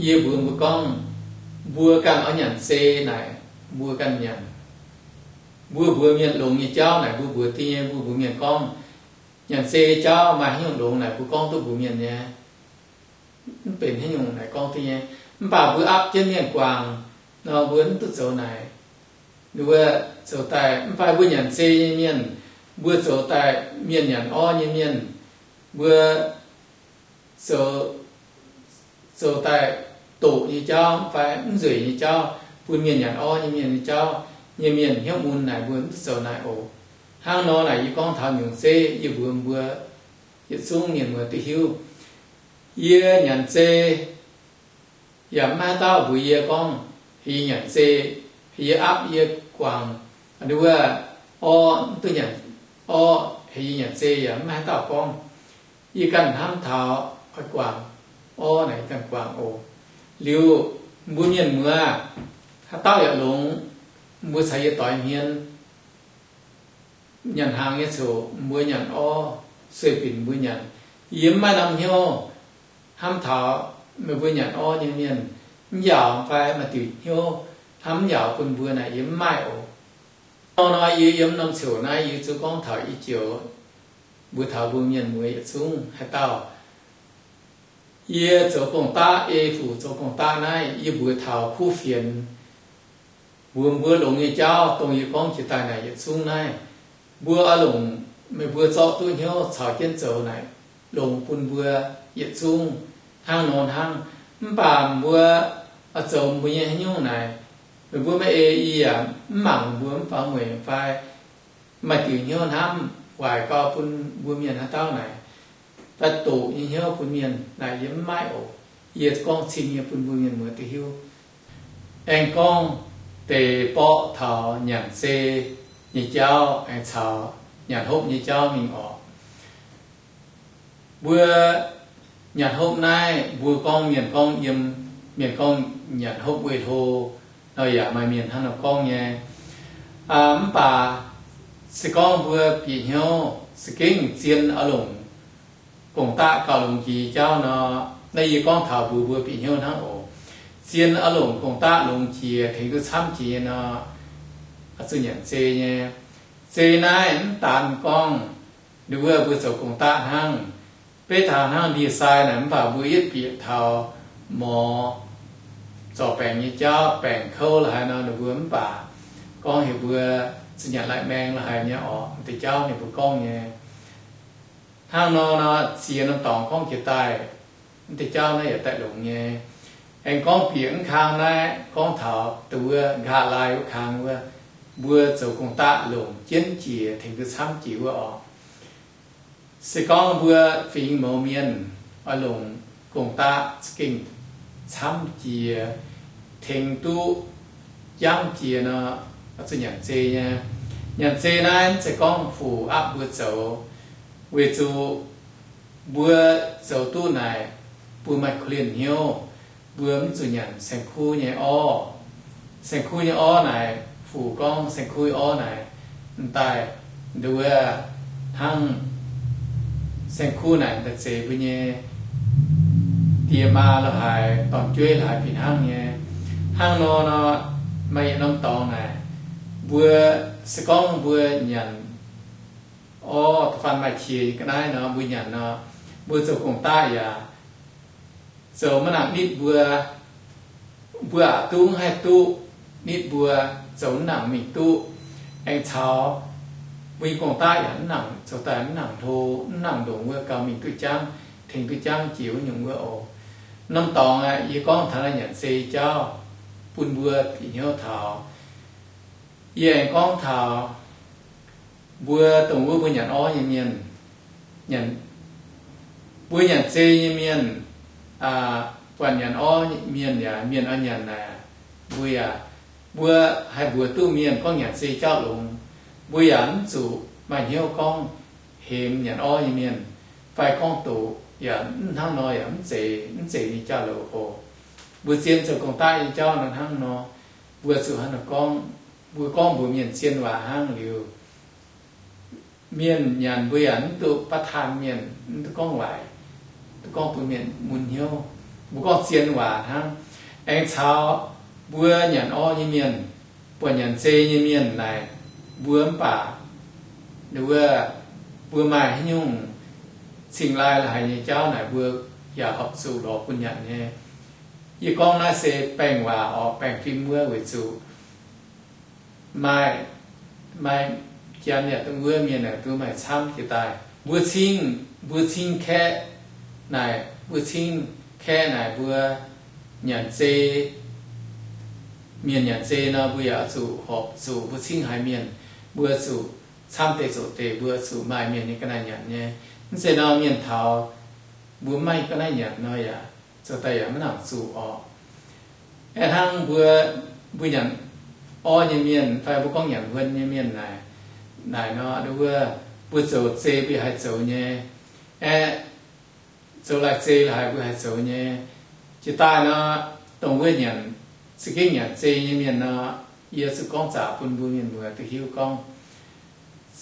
Yie mbuox mbuo gorngv, mbuo ganh oix nyanc zei naaic, mbuo ganh nyanc. Mbuo mbuox mienh longx nyei jauv naaic, mbuo mbuox ding nyei, mbuo mbuox mienh gorngv, nyanc zei jauv maaih haaix nyungc longx naaic, mbuo gorngv duqv mbuox mienh nyei. Mv benx haaix nyungc naaic gorngv ding nyei. Mv baac mbuo aapv jienv mienh guangc nor, mbuo mv duqv zoux naaic. Wuov zoux daaih, mv baac mbuo nyanc zei nyei mienh, mbuo zoux daaih mienh nyanc orv nyei mienh, mbuo zoux, zoux daaih doqc nyei jauv fai mv nzueic nyei jauv, bun mienh nyanc orv nyei mienh nyei jauv, nyei mienh hnyouv mun naaic, mbuo mv duqv zoux naaic oc. Hnangv nor naaic yie gorngv taux nyungc zeiv, yie mbuox mbuo yietc zungv mienh muoz duqv hiuv. Yie nyanc zei yaac mv maaih haaix dauh mbuox yie gorngv, heuc yie nyanc zei, heuc yie aapv yie guangc, wuov, orv, mv duqv nyanc orv, heuc yie nyanc zei yaac mv maaih haaix dauh gorngv. Yie ganh hnamv taux oix guangc orv naaic, yie ganh guangc oc. Liuz, mbuo mienh muoz, haaix dauh yaac longx, mbuo caux yie doix hmien, nyanc hnaangx nyei coc mbuo nyanc orv, sueih binc mbuo nyanc. Yie mv maaih norm hnyouv hnamv taux meih mbuo nyanc orv nyei mienh mv yaauc fai maaih diuc hnyouv hnamv mv yaauc bun mbuo naaic, yie mv maaih oc. Nor nor yie yiem norm coc naaiv yie zuqc gorngv taux i joux mbuox taux mbuo mienh muoz yietc zungv haaix dauh. Yie zoux gong-daqv, ei fuc zoux gong-daqv naaiv, yie mbuox taux kuv fienx, mbuox mbuo longx nyei jauv, dongh yie gorngv jiex daaih naaic yietc zungv naaiv. Mbuo oix longc meih mbuo zorqv duqv hnyouv caux jienv zoux naaic, longx bun mbuo yietc zungv hnangv nor hnangv. Mv baac mbuo oix zoux mbuo nyei haaix nyungc naaic, meih mbuo maiv ei yie yaac mv mangc mbuo mv faaux mueic fai maaih diuc hnyouv hnamv waaic gau bun mbuo mienh haaix dauh naaic, fai doqc nyei hnyouv bun mienh naaic, yie mv maaih oc. Yie gorngv cing nyei bun mbuo mienh muoz duqv hiuv. Aengx gorngv deix borqv taux nyanc zei nyei jauv aengx caux nyanc hopv nyei jauv mingh oc. Mbuo nyanc hopv naaiv, mbuo gorngv, mienh gorngv yiem, mienh gorngv nyanc hopv weih hlo nor, yaac maaih mienh hnangv nor gorngv nyei. Mv baac se gorngv mbuo bieqc hnyouv za'gengh zien oix longc gong-daqv gauh longx jiex jauv nor, naaiv yie gorngv taux mbuox mbuo bieqc hnyouv hnangv oc. Zien oix longc gong-daqv longx jiex tengx duqv camv jiex nyei nor, zuqc nyanc zei nyei. Zei naaiv mv daan gorngv nduov mbuo zoux gong-daqv hnangv. Beiv taux hnangv ndie-sai naaic, mv baac mbuo yietv bieqc taux morz zorc baengc nyei jauv, baengc kouv la'haaix nor, ninh mbuo mv baac gorngv heuc mbuo zuqc nyanc lai-maeng la'haaix nyei orqc, deix jauv ninh mbuo gorngv nyei. Hnangv nor nor, ziex norm dorngx gorngv jiex daaih, mv deix jauv naaiv yaac daaih longx nyei. Aengx gorngv bieqc mv kang naaiv gorngv taux dongh wuov nqa'haav laai wuov kang wuov, mbuo zoux gong-daqv longc jienv jiex tengx duqv camv jiex wuov orqc. Se gorngv mbuo fingx mouz mienh oix longc gong-daqv za'gengh camv jiex tengx duqv jangv jiex nor, zuqc nyanc zei nyei. Nyanc zei naaiv mv zeiz gorngv fuc aapv mbuo zoux, weic zuqc mbuo zoux duqv naaic, mbuo maaih korv-lienh hnyouv, mbuo mv zuqc nyanc saeng-kuv nyei orv. Saeng-kuv nyei orv naaic, fuc gorngv saeng-kuv nyei orv naaic, m'daaih nduov hnangv saeng-kuv naaic m'daaih zeix mbuo nyei die maa la'haaix, dorn-jueiv la'haaix fih hnangv nyei. Hnangv nor nor, maaih yietc norm dorngx naaic, mbuo se gorngv mbuo nyanc orv, da'faanh maaih qiex ga'naaiv nor, mbuo nyanc nor, mbuo zoux gong-daqv yaac zoux maiv nangc nitv mbuo. Mbuo aqc duqv mv haih duqv nitv mbuo, zoux mv nangc mingh duqv. Aengx caux mbuo nyei gong-daqv yaac mv nangc, zoux daaih mv nangc hlo, mv nangc ndongc wuov gauh mingh duqv jangv, tengx duqv jangv jiex wuov nyungc wuov oc. Norm dorngx aeqv, yie gorngv taux naaiv nyanc zei jauv bun mbuo bieqc hnyouv taux. Yie aengx gorngv taux mbuo dongh wuov mbuo nyanc orv nyei mienh, mbuo nyanc zei nyei mienh, buatc nyanc orv mienh yaac mienh oix nyanc naaic, mbuo yaac, mbuo haih mbuox duqv mienh gorngv nyanc zei jauv longx. Mbuo yaac mv zuqc maaih hnyouv gorngv hemx nyanc orv nyei mienh, fai gorngv doqc yaac mv hnangv nor yaac mv zeiz, mv zeiz nyei jauv-louc oc. Mbuo zien zoux gong-daqv nyei jauv nor hnangv nor, mbuo zuqc hnangv nor gorngv, mbuo gorngv mbuox mienh zien waac hnangv liuz, mienh nyanc mbuo yaac mv duqv batv taan mienh, mv duqv gorngv waaic, duqv gorngv bun mienh mun hnyouv. mbuo gorngv zien waac hnangv. Aengx caux mbuo nyanc orv nyei mienh, buatc nyanc zei nyei mienh naaic, mbuo mv baac wuov, mbuo maaih haaix nyungc cingx lai la'haic nyei jauv naaic, mbuo yaac horpc zuqc lorz bun nyanc nyei. Yie gorngv naaiv se baengh waac orqc, baengh fim wuov, weic zuqc maaih, maaih janx yaac dongh wuov mienh naaic duqv maaih camv jiex daaih. Mbuo cingv, mbuo cingv kaeqv naaic, mbuo cingv kaeqv naaic mbuo nyanc zei, mienh nyanc zei nor, mbuo yaac zuqc horpc zuqc mbuo cingv haaix mienh, mbuo zuqc camv deix zoqc deix, mbuo zuqc maaih mienh nyei ga'naaiv nyanc nyei. Mv zeiz nor mienh taux mbuo maiv ga'naaiv nyanc nor yaac zoux daaih yaac maiv nangc zuqc orqc. Aeqv, hnangv mbuo, mbuo nyanc orv nyei mienh fai mbuo gorngv nyanc huon nyei mienh naaic, naaic nor, wuov, mbuo zoux zei mbuo haih zoux nyei. Aeqv, zoux lai zei la'haic mbuo haih zoux nyei. Jiex daaih nor, dongh wuov nyanc, za'gengh nyanc zei nyei mienh nor, yie zuqc gorngv zaqc bun mbuo mienh muoz duqv hiuv gorngv,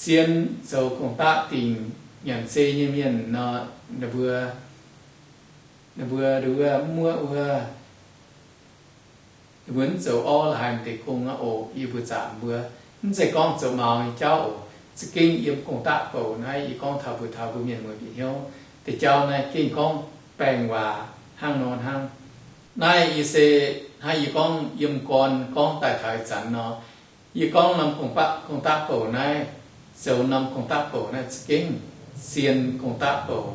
zien zoux gong-daqv dingc nyanc zei nyei mienh nor, ninh mbuo, ninh mbuo, wuov, muoqv wuov, ninh mbuo mv zoux orv la'haic deix gong aqv oc. Yie mbuo zaqc mbuo, mv zeiz gorngv zoux maux nyei jauv oc. Za'gengh yiem gong-daqv bouc naaiv, yie gorngv taux mbuo, taux mbuo mienh muoz bieqc hnyouv deix jauv naaiv, gengh gorngv baengh waac hnangv nor hnangv. Naaiv yie se hnangv yie gorngv yiem gorn gorngv daaih taux ih zanc nor, yie gorngv norm gong-daqv bouc naaiv, zoux norm gong-daqv bouc naaiv za'gengh zien gong-daqv bouc,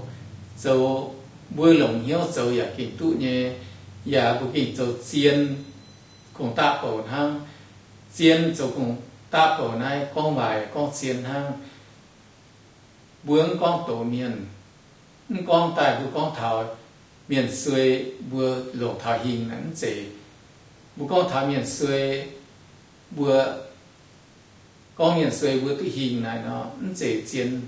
zoux, mbuo longc hnyouv zoux yaac gengh duqv nyei, yaac mbuo gengh zoux zien gong-daqv bouc hnangv. Zien zoux gong-daqv bouc naaiv gorngv waaic gorngv zien hnangv. Mbuo mv gorngv doqc mienh, mv gorngv daaih mbuo gorngv taux mienh suei, mbuo longc taux hingh naaic mv zeiz. Mbuo gorngv taux mienh suei, mbuo gorngv mienh suei mbuo duqv hingh naaic nor, mv zeiz zien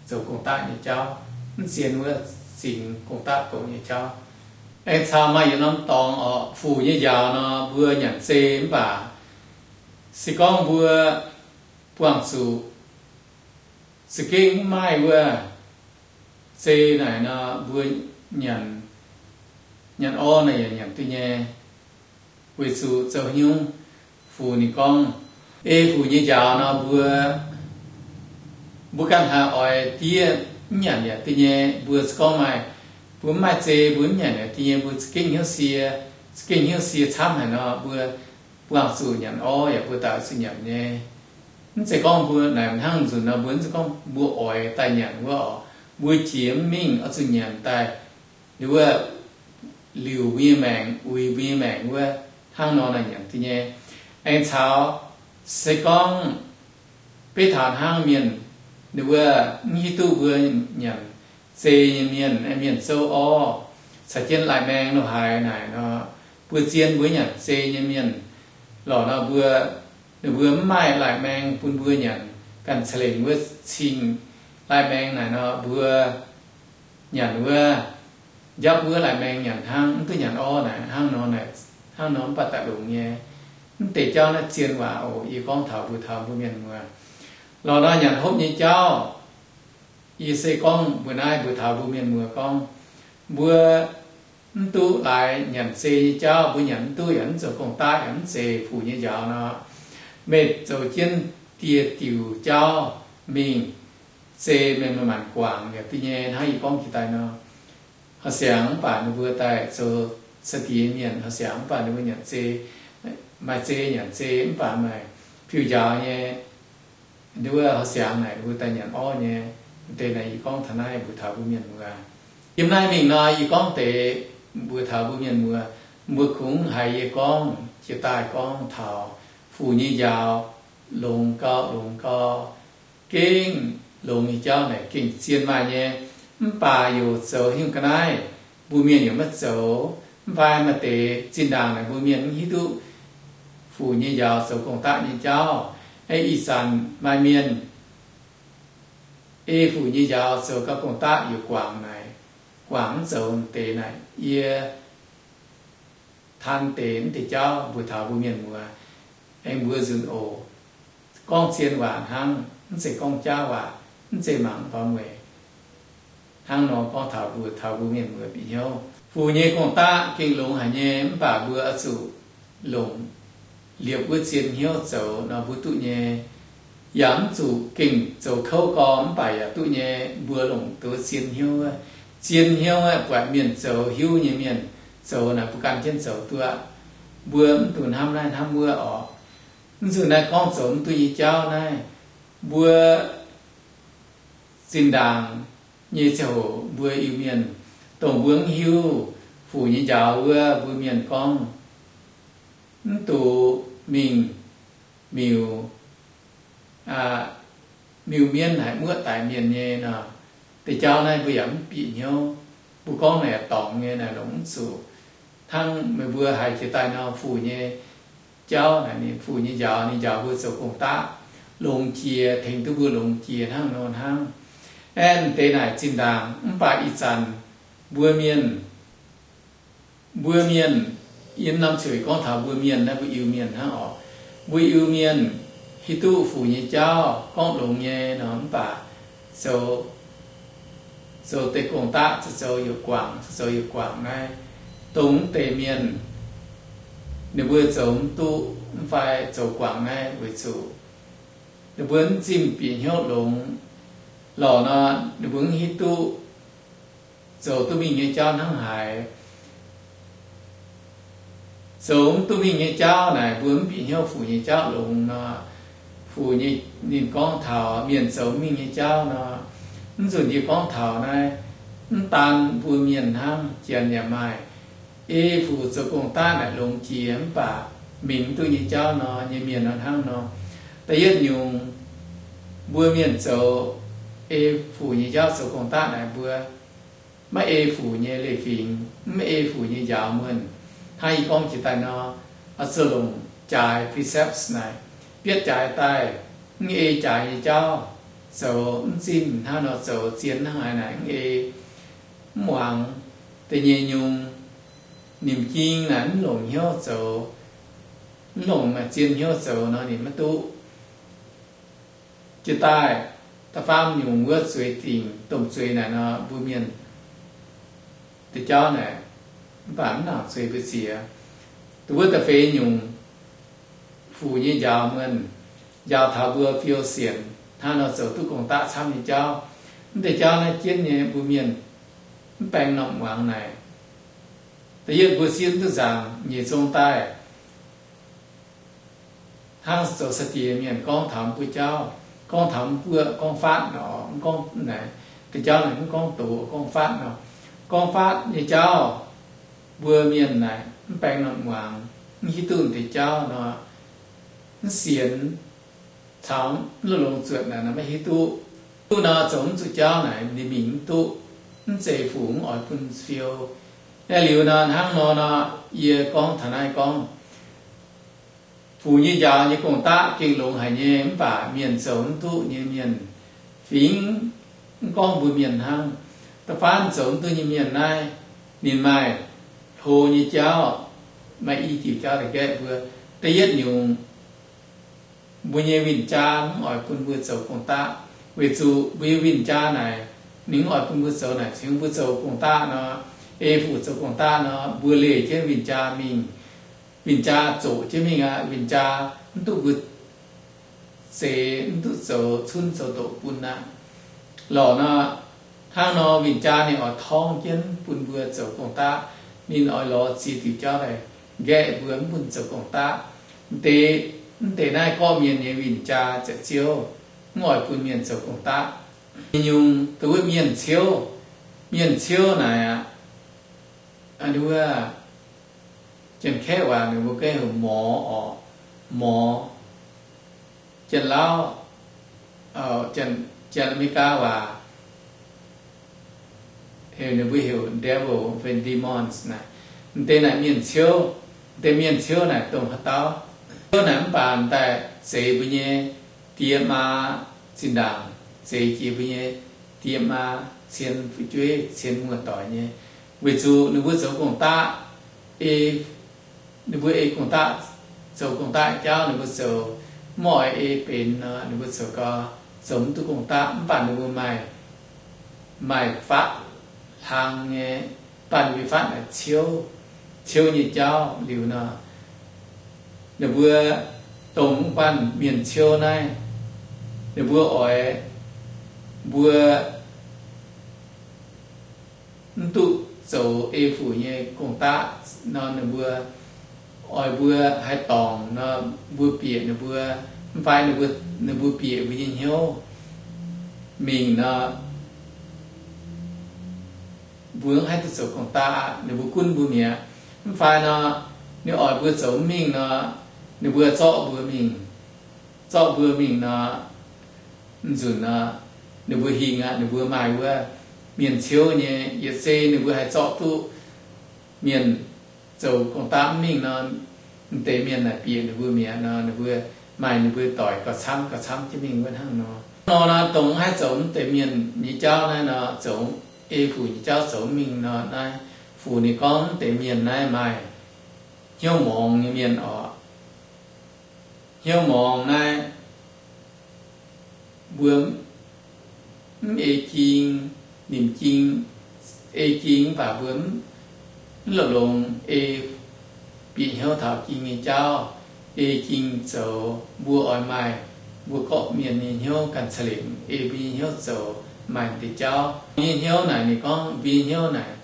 zoux gong-daqv nyei jauv, mv zien wuov zingx gong-daqv bouc nyei jauv. Aengx caux maaih yietc norm dorngx orqc, fuc nyei njaaux nor, mbuo nyanc zei mv baac se gorngv mbuo buangh zuqc za'gengh mv maaih wuov zei naaic nor, mbuo nyanc, nyanc orv naaic yaac nyanc duqv nyei. Weic zuqc zoux haaix nyungc, fuc ninh gorngv, ei fuc nyei njaaux nor, mbuo, mbuo ganh haiz oix diev mv nyanc yaac duqv nyei. Mbuo se gorngv maaih, mbuo mv maaih zei mbuo mv nyanc yaac duqv nyei. Mbuo za'gengh hnyouv sie, za'gengh hnyouv sie camv haic nor, mbuo buangh zuqc nyanc orv yaac mbuo daaih oix zuqc nyanc nyei. Mv zeiz gorngv mbuo naaic hnangv nzunc nor, mbuo mv zeiz gorngv mbuo oix daaih nyanc wuov orqc. Mbuo jiex mv mingh oix zuqc nyanc daaih, wuov, liuc mbuo nyei maengc, uix mbuo nyei maengc wuov, hnangv nor naaic nyanc duqv nyei. Aengx caux se gorngv beiv taux hnangv mienh, wuov, mv hiuv duqv mbuo nyanc zei nyei mienh, mienh zouv orv caux jienv lai-maeng lo haaix naaic nor, mbuo zien mbuo nyanc zei nyei mienh lorqc nor, mbuo, ninh mbuo mv maaih lai-maeng bun mbuo nyanc, ganh ca'lengc wuov cing lai-maeng naaic nor, mbuo nyanc wuov, njapv wuov lai-maeng nyanc hnangv, mv duqv nyanc orv naaic, hnangv nor naaic, hnangv nor mv baac daaih longx nyei. Mv deix jauv naaiv zien waac oc. Yie gorngv taux mbuo, taux mbuo mienh muoz lorqc nor, nyanc hopv nyei jauv, yie se gorngv mbuo naaiv, mbuo taux mbuo mienh muoz gorngv, mbuo mv duqv laaix nyanc zei nyei jauv, mbuo nyanc mv duqv yaac mv zoux gong-daqv yaac mv zeiz fuc nyei njaaux nor, meih zoux jienv dieh diuc jauv mingh, zei meih maaih maanc guangc yaac duqv nyei. Hnangv yie gorngv jiex daaih nor, horqc siangx mv baac ninh mbuo daaih zoux sai-diex mienh, horqc siangx mv baac ninh mbuo nyanc zei, maaih zei nyanc zei, mv baac maaih fiuv-njaaux nyei, wuov, horqc siangx naaic ninh mbuo daaih nyanc orv nyei. Deix naaic yie gorngv taux naaiv mbuox taux mbuo mienh muoz. Yiem naaiv mingh nor, yie gorngv deix mbuox taux mbuo mienh muoz, mbuo kungx haiz yie gorngv jiex daaih gorngv taux fuc nyei njaaux, longx gau, longx gau. Gengh longx nyei jauv naaic gengh zien maaih nyei, mv baac youc zoux hingh ga'naaiv, mbuo mienh youc maiv zoux. Mv baac maaih deix zinh ndaangc naaic mbuo mienh mv hiuv duqv fuc nyei njaaux zoux gong-daqv nyei jauv. Ih zanc maaih mienh ei fuc nyei njaaux zoux gau gong-daqv youc guangc naaic, guangc mv zoux deix naaic, yie taan deix mv deix jauv mbuox taux mbuo mienh muoz. Aengx mbuox nzunc oc. Gorngv zien waac hnangv, mv zeiz gorngv jaav waac, mv zeiz mangc baaux mueic. Hnangv nor gorngv taux mbuox taux mbuo mienh muoz bieqc hnyouv. Fuc nyei gong-daqv gengh longx haic nyei, mv baac mbuo oix zuqc longc liepc wuov zien hnyouv zoux nor mbuo duqv nyei. Yaac mv zuqc gengh zoux kouv gorx mv baac yaac duqv nyei. Mbuo longc duqv zien hnyouv, zien hnyouv buatc mienh zoux, hiuv nyei mienh zoux naaic mbuo gan jienv zoux duqv. Mbuo mv dungx hnamv naaiv hnamv wuov orqc. Mv zuqc naaiv gorngv zoux mv duqv nyei jauv naaiv, mbuo zinh ndaangc nyei ziangh hoc mbuo Iu-Mienh, dongh mbuo mv hiuv fuc nyei njaaux wuov, mbuo mienh gorngv mv dungx mingh miuc, miuc mienv haic muoqv daix mienh nyei nor. Deix jauv naaiv mbuo yaac mv bieqc hnyouv. Mbuo gorngv naaic yaac dorngc nyei naaic, longc mv zuqc. Hnangv meih mbuo haiz jiex daaih nor, fuc nyei jauv naaic, ninh fuc nyei njaaux, ninh njaaux mbuo zoux gong-daqv longx jiex, tengx duqv mbuo longx jiex hnangv nor hnangv. Aeqv, deix naaic zinh ndaangc mv baac ih zanc mbuo mienh, mbuo mienh, yiem norm ziouc gorngv taux mbuo mienh naaiv, mbuo Iu-Mienh hnangv orqc. Mbuo Iu-Mienh hiuv duqv fuc nyei jauv gorngv longx nyei nor, mv baac zoux, zoux deix gong-daqv zoux youc guangc, zoux youc guangc naaiv, dongh mv deix mienh ninh mbuo zoux mv duqv mv fai zoux guangc naaiv weic zuqc ninh mbuo mv zimh bieqc hnyouv longx lorqc nor, ninh mbuo mv hiuv duqv zoux duqv mingh nyei jauv hnangv haaix. Zoux mv duqv mingh nyei jauv naaic, mbuo mv bieqc hnyouv fuc nyei jauv longx nor. Fuc nyei, ninh gorngv taux mienh zoux mingh nyei jauv nor, mv nzunc yie gorngv taux naaiv, mv daan mbuo mienh hnangv, janx yaac maaih. Ei fuc zoux gong-daqv naaic longx jiex mv baac mingh mv duqv nyei jauv nor nyei mienh nor hnangv nor. Da'yietv nyungc, mbuo mienh zoux ei fuc nyei jauv zoux gong-daqv naaic, mbuo maiv ei fuc nyei leiz-fingx, mv ei fuc nyei njaaux muonh. Hnangv yie gorngv jiex daaih nor, oix zuqc longc jaaix precepts naaic, bietv jaaix daaih, mv ei jaaix nyei jauv, zoux mv zinh hnangv nor, zoux zien hnangv haaix naaic mv ei, mv muangx. Da'nyeic nyungc, nimc jing naaic mv longc hnyouv zoux, mv longc maaih zien hnyouv zoux nor ninh maiv duqv. Jiex daaih, da'faam nyungc wuov zueiz dingc domh zueiz naaic nor, mbuo mienh deix jauv naaic, mv baac mv nangc zueiz mbuo ziex. Dongh wuov da'feix nyungc, fuc nyei njaaux muonh, njaaux taux mbuo fiou sienx hnangv nor zoux duqv gong-daqv camv nyei jauv. Mv deix jauv naaiv jienv nyei mbuo mienh mv baeng norm muangx naaic. Da'yietv mbuo siev duqv nzaangc nyeic zong daaih, hnangv zoux sai-diex mienh gorngv taux mbuo jauv, gorngv taux mbuo gorngv faatv nor, mv gorngv naaic, deix jauv naaic mv gorngv doz, gorngv faatv nor. Gorngv faatv nyei jauv, mbuo mienh naaic mv baeng norm muangx, mv hiuv duqv deix jauv nor, mv sienx, caux mv longx zuotc naaic nor maiv hiuv duqv. Duqv nor zoux mv zuqc jauv naaic ninh mingh mv duqv, mv zeiz fuc mv oix bun fiou. Naaiv liuz nor hnangv nor nor, yie gorngv taux naaiv gorngv, fuc nyei njaaux nyei gong-daqv gengh longx haic nyei, mv baac mienh zoux mv duqv nyei mienh fingx, mv gorngv mbuo mienh hnangv, da'faanh zoux mv duqv nyei mienh naaiv, ninh maaih hlo nyei jauv, maaih i diuc jauv daaih nqaeqv mbuo. Da'yietv nyungc, mbuo nyei win-jaa mv oix bun mbuo zoux gong-daqv, weic zuqc mbuo nyei win-jaa naaic, ninh mv oix bun mbuo zoux naaic cingx mbuo zoux gong-daqv nor, ei fuc zoux gong-daqv nor, mbuo leih jienv win-jaa mingh. Win-jaa zoqc jienv mingh aqv. Win-jaa mv duqv mbuo zeix, mv duqv zoux cunv zoux doqc bun aqv. Lorqc nor, hnangv nor win-jaa ninh oix torngv jienv bun mbuo zoux gong-daqv. Ninh oix lorz ziex diuc jauv daaih nqaeqv mbuo, mv bun zoux gong-daqv. Mv deix, mv deix naaiv gorqv-mienh nyei win-jaa, ziouc ziouv mv oix bun mienh zoux gong-daqv. Nyungc dongh wuov mienh ciouv, mienh ciouv naaic aqv, wuov Janx-Kaeqv waac ninh mbuo gorngv heuc morz orqc, morz. Janx-Lauv, Janx-America waac heuc, ninh mbuo heuc devil fai demons naaic. M'deix naaic mienh ciouv, m'deix mienh ciouv naaic dongh haaix dauh? Ciouv naaic mv baac daaih zeix mbuo nyei die maa zinh ndaangc, zeix jiex mbuo nyei die maa cien fu'jueiv, cien muoz-doic nyei. Weic zuqc ninh mbuo zoux gong-daqv, ei, ninh mbuo ei gong-daqv, zoux gong-daqv jauv ninh mbuo zoux, mv oix ei benx nor, ninh mbuo zoux gau, zoux mv duqv gong-daqv. Mv baac ninh mbuo maaih, maaih faatv hlang nyei Banh mingh fatv naaic ciouv, ciouv nyei jauv liuz nor, ninh mbuo dongh mv banh mienh ciouv naaiv, ninh mbuo oix mbuo mv duqv zoux ei fuc nyei gong-daqv nor, ninh mbuo oix mbuo haih dorngc nor, mbuo bieqc ninh mbuo, mv fai ninh mbuo bieqc mbuo nyei hnyouv mingh nor, mbuo mv haih duqv zoux gong-daqv aqv, ninh mbuo gunv mbuo mi'aqv. Mv fai nor, ninh oix mbuo zoux mv mingh nor, ninh mbuo zorqv mbuo mingh, zorqv mbuo mingh nor, nzunc nor, ninh mbuo hingh aqv. Ninh mbuo maaih wuov mienh ciouv nyei, yietc zei ninh mbuo haih zorqv duqv mienh zoux gong-daqv mv mingh nor, m'deix mienh naaic bieqc ninh mbuo mi'aqv nor, ninh mbuo maaih ninh mbuo doic gauh camv gauh camv jienv mingh wuov hnangv nor. Nor nor, dongh mv haih zoux m'deix mienh nyei jauv naaiv nor, zoux ei fuc nyei jauv zoux mv mingh nor, naaiv fuc ninh gorngv m'deix mienh naaiv maaih hnyouv morngx nyei mienh oc. Hnyouv morngx naaiv, mbuo mv ei jing, nimc jing, ei jing mv baac mbuo mv longx-longx ei, bieqc hnyouv taux jing nyei jauv, ei jing zoux. Mbuo oix maaih mbuo gorqv-mienh nyei hnyouv ganh ca'lengc ei mbuo nyei hnyouv zoux maaih deix jauv. Mbuo nyei hnyouv naaic, ninh gorngv mbuo nyei hnyouv naaic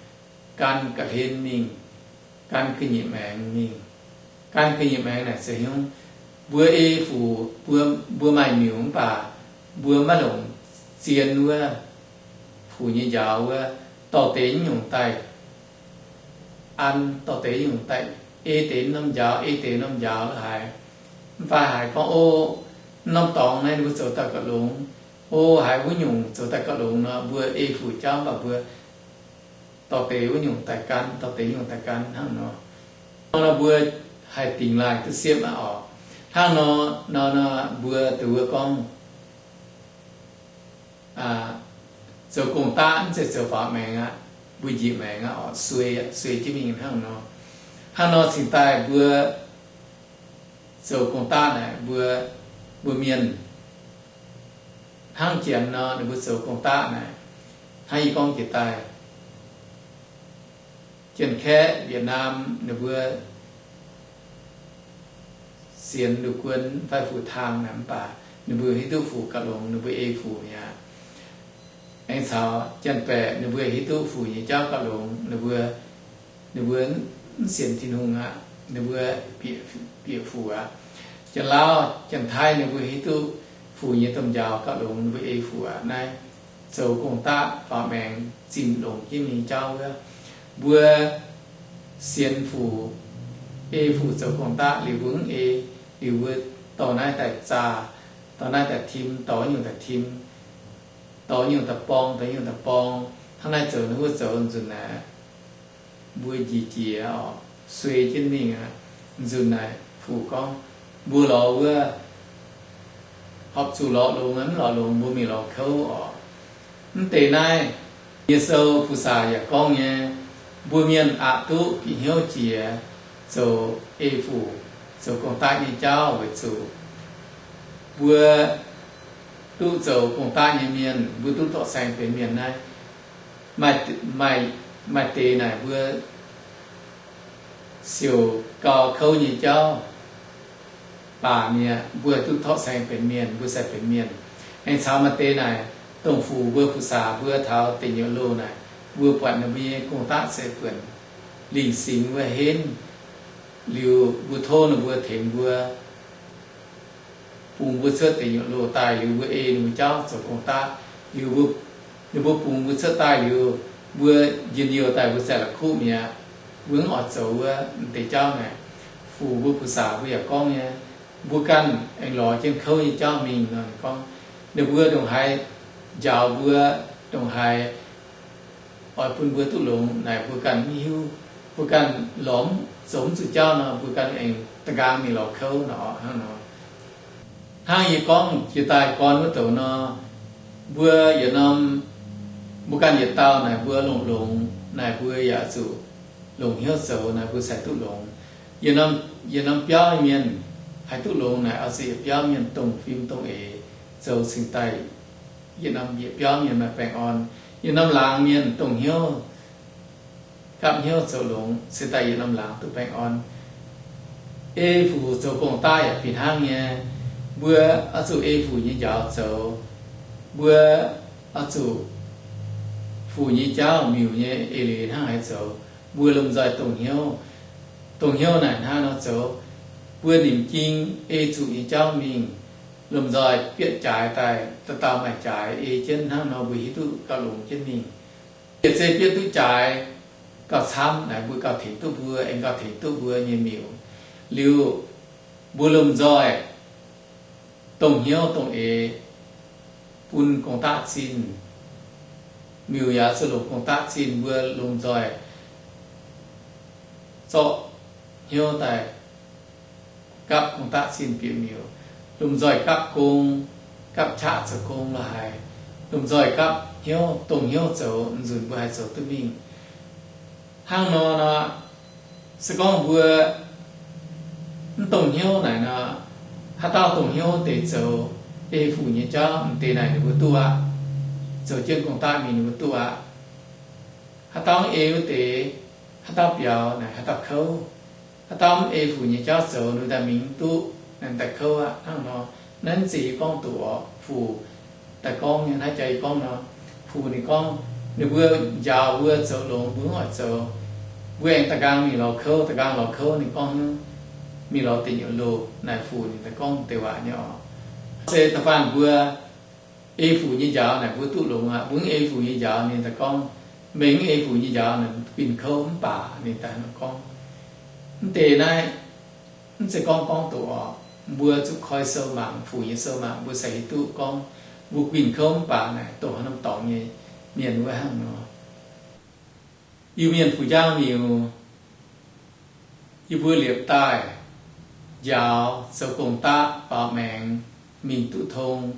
gan ga'hlen mingh, gan ga'nyiec maengx mingh. Gan ga'nyiec maengx naaic se hnyouv, mbuo ei fuc, mbuo, mbuo maaih miuc mv baac mbuo maiv longc zien wuov fuc nyei njaaux wuov, dorh deix nyungc daaih an, dorh deix nyungc daaih ei deix norm njaaux, ei deix norm njaaux lo haaix. Mv fai haiz gorngv, o, norm dorngx naaiv ninh mbuo zoux daaih gauh longx, o, haiz wuov nyungc zoux daaih gauh longx nor, mbuo ei fuc jauv mv baac mbuo dorh deix wuov nyungc daaih gan, dorh deix nyungc daaih gan hnangv nor. Nor nor mbuo haih dingx laaih duqv siepv aqv oc. Hnangv nor, nor nor mbuo duqv wuov gorngv, zoux gong-daqv mv zeiz zoux faaux maengx aqv, mbuo njiec maengx aqv oc, suei, suei jienv mingh hnangv nor. Hnangv nor cingx daaih mbuo zoux gong-daqv naaic, mbuo, mbuo mienh hnangv Janx nor, ninh mbuo zoux gong-daqv naaic, hnangv yie gorngv jiex daaih, Janx-Kaeqv, Yietc-Naamh, ninh mbuo sienx Lungh Guon fai Fu-Taang naaic mv baac ninh mbuo hiuv duqv fuc gauh longx, ninh mbuo ei fuc mi'aqv. Aengx caux Janx-Baeqc ninh mbuo hiuv duqv fuc nyei jauv gauh longx, ninh mbuo, ninh mbuo mv sienx Tin-Hungh aqv, ninh mbuo bieqc, bieqc fuc aqv. Janx-Lauv, Janx-Taiv ninh mbuo hiuv duqv fuc nyei domh njaaux gauh longx, ninh mbuo ei fuc aqv. Naaiv zoux gong-daqv faaux maengx zinh longx jienv mingh jauv wuov, mbuo sienx fuc, ei fuc zoux gong-daqv liuz mbuo mv ei, liuz mbuo dorh naaiv daaih zaah, dorh naaiv daaih tim, dorh nyungc daaih tim, dorh nyungc daaih borng, dorh nyungc daaih borng, hnangv naaiv zoux, hnangv wuov zoux, nzunc naaic mbuo njiec jiex oc, suei jienv mingh aqv. Nzunc naaic fuc gorngv, mbuo lorz wuov horpc zuqc lorz longx, mv lorz longx mbuo mingh lorz kouv oc. Mv deix naaiv, Ging-Sou, Fuc Saax yaac gorngv nyei, mbuo mienh aqc duqv bieqc hnyouv jiex zoux ei fuc, zoux gong-daqv nyei jauv weic zuqc mbuo duqv zoux gong-daqv nyei mienh, mbuo duqv dorh saeng benx mienh naaiv. Maaih, maaih deix naaic mbuo siouc gau kouv nyei jauv baac mi'aqv, mbuo duqv torqv saeng benx mienh, mbuo sai benx mienh. Aengx caux maaih deix naaic, dongh fuc mbuo Fuc Saax mbuo taux deic nyuoqc loh naaic, mbuo buatc ninh mbuo nyei gong-daqv se buonc lingc singx wuov henv, liuz mbuo tov ninh mbuo tengx mbuo, bungx mbuo cuotv deic nyuoqc loh daaih liuz mbuo ei ninh mbuo jauv zoux gong-daqv. Liuz ninh mbuo bungx mbuo cuotv daaih liuz, mbuo njien-youh daaih mbuo zaeqv la'kuqv mi'aqv. Mbuo mv oix zoux wuov deix jauv naaic. Fuc mbuo Fuc Saax mbuo yaac gorngv nyei, mbuo ganh aengx lorz jienv kouv nyei jauv mingh nor, ninh gorngv ninh mbuo ndongc haaix njaaux mbuo, ndongc haaix oix bun mbuo duqv longx naaic, mbuo ganh mv hiuv. Mbuo ganh lorz zoux mv zuqc jauv nor, mbuo ganh aengx da'nqaang mingh lorz kouv nor, hnangv nor. Hnangv yie gorngv jiex daaih gorn wuov douc nor, mbuo yietc norm, mbuo ganh yietc dauh naaic mbuo longx-longx naaic, mbuo yaac zuqc longc hnyouv zoux naaic, mbuo cingx duqv longx. Yietc norm, yietc norm biauv nyei mienh haih duqv longx naaic, oix zuqc yietc biauv mienh dongh fim dongh eix zoux cingx daaih yietc norm yietc biauv mienh maaih baengh orn. Yietc norm laangz mienh dongh hnyouv gapv hnyouv zoux longx, se daaih yietc norm laangz duqv baengh orn. Ei fuc zoux gong-daqv yaac fih hnangv nyei. Mbuo oix zuqc ei fuc nyei njaaux zoux. Mbuo oix zuqc fuc nyei jauv miuc nyei eix leiz hnangv haaix zoux, mbuo lomh nzoih dongh hnyouv. Dongh hnyouv naaic hnangv nor zoux. Mbuo nimc ging ei zuqc nyei jauv mingh, lomh nzoih bieqc jaaix daaih, dauh dauh maaih jaaix ei jienv hnangv nor, mbuo hiuv duqv gauh longx jienv mingh. Yietc zeiz bieqc duqv jaaix gauh camv naaic, mbuo gauh tengx duqv mbuo, aengx gauh tengx duqv mbuo nyei miuc. Liuz, mbuo lomh nzoih dongh hnyouv dongh eix bun gong-daqv zinh. Miuc yaac zuqc longc gong-daqv zinh, mbuo lomh nzoih zorqv hnyouv daaih gapv gong-daqv zinh bieqc miuc. Lomh nzoih gapv gong, gapv qaqv zoux gong lorh haic. Lomh nzoih gapv hnyouv, dongh hnyouv zoux, nzunc mbuo haih zoux duqv mingh. Hnangv nor nor, se gorngv mbuo mv dongh hnyouv naaic nor, haaix dauh dongh hnyouv deix zoux ei fuc nyei jauv, m'deix naaic ninh mbuo duqv aqv. Zoux jienv gong-daqv mingh ninh mbuo duqv aqv. Haaix dauh mv ei wuov deix, haaix dauh biaux naaic haaix dauh kouv. Haaix dauh mv ei fuc nyei jauv zoux, ninh daaih mingh mv duqv, ninh daaih kouv aqv. Hnangv nor, naaiv mv zeiz yie gorngv doqc orqc. Fuc daaih gorngv nyei, naaiv jaax yie gorngv nor, fuc ninh gorngv, ninh mbuo njaaux mbuo zoux longx mbuo mv oix zoux. Mbuo aengx da'nqaang mingh lorz kouv, da'nqaang lorz kouv ninh gorngv, mingh lorz deic nyuoqc loh, naaic fuc ninh daaih gorngv deix waac nyei orqc. Se da'faanh mbuo ei fuc nyei njaaux naaic mbuo duqv longx aqv. Mbuo mv ei fuc nyei njaaux ninh daaih gorngv, meih mv ei fuc nyei njaaux naaic guinh kouv mv baac ninh daaih gorngv. Mv deix naaiv mv zeiz gorngv gorngv doqc orqc. Mbuo zuqc koi sou mangc, fuc nyei sou mangc, mbuo se hiuv duqv gorngv mbuo guinh kouv mv baac naaic dongh haaix norm dorngx nyei mienh wuov hnangv nor. Iu-Mienh fuc njang miuc, yie mbuo liepc daaih njaaux zoux gong-daqv faaux maengx mingh duqv tong,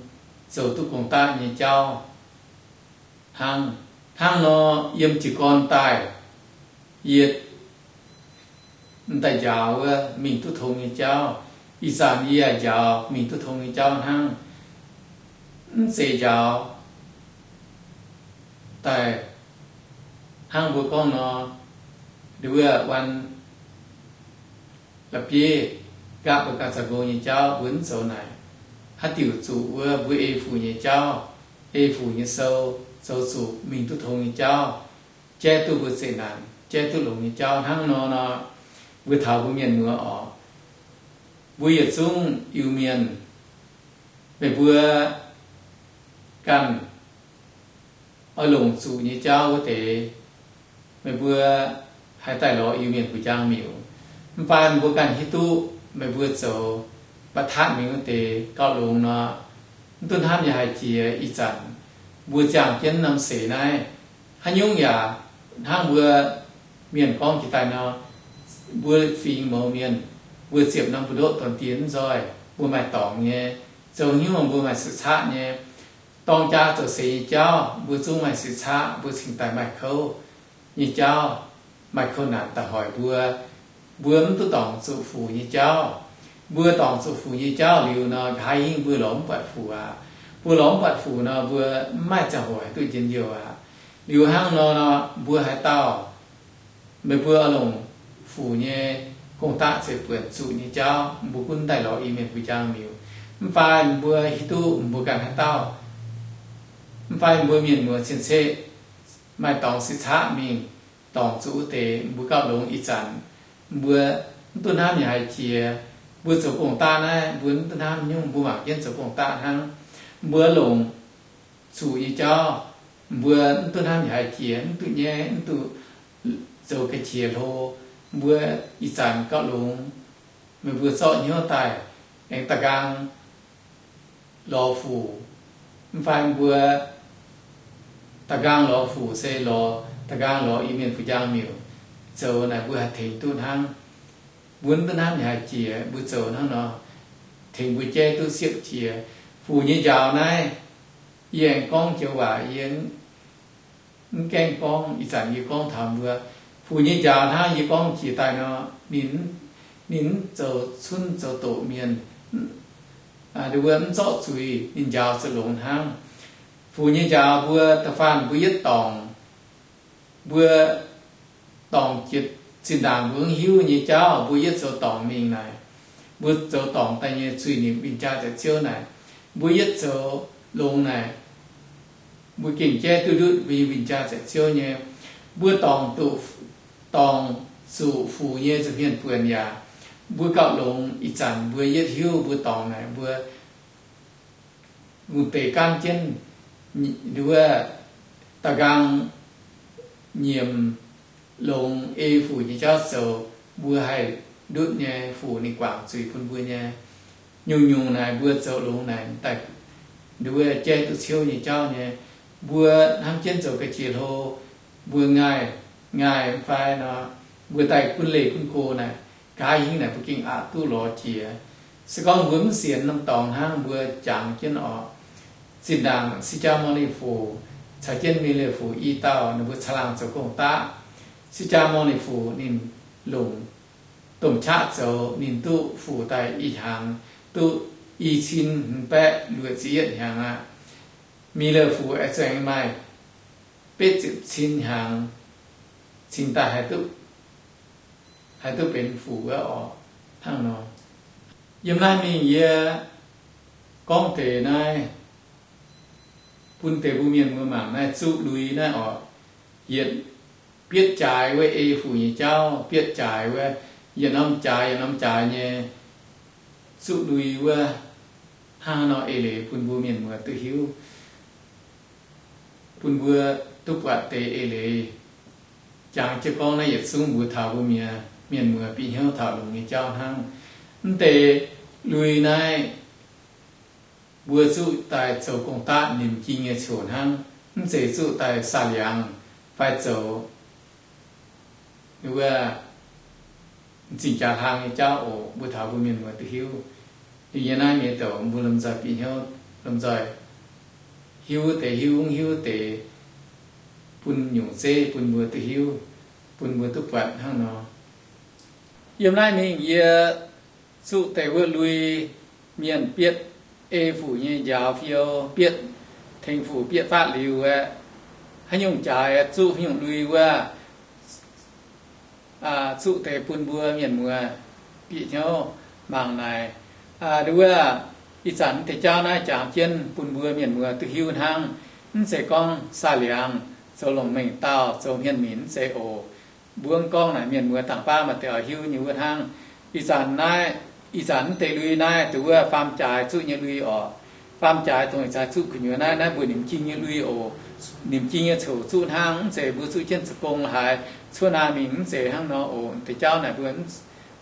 zoux duqv gong-daqv nyei jauv hnangv. Hnangv nor, yiem jiez gorn daaih, yie m'daaih njaaux wuov mingh duqv tong nyei jauv. Ih zanc yie yaac njaaux mingh duqv tong nyei jauv hnangv. Mv zeiz njaaux daaih hnangv mbuo gorngv nor, nduov wuov la'bieiv nqaapv mbuo ganh zoux gong nyei jauv mbuo mv zoux naaic. Haaix diuc zuqc wuov mbuo ei fuc nyei jauv, ei fuc nyei sou, zoux zuqc mingh duqv tong nyei jauv, jaiv duqv mbuo zeqc naanc, jaiv duqv longx nyei jauv hnangv nor nor, mbuo taux mbuo mienh muoz orqc, mbuo yietc zungv Iu-Mienh, meih mbuo ganh oix longc zuqc nyei jauv wuov deix, meih mbuo haaix daaih lorz Iu-Mienh fuc njang miuc. Mv baac mbuo ganh hiuv duqv meih mbuo zoux mba'tatv mingh wuov deix gauh longx nor, mv duqv hnamv yaac haih jiex. Ih zanc mbuo ziangh jienv norm seix naaiv, haaix nyungc yaac hnangv mbuo mienh gorngv jiex daaih nor, mbuo fingx mouz mienh, mbuo ziepc norm buoz-ndoqv dorn-diex mv nzoih, mbuo maaih dorngx nyei. Zoux haaix nyungc mbuo maaih suiv caqv nyei. Dorng jaa zoux seix nyei jauv mbuo zungv maaih suiv caqv, mbuo cingx daaih maaih kouv nyei jauv, maaih kouv naanc daaih hoic mbuo. Mbuo mv duqv dorngc zuqc fuc nyei jauv. Mbuo dorngc zuqc fuc nyei jauv liuz nor, nqa'haav hingv mbuo lorz mv buatc fuc aqv. Mbuo lorz mv buatc fuc nor, mbuo mv maaih ziangh hoc haih duqv njien-youh aqv. Liuz hnangv nor nor, mbuo haaix dauh, meih mbuo oix longc fuc nyei gong-daqv ceix buonc zuqc nyei jauv, mbuo gunv daaih lorz Iu-Mienh fuc njang miuc. Mv fai mbuo hiuv duqv mbuo ganh haaix dauh, mv fai mbuo mienh muoz cien-ceqv maaih dorngx suiv caqv mingh, dorngc zuqc wuov deix mbuo gauh longx. Ih zanc mbuo mv duqv hnamv yaac haih jiex. Mbuo zoux gong-daqv naaiv mbuo mv duqv hnamv nyungc, mbuo mangc jienv zoux gong-daqv hnangv. Mbuo longc zuqc nyei jauv, mbuo mv duqv hnamv yaac haih jiex, mv duqv nyaiv, mv duqv zoux ga'qiex hlo. Mbuo ih zanc gauh longx, meih mbuo zorqv hnyouv daaih aengx da'nqaang lorz fuc. Mv fai mbuo da'nqaang lorz fuc se lorz, da'nqaang lorz Iu-Mienh fuc njang miuc zoux naaic mbuo haih tengx duqv hnangv. Mbuo mv duqv hnamv yaac haih jiex, mbuo zoux hnangv nor tengx mbuo jaiv duqv siepv jiex. Fuc nyei njaaux naaiv, yie aengx gorngv joux waac, yie mv gaengh gorngv, ih zanc yie gorngv taux mbuo. Fuc nyei njaaux hnangv yie gorngv jiex daaih nor, ninh, ninh mv zoux cunv zoux doqc mienh, mbuo mv zorqv zuiz, ninh njaaux zuqc longx hnangv. Fuc nyei njaaux mbuo da'faanh mbuo yietv dorngc, mbuo dorngc jiex zinh ndaangc mbuo mv hiuv nyei jauv, mbuo yietv zoux dorngc mingh naaic, mbuo zoux dorngc daaih nyei zuiz-nimc win-jaa za'ciouv naaic, mbuo yietv zoux longx naaic, mbuo gengh jaiv duqv ndutv mbuo nyei win-jaa za'ciouv nyei. Mbuo dorngc zuqc, dorngc zuqc fuc nyei nza'hmien buonc yaac mbuo gauh longx. Ih zanc mbuo yietv hiuv mbuo dorngc naaic mbuo wuov deix gaanv jienv, nduov, da'nqaang nyiemc longx ei fuc nyei jauv zoux, mbuo haih ndutv nyei fuc ninh guangc zuiz bun mbuo nyei. Nyungc-nyungc naaic mbuo zoux longx naaic daaih nduov jaiv duqv ciouv nyei jauv nyei. Mbuo hnamv jienv zoux ga'qiex hlo, mbuo ngaih, ngaih fai nor, mbuo daaih gunv leih gunv go naaic, nqa'haav hingv naaic mbuo gengh aqc duqv lorz jiex. Se gorngv mbuo mv sienx norm dorngx hnangv, mbuo jangx jienv orqc, zinh ndaangc 释迦牟尼佛 caux jienv 弥勒佛 i dauh ninh mbuo caangh laangh zoux gong-daqv. 释迦牟尼佛 ninh longc domh qaqv zoux, ninh duqv fuc daaih i hnyangx duqv i cin hmz baeqv luoqc ziepc yietv hnyangx aqv. 弥勒佛 aengx zuqc maaih betv ziepc cin hnyangx cingx daaih haih duqv benx fuc wuov orqc. Hnangv nor, yiem naaiv mingh yie gorngv deix naaiv bun deix mbuo mienh muoz mangc naaiv zuqv lui naaiv orqc. Yietc bietv jaaix wuov ei fuc nyei jauv, bietv jaaix wuov, yietc norm jaaix yietc norm jaaix nyei zuqv lui wuov, hnangv nor eix leiz bun mbuo mienh muoz duqv hiuv, bun mbuo duqv buatc deix eix leiz. Jangx jienv gorngv naaiv yietc zungv mbuox taux mbuo mienh, mienh muoz bieqc hnyouv taux longx nyei jauv hnangv. Mv deix lui naaiv mbuo zuqv daaih zoux gong-daqv nimc ging nyei coc hnangv, mv zeiz zuqv daaih saah liangx fai zoux wuov m'zing jaax hlang nyei jauv oc. Mbuox taux mbuo mienh muoz duqv hiuv. Liuz yie naaiv mienh douc mbuo lomh nzoih bieqc hnyouv, lomh nzoih hiuv deix hiuv, mv hiuv deix bun nyungc zeiv bun mbuo duqv hiuv, bun mbuo duqv buatc hnangv nor. Yiem naaiv mingh yie zuqv deix wuov lui, mienh bietv ei fuc nyei njaaux fiou, bietv tengx fuc bietv faatv liuz aeqv, haaix nyungc jaaix zuqv haaix nyungc lui wuov, zuqv deix bun mbuo mienh muoz bieqc hnyouv mangc naaic. Nduov, ih zanc deix jauv naaiv jangx jienv bun mbuo mienh muoz duqv hiuv hnangv. Mv zeiz gorngv saah liangx zoux longc mengh dauh zoux hmien minc mv zeiz oc. Mbuo gorngv naaic mienh muoz dangh baav maaih deix oix hiuv nyei wuov hnangv. Ih zanc naaiv, ih zanc mv deix lui naaiv dongh wuov faam jaaix zuqv nyei lui orqc. Faam jaaix dongh ih zanc zuqv gu'nyuoz naaiv, naaiv mbuo nimc ging nyei lui oc. Nimc ging nyei coc zuqv hnangv, mv zeiz mbuo zuqv jienv zoux gong haaix. Cuotv naaiv mingh mv zeiz hnangv nor oc. Deix jauv naaic mbuo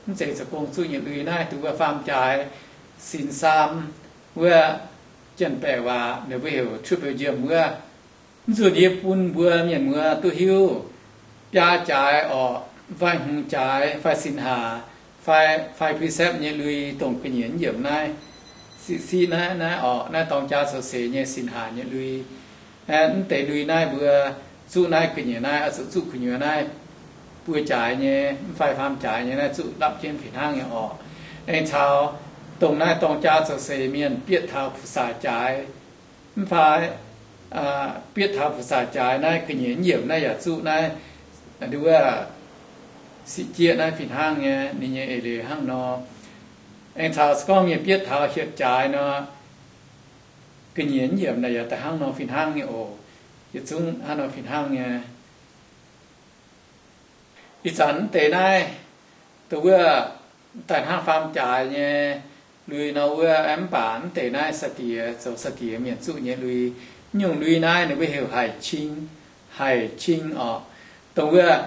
mv zeiz zoux gong zuqv nyei lui naaiv dongh wuov faam jaaix, sin saam, wuov janx-baeqc waac ninh mbuo heuc triple jam wuov. Mv zuqc yie bun mbuo mienh muoz duqv hiuv biaa jaaix orqc, fai hmz jaaix, fai sin haac, fai, fai precept nyei lui, dongh ga'nyiec yiemc naaiv, siqv siqv naaiv, naaiv orqc, naaiv dorng jaa zoux seix nyei sin haac nyei lui. Mv deix lui naaiv mbuo zuqv naaiv ga'nyiec naaiv, oix zuqc zuqv gu'nyuoz naaiv buo jaaix nyei, mv fai faam jaaix nyei naaiv zuqv dapv jienv fih hnangv nyei orqc. Aengx caux dongh naaiv dorng jaa zoux seix mienh bietv taux ภาษา jaaix, mv fai bietv taux ภาษา jaaix naaiv ga'nyiec yiemc naaiv yaac zuqv naaiv, nduov, siqv jieqv naaiv fih hnangv nyei, ninh nyei eix leiz hnangv nor. Aengx caux se gorngv mienh bietv taux hietc jaaix nor, ga'nyiec yiemc naaiv yaac da'hnangv nor fih hnangv nyei oc. Yietc zungv hnangv nor fih hnangv nyei. Ih zanc mv deix naaiv, dongh wuov daaih hnangv faam jaaix nyei lui nor wuov, mv baac mv deix naaiv saa-diex, zoux saa-diex mienh zuqv nyei lui. Nyungc lui naaiv ninh mbuo heuc haic cing, haic cing orqc. Dongh wuov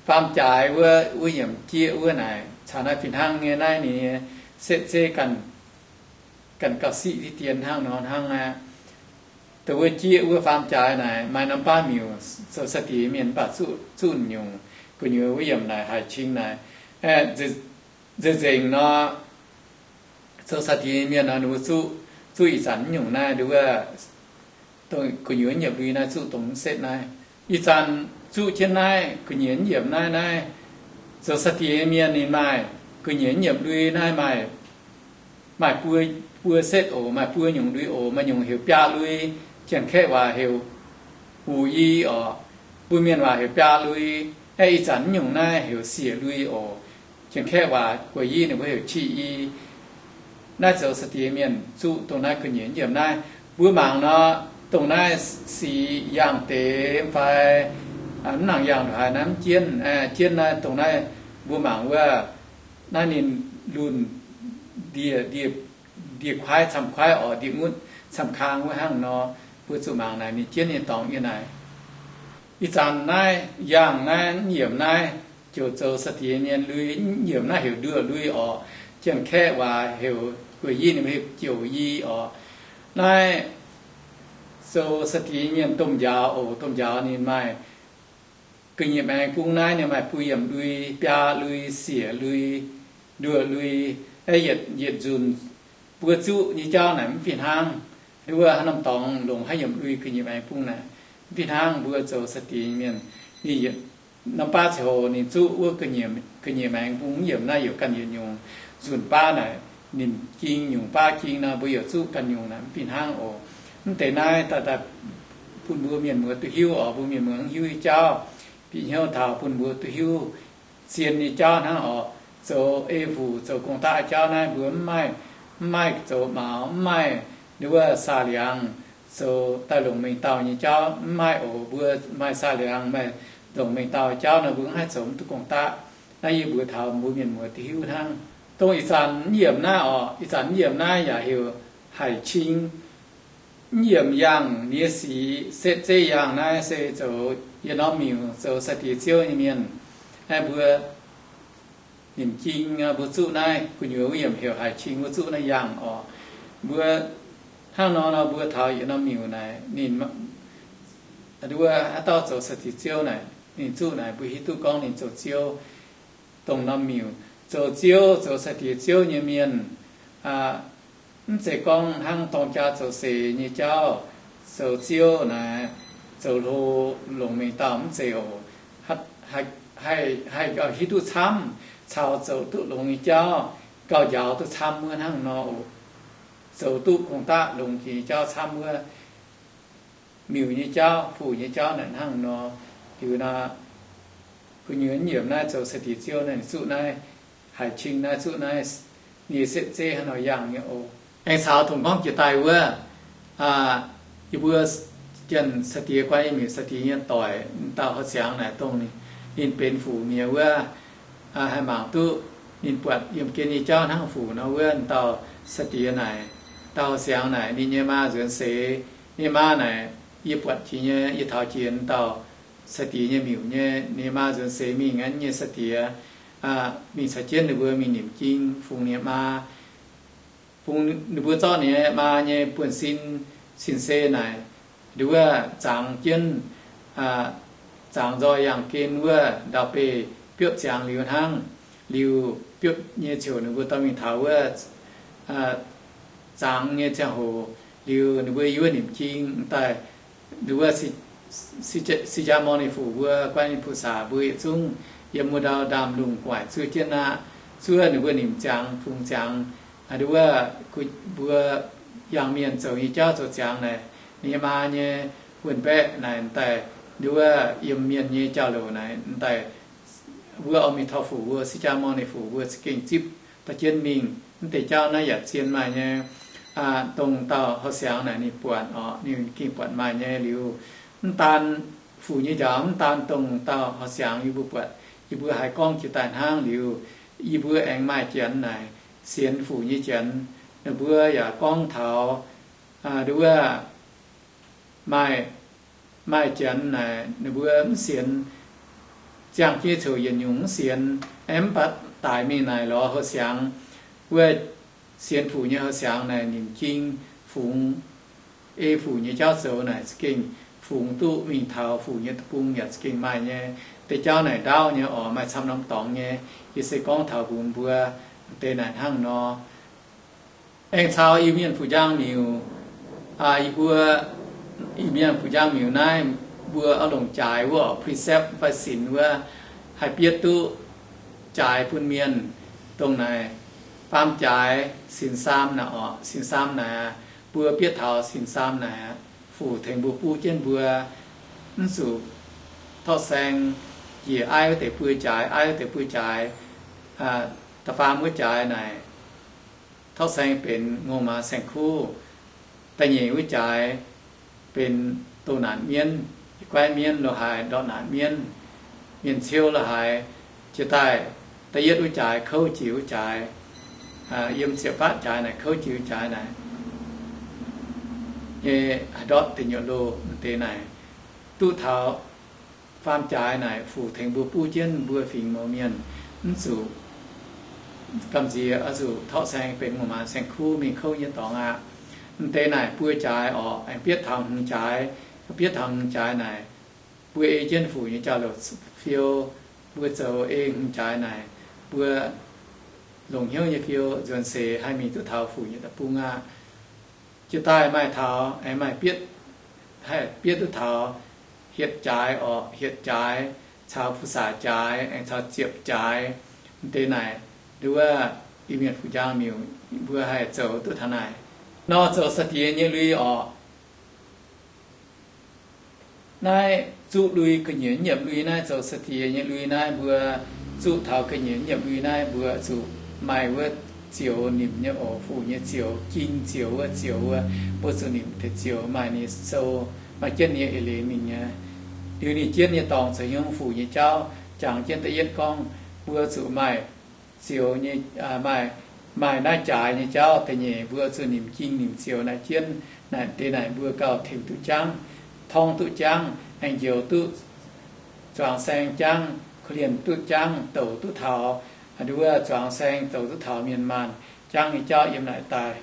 faam jaaix wuov, wuov yiemc jieqv wuov naaic, caux naaiv fih hnangv nyei naaiv ninh nyei setv zeiv ganh gauh siqv diqv dien hnangv nor hnangv aqv. Dongh wuov jieqv wuov faam jaaix naaic maaih norm baav miuc, zoux saa-diex mienh mv baac zuqv nyungc, gu'nyuoz wuov yiemc naaic haic cing naaic. Nzengc nzengc nor, zoux saa-diex mienh nor ninh mbuo zuqv, zuqv ih zanc nyungc naaiv nduov, dongh gu'nyuoz yiemc lui naaiv zuqv dongh mv setv naaiv. Ih zanc zuqv jienv naaiv gu'nyuoz yiemc naaiv, naaiv zoux saa-diex mienh ninh maaih gu'nyuoz yiemc lui naaiv maaih, maaih buo, buo setv oc, maaih buo nyungc lui oc. Maaih nyungc heuc biaa lui, Janx-Kaeqv waac heuc 五一 orqc, mbuo Mienh waac heuc biaa lui. Ih zanc nyungc naaiv heuc siec lui oc. Janx-Kaeqv waac guoqv-i ninh mbuo heuc qi i. Naaiv zoux sa'diex mienh zuqv dongh naaiv ga'nyiec nyiemc naaiv. Mbuo mangc nor, dongh naaiv sic yangh deix fai mv nangc yangh haaix naaiv mv jienv, jienv naaiv dongh naaiv mbuo mangc wuov, naaiv ninh lunh ndie, ndie kuaaiv camv kuaaiv oc, ndie ngutv camv kaang wuov hnangv nor, mbuo zuqc mangc naaic ninh jienv nyei dorngx yie naaic. Ih zanc naaiv yangh naaiv nyiemc naaiv ziouc zoux sa'diex mienh lui, nyiemc naaiv heuc nduoh lui oc. Janx-Kaeqv waac heuc guoqv-i ninh heuc jouc i oc. Naaiv zoux sa'diex mienh domh njaaux oc, domh njaaux ninh maaih ga'nyiec maengx bung naaiv ninh maaih buo yiemc lui, biaa lui, siec lui, nduoh lui, yietc, yietc nzunc mbuo zuqv nyei jauv naaic mv fih hnangv. Wuov haaix norm dorngx longc haaix yiemc lui ga'nyiec maengx bung naaic mv fih hnangv. Mbuo zoux sa'diex mienh, ninh norm baav ziangh hoc ninh zuqv wuov ga'nyiec maengx bung yiemc naaiv youc ganh yietc nyungc. Nzunc baav naaic ninh ging nyungc baav ging nor mbuo youc zuqv ganh nyungc naaic mv fih hnangv oc. Mv deix naaiv daaih, daaih bun mbuo mienh muoz duqv hiuv oc. Mbuo mienh muoz mv hiuv nyei jauv, bieqc hnyouv taux bun mbuo duqv hiuv zien nyei jauv hnangv oc. Zoux ei fuc zoux gong-daqv jauv naaiv mbuo mv maaih, mv maaih zoux maux, mv maaih nduov wuov saah liangx zoux daaih longc mengh dauh nyei jauv mv maaih oc. Mbuo maaih saah liangx, maaih longc mengh dauh jauv nor mbuo mv haih zoux mv duqv gong-daqv. Naaiv yie mbuox taux mbuo mienh muoz duqv hiuv hnangv. Dongh ih zanc nyiemc naaiv oc, ih zanc nyiemc naaiv yaac heuc haic cing. Nyiemc yangh nyei sic setv zeiv yangh naaiv se zoux yietc norm miuc zoux sa'diex ziouv nyei mienh. Naaiv mbuo nimc jing mbuo zuqv naaiv gu'nyuoz wuov yiemc heuc haic cing mbuo zuqv naaiv yangh oc. Mbuo hnangv nor nor mbuo taux yietc norm miuc naaic ninh, wuov haaix dauh zoux sa'diex ziouv naaic ninh zuqv naaic mbuo hiuv duqv gorngv ninh zoux ziouv. Dongh norm miuc zoux ziouv, zoux sa'diex ziouv nyei mienh, mv zeiz gorngv hnangv dorng jaa zoux seix nyei jauv, zoux ziouv naaic zoux hlo longc mengh dauh mv zeiz oc. Haih, haih gauh hiuv duqv camv caux zoux duqv longx nyei jauv, gauh njaaux duqv camv wuov hnangv nor oc. Zoux duqv gong-daqv longx jiex nyei jauv camv wuov, miuc nyei jauv, fuc nyei jauv naaic hnangv nor. Liuz nor, gu'nyuoz nyiemc naaiv zoux sa'diex ziouv naaiv zuqv naaiv, haic cing naaiv zuqv naaiv, nyei setv zeiv hnangv nor yangh nyei oc. Aengx caux dongh gorngv jiex daaih wuov, yie mbuo janx sa'diex guai nyei miuc sa'diex nyei doic, dauh Houh Siangx naaic dongh ninh benx fuc mi'aqv wuov, haih mangc duqv ninh buatc yiemh gen nyei jauv hnangv fuc nor wuov dauh sa'diex naaic, dauh Houh Siangx naaic ninh nyei maa nzuonx seix. Ninh maa naaic yie buatc jiex nyei, yie taux jiex dauh sa'diex nyei miuc nyei, ninh maa nzuonx seix mingh aqv nyei sa'diex, mingh caux jienv ninh mbuo mingh nimc jing fungx ninh maa, fungx ninh mbuo zorqv ninh maa nyei buonv-sin, sin-sei naaic, nduov wuov zangx jienv, zangx nzoih yangh gen wuov ndau-beih biopv ziangx liuz hnangv. Liuz biopv nyei ziouc ninh mbuo dorh mingh taux wuov zangx nyei ziangh hoc, liuz ninh mbuo yiem wuov nimc jing daaih, nduov wuov si jaa morn ninh fuc mbuo guai nyei ผู้สาว mbuo yietc zungv yiem wuov ndau ndaamv-lungh guaaic zuov jienv aqv. Zuov ninh mbuo nimc ziangx fungx ziangx, nduov wuov mbuo yangh mienh zoux nyei jauv zoux ziangx naaic, ninh maa nyei wuon-mbaeqv naaic daaih, nduov wuov yiem mienh nyei jauv-louc naaic daaih, mbuo oix mingh taux fuc mbuo, si jaa morn ninh fuc mbuo za'gengh zipv dorh jienv mingh. Mv deix jauv naaiv yaac zien maaih nyei. Dongh dauh Houh Siangx naaic ninh buatc orqc, ninh gengh buatc maaih nyei. Liuz mv daan fuc nyei njaaux, mv daan dongh dauh Houh Siangx yie mbuo buatc, yie mbuo haiz gorngv jiex daaih hnangv. Liuz yie mbuo aengx maaih janx naaic, sienx fuc nyei janx, ninh mbuo yaac gorngv taux nduov wuov maaih, maaih janx naaic ninh mbuo mv sienx, ziangh jienv coc yietc nyungc mv sienx, aengx mv baac daic mingh naaic lorz Houh Siangx wuov, sienx fuc nyei Houh Siangx naaic nimc jing fungx ei fuc nyei jauv zoux naaic za'gengh fungx duqv mingh taux fuc nyei deic-bung yaac za'gengh maaih nyei. Deix jauv naaic ndaauv nyei orqc, maaih camv norm dorngx nyei. Yie se gorngv taux mbuox mbuo deix naaic hnangv nor. Aengx caux Iu-Mienh Fuc Njang Miuc, yie mbuo Iu-Mienh Fuc Njang Miuc naaiv, mbuo oix longc jaaix wuov orqc, precept fai sinx wuov, haih bietv duqv jaaix bun mienh. Dongh naaic faam jaaix, sinx saam naaic orqc, sinx saam naaic, mbuo bietv taux sinx saam naaic, fuc tengx mbuo buv jienv mbuo, mv zuqc torqv saeng Njiec aiv wuov deix buo jaaix, aiv wuov deix buo jaaix, da'faam wuov jaaix naaic torqv saeng benx ngongh maaz saeng-kuv. Da'nyeic wuov jaaix benx doh naanc mienv, yietc guaiv mienv lo haaix ndortv naanc mienv, mienh ciou lo haaix. Jiex daaih da'yietv wuov jaaix kouv jiex wuov jaaix, yiem ziepc faatv jaaix naaic kouv jiex wuov jaaix naaic nyei haih ndortv deic nyuoqc loh. M'deix naaic duqv taux faam jaaix naaic fuc tengx mbuo buv jienv mbuo fingx mouz mienh, mv zuqc gamh nziex oix zuqc torqv saeng benx ngongh maaz saeng-kuv mingh kouv nyei dorngx aqv. M'deix naaic buo jaaix orqc, aengx bietv taux hmz jaaix. Bietv taux hmz jaaix naaic, mbuo ei jienv fuc nyei jauv-louc fiou. Mbuo zoux ei hmz jaaix naaic, mbuo longc hnyouv nyei fiou nzuonx seix haih mingh duqv taux fuc nyei deic-bung aqv. Jiex daaih maaih taux aengx maaih bietv, haih bietv duqv taux hietc jaaix orqc, hietc jaaix caux fu-saax jaaix aengx caux ziepc jaaix. M'deix naaic nduov Iu-Mienh fuc njang miuc mbuo haih zoux duqv taux naaic. Nor zoux sai-diex nyei lui orqc, naaiv zuqv lui ga'nyiec nyiemc lui naaiv, zoux sai-diex nyei lui naaiv, mbuo zuqv taux ga'nyiec nyiemc lui naaiv mbuo zuqc maaih wuov zioux nimc nyei oc, fuc nyei zioux, ging zioux wuov zioux wuov, mbuo zuqc nimc deix zioux maaih ninh sou, maaih jienv ninh nyei eix leiz mingh nyei. Liuz ninh jienv nyei dorngx zoux hnyouv fuc nyei jauv, jangx jienv da'yietv gorngv mbuo zuqc maaih zioux nyei, maaih, maaih naaiv jaaix nyei jauv. Da'nyeic mbuo zuqc nimc ging nimc zioux naaic jienv, naaic deix naaic mbuo gauh tengx duqv jangv, torngv duqv jangv, aengx njoux duqv zuangx saeng jangv, korv-lienh duqv jangv, douc duqv taux, nduov zuangx saeng douc duqv taux mienh maanh jangv nyei jauv yiem naaic daaih.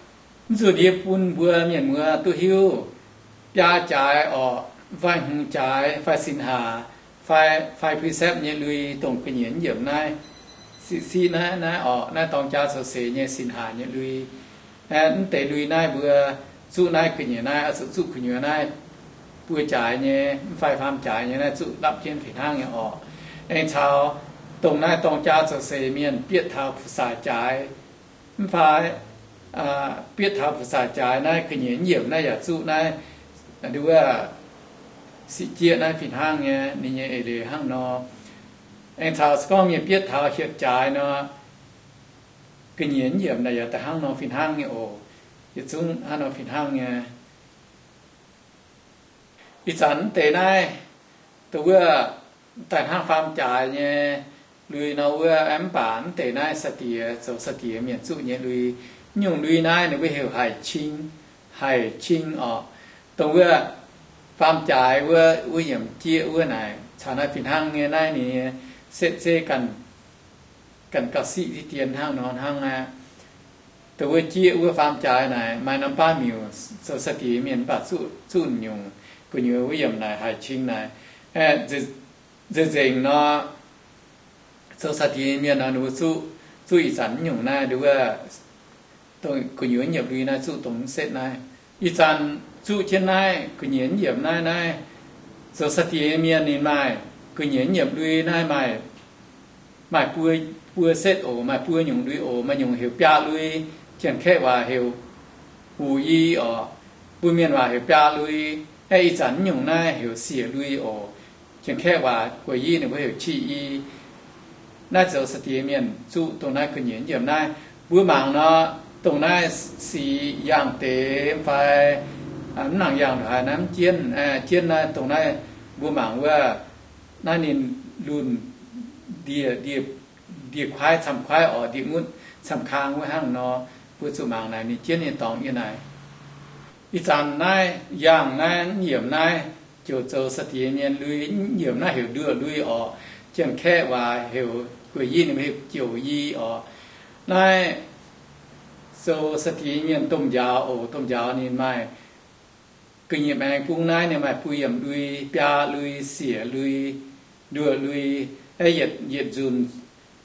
Mv zuqc ndie bun mbuo mienh muoz duqv hiuv, biaa jaaix orqc, fai hmz jaaix, fai sin haac, fai, fai precept nyei lui, dongh ga'nyiec nyiemc naaiv, siqv siqv naaiv, naaiv orqc, naaiv dorng jaa zoux seix nyei sin haac nyei lui. Mv deix lui naaiv mbuo zuqv naaiv ga'nyiec naaiv oix zuqc zuqv gu'nyuoz naaiv buo jaaix nyei, mv fai faam jaaix nyei naaiv zuqv lapv jienv fih hnangv nyei orqc. Aengx caux dongh naaiv dorng jaa zoux seix mienh bietv taux fu-saax jaaix, mv fai bietv taux fu-saax jaaix naaiv ga'nyiec nyiemc naaiv yaac zuqv naaiv, nduov siqv jieqv naaiv fih hnangv nyei, ninh nyei eix leiz hnangv nor. Aengx caux se gorngv mienh bietv taux hietc jaaix nor, ga'nyiec nyiemc naaiv yaac da'hnangv nor fih hnangv nyei oc. Yietc zungv hnangv nor fih hnangv nyei. Ih zanc mv deix naaiv, dongh wuov daaih hnangv faam jaaix nyei lui nor wuov, mv baac mv deix naaiv sai-diex, zoux sai-diex mienh zuqv nyei lui. Mv nyungc lui naaiv ninh mbuo heuc haic cing, haic cing orqc. Dongh wuov faam jaaix wuov, wuov yiemc jieqv wuov naaic caux naaiv fih hnangv nyei naaiv ninh nyei setv zeiv ganh gauh siqv deix dien hnangv nor hnangv aqv. Dongh wuov jieqv wuov faam jaaix naaic maaih norm baav miuc, zoux sai-diex mienh mv baac zuqv, zuqv nyungc. Gu'nyuoz wuov yiemc naaic haic cing naaic, nzengc nzengc nor, zoux sai-diex mienh nor ninh mbuo zuqv, zuqv ih zanc mv nyungc naaiv, nduov wuov, dongh gu'nyuoz nyiemc lui naaiv zuqv dongh mv setv naaiv. Ih zanc zuqv jienv naaiv gu'nyuoz nyiemc naaiv, naaiv zoux sai-diex mienh ninh maaih gu'nyuoz nyiemc lui naaiv maaih, maaih buo, buo setv oc, maaih buo nyungc lui oc. Maaih nyungc heuc biaa lui, Janx-Kaeqv waac heuc 五一 orqc, mbuo Mienh waac heuc biaa lui. Aeqv, ih zanc mv nyungc naaiv heuc siec lui oc. Janx-Kaeqv waac 五一 ninh mbuo heuc 七一. Naaiv zoux sai-diex mienh zuqv dongh naaiv gu'nyuoz nyiemc naaiv. Mbuo mangc nor, dongh naaiv sic yangh deix fai mv nangc yangh haaix naaiv mv jienv, jienv naaiv dongh naaiv mbuo mangc wuov, naaiv ninh lunh ndie, ndie, ndie-kuaaiv camv-kuaaiv orqc, ndie-ngutv camv-kaang wuov hnangv nor, mbuo zuqc mangc naaic ninh jienv nyei dorngx yie naaic. Ih zanc naaiv yangh naaiv nyiemc naaiv, ziouc zoux sai-diex mienh lui. Nyiemc naaiv heuc nduoh lui orqc. Janx-Kaeqv waac heuc 五一, ninh mbuo heuc 九一 orqc. Naaiv zoux sai-diex mienh domh njaaux oc. Domh njaaux ninh maaih gu'nyiec maengx bung naaiv ninh maaih bun yiemc lui, biaa lui, siec lui, nduoh lui. Aeqv, yietc, yietc nzunc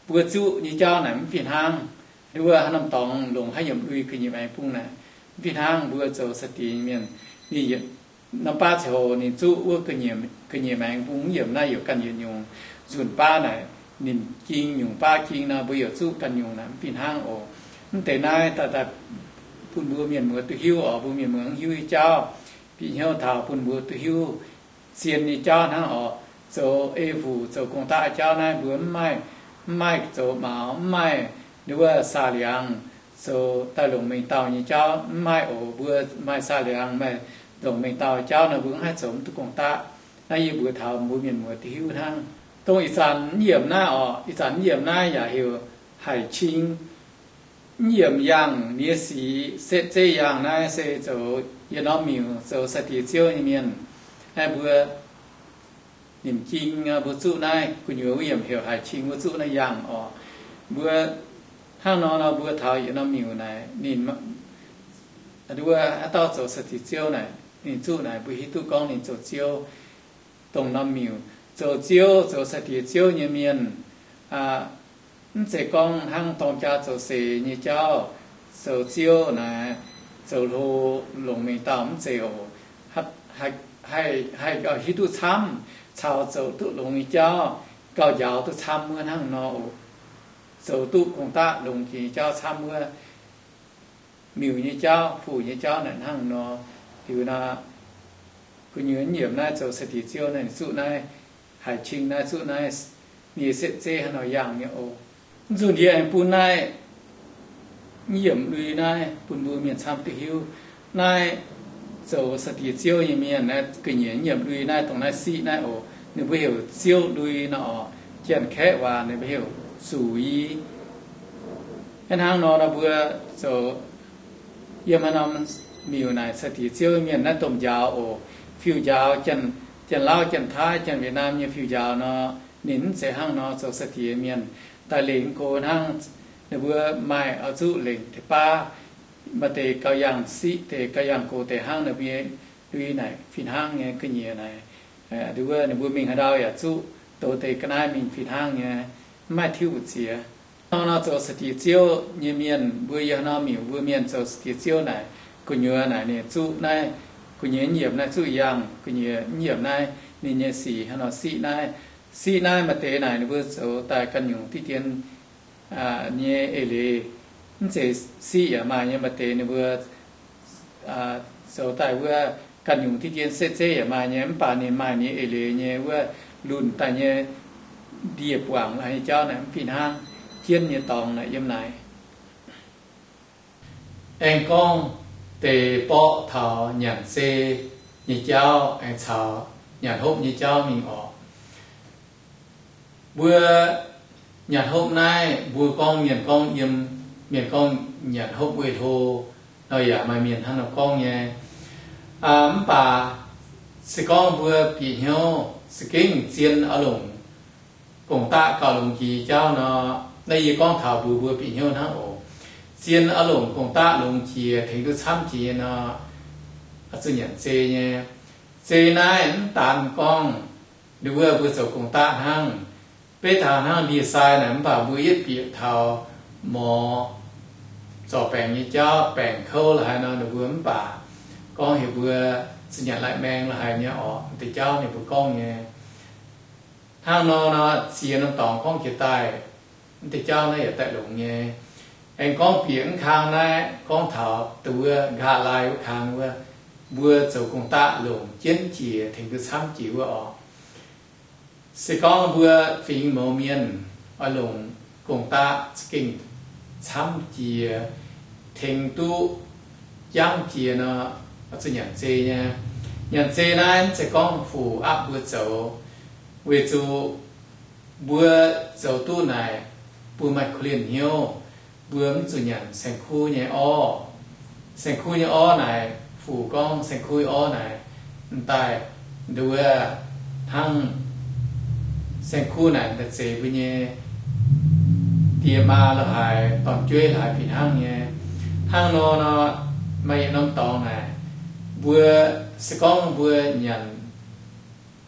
mbuo zuqv nyei jauv naaic mv fih hnangv. Nduov haaix norm dorngx longc haaix yiemc lui gu'nyiec maengx bung naaic mv fih hnangv. Mbuo zoux sai-diex mienh, ninh norm baav ziangh hoc ninh zuqv wuov gu'nyiec maengx bung mv yiemc naaiv yaac ganh yietc nyungc. Nzunc baav naaic ninh ging nyungc baav ging nor, mbuo yaac zuqv ganh nyungc naaic mv fih hnangv oc. Mv deix naaiv daaih, daaih bun mbuo mienh muoz duqv hiuv oc. Mbuo mienh muoz mv hiuv nyei jauv, bieqc hnyouv taux bun mbuo duqv hiuv zien nyei jauv hnangv oc. zoux ei fuc zoux gong-daqv jauv naaiv mbuo mv maaih, mv maaih zoux maux, mv maaih nduov saah liangz zoux daaih longc mengh dauh nyei jauv mv maaih oc. Mbuo maaih saah liangz maaih longc mengh dauh jauv nor mbuo mv haih zoux mv duqv gong-daqv. Naaiv yie mbuox taux mbuo mienh muoz duqv hiuv hnangv. Dongh ih zanc mv yiemc naaiv oc, ih zanc mv yiemc naaiv yaac heuc haic cing. Mv yiemc yangh nyei sic setv zeiv yangh naaiv se zoux yietc norm miuc zoux sai-diex ziouv nyei mienh. Naaiv mbuo nimc jing mbuo zuqv naaiv gu'nyuoz wuov yiemc heuc haic cing wuov zuqv naaiv yangh oc. Mbuo hnangv nor nor mbuo taux yietc norm miuc naaic ninh, nduov haaix dauh zoux sai-diex ziouv naaic ninh zuqv naaic mbuo hiuv duqv gorngv ninh zoux ziouv. Dongh norm miuc zoux ziouv zoux sai-diex ziouv nyei mienh mv zeiz gorngv hnangv dorng jaa zoux seix nyei jauv zoux ziouv naaic zoux hlo longc mengh dauh mv zeiz oc. Haih, haih hiuv duqv camv caux zoux duqv longx nyei jauv gauh njaaux duqv camv wuov hnangv nor oc. Zoux duqv gong-daqv longx jiex nyei jauv camv wuov, miuc nyei jauv, fuc nyei jauv naaic hnangv nor. Liuz nor gu'nyuoz mv yiemc naaiv zoux sai-diex ziouv naaiv zuqv naaiv haic cing naaiv zuqv naaiv nyei setv zeiv hnangv nor yangh nyei oc. Mv zuqc ndie aengx bun naaiv mv yiemc lui naaiv bun mbuo mienh camv duqv hiuv. Naaiv zoux sai-diex ziouv nyei mienh naaiv ga'nyiec mv yiemc lui naaiv dongh naaiv siqv naaiv oc. Ninh mbuo heuc ziouv lui nor oc. Janx-Kaeqv waac ninh mbuo heuc zuiz. Hnangv nor nor mbuo zoux yiem haaix norm miuc naaic sai-diex ziouv mienh naaiv domh njaaux oc. Fiuv-njaaux, Janx-Lauv, Janx-Taiv, Janx-Wietc Naamh nyei fiuv-njaaux nor, ninh mv zeiz hnangv nor zoux sai-diex mienh daaih lengx go hnangv. Ninh mbuo maaih oix zuqc lengc deix baav, maaih deix gauh yangh siqv deix, gauh yangh gox deix hnangv ninh mbuo lui naaic fih hnangv nyei ga'nyiec naaic. Nduov ninh mbuo mingh haaix ndau yaac zuqc douz deix ga'naaiv mingh fih hnangv nyei, mv maaih tiuv mbu'ziex. Nor nor zoux sai-diex ziouv nyei mienh mbuo yiem haaix norm miuc mbuo mienh zoux sai-diex ziouv naaic gu'nyuoz naaic ninh zuqv naaiv, gu'nyuoz mv yiemc naaiv zuqv yangh, gu'nyuoz mv yiemc naaiv ninh nyei sic hnangv nor siqv naaiv. Siqv naaiv maaih deix naaic ninh mbuo zoux daaih ganh nyungc diqv dien nyei eix leiz. Mv zeiz siqv yaac maaih nyei, maaih deix ninh mbuo zoux daaih wuov ganh nyungc diqv dien setv zeiv yaac maaih nyei, mv baac ninh maaih ninh nyei eix leiz nyei wuov lunh daaih nyei ndie-buangc nyei jauv naaic mv fih hnangv. Jienv nyei dorngx naaic yiem naaic. Aengx gorngv deix borqv taux nyanc zei nyei jauv aengx caux nyanc hopv nyei jauv mingh orqc. Mbuo nyanc hopv naaiv mbuo gorngv mienh gorngv yiem, mienh gorngv nyanc hopv weih hlo nor yaac maaih mienh hnangv nor gorngv nyei. Mv baac se gorngv mbuo bieqc hnyouv za'gengh zien oix longc gong-daqv gauh longx jiex jauv nor, naaiv yie gorngv taux mbuox mbuo bieqc hnyouv hnangv oc. Zien oix longc gong-daqv longx jiex tengx duqv camv jiex nor, zuqc nyanc zei nyei. Zei naaiv mv daan gorngv nduov mbuo zoux gong-daqv hnangv. Beiv taux hnangv ndie-sai naaic mv baac mbuo yietv bieqc taux morz zorc baengc nyei jauv, baengc kouv la'haaix nor ninh mbuo mv baac gorngv heuc mbuo zuqc nyanc lai-maeng la'haaix nyei orqc, deix jauv ninh mbuo gorngv nyei. Hnangv nor nor ziex norm dorngx gorngv jiex daaih, mv deix jauv naaiv yaac daaih longx nyei. Aengx gorngv bieqc mv kang naaiv gorngv taux dongh wuov nqa'haav laai wuov kang wuov, mbuo zoux gong-daqv longc jienv jiex tengx duqv camv jiex wuov orqc. Se gorngv mbuo fingx mouz mienh oix longc gong-daqv za'gengh camv jiex tengx duqv jangv jiex nor, zuqc nyanc zei nyei. Nyanc zei naaiv mv zeiz gorngv fuc aapv mbuo zoux, weic zuqc mbuo zoux duqv naaic, mbuo maaih korv-lienh hnyouv, mbuo mv zuqc nyanc saeng-kuv nyei orv. Saeng-kuv nyei orv naaic, fuc gorngv saeng-kuv nyei orv naaic, m'daaih nduov hnangv saeng-kuv naaic m'daaih zeix mbuo nyei die maa la'haaix, dorn-jueiv la'haaix fih hnangv nyei. Hnangv nor nor, maaih yietc norm dorngx naaic, mbuo se gorngv mbuo nyanc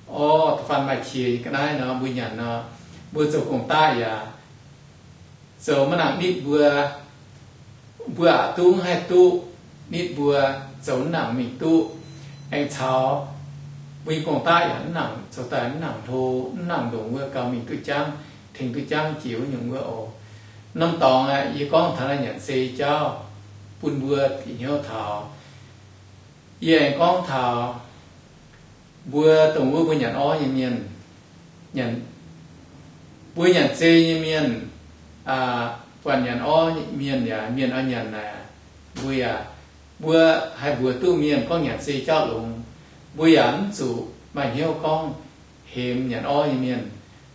orv, da'faanh maaih qiex nyei ga'naaiv nor, mbuo nyanc nor, mbuo zoux gong-daqv yaac zoux maiv nangc nitv mbuo, mbuo aqc duqv haih duqv nitv mbuo, zoux mv nangc mingh duqv. Aengx caux mbuo nyei gong-daqv yaac mv nangc zoux daaih mv nangc hlo, mv nangc ndongc wuov gauh mingh duqv jangv, tengx duqv jangv jiex wuov nyungc wuov oc. Norm dorngx aeqv, yie gorngv taux naaiv nyanc zei jauv bun mbuo bieqc hnyouv taux. Yie aengx gorngv taux mbuo dongh wuov mbuo nyanc orv nyei mienh, Mbuo nyanc zei nyei mienh, buatc nyanc orv mienh yaac mienh oix nyanc naaic, mbuo yaac, mbuo haih mbuox duqv mienh gorngv nyanc zei jauv longx. Mbuo yaac mv zuqc maaih hnyouv gorngv hemx nyanc orv nyei mienh,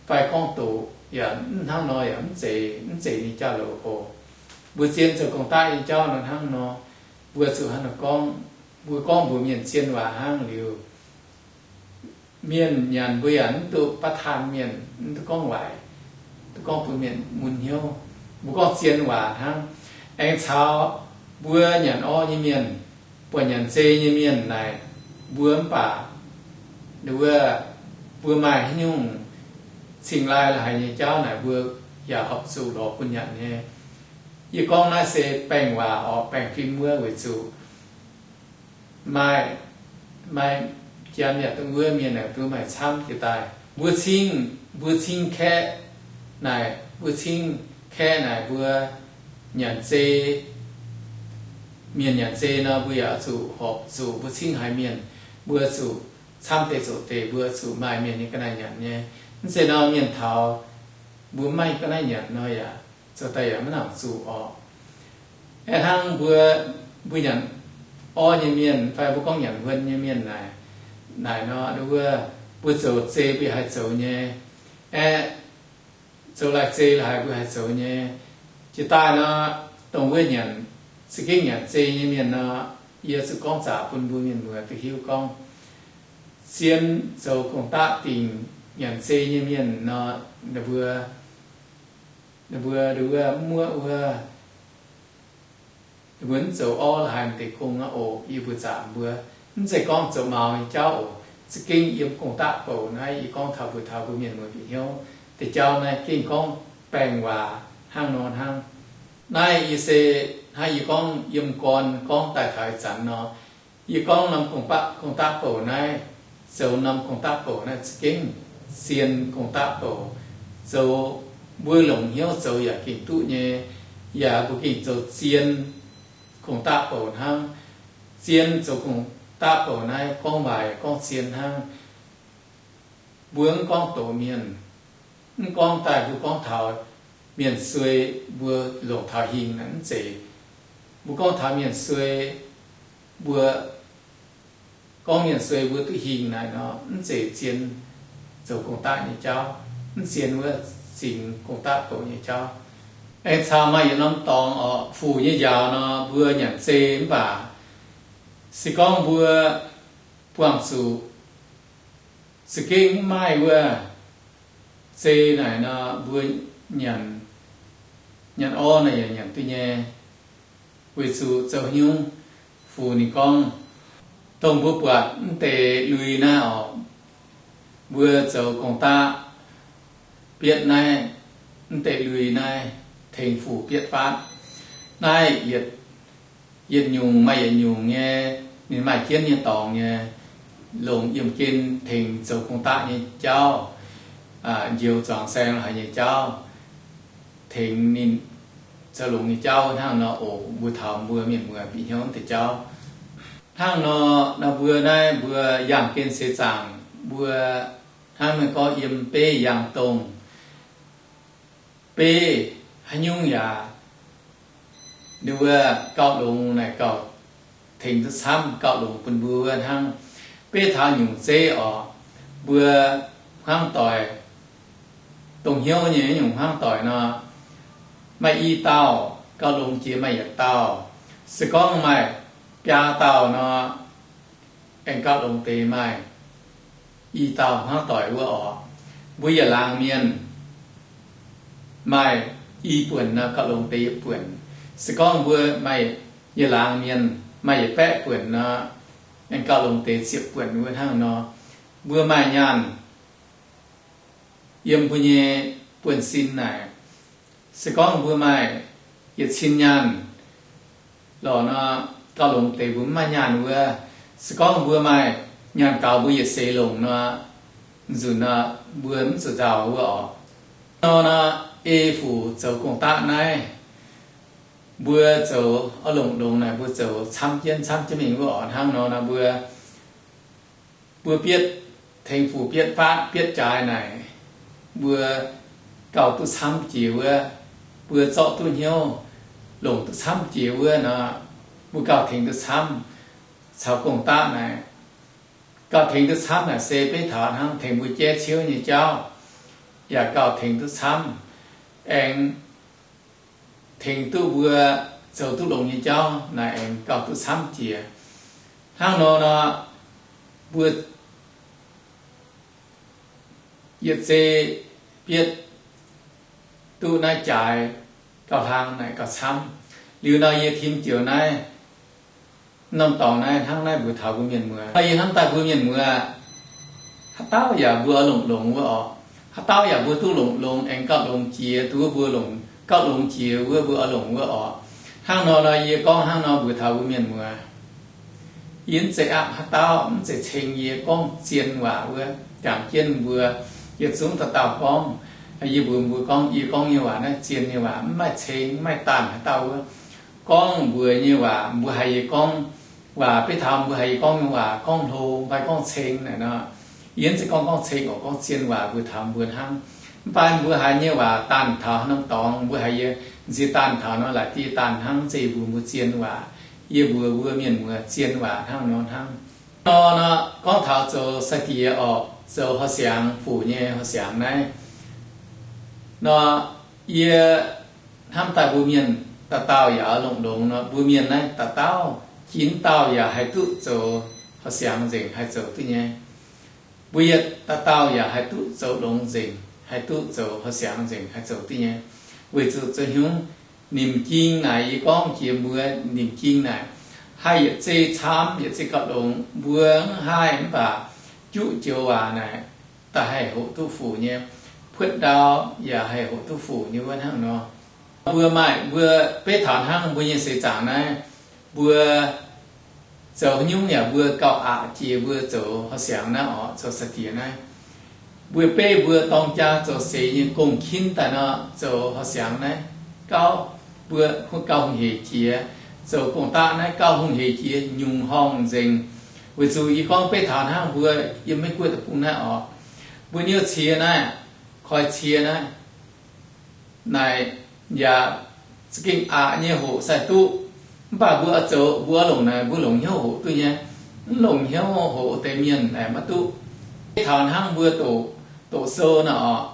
fai gorngv doqc yaac mv hnangv nor yaac mv zeiz, mv zeiz ninh jauv-louc oc. Mbuo zien zoux gong-daqv nyei jauv nor hnangv nor, mbuo zuqc hnangv nor gorngv, mbuo gorngv mbuox mienh zien waac hnangv liuz, mienh nyanc mbuo yaac mv duqv batv taan mienh, mv duqv gorngv waaic, duqv gorngv bun mienh mun hnyouv. Mbuo gorngv zien waac hnangv. Aengx caux mbuo nyanc orv nyei mienh, buatc nyanc zei nyei mienh naaic, mbuo mv baac wuov, mbuo maaih haaix nyungc cingx lai la'haic nyei jauv naaic mbuo yaac horpc zuqc lorz bun nyanc nyei. Yie gorngv naaiv se baengh waac orqc, baengh fim wuov, weic zuqc maaih, maaih janx yaac dongh wuov mienh naaic duqv maaih camv jiex daaih. Mbuo cingv, mbuo cingv kaeqv naaic, mbuo cingv kaeqv naaic mbuo nyanc zei, mienh nyanc zei nor mbuo yaac zuqc horpc zuqc mbuo cingv haiz mienh, mbuo zuqc camv deix zoqc deix mbuo zuqc maaih mienh nyei ga'naaiv nyanc nyei. Mv zeiz nor mienh taux mbuo maiv ga'naaiv nyanc nor yaac zoux daaih yaac maiv nangc zuqc orqc. Aeqv, hnangv mbuo, mbuo nyanc orv nyei mienh fai mbuo gorngv nyanc huon nyei mienh naaic, naaic nor wuov, mbuo zoux zei mbuo yaac haih zoux nyei. Aeqv, zoux lai zei la'haic mbuo haih zoux nyei. Jiex daaih nor, dongh wuov nyanc, za'gengh nyanc zei nyei mienh nor, yie zuqc gorngv zaqc bun mbuo mienh muoz duqv hiuv gorngv, zien zoux gong-daqv dingc nyanc zei nyei mienh nor, ninh mbuo, ninh mbuo, ninh mbuo mv muoqv wuov, ninh mbuo mv zoux orv la'haic deix gong aqv oc. Yie mbuo zaqc mbuo, mv zeiz gorngv zoux maux nyei jauv oc. Za'gengh yiem gong-daqv bouc naaiv, yie gorngv taux mbuo, taux mbuo mienh muoz bieqc hnyouv deix jauv naaiv gengh gorngv baengh waac hnangv nor hnangv. Naaiv yie se hnangv yie gorngv yiem gorn gorngv daaih taux ih zanc nor, yie gorngv norm gong-daqv bouc naaiv, zoux norm gong-daqv bouc naaiv za'gengh zien gong-daqv bouc, zoux mbuo longc hnyouv zoux yaac gengh duqv nyei, yaac mbuo gengh zoux zien gong-daqv bouc hnangv. Zien zoux gong-daqv bouc naaiv gorngv waac yaac gorngv zien hnangv. Mbuo mv gorngv doqc mienh, mv gorngv daaih mbuo gorngv taux mienh suei, mbuo longc taux hingh naaic mv zeiz. Mbuo gorngv taux mienh suei, mbuo gorngv mienh suei mbuo duqv hingh naaic nor, mv zeiz zien zoux gong-daqv nyei jauv, mv zien wuov zingx gong-daqv bouc nyei jauv. Aengx caux maaih yietc norm dorngx orqc, fuc nyei njaaux nor, mbuo nyanc zei mv baac se gorngv mbuo buangh zuqc za'gengh mv maaih wuov zei naaic nor, mbuo nyanc, nyanc orv naaic yaac nyanc duqv nyei. Weic zuqc zoux haaix nyungc, fuc ninh gorngv, dongh mbuo buatc mv deix lui naaiv orqc, mbuo zoux gong-daqv bietv naaiv, mv deix lui naaiv tengx fuc bietv fatv. Naaiv yietc, yietc nyungc maaih yietc nyungc nyei, ninh maaih jienv nyei dorngx nyei, longc yiemh gen tengx zoux gong-daqv nyei jauv, njoux zuangx saeng la'haic nyei jauv, tengx ninh zoux longx nyei jauv hnangv nor oc. Mbuo taux mbuo mienh muoz bieqc hnyouv deix jauv hnangv nor, nor mbuo naaiv mbuo yangh gen seix zaangc mbuo hnangv meih gorngv yiem beiv yangh dongh beiv haaix nyungc yaac, ninh wuov gauh longx naaic gauh tengx duqv camv, gauh longx bun mbuo wuov hnangv. Beiv taux nyungc zeiv orqc, mbuo hmuangv doic, dongh hnyouv nyei nyungc hmuangv doic nor, maaih i dauh gauh longx jiex maaih yietc dauh. Se gorngv maaih biaa dauh nor, aengx gauh longx deix maaih i dauh hmuangv doic wuov orqc. Mbuo yietc laangz mienh maaih i buonc nor, gauh longx deix yietc buonc. Se gorngv mbuo maaih yietc laangz mienh maaih yietc baeqv buonc nor, aengx gauh longx deix ziepc buonc wuov hnangv nor. Mbuo maaih nyaanh yiem mbuo nyei buonv-sin naaic, se gorngv mbuo maaih yietc cin nyaanh lorqc nor, gauh longx deix mbuo mv maaih nyaanh wuov. Se gorngv mbuo maaih nyaanh gaux mbuo yietc seix longc nor, nzunc nor mbuo mv zuqc nzauh wuov orqc. Nor nor, ei fuc zoux gong-daqv naaiv, mbuo zoux oix longc longx naaic mbuo zoux camv jienv camv jienv mingh wuov orqc. Hnangv nor nor mbuo, mbuo bietv, tengx fuc bietv fatv bietv jaaix naaic, mbuo gauh duqv camv jiex wuov, mbuo zorqv duqv hnyouv longc duqv camv jiex wuov nor, mbuo gauh tengx duqv camv caux gong-daqv naaic. Gauh tengx duqv camv naaic se beiv taux hnangv tengx mbuo jaiv ciouv nyei jauv, yaac gauh tengx duqv camv, aengx tengx duqv mbuo zoux duqv longx nyei jauv naaic aengx gauh duqv camv jiex. Hnangv nor nor, mbuo yietc zei bietv duqv naaiv jaaix gauh hlang naaic gauh camv. Liuz nor yie tim joux naaiv norm dorngx naaiv hnangv naaiv mbuox taux mbuo mienh muoz. Yie hnamv daaih mbuo mienh muoz, haaix dauh yaac mbuo oix longc longx wuov orqc. Haaix dauh yaac mbuo duqv longc longx aengx gauh longx jiex, duqv mbuo longc gauh longx jiex wuov mbuo oix longc wuov orqc. Hnangv nor nor yie gorngv hnangv nor mbuox taux mbuo mienh muoz. Yie mv zeiz aapv haaix dauh, mv zeiz ceng yie gorngv zien waac wuov. Jangx jienv mbuo yietc zungv dauh dauh gorngv, yie mbuox mbuo gorngv, yie gorngv nyei waac naaiv zien nyei waac, mv maaih ceng, mv maaih daanh haaix dauh wuov. Gorngv mbuox nyei waac, mbuo haiz yie gorngv waac, beiv taux mbuo haiz yie gorngv nyei waac gorngv hlo fai gorngv ceng naaic nor, yie mv zeiz gorngv gorngv ceng oc, gorngv zien waac mbuox taux mbuo hnangv. Mv baac mbuo haiz nyei waac daanh taux haaix norm dorngx, mbuo haiz yie nziex daanh taux nor, laaix dieh daanh hnangv, zeiz mbuox mbuo zien waac. Yie mbuox mbuo mienh muoz zien waac hnangv nor hnangv. Nor nor gorngv taux zoux sai-diex orqc, zoux horqc siangx, fuc nyei horqc siangx naaiv nor, yie hnamv daaih mbuo mienh dauh dauh yaac oix longc longx nor, mbuo mienh naaiv dauh dauh, jiex dauh yaac haih duqv zoux horqc siangx nzengc haih zoux duqv nyei. Mbuo yietc dauh dauh yaac haih duqv zoux longx nzengc, haih duqv zoux horqc siangx nzengc haih zoux duqv nyei. Weic zuqc zoux hnyungv, nimc ging naaic yie gorngv jiex mbuo, nimc ging naaic haih yietc zei camv yietc zei gauh longx, mbuo mv haih mv baac juqv joux waac naaic da'haih hoqc duqv fuc nyei, puotv ndau yaac haih hoqc duqv fuc nyei wuov hnangv nor. Mbuo maaih mbuo beiv taux hnangv mbuo nyei seix zaangc naaiv, mbuo zoux haaix nyungc yaac mbuo gauh aqc jiex mbuo zoux horqc siangx naaiv orqc, zoux sai-diex naaiv. Mbuo beiv mbuo dorng jaa zoux seix nyei gong-kin daaih nor, zoux horqc siangx naaiv gauh, mbuo gauh hungh heic jiex. Zoux gong-daqv naaiv gauh hungh heic jiex, nyungc horngh nzengc. Weic zuqc yie gorngv beiv taux hnangv mbuo yiem Meiv Guoqv deic-bung naaiv orqc, mbuo niouv cie naaiv, koi cie naaiv, naaic yaac za'gengh aqc nyei hoqc sai duqv. Mv baac mbuo oix zoux, mbuo oix longc naaic, mbuo longc hnyouv hoqc duqv nyei. Mv longc hnyouv hoqc deix mienh naaic maiv duqv. Beiv taux hnangv mbuo doqc, doqc sou naaic orqc,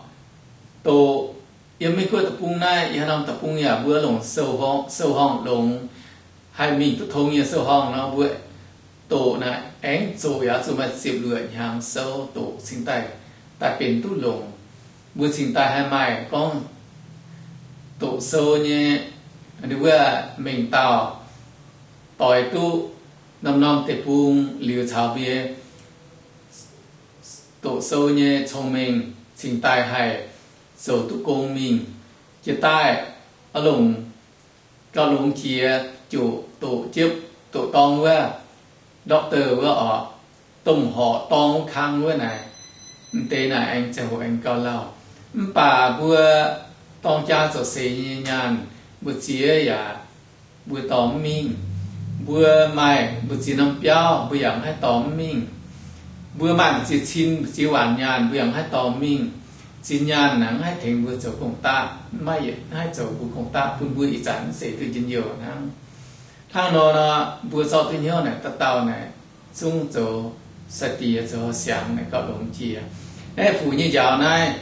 doqc yiem Meiv Guoqv deic-bung naaiv, yiem haaix norm deic-bung yaac mbuo longc sou horngh, sou horngh longx, haih mingh duqv tong nyei sou horngh nor, mbuo doqc naaic aengx zoqc yaac zuqc maaih ziepc luoqc hnyangx sou doqc cingx daaih, daaih benx duqv longc. Mbuo cingx daaih haih maaih gorngv doqc sou nyei, wuov mengh dauh doix duqv norm-norm deic-bung liuz caux mbuo doqc sou nyei cong-mengh cingx daaih haih zoux duqv gong mingh. Jiex daaih oix longc gauh longx jiex, ziouc doqc jiepv, doqc dorng wuov, doctor wuov orqc, domh horqc dorng wuov kang wuov naaic, m'deix naaic aengx ziangh hoc aengx gauh lauh. Mv baac mbuo dorng jaa zoux seix nyei nyaanh, mbu'ziex yaac mbuo dorh mv mingh. Mbuo maaih mbu'ziex norm biauv, mbuo yaac mv haih dorh mv mingh. Mbuo maaih mbu'ziex cin, mbu'ziex waanc nyaanh, mbuo yaac mv haih dorh mv mingh. Zinh nyaanh naaic mv haih tengx mbuo zoux gong-daqv, maiv yietc haih zoux mbuo gong-daqv, bun mbuo ih zanc mv zeiz duqv njien-youh hnangv. Hnangv nor nor, mbuo zorqv duqv hnyouv naaic, dauh dauh naaic zungv zoux sai-diex, zoux horqc siangx naaic gauh longx jiex. Aeqv, fuc nyei njaaux naaiv,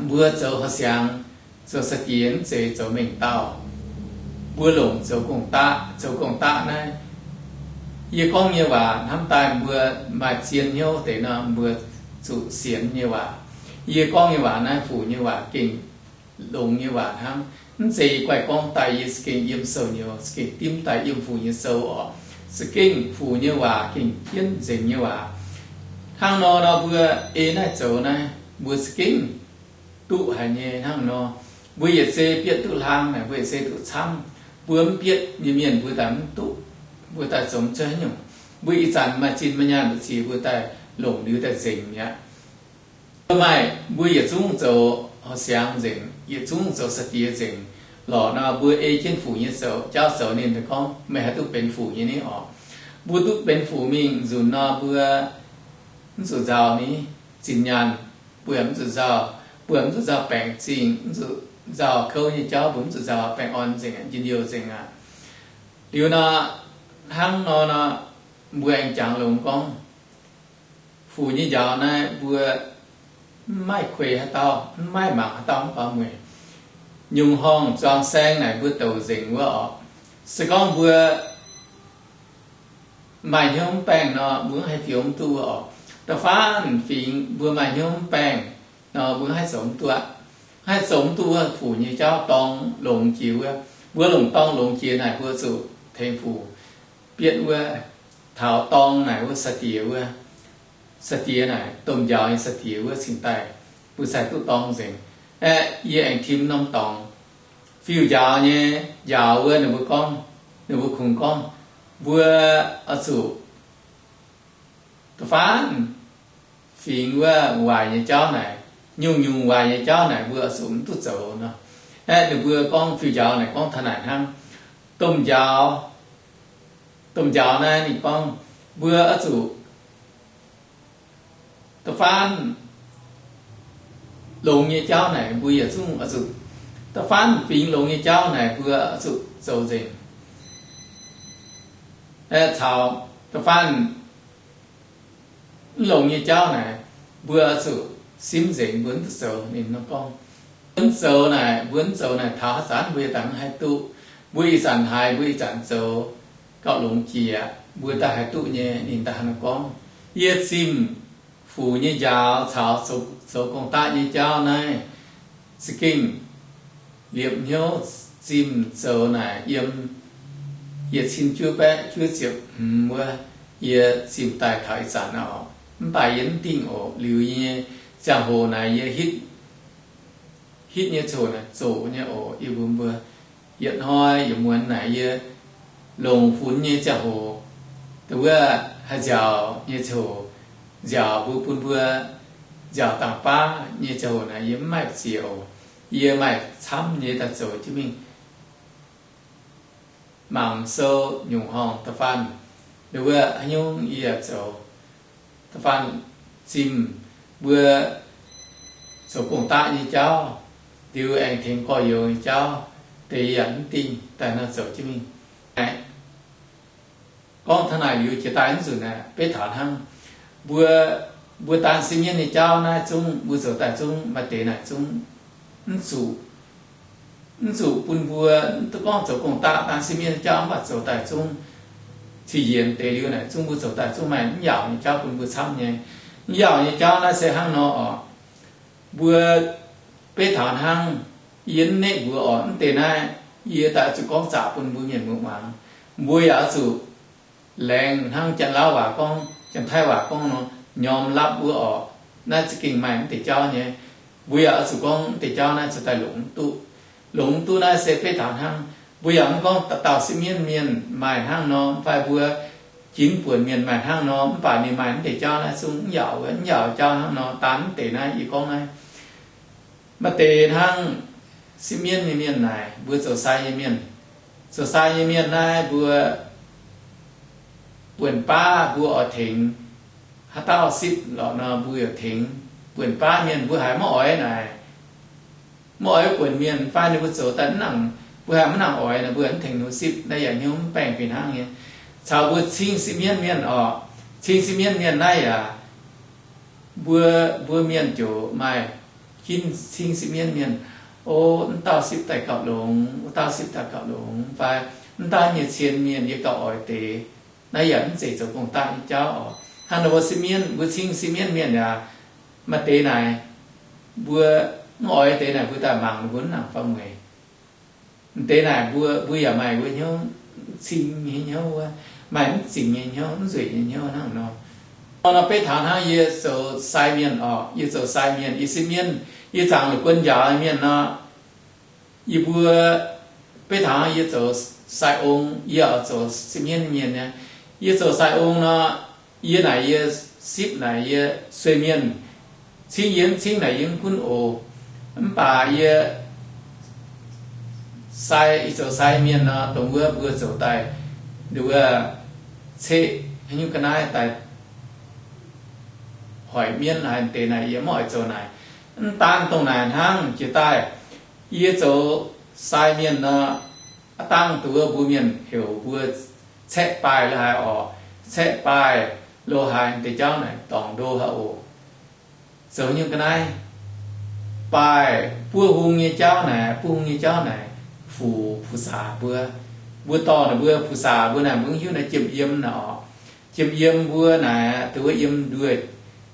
mbuo zoux horqc siangx, zoux sai-diex mv zeiz zoux mengh dauh. Mbuo longc zoux gong-daqv. Zoux gong-daqv naaiv, yie gorngv nyei waac hnamv daaih mbuo maaih zien hnyouv deix nor, mbuo zuqc sienx nyei waac. Yie gorngv nyei waac naaiv fuc nyei waac gengh longx nyei waac hnangv. Mv zeiz yie guaih gorngv daaih yie za'gengh yiem sou-nyouz, za'gengh dimv daaih yiem fuc nyei sou orqc. Za'gengh fuc nyei waac gengh jienv nzengc nyei waac. Hnangv nor nor mbuo ei naaiv zoux naaiv, mbuo za'gengh duqv haic nyei hnangv nor. Mbuo yietc zei bietv duqv hlang naaic, mbuo yietc zei duqv camv. Mbuo mv bietv nyei mienh mbuo daaih mv duqv, mbuo daaih zoux mv cuotv haaix nyungc. Mbuo ih zanc maaih zinh maaih nyaanh mbu'ziex mbuo daaih longc liuz daaih nzengc mi'aqv. Mbuo maaih, mbuo yietc zungv zoux horqc siangx nzengc, yietc zungv zoux sai-diex nzengc lorqc nor, mbuo ei jienv fuc nyei zoux, jauv zoux ninh daaih gorngv, meih haih duqv benx fuc nyei ni orqc. Mbuo duqv benx fuc mingh nzunc nor, mbuo mv zuqc nzauh ni, zinh nyaanh mbuo yaac mv zuqc nzauh. Mbuo mv zuqc nzauh baengc zingh, mv zuqc nzauh kouv nyei jauv, mbuo mv zuqc nzauh baengh orn nzengc, njien-youh nzengc aqv. Liuz nor, hnangv nor nor, mbuo aengx jangx longx gorngv, fuc nyei njaaux naaiv mbuo mv maaih kuei haaix dauh, mv maaih mangc haaix dauh mv faaux mueic. Nyungc horngh zuangx saeng naaic mbuo douc nzengc wuov orqc. Se gorngv mbuo maaih hnyouv mv baengh nor, mbuo mv haih fioux mv duqv wuov orqc. Da'faanh fingx mbuo maaih hnyouv mv baengh nor, mbuo mv haih zoux mv duqv aqv. Haih zoux mv duqv wuov fuc nyei jauv dorng longx jiex wuov. Mbuo longc dorng longx jiex naaic mbuo zuqc tengx fuc bietv wuov. Taux dorng naaic wuov sai-diex wuov, sai-diex naaic domh njaaux nyei sai-diex wuov cingx daaih, mbuo cingx duqv dorng nzengc. Aeqv, yie aengx tim norm dorngx, fiuv-njaaux nyei njaaux wuov ninh mbuo gorngv, ninh mbuo kungx gorngv, mbuo oix zuqc da'faanh fingx wuov waaic nyei jauv naaic, nyungc-nyungc waaic nyei jauv naaic mbuo oix zuqc mv duqv zoux nor. Aeqv, ninh mbuo gorngv fiuv-njaaux naaic gorngv taux naaic hnangv. Domh njaaux, domh njaaux naaiv ninh gorngv, mbuo oix zuqc da'faanh longx nyei jauv naaic mbuo yietc zungv oix zuqc, da'faanh fingx longx nyei jauv naaic mbuo oix zuqc zoux nzengc. Aeqv, caux da'faanh mv longx nyei jauv naaic mbuo oix zuqc simv nzengc, mbuo mv duqv zoux. Ninh nor gorngv, mbuo mv zoux naaic, mbuo mv zoux naaic taux haaix zanc mbuo yaac daaih mv haih duqv. Mbuo ih zanc haiz, mbuo ih zanc zoux gauh longx jiex, mbuo daaih haih duqv nyei. Ninh daaih hnangv nor gorngv. Yie zimh fuc nyei njaaux caux zoux gong-daqv nyei jauv naaiv za'gengh liepc hnyouv zimh zoux naaic yiem yietc cin juov baeqv juov ziepc hmz wuov, yie zimh daaih taux ih zanc oc. Mv baac yie mv dingh oc. Liuz nyei ziangh hoc naaic yie hitv, hitv nyei ziangh hoc naaic zoqc nyei oc. Yie mbuox mbuo, yietc hnoi yietc muonz naaic yie longc funx nyei ziangh hoc, dongh wuov haih nziaauc nyei ziangh hoc, nziaauc mbuo bun mbuo nziaauc dangh baav nyei ziangh hoc naaic yie mv maaih ziex oc. Yie maaih camv nyei daaih zoux jienv mingh. Mangc sou nyungc horngh da'faanh, wuov haaix nyungc yie yaac zoux. Da'faanh zimh mbuo zoux gong-daqv nyei jauv, liuz aengx tengx gorx-youz nyei jauv, deix yaac mv dingh daaih nor zoux jienv mingh. Gorngv taux naaic liuz jiex daaih mv nzunc aeqv, beiv taux hnangv mbuo, mbuo daan sieqv mienv nyei jauv naaiv zungv mbuo zoux daaih zungv maaih deix naaic zungv mv zuqc, mv zuqc bun mbuo, mv duqv gorngv zoux gong-daqv daan sieqv mienv nyei jauv, mv baac zoux daaih zungv ziqc yienx deix liuz naaic zungv mbuo zoux daaih zungv maaih mv yaauc nyei jauv bun mbuo camv nyei. Mv yaauc nyei jauv naaiv se hnangv nor oc. Mbuo beiv taux hnangv, yie mv neqv mbuox oc, mv deix naaiv yie daaih zuqc gorngv zaqc bun mbuo mienh muoz muangx. Mbuo yaac oix zuqc laengz hnangv Janx-Lauv waac gorngv, Janx-Taiv waac gorngv nor, ยอมรับ wuov oc. Naaiv za'gengh maaih mv deix jauv nyei. Mbuo yaac oix zuqc gorngv mv deix jauv naaiv zuqc daaih longc duqv. Longc duqv naaiv se beiv taux hnangv. Mbuo yaac mv gorngv dauh dauh sieqv mienv mienh maaih hnangv nor, fai mbuo jinv buonc mienh maaih hnangv nor, mv baac ninh maaih mv deix jauv naaiv zungv mv yaauc, mv yaauc jauv hnangv nor. Daan mv deix naaiv yie gorngv naaiv, maaih deix hnangv sieqv mienv nyei mienh naaic, mbuo zoux sai nyei mienh. Zoux sai nyei mienh naaiv mbuo buonc baav mbuo oix tengx haaix dauh sipv lorqc nor, mbuo yaac tengx. Buonc baav mienh mbuo haiz maiv oix naaic, maiv oix buonc mienh fai ninh mbuo zoux daaih mv nangc, mbuo haiz mv nangc oix nor, mbuo mv tengx ninh mbuo sipv. Naaiv yaac hnyouv mv baengh fih hnangv nyei. Caux mbuo cing sipv mienv mienh oc. Cing sipv mienv mienh naaiv yaac mbuo, mbuo mienh ziouc maaih ginv cing sipv mienv mienh. O, mv dauh sipv daaih gauh longx, wuov dauh sipv daaih gauh longx, fai mv dauh nyei cien mienh yie gauh oix deix. Naaiv yaac mv zeiz zoux gong-daqv nyei jauv oc. Hnangv nor mbuo sipv mienv, mbuo cing sipv mienv mienh yaac maaih deix naaic, mbuo mv oix deix naaic mbuo daaih mangc ninh mbuo mv nangc faaux mueic. M'deix naaic mbuo, mbuo yaac maaih wuov hnyouv, cing nyei hnyouv wuov, maaih mv zingx nyei hnyouv, mv nzueic nyei hnyouv hnangv nor. Nor, nor beiv taux hnangv yie zoux sai mienh oc, yie zoux sai mienh, yie sipv mienv, yie zaangc la'guon njaaux mienh nor, yie mbuo beiv taux yie zoux sai ong, yie oix zoux sipv mienv mienh nyei. Yie zoux sai ong nor, yie naaic yie sipv naaic yie sueih mienh, cing yie mv cingv naaic yie mv gunv oc. Mv baac yie sai, yie zoux sai mienh nor, dongh wuov mbuo zoux daaih, wuov ceqv haaix nyungc ga'naaiv daaih hoic mienv haaix deix naaic yie mv oix zoux naaic. Mv daan dongh naaic hnangv, jiex daaih yie zoux sai mienh nor, aav dangh duqv mbuo mienh heuc mbuo caeqv baaih lo haaix orqc, caeqv baaih lo haaix deix jauv naaic dorngc ndo haic oc. Zoux nyungc ga'naaiv baaih buov hung nyei jauv naaic, buov hung nyei jauv naaic, fuc ผู้สา mbuo, mbuo dorh naaic mbuo ผู้สา mbuo naaic mbuo hiuv naaic jiem yiem naaic orqc. Jiem yiem mbuo naaic duqv wuov yiem nduoh,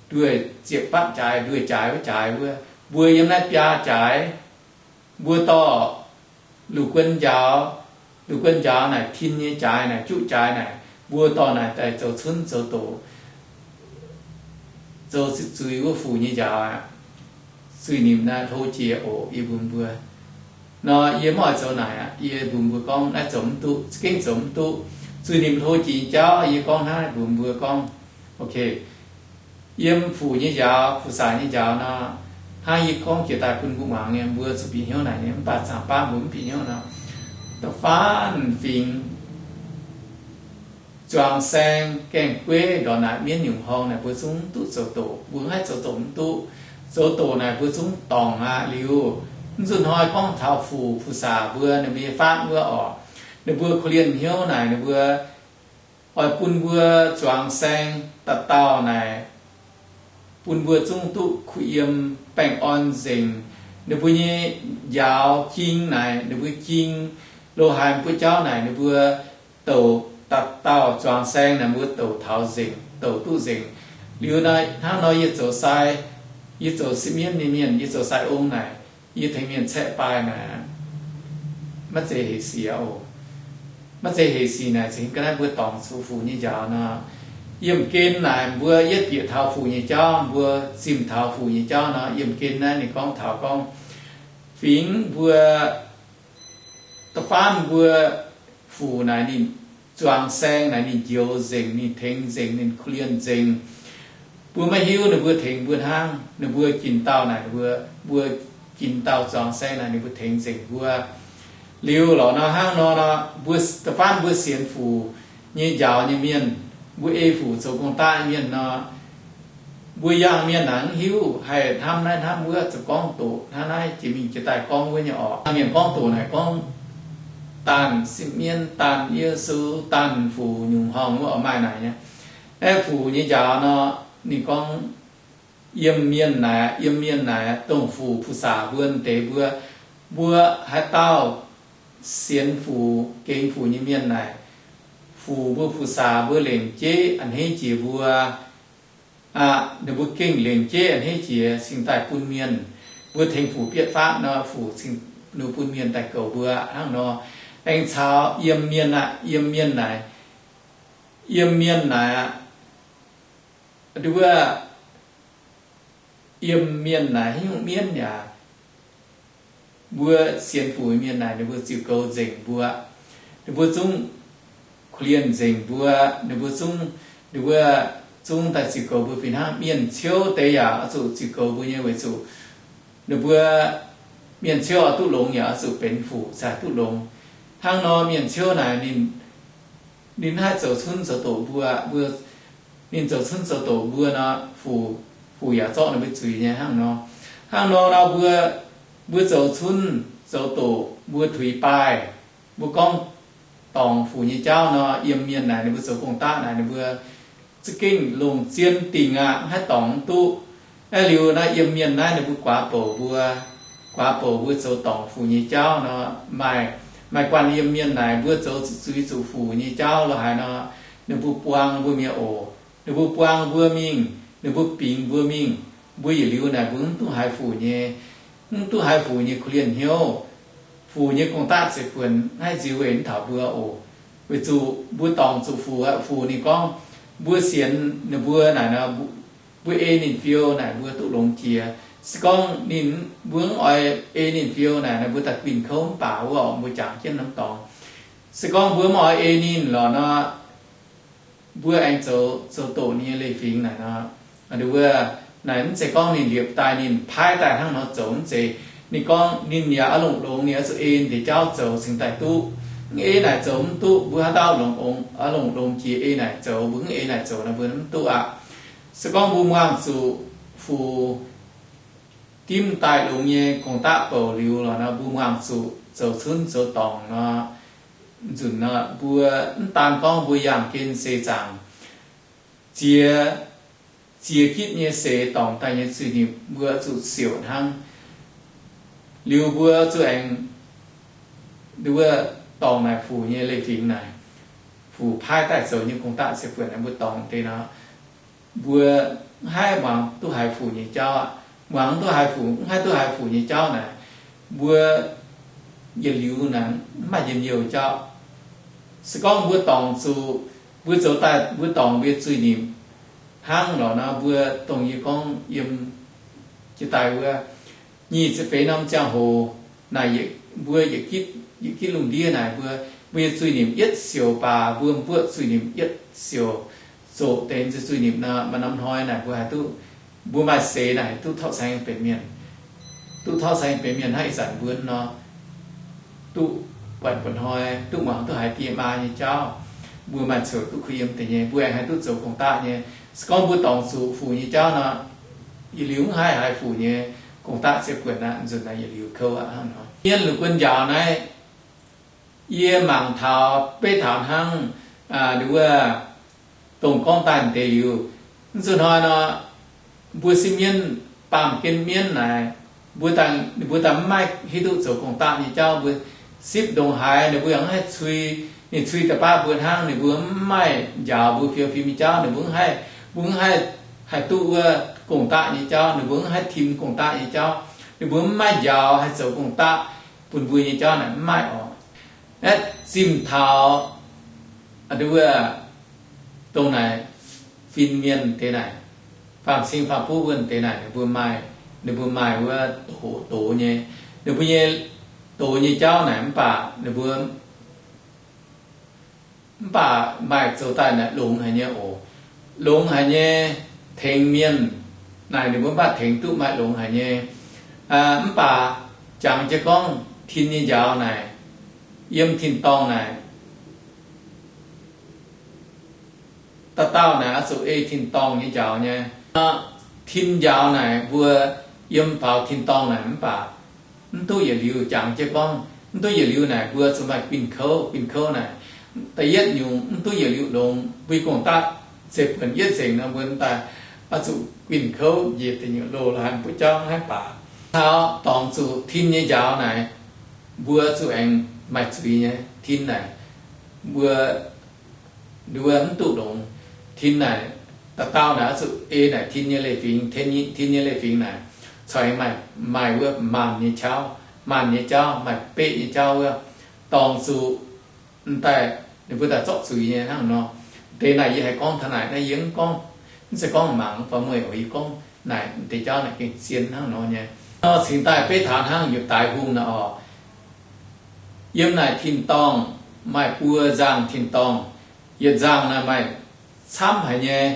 nduoh ziepc fatv jaaix, nduoh jaaix wuov jaaix wuov, mbuo yiem naaiv biaa jaaix, mbuo dorh luc guon njaaux, luc guon njaaux naaic tin nyei jaaix naaic, juqv jaaix naaic, mbuo dorh naaic daaih zoux cunv zoux doqc, zoux zuiz wuov fuc nyei njaaux aqv. Zuiz nimc naaiv hlo jiex oc. Yie mbuox mbuo nor, yie mv oix zoux naaic aqv. Yie mbuox mbuo gorngv naaiv zoux mv duqv, za'gengh zoux mv duqv. Zuiz nimc hlo jiex nyei jauv yie gorngv hnangv naaiv mbuox mbuo gorngv, ok, yiem fuc nyei njaaux, ผู้สา nyei njaaux nor, hnangv yie gorngv jiex daaih bun mbuo muangx nyei, mbuo zuqc bieqc hnyouv naaic nyei, mv baac zaangc baav mbuo mv bieqc hnyouv nor, da'faanh fingx, zuangx saeng, gaeng-gueiv, ndortv naaic mienv nyungc horngh naaic mbuo zungv duqv zoux doqc. Mbuo haih zoux doqc mv duqv. Zoux doqc naaic mbuo zungv dorngc aqv. Liuz, mv zuqc hnoi gorngv taux fuc ผู้สา mbuo ninh mbuo nyei fatv wuov orqc, ninh mbuo korv-lienh hnyouv naaic ninh mbuo oix bun mbuo zuangx saeng dauh dauh naaic, bun mbuo zungv duqv kuh yiem, baengh orn nzengc. Ninh mbuo nyei njaaux jing naaic, ninh mbuo jing lo haaix mbuo jauv naaic, ninh mbuo douc dauh dauh zuangx saeng naaic mbuo douc taux nzengc, douc duqv nzengc. Liuz naaic hnangv nor yie zoux sai, yie zoux sipv mienv nyei mienh, yie zoux sai ong naaic, yie tengx mienh caeqv baaih naaic, maiv zeiz hec sic oc. Maiv zeiz hec sic naaic, cingx ga'naaiv mbuo dorngc zuqc fuc nyei njaaux nor, yiemh gen naaic mbuo yietv bieqc taux fuc nyei jauv, mbuo zimh taux fuc nyei jauv nor, yiemh gen naaiv ninh gorngv taux gorngv, fingx mbuo, da'faanh mbuo fuc naaic ninh zuangx saeng naaic ninh njoux nzengc, ninh tengx nzengc, ninh korv-lienh nzengc. Mbuo maiv hiuv ninh mbuo tengx mbuo hnangv. Ninh mbuo ginc dauh naaic, ninh mbuo, mbuo ginc dauh zuangx saeng naaic ninh mbuo tengx nzengc mbuo. Liuz lorqc nor, hnangv nor nor, mbuo da'faanh mbuo sienx fuc nyei njaaux nyei mienh, mbuo ei fuc zoux gong-daqv mienh nor, mbuo yangh mienh naaic mv hiuv haih hnamv naaiv hnamv wuov, zoux gorngv doqc hnangv naaiv jiex mingh jiex daaih gorngv wuov nyei orqc. Mienh gorngv doqc naaic gorngv daanh sipv mienv, daanh Yesu, daanh fuc nyungc horngh wuov oix maaih naaic nyei. Aeqv, fuc nyei njaaux nor, ninh gorngv yiem mienh naaic, yiem mienh naaic, dongh fuc ผู้สา mbuo deix mbuo, mbuo haaix dauh sienx fuc, gengx fuc nyei mienh naaic, fuc mbuo ผู้สา mbuo lengc jeiv a'hneiv jiex mbuo. Aqv, ninh mbuo gengh lengc jeiv a'hneiv jiex cingx daaih bun mienh. Mbuo tengx fuc bietv fatv nor, fuc cingx ninh bun mienh daaih goux mbuo hnangv nor. Aengx caux yiem mienh aqv, yiem mienh naaic, yiem mienh naaic aqv, nduov, yiem mienh naaic haaix nyungc mienv yaac, mbuo sienx fuc mienh naaic ninh mbuo ziux goux nzengc mbuo. Ninh mbuo zungv korv-lienh nzengc mbuo. Ninh mbuo zungv, ninh mbuo zungv daaih ziux goux mbuo fih hnangv. Mienh ciouv deix yaac oix zuqc ziux goux mbuo nyei weic zuqc ninh mbuo, mienh ciouv oix duqv longx yaac oix zuqc benx fuc cingx duqv longx. Hnangv nor mienh ciouv naaic ninh, ninh haih zoux cunv zoux doqc mbuo, mbuo, ninh zoux cunv zoux doqc mbuo nor, fuc, fuc yaac zorqv ninh mbuo zuiz nyei hnangv nor. Hnangv nor nor mbuo, mbuo zoux cunv zoux doqc mbuo tuix baaih, mbuo gorngv dorngc fuc nyei jauv nor, yiem mienh naaic ninh mbuo zoux gong-daqv naaic ninh mbuo za'gengh longc zien dingc aqv, mv haih dorngc mv duqv. Aeqv, liuz naaiv yiem mienh naaiv ninh mbuo guaax bouc mbuo, guaax bouc mbuo zoux dorngc fuc nyei jauv nor, maaih, maaih guanh yiem mienh naaic mbuo zoux zuqc zuiz zuqc fuc nyei jauv lo haaix nor, ninh mbuo buang mbuo mingh oc. Ninh mbuo buang mbuo mingh, ninh mbuo bingx mbuo mingh, mbuo yietc liuz naaic mbuo mv duqv haiz fuc nyei, mv duqv haiz fuc nyei korv-lienh hnyouv. Fuc nyei gong-daqv zeiv-buonc mv haih nziux weic mv taux mbuo oc. Weic zuqc mbuo dorngc zuqc fuc aqv. Fuc ninh gorngv mbuo sienx ninh mbuo naaic nor, mbuo ei ninh fiou naaic mbuo duqv longx jiex. Se gorngv ninh, mbuo mv oix ei ninh fiou naaic nor, mbuo daaih guinh kouv mv baac wuov orqc, mbuo jangx jienv norm dorngx. Se gorngv mbuo mv oix ei ninh lorqc nor, mbuo aengx zoux, zoux doqc ninh nyei leiz-fingx naaic nor, wuov, naaic mv zeiz gorngv ninh liepc daaih ninh paaiv daaih hnangv nor zoux, mv zeiz. Ninh gorngv ninh yaac oix longx-longx, ninh oix zuqc ei deix jauv zoux cingx daaih duqv. Mv ei naaic zoux mv duqv. Mbuo haaix dauh longx, oix longx-longx jiex ei naaic zoux, mbuo mv ei naaic zoux nor mbuo mv duqv aqv. Se gorngv mbuo muangx zuqc fuc dimv daaih longx nyei gong-daqv bouc liuz lorqc nor, mbuo muangx zuqc zoux cunv zoux dorngc nor, nzunc nor mbuo mv daan gorngv mbuo yangh gen seix zaangc, ziex, ziex gitv nyei seix dorngc daaih nyei zuiz-nipc mbuo zuqc siouc hnangv. Liuz mbuo zuqc aengx wuov dorngc naaic fuc nyei leiz-fingx naaic, fuc paaiv daaih zoux nyei gong-daqv ziepc buonc naaic mbuo dorngc deix nor, mbuo mv haih muangx duqv haiz fuc nyei jauv aqv. Muangx duqv haiz fuc, mv haih duqv haiz fuc nyei jauv naaic, mbuo yietc liuz naaic mv maaih njien-youh jauv. Se gorngv mbuo dorngc zuqc, mbuo zoux daaih mbuo dorngc mbuo nyei zuiz-nipc hnangv lorqc nor, mbuo dongh yie gorngv yiem jiex daaih wuov nyic ziepc feix norm ziangh hoc naaic, mbuo yietc gitv, yietc gitv lungh ndiev naaic mbuo, mbuo nyei zuiz-nipc yietv siouc baac mbuo mbuoqv zuiz-nipc yietv siouc, zoqc deix zuiz-nipc nor, maaih norm hnoi naaic mbuo haih duqv, mbuo maaih seix naaic haih duqv tauv saeng benx mienh, duqv tauv saeng benx mienh hnangv ih zanc mbuo nor, duqv buatc buatc hnoi duqv muangx duqv haiz die maa nyei jauv. Mbuo maaih coux duqv kuh yiem deix nyei, mbuo aengx haih duqv zoux gong-daqv nyei. Se gorngv mbuo dorngc zuqc fuc nyei jauv nor, yietc liuz mv haih haiz fuc nyei gong-daqv ziepc buonc aqv. Nzunc naaic yietc liuz kouv aqv hnangv nor. Mienh lungh guon njaaux naaiv, yie mangc taux beiv taux hnangv wuov dongh gorngv daaih deix liuz, mv zuqc hnoi nor, mbuo sipv mienv, baamh gen mienv naaic, mbuo daaih, ninh mbuo daaih mv maaih hiuv duqv zoux gong-daqv nyei jauv. Mbuo sipv ndongc haaix ninh mbuo yaac mv haih cui, ninh cui da'baav mbuo hnangv. Ninh mbuo mv maaih njaaux mbuo fiou fim nyei jauv. Ninh mbuo mv haih, mbuo mv haih, haih duqv wuov gong-daqv nyei jauv. Ninh mbuo mv haih tim gong-daqv nyei jauv. Ninh mbuo mv maaih njaaux haih zoux gong-daqv bun mbuo nyei jauv naaic mv maaih oc. Aeqv, zimh taux wuov dongh naaic fin-mienh deix naaic, faam-cing faam-buv wuov deix naaic, ninh mbuo maaih, ninh mbuo maaih wuov doz, doz nyei, ninh mbuo nyei doz nyei jauv naaic mv baac ninh mbuo mv baac maaih zoux daaih naaic longx haic nyei oc. Longx haic nyei, tengx mienh naaic ninh mbuo mv baac tengx duqv maaih longx haic nyei. Mv baac jangx jienv gorngv tin nyei njaaux naaic, yiem tin-dorngh naaic, dauh dauh naaic oix zuqc ei tin-dorngh nyei njaaux nyei. Tin njaaux naaic mbuo yiem faaux tin-dorngh naaic mv baac mv duqv yietc liuz. Jangx jienv gorngv mv duqv yietc liuz naaic mbuo zuqc maaih guinh kouv. Guinh kouv naaic da'yietv nyungc mv duqv yietc liuz longx. Mbuo nyei gong-daqv ziepc buonc yietv nzengc nor, mbuo daaih oix zuqc guinh kouv njiec deic nyuoqc loh la'hanh butv jauv mv haih baac. Taux dorngc zuqc tin nyei njaaux naaic, mbuo zuqc aengx maaih zuiz nyei. Tin naaic mbuo, mbuo mv duqv longx. Tin naaic, dauh dauh naaic oix zuqc ei naaic tin nyei leiz-fingx. Tin nyei leiz-fingx naaic corc aengx maaih, maaih wuov maanh nyei jauv, maanh nyei jauv, maaih beqv nyei jauv wuov, dorngc zuqc daaih ninh mbuo daaih zorqv zuiz nyei hnangv nor. Deix naaic yie haih gorngv taux naaic naaiv, yie mv gorngv, mv zeiz gorngv mangc fai mueiz oc. Yie gorngv naaic deix jauv naaic gengh zien hnangv nor nyei. Nor cingx daaih beiv taux hnangv Yiutai Hungh naaic oc. Yiem naaic tin-dorngh maaih buo nzangh tin-dorngh. Yietc nzangh naaic maaih camv haic nyei.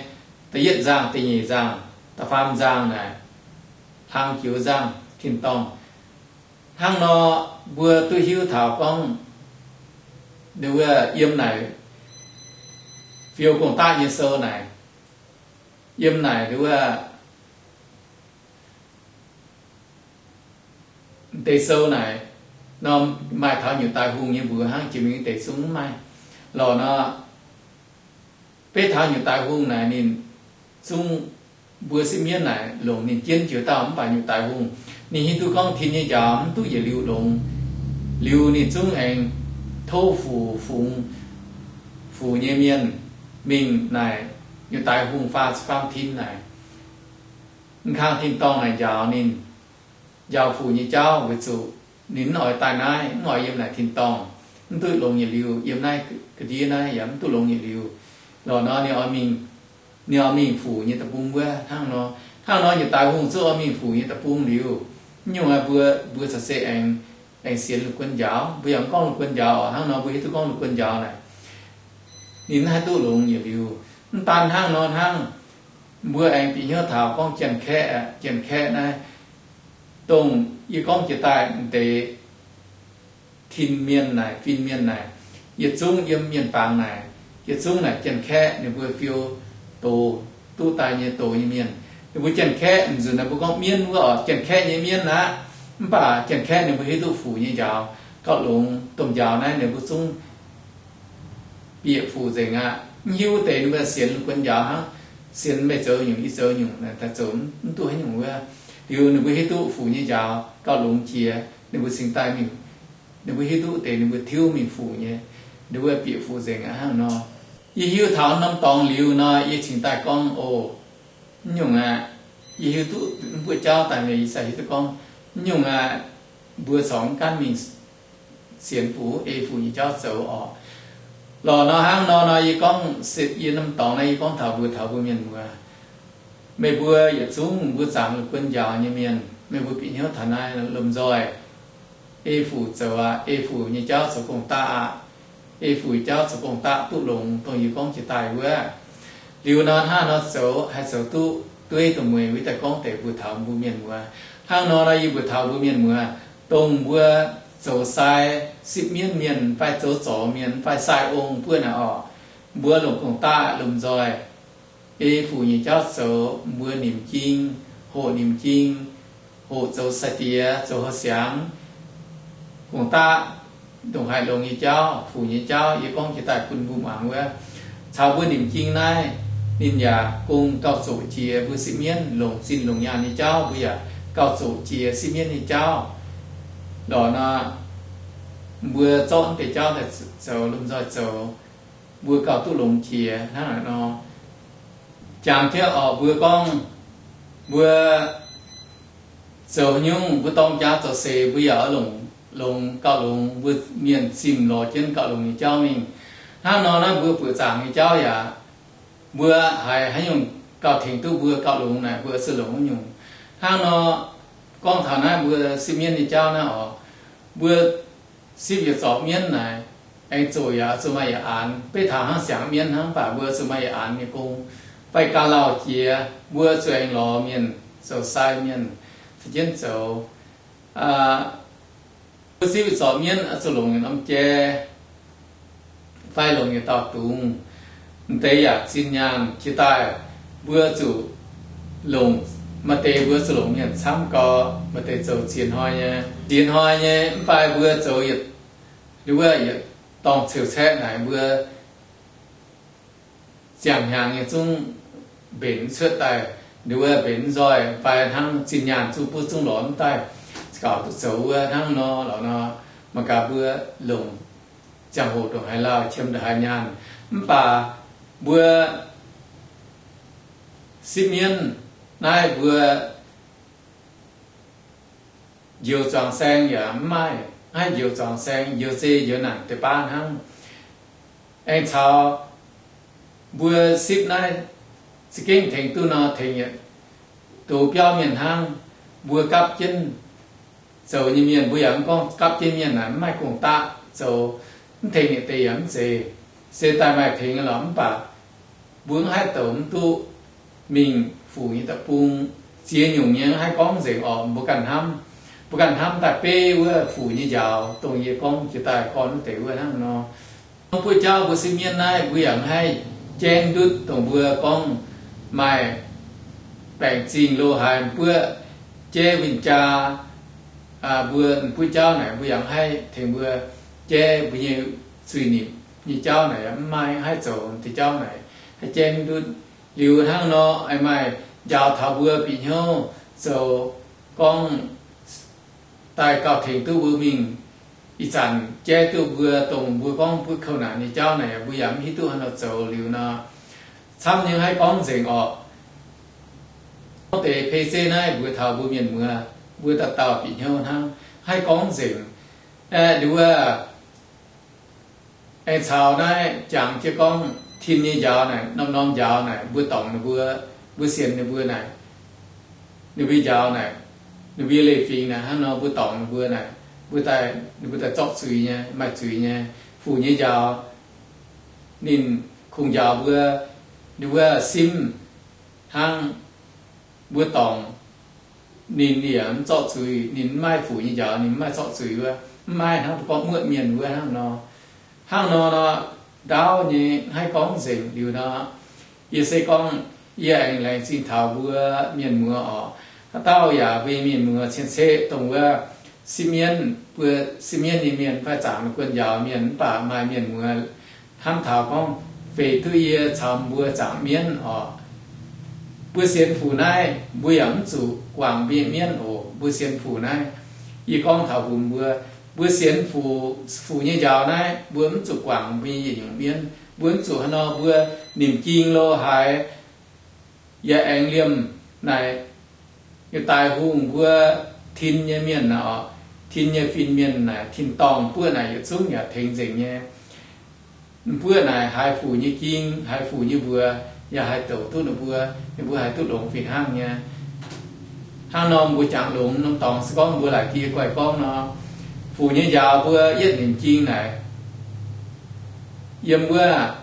Da'yietv nzangh, da'nyeic nzangh, da'faam nzangh naaic hlang joux nzangh tin-dorngh. Hnangv nor, mbuo duqv hiuv taux gorngv, wuov yiem naaic fiou gong-daqv nyei sou naaic, yiem naaic wuov deix sou naaic, norm maaih taux Yiutai Hungh nyei mbuox hnangv, jiex mingh deix zungv mv maaih lorqc nor. Beiv taux Yiutai Hungh naaic ninh zungv, mbuo sipv mienv naaic longc ninh jienv joux dauh mv baac Yiutai Hungh ninh hiuv duqv gorngv tin nyei njaaux mv duqv yietc liuz longx. Liuz ninh zungv aengx tov fuc fungx fuc nyei mienh mingh naaic Yiutai Hungh faam, faam tin naaic, m'kangh tin-dorngh naaic njaaux ninh, njaaux fuc nyei jauv weic zuqc ninh mv oix daaih naaiv, mv oix yiem naaic tin-dorngh, mv duqv longx yietc liuz, yiem naaiv ga'ndiev naaiv yaac mv duqv longx yietc liuz. Lorqc nor ninh oix mingh, ninh oix mingh fuc nyei deic-bung wuov hnangv nor. Hnangv nor Yiutai Hungh zungv oix mingh fuc nyei deic-bung liuz, mv nyungc mbuo, mbuo caux se aengx, aengx sienx lungh guon njaaux. Mbuo yaac mv gorngv lungh guon njaaux oc. Hnangv nor mbuo hiuv duqv gorngv lungh guon njaaux naaic, ninh mv haih duqv longx yietc liuz. Mv daan hnangv nor hnangv, mbuo aengx bieqc hnyouv taux gorngv Janx-Kaeqv, Janx-Kaeqv naaiv, dongh yie gorngv jiex daaih m'deix tin mienh naaic, fin mienh naaic, yietc zungv yiem mienh fangx naaic, yietc zungv naaic Janx-Kaeqv ninh mbuo fiou doz duqv daaih nyei doz nyei mienh. Ninh mbuo Janx-Kaeqv, nzunc naaiv mbuo gorngv mienv wuov oc, Janx-Kaeqv nyei mienv aqv. Mv baac Janx-Kaeqv ninh mbuo hiuv duqv fuc nyei njaaux, gauh longx domh njaaux naaiv ninh mbuo zungv bieqc fuc nzengc aqv. Mv hiuv wuov deix ninh mbuo sienx lungh guon njaaux hnangv, sienx meih zoux nyungc, yie zoux nyungc, daaih zoux mv duqv haaix nyungc wuov. Liuz ninh mbuo hiuv duqv fuc nyei njaaux gauh longx jiex, ninh mbuo cingx daaih mingh, ninh mbuo hiuv duqv deix ninh mbuo tiuv mingh fuc nyei, ninh mbuo bieqc fuc nzengc aqv hnangv nor. Yie hiuv taux norm dorngx liuz nor, yie cingx daaih gorngv oc, mv nyungc aqv. Yie hiuv duqv mv buoqv jauv daaih nyei, yie sai hiuv duqv gorngv mv nyungc aqv. Mbuo corc mv gaanv mingh sienx fuc, ei fuc nyei jauv zoux oc. Lorqc nor hnangv nor nor, yie gorngv se yie norm dorngx naaiv yie gorngv taux mbuo, taux mbuo mienh muoz, meih mbuo yietc zungv mbuo zaangc lungh guon njaaux nyei mienh, meih mbuo bieqc hnyouv taux naaiv lomh nzoih ei fuc zoux aqv. Ei fuc nyei jauv zoux gong-daqv aqv. Ei fuc nyei jauv zoux gong-daqv duqv longx, dongh yie gorngv jiex daaih wuov. Liuz nor hnangv nor zoux haih zoux duqv dueiv dongh meih wuov daaih gorngv deix mbuox taux mbuo mienh muoz. Hnangv nor nor yie mbuox taux mbuo mienh muoz, dongh mbuo zoux sai sipv mienv mienh fai zoux zorc mienh fai sai ong buov naaic orqc, mbuo longc gong-daqv lomh nzoih ei fuc nyei jauv zoux, mbuo nimc jing, hoqc nimc jing, hoqc zoux sai-diex, zoux houh siangx, gong-daqv ndongc haaix longx nyei jauv, fuc nyei jauv, yie gorngv jiex daaih bun mbuo muangx wuov. Caux mbuo nimc jing naaiv, ninh yaac gong gauh zoqc jiex mbuo sipv mienv longc zinh longc nyaanh nyei jauv, mbuo yaac gauh zoqc jiex sipv mienv nyei jauv. Lorqc nor, mbuo zorqv deix jauv daaih zoux, lomh nzoih zoux, mbuo gauh duqv longx jiex hnangv naaic nor. Jangx jienv orqc, mbuo gorngv mbuo zoux haaix nyungc, mbuo dorng jaax zoux seix, mbuo yaac oix longc, longc gauh longx, mbuo mienh zimh lorz jienv gauh longx nyei jauv mingh. Hnangv nor naaiv mbuo buoqc zaangc nyei jauv yaac, mbuo haiz haaix nyungc gauh tengx duqv mbuo gauh longx naaic, mbuo oix zuqc longc wuov nyungc. Hnangv nor, gorngv taux naaiv mbuo sipv mienv nyei jauv naaiv orqc, mbuo sipv yietc zorqv mienv naaic, aengx zoqc yaac zuqc maaih yietc aanx. Beiv taux hnangv siangx mienv hnangv, mv baac mbuo zuqc maaih yietc aanx nyei gong. Fai ga'lauh jiex, mbuo zuqc aengx lorz mienh zoux sai mienh, caux jienv zoux. Mbuo sipv yietc zorqv mienv oix zuqc longc yietc norm jai fai longc yietc dauh dungz. M'deix yaac zinh nyaanh jiex daaih, mbuo zuqc longc, maaih deix mbuo zuqc longc mienh camv gau, maaih deix zoux ziex hnoi nyei, ziex hnoi nyei, mv fai mbuo zoux yietc, wuov yietc dorngh ceux caeqv naaic mbuo ziangh hnyangx nyei zungv mbenc cuotv daaih, wuov mbenc nzoih fai hnangv zinh nyaanh zungv buov zungv lorz mv daaih, gaux duqv zoux wuov hnangv nor lorqc nor, mangc gaax mbuo longc ziangh hoc ndongc haaix lauh qiemx ndongc haaix nyaanh. Mv baac mbuo sipv mienv naaiv mbuo njoux zuangx saeng yaac mv maaih, mv haih njoux zuangx saeng, njoux zei njoux naanc deix baav hnangv. Aengx caux mbuo sipv naaiv za'gengh tengx duqv nor, tengx yietc douz biauv mienh hnangv. Mbuo gapv jienv zoux nyei mienh, mbuo yaac mv gorngv gapv jienv mienh naaic mv maaih gong-daqv zoux, mv tengx yietc deix yaac mv zeiz. Se daaih maaih tengx lorqc, mv baac mbuo mv haih douc mv duqv mingh fuc nyei deic-bung. Ziex nyungc nyei mv haih gorngv nzengc orqc, mbuo ganh hnamv. Mbuo ganh hnamv daaih beiv wuov fuc nyei njaaux, dongh yie gorngv jiex daaih gorn wuov deix wuov hnangv nor. Mv buoqv jauv mbuo sipv mienv naaiv, mbuo yaac mv haih jaiv ndutv dongh mbuo gorngv maaih baengc zingh lo haaix, mbuo jaiv win-jaa, mbuo mv buoqv jauv naaic, mbuo yaac mv haih tengx mbuo jaiv mbuo nyei zuiz-nipc nyei jauv naaic, mv maaih haih zoux deix jauv naaic haih jaiv ndutv. Liuz hnangv nor, aengx maaih njaaux taux mbuo bieqc hnyouv zoux gorngv daaih gauh tengx duqv mbuo mingh. Ih zanc jaiv duqv mbuo dongh mbuo gorngv mbuo kouv naanc nyei jauv naaic, mbuo yaac mv hiuv duqv haaix nor zoux liuz nor, camv nyei haih gorngv nzengc orqc. Gorngv deix P C naaiv mbuox taux mbuo mienh muoz, mbuo dauh dauh bieqc hnyouv hnangv, haih gorngv nzengc. Aeqv, nduov, aengx caux naaiv jangx jienv gorngv tin nyei njaaux naaic, norm-norm njaaux naaic, mbuo dorngc ninh mbuo, mbuo sienx ninh mbuo naaic, ninh mbuo njaaux naaic, ninh mbuo leiz-fingx naaic, hnangv nor mbuo dorngc ninh mbuo naaic, mbuo daaih, ninh mbuo daaih zorqv zuiz nyei, maaih zuiz nyei, fuc nyei njaaux. Ninh kungx njaaux mbuo, ninh wuov simv hnangv mbuo dorngc ninh yaac mv zorqv zuiz, ninh mv maaih fuc nyei njaaux, ninh mv maaih zorqv zuiz wuov, mv maaih hnangv mbuo gorngv muotv mienh wuov hnangv nor. Hnangv nor nor, ndaauv nyei haih gorngv nzengc liuz nor, yie se gorngv Yie aengx laengz zingh taux mbuo mienh muoz oc. Haaix dauh yaac mbuo mienh muoz cien-ceqv dongh wuov sipv mienv, mbuo sipv mienv nyei mienh fai zaangc lungh guon njaaux mienh mv baac maaih mienh muoz hnamv taux gorngv, feix duqv yie caux mbuo zaangc mienv oc. Mbuo sienx fuc naaiv mbuo yaac mv zuqc guangc mbuo nyei mienv oc. Mbuo sienx fuc naaiv, yie gorngv taux mbuox mbuo, mbuo sienx fuc, fuc nyei njaaux naaiv mbuo mv zuqc guangc mbuo nyei yietc nyungc mienv. Mbuo mv zuqc haaix nor mbuo nimc ging lo haaix, yaac aengx liemh naaic yietc daaih hungh mbuo tin nyei mienh naaic oc, tin nyei fin-mienh naaic, tin-dorngh buoqv naaic yietc zungv yaac tengx nzengc nyei. Mv buoqv naaic haiz fuc nyei ging, haiz fuc nyei mbuox, yaac haih douc duqv ninh mbuo, ninh mbuo haih duqv longx fih hnangv nyei. Hnangv nor mbuo jangx longx norm dorngx se gorngv mbuo laaic die guaih gorngv nor, fuc nyei njaaux mbuo yietv nimc ging naaic, yiem wuov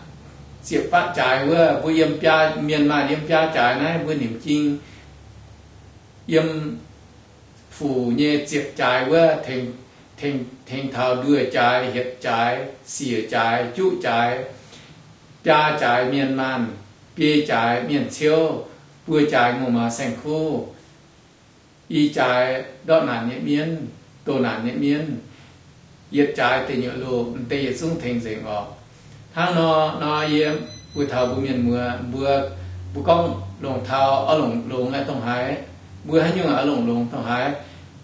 ziepc fatv jaaix wuov, mbuo yiem biaa, mienh maaih yiem biaa jaaix naaiv mbuo nimc ging, yiem fuc nyei ziepc jaaix wuov, tengx, tengx taux nduoh jaaix, hietc jaaix, siec jaaix, juqv jaaix, biaa jaaix mienh maanh, biei jaaix mienh ciouv, buo jaaix ngongh maaz saeng-kuv, i jaaix ndortv naanc nyei mienv, doh naanc nyei mienv, yietc jaaix deic nyuoqc loh, m'deix yietc zungv tengx nzengc oc. Hnangv nor, nor yie mbuox taux mbuo mienh muoz, mbuo, mbuo gorngv longc taux oix longc longx aeqv, dongh haaix, mbuo haaix nyungc oix longc longx dongh haaix,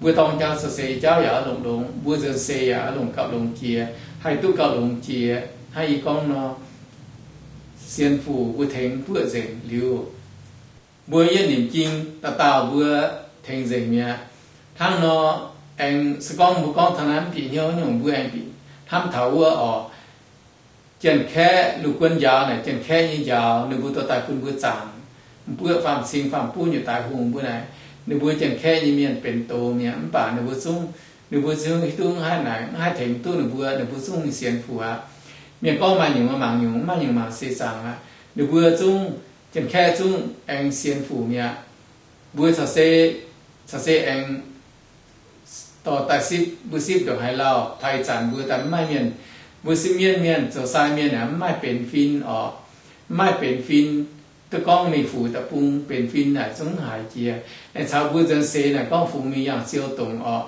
mbuo dorng jauv caux seix jauv yaac oix longc longx, mbuo nzuonx seix yaac oix longc gauh longx jiex, haih duqv gauh longx jiex. Hnangv yie gorngv nor, sienx fuc mbuo tengx buoqv nzengc liuz, mbuo yietv nimc ging dauh dauh mbuo tengx nzengc mi'aqv. Hnangv nor, aengx se gorngv mbuo gorngv taux naaiv mv bieqc hnyouv nyungc, mbuo aengx bieqc hnamv taux wuov oc. Janx-Kaeqv lungh guon njaaux naaic, Janx-Kaeqv nyei njaaux ninh mbuo dorh daaih bun mbuo zaangc, mbuoqv faam-cing faam-buv nyei daaih hungh mbuo naaic, ninh mbuo Janx-Kaeqv nyei mienh benx doz mi'aqv. Mv baac ninh mbuo zungv, ninh mbuo zungv hiuv duqv mv haih naaic, mv haih tengx duqv ninh mbuo, ninh mbuo zungv mingh sienx fuc aqv. Mienh gorngv maaih nyungc mangc nyungc, mv maaih nyungc mangc seix zaangc aqv. Ninh mbuo zungv, Janx-Kaeqv zungv aengx sienx fuc mi'aqv. Mbuo caux se, caux se aengx dorh daaih sipv, mbuo sipv ndongc haaix lauh, taux ih zanc mbuo daaih mv maaih mienh, mbuo sipv mienv mienh zoux sai mienh aeqv, mv maaih benx fin oc, mv maaih benx fin, duqv gorngv mingh fuc deic-bung benx fin naaic zungv haiz jiex. Aengx caux mbuo nzuonx seix naaic gorngv fungx mingh yangh ziou dongc oc.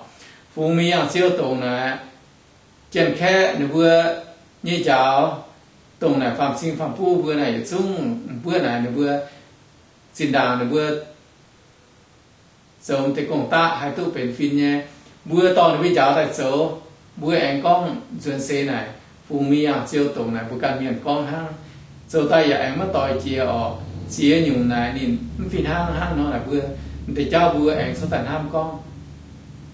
Fungx mingh yangh ziou dongc naaic, Janx-Kaeqv ninh mbuo nyei njaaux dongc naaic faam-cing faam-buv mbuo naaic yietc zungv mbuov naaic ninh mbuo zinh ndaangc ninh mbuo zoux deix gong-daqv haih duqv benx fin nyei. Mbuo dorh ninh mbuo njaaux daaih zoux, mbuo aengx gorngv nzuonx seix naaic, fungx mingh yangh ziou dongc naaic mbuo ganh mienh gorngv hnangv. Zoux daaih yaac aengx maiv doix jiex oc. Ziex nyungc naaic ninh mv fih hnangv. Hnangv nor naaic mbuo m'deix jauv mbuo aengx cuotv daaih hnamv gorngv,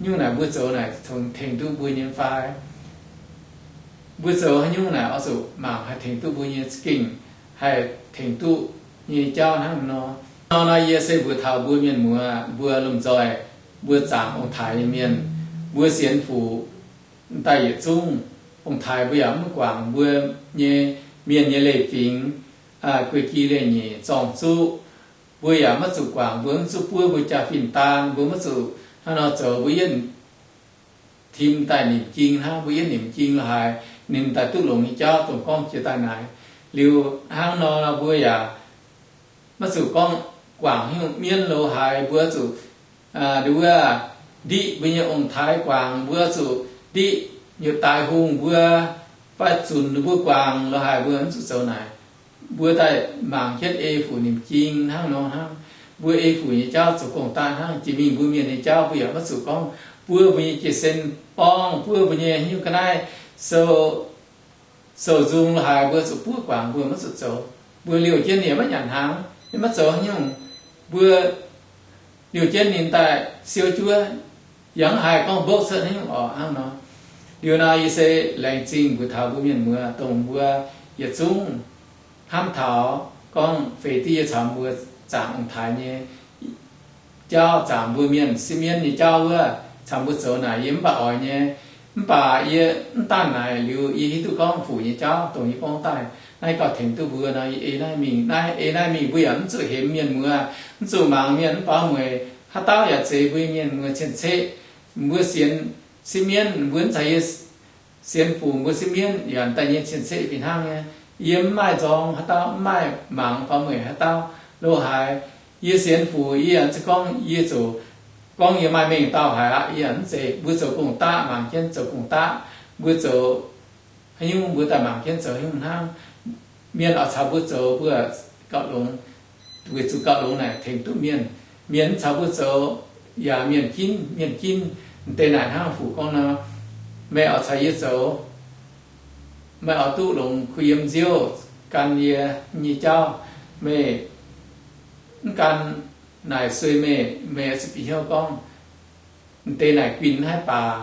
nyungc naaic mbuo zoux naaic cingx tengx duqv mbuo nyei fai? Mbuo zoux haaix nyungc naaic oix zuqc mangc haih tengx duqv mbuo nyei za'gengh haih tengx duqv nyei jauv hnangv nor. Nor nor yie se mbuox taux mbuo mienh muoz, mbuo lomh nzoih, mbuo zaangc ong-taaix nyei mienh, mbuo sienx fuc daaih yietc zungv, ong-taaix mbuo yaac mv guangc mbuo nyei mienh nyei leiz-fingx, guei-gi leiz-nyeic, zorng-zuqv, mbuo yaac maiv zuqc guangc, mbuo mv zuqc buov mbuo jaa-fin daan, mbuo maiv zuqc hnangv nor zoux, mbuo yietv tim daaih nimc ging hnangv, mbuo yietv nimc ging lo haaix, ninh daaih duqv longx nyei jauv dongh gorngv jiex daaih naaic. Liuz hnangv nor mbuo yaac maiv zuqc gorngv guangc haaix nyungc mienv lo haaix, mbuo zuqc, wuov, ndiqv mbuo nyei ong-taaix guangc, mbuo zuqc ndiqv nyutc daaix hungh mbuo, fai zunc ninh mbuo guangc lo haaix, mbuo mv zuqc zoux naaic. Mbuo daaih mangc jienv ei fuc nimc ging hnangv nor hnangv. Mbuo ei fuc nyei jauv zoux gong-daqv hnangv. Jiex mingh mbuo mienh nyei jauv mbuo yaac maiv zuqc gorngv buov mbuo nyei jiex sen borngv, buov mbuo nyei haaix nyungc ga'naaiv sou, sou-nzung lo haaix, mbuo zuqc buov guangc, mbuo maiv zuqc zoux. Mbuo liouh jienv ninh yaac maiv nyanc hnaangx, ninh maiv zoux haaix nyungc. Mbuo liouh jienv ninh daaih siou juov, yaac mv haih gorngv mbopv cuotv haaix nyungc orqc hnangv nor. Liuz nor yie se laengz zingh mbuox taux mbuo mienh muoz dongh mbuo yietc zungv hnamv taux gorngv feix duqv yie caux mbuo zaangc ong-taaix nyei jauv, zaangc mbuo mienh sipv mienv nyei jauv wuov, caux mbuo zoux naaic yie mv baac oix nyei. Mv baac yie mv daanh naaic liuz yie hiuv duqv gorngv fuc nyei jauv dongh yie gorngv daaih naaiv gauh tengx duqv mbuo nor, yie ei naaiv mingh. Naaiv ei naaiv mingh mbuo yaac mv zuqc hemx mienh muoz, mv zuqc mangc mienh, mv baac mueic haaix dauh yaac zeiz mbuo mienh muoz cien-ceqv. Mbuo sienx sipv mienv, mbuo mv zeiz yie sienx fuc, mbuo sipv mienv yaac daaih nyei cien-ceqv fih hnangv nyei. Yie mv maaih nzorng haaix dauh, mv maaih mangc fai mueic haaix dauh, Lo haaix, yie sienx Fuc, yie yaac mv zeiz gorngv yie zoux, gorngv yie maaih mengh dauh haic aqv. Yie yaac mv zeiz. Mbuo zoux gong-daqv, mangc jienv zoux gong-daqv, mbuo zoux haaix nyungc mbuo daaih mangc jienv zoux haaix nyungc hnangv. Mienh oix caux mbuo zoux, mbuo gauh longx, weic zuqc gauh longx naaic tengx duqv mienh. Mienh mv caux mbuo zoux yaac mienh ginv, mienh ginv. M'deix naaic hnangv Fuc gorngv nor, meih oix caux yie zoux, meih oix duqv longx kuh yiem nziouv gan yie nyei jauv. Meih mv gan naaic sueih meih, meih zuqc bieqc hnyouv gorngv, m'deix naaic guinh haih baac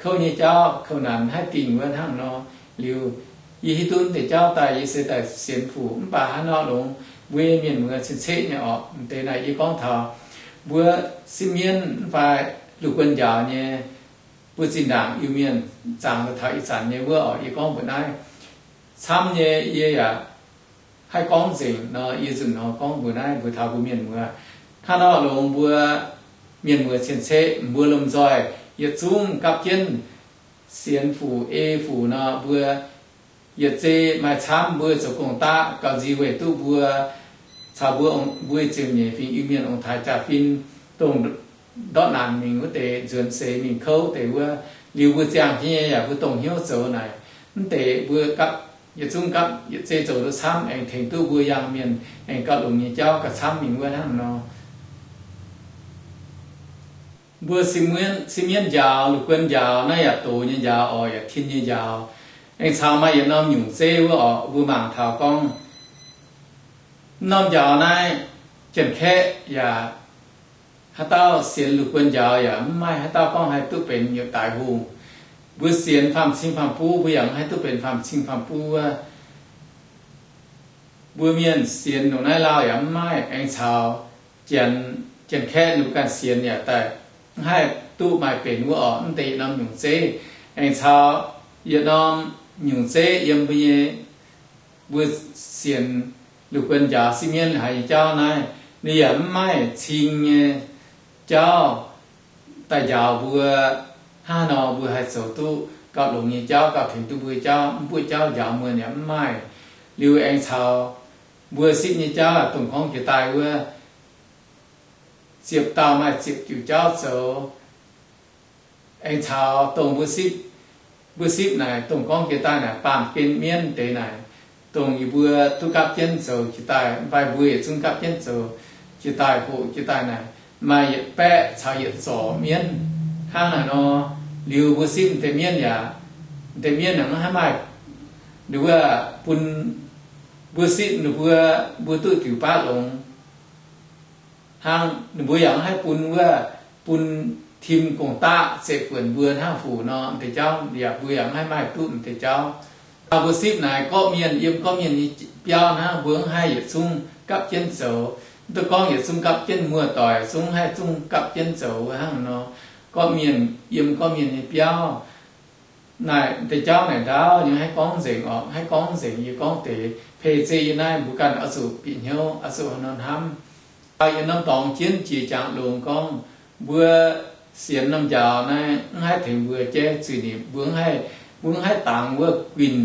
kouv nyei jauv, kouv naanc haih dingh wuov hnangv nor. Liuz, yie hiuv duqv deix jauv daaih, yie se daaih sienx Fuc. Mv baac hnangv nor longx, mbuo mienh muoz cien-ceqv nyei orqc. M'deix naaic yie gorngv taux mbuo sipv mienv mv fai lungh guon njaaux nyei, mbuo zinh ndaangc Iu-Mienh zaangc daaih taux ih zanc nyei wuov orqc. Yie gorngv mbuo naaiv camv nyei, yie yaac haih gorngv nzengc nor, yie nzunc nor gorngv mbuo naaiv mbuo taux mbuo mienh muoz. Hnangv nor longx, mbuo mienh muoz cien-ceqv, mbuo lomh nzoih yietc zungv gapv jienv sienx Fuc, ei Fuc nor, mbuo yietc zei maaih camv, mbuo zoux gong-daqv gauh nzie weic duqv mbuo caux mbuo, mbuo ziepc nyeic fingx Iu-Mienh ong-taaix jaa-fin, dongh ndortv naanc mingh wuov deix, nzuonx seix mingh kouv deix wuov. Liuz mbuo ziangh jienv nyei yaac mbuo dongh hnyouv zoux naaic, mv deix mbuo gapv, yietc zungv gapv yietc zei zoux duqv camv, aengx tengx duqv mbuo yangh mienh, aengx gauh longx nyei jauv gauh camv mingh wuov hnangv nor. Mbuo sipv mienv njaaux, lungh guon njaaux, naaiv yaac doz nyei njaaux orqc, yaac tin nyei njaaux. Aengx caux maaih yietc norm nyungc zeiv wuov orqc, mbuo mangc taux gorngv, norm njaaux naaiv, Janx-Kaeqv yaac haaix dauh sienx lungh guon njaaux yaac mv maaih haaix dauh gorngv haih duqv benx yietc daic hungh. Mbuo sienx faam-cing faam-buv, mbuo yaac mv haih duqv benx faam-cing faam-buv wuov. Mbuo mienh sienx ndongc naaiv lauh yaac mv maaih. Aengx caux Janx, Janx-Kaeqv ninh mbuo ganh sienx yaac daaih mv haih duqv maaih benx wuov orqc. Mv deix yietc norm nyungc zeiv. Aengx caux yietc norm nyungc zeiv yiem mbuo nyei, mbuo sienx lungh guon njaaux sipv mienv haaix nyei jauv naaiv, ninh yaac mv maaih cing nyei jauv daaih njaaux mbuo. Hnangv nor mbuo haih zoux duqv gauh longx nyei jauv, gauh tengx duqv mbuo jauv. Mv buoqv jauv njaaux muonh yaac mv maaih. Liuz aengx caux mbuo sipv nyei jauv dongh gorngv jiex daaih wuov, ziepc dauh maaih ziepc diuc jauv zoux. Aengx caux dongh mbuo sipv, mbuo sipv naaic dongh gorngv jiex daaih naaic baamh gen mienv deix naaic, dongh yie mbuo duqv gapv jienv zoux jiex daaih, mv baac mbuo yietc zungv gapv jienv zoux jiex daaih, hoqc jiex daaih naaic, maaih yietc baeqv caux yietc zorc mienv hnangv naaic nor. Liuz mbuo sipv m'deix mienv yaac, m'deix mienv yaac mv haih maaih, ninh mbuo bun mbuo sipv ninh mbuo, mbuo duqv diuc baav longx hnangv. Ninh mbuo yaac mv haih bun wuov, bun tim gong-daqv zeiv-buonc mbuo hnangv Fuc nor, m'deix jauv yaac mbuo yaac mv haih maaih duqv m'deix jauv. Mbuo sipv naaic gorqv-mienh yiem gorqv-mienh nyei biauv hnangv, mbuo mv haih yietc zungv gapv jienv zoux. Mv duqv gorngv yietc zungv gapv jienv, muoz-doic zungv haih zungv gapv jienv zoux wuov hnangv nor. Gorqv-mienh yiem gorqv-mienh nyei biauv. Naaic m'deix jauv naaic ndaauv nyei haih gorngv nzengc orqc, haih gorngv nzengc. Yie gorngv deix, peix zeiv yie naaiv mbuo ganh oix zuqc bieqc hnyouv, oix zuqc haaix nor hnamv. Yietc norm dorngx jienv jiex jangx longx gorngv, mbuo sienx norm njaaux naaiv mv haih tengx mbuo jaiv zuiz-nipc. Mbuo mv haih, mbuo mv haih dangx wuov guinh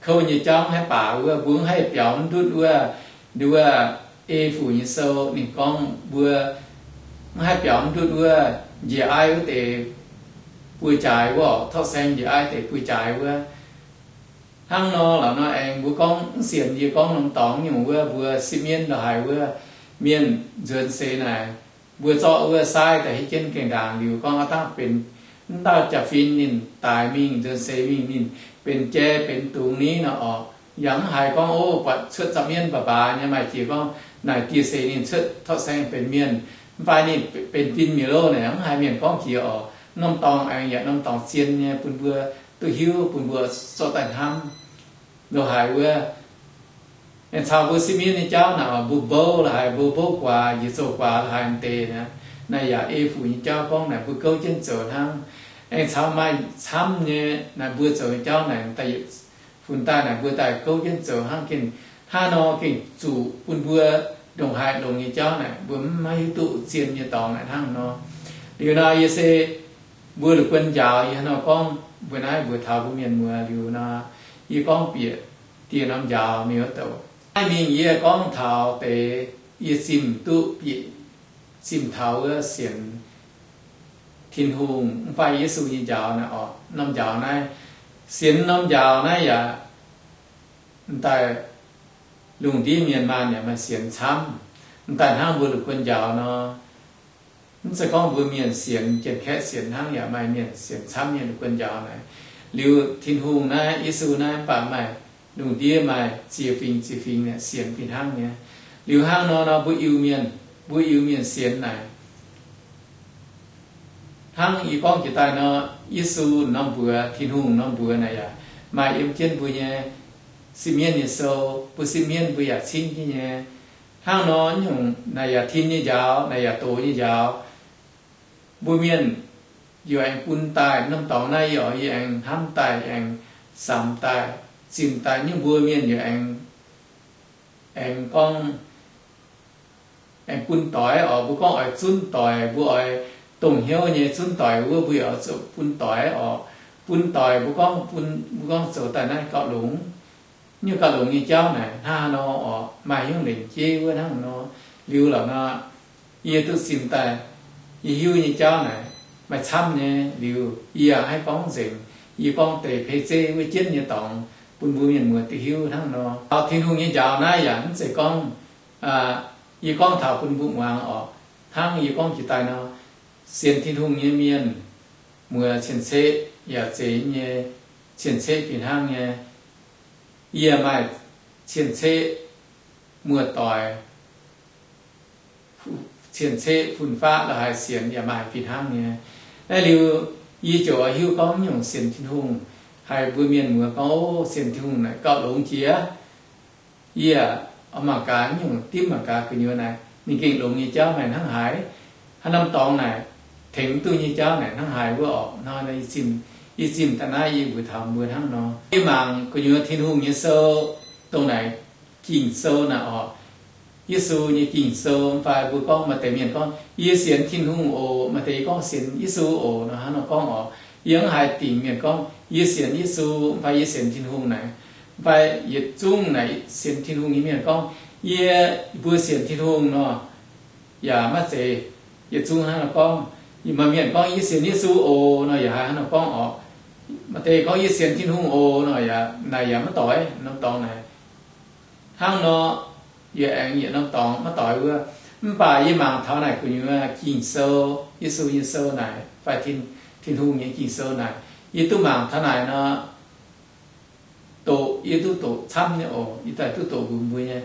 kouv nyei jauv, mv haih baac wuov, mbuo mv haih biaux mv ndutv wuov, nduov wuov, ei Fuc nyei sou ninh gorngv mbuo mv haih biaux mv ndutv wuov, njiec aiv wuov deix buoz-jaaix wuov orqc, torqv saeng njiec aiv deix buoz-jaaix wuov. Hnangv nor lorqc nor aengx mbuo gorngv mv sienx, yie gorngv norm dorngx nyungc wuov, mbuo sipv mienv lorz haic wuov, mienh nzuonx seix naaic, mbuo zorqv wuov sai daaih hietv jienv gaengh ndaangc liuz gorngv aav dangh benx, mv dauh jaa-fin ninh daic mingh, nzuonx seix mingh ninh benx jai benx dungz ni nor orqc. Yaac mv haiz gorngv, ov, buatc cuotv za'mienv baac baac nyei, maaih jiex gorngv naaic dieh seix ninh cuotv torqv saeng benx mienh, mv fai ninh benx fin mi'aqv loh naaic, mv haiz mienh gorngv jiex orqc. Norm dorngx aengx yaac norm dorngx zien nyei bun mbuo duqv hiuv, bun mbuo zorqv daaih hnamv. Lorz haic wuov, aengx caux mbuo sipv mienv nyei jauv naaic, mbuo mbouv lorz haic, mbuo mbouv guaax, njiec zoux guaax lorz haic deix naaic, naaic yaac ei Fuc nyei jauv gorngv naaic mbuo gouv jienv zoux hnangv. Aengx caux maaih camv nyei naaic mbuo zoux nyei jauv naaic, da'yietv funx daaih naaic mbuo daaih gouv jienv zoux hnangv. Gengh hnangv nor gengh zuqc bun mbuo ndongc haaix longx nyei jauv naaic mbuo mv maiv hiuv duqv zien nyei dorngx naaic hnangv nor. Liuz nor yie se mbuo la'guon njaaux yie hnangv nor gorngv mbuo naaiv mbuox taux mbuo mienh muoz liuz nor, yie gorngv bieqc dieh norm njaaux mingh wuov douc. Naaiv mingh yie gorngv taux deix yie zimh duqv bieqc, zimh taux wuov sienx Tin-Hungh mv fai Yesu nyei njaaux naaiv oc. Norm njaaux naaiv, sienx norm njaaux naaiv yaac m'daaih lungh ndiev mienh maanh yaac maaih sienx camv. M'daaih hnangv mbuo la'guon njaaux nor, mv zeiz gorngv mbuo mienh sienx, janx-kaeqv sienx hnangv, yaac maaih mienh sienx camv nyei la'guon njaaux naaic. Liuz Tin-Hungh naaiv, Yesu naaiv mv baac maaih lungh ndiev maaih ziex fingx ziex fingx naaic sienx fih hnangv nyei. Liuz hnangv nor nor mbuo Iu-Mienh, mbuo Iu-Mienh sienx naaic, hnangv yie gorngv jiex daaih nor, Yesu norm mbuox, Tin-Hungh norm mbuox naaic yaac maaih yiem jienv mbuo nyei sipv mienv nyei sou. Mbuo sipv mienv mbuo yaac cingv jienv nyei. Hnangv nor nyungc naaic yaac tin nyei njaaux, naaic yaac doz nyei njaaux. Mbuo mienh yaac aengx bun daaih norm dorngx naaiv, yie oix, yie aengx hnamv daaih, aengx samx daaih, zimh daaih nyungc mbuo mienh yaac aengx, aengx gorngv aengx bun doix oc. Mbuo gorngv oix zunv doic, mbuo oix dongh hnyouv nyei zunv doic wuov, mbuo yaac oix zuqc bun doix oc. Bun doic, mbuo gorngv bun, mbuo gorngv zoux daaih naaiv gauh longx. Nyungc gauh longx nyei jauv naaic hnangv haaix nor oc, maaih hnyouv lengc jeiv wuov hnangv nor. Liuz lorqc nor, yie duqv zimh daaih, yie hiuv nyei jauv naaic maaih camv nyei. Liuz yie haih gorngv nzengc, yie gorngv deix pei zeiv wuov jienv nyei dorngx bun mbuo mienh muoz duqv hiuv hnangv nor. Taux Tin-Hungh nyei njaaux naaiv yaac mv zeiz gorngv yie gorngv taux bun mbuo muangx oc. Hnangv yie gorngv jiex daaih nor, sienx Tin-Hungh nyei mienh muoz cien-ceqv yaac zeiz nyei, cien-ceqv fih hnangv nyei. Yie maaih cien-ceqv muoz-doic, cien-ceqv fun-faqv la'haaix sienx yaac maaih fih hnangv nyei. Naaiv liuz yie ziouc oix hiuv gorngv nyungc sienx Tin-Hungh, haiz mbuo mienh muoz gorngv, o, sienx Tin-Hungh naaic gauh longx jiex. Yie oix mangc gaax nyungc dimv mangc gaax gu'nyuoz naaic ninh gengh longx nyei jauv maaih hnangv haaix, haaix norm dorngx naaic tengx mv duqv nyei jauv naaic hnangv haaix wuov orqc. Hnoi nor yie zimh, yie zimh daaih naaiv yie mbuox taux mbuo hnangv nor. Yie mangc gu'nyuoz Tin-Hungh nyei sou, dongh naaic Ging-Sou naaic orqc, Yesu nyei Ging-Sou mv fai mbuo gorngv maaih deix mienh gorngv, yie sienx Tin-Hungh oc, maaih deix gorngv sienx Yesu oc nor, hnangv nor gorngv orqc. Yie mv haiz dingc mienh gorngv yie sienx Yesu mv fai yie sienx Tin-Hungh naaic, mv fai yietc zungv naaic sienx Tin-Hungh nyei mienh gorngv, yie, mbuo sienx Tin-Hungh nor, yaac maiv zeiz yietc zungv hnangv nor gorngv. Maaih mienh gorngv yie sienx Yesu oc nor, yaac haiz hnangv nor gorngv orqc. Maaih deix gorngv yie sienx Tin-Hungh oc nor, yaac naaic yaac maiv doix norm dorngx naaic. Hnangv nor, yie aengx yietc norm dorngx maiv doix wuov. Mv baac yie mangc taux naaic gu'nyuoz Ging-Sou, Yesu nyei sou naaic fai Tin-Hungh nyei Ging-Sou naaic, yie duqv mangc taux naaic nor, doqc, yie duqv doqc camv nyei oc. Yie daaih duqv doqc mbuox mbuo nyei,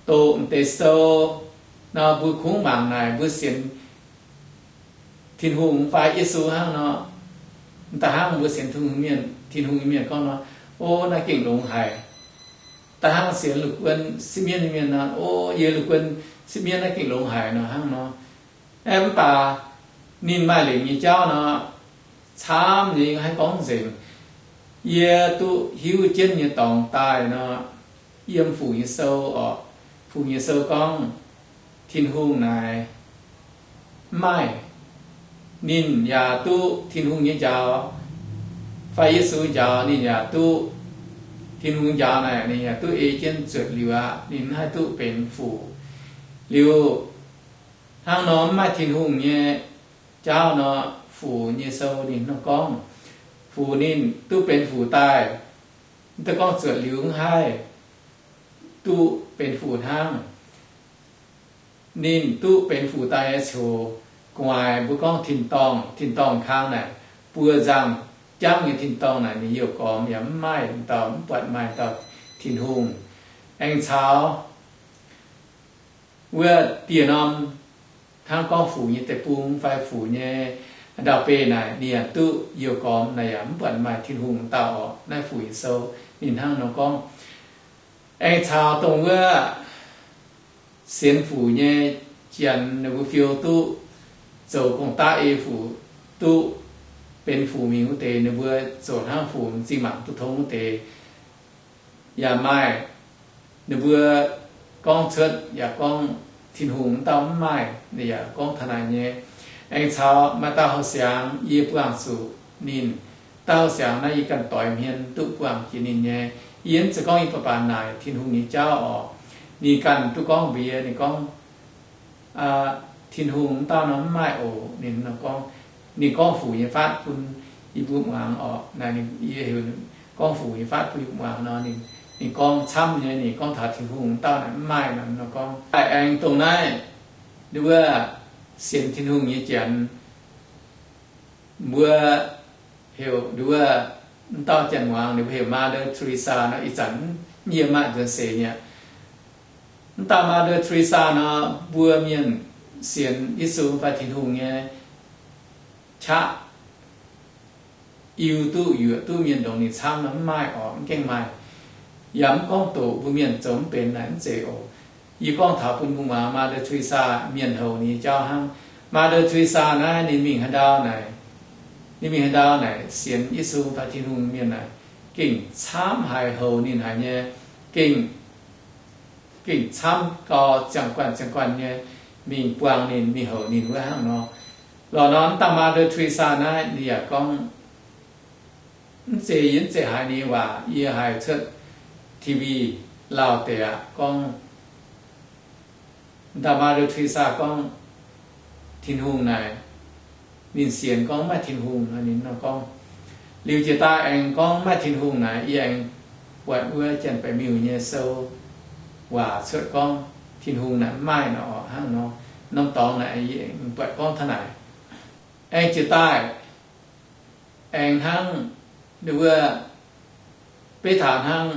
doqc m'deix sou nor, mbuo kungx mangc naaic mbuo sienx Tin-Hungh fai Yesu hnangv nor, da'hnangv mbuo sienx Tin-Hungh mienh, Tin-Hungh nyei mienh gorngv nor, o, naaiv gengh longx haic. Da'hnangv sienx la'guon sipv mienv nyei mienh nor, o, yie la'guon sipv mienv naaiv gengh longx haic nor, hnangv nor. Aeqv, mv baac ninh maaih lengc nyei jauv nor, camv nyei haih gorngv nzengc. Yie duqv hiuv jienv nyei dorngx daaih nor, yiem Fuc nyei sou orqc. Fuc nyei sou gorngv Tin-Hungh naaic mv maaih, ninh yaac duqv Tin-Hungh nyei njaaux fai Yesu njaaux, ninh yaac duqv Tin-Hungh njaaux naaic, ninh yaac duqv ei jienv zuotc liuz aqv. Ninh mv haih duqv benx fuc. Liuz hnangv nor mv maaih Tin-Hungh nyei jauv nor, Fuc nyei sou ninh nor gorngv, Fuc ninh duqv benx fuc daaih, mv deix gorngv zuotc liuz mv haih duqv benx fuc hnangv. Ninh duqv benx fuc daaih nyei ziouc gu'nguaaic mbuo gorngv tin-dorngh, tin-dorngh kang naaic, buo nzangh jangv nyei tin-dorngh naaic, ninh youh gormx yaac mv maaih dauh, mv buatc maaih dauh Tin-Hungh. Aengx caux wuov dieh norm hnangv gorngv fuc nyei deic-bung fai fuc nyei ndau-beih naaic, ninh yaac duqv youh gormx naaic yaac mv buatc maaih Tin-Hungh dauh orqc. Naaiv Fuc nyei sou ninh hnangv nor gorngv. Aengx caux dongh wuov sienx fuc nyei janx, ninh mbuo fiou duqv zoux gong-daqv ei fuc, duqv benx fuc mingh wuov deix, ninh mbuo zoux hnangv fuc m'zing mangc duqv tong wuov deix yaac maaih. Ninh mbuo gorngv cuotv yaac gorngv Tin-Hungh dauh mv maaih, ninh yaac gorngv taux naaic nyei. Aengx caux maaih dauh houx-siangx yie buangh zuqc ninh. Dauh houx-siangx naaiv yie ganh doix hmien duqv buangh jiex ninh nyei. Yie mv zeiz gorngv yie baac baac naaic Tin-Hungh nyei jauv oc. Ninh ganh duqv gorngv mbuox yie, ninh gorngv, Tin-Hungh wuov dauh nor mv maaih oc. Ninh gorngv, ninh gorngv fuc nyei fatv bun yie mbuo muangx oc. Naaic yie heuc gorngv fuc nyei fatv bun yie mbuo muangx nor, ninh gorngv camv nyei, ninh gorngv taux Tin-Hungh wuov dauh naaic mv maaih nor, ninh gorngv. Daaih aengx dongh naaiv, nduov, sienx Tin-Hungh nyei janx, mbuo heuc nduov, wuov dauh janx muangx ninh mbuo heuc Mother Teresa nor, ih zanc yie maaih nzuonx seix nyei. Wuov dauh Mother Teresa nor, mbuo mienh sienx Yesu fai Tin-Hungh nyei qaqv Iu duqv yuoqc duqv mienh ndongc ninh camv nor mv maaih oc, mv gaengh maaih. Yaac mv gorngv doqc mbuo mienh zoux mv benx naaic mv zeiz oc. Yie gorngv taux bun mbuo muangx Mother Teresa mienh houc ninh nyei jauv hnangv. Mother Teresa naaiv ninh mingh haaix ndau naaic, ninh mingh haaix ndau naaic sienx Yesu fai Tin-Hungh mienh naaic gengh camv haic, houc ninh haic nyei, gengh gengh camv gau, ziangh guanh ziangh guanh nyei mingh buangh ninh, mingh houc ninh wuov hnangv nor. Lorqc nor, mv dangh Mother Teresa naaiv ninh yaac gorngv, mv zeiz yie mv zeiz haiz ninh nyei waac, yie haiz cuotv T V lauh deix aqv gorngv, mv dangh Mother Teresa gorngv Tin-Hungh naaic, ninh sienx gorngv mv maaih Tin-Hungh nor, ninh nor gorngv. Liuz jiex daaih aengx gorngv mv maaih Tin-Hungh naaic, yie aengx buatc wuov Janx-Baeqc Miuc nyei sou waac cuotv gorngv Tin-Hungh naaic mv maaih nor oc hnangv nor. Norm dorngx naaic yie aengx buatc gorngv taux naaic. Aengx jiex daaih aengx hnangv nduov, beiv taux hnangv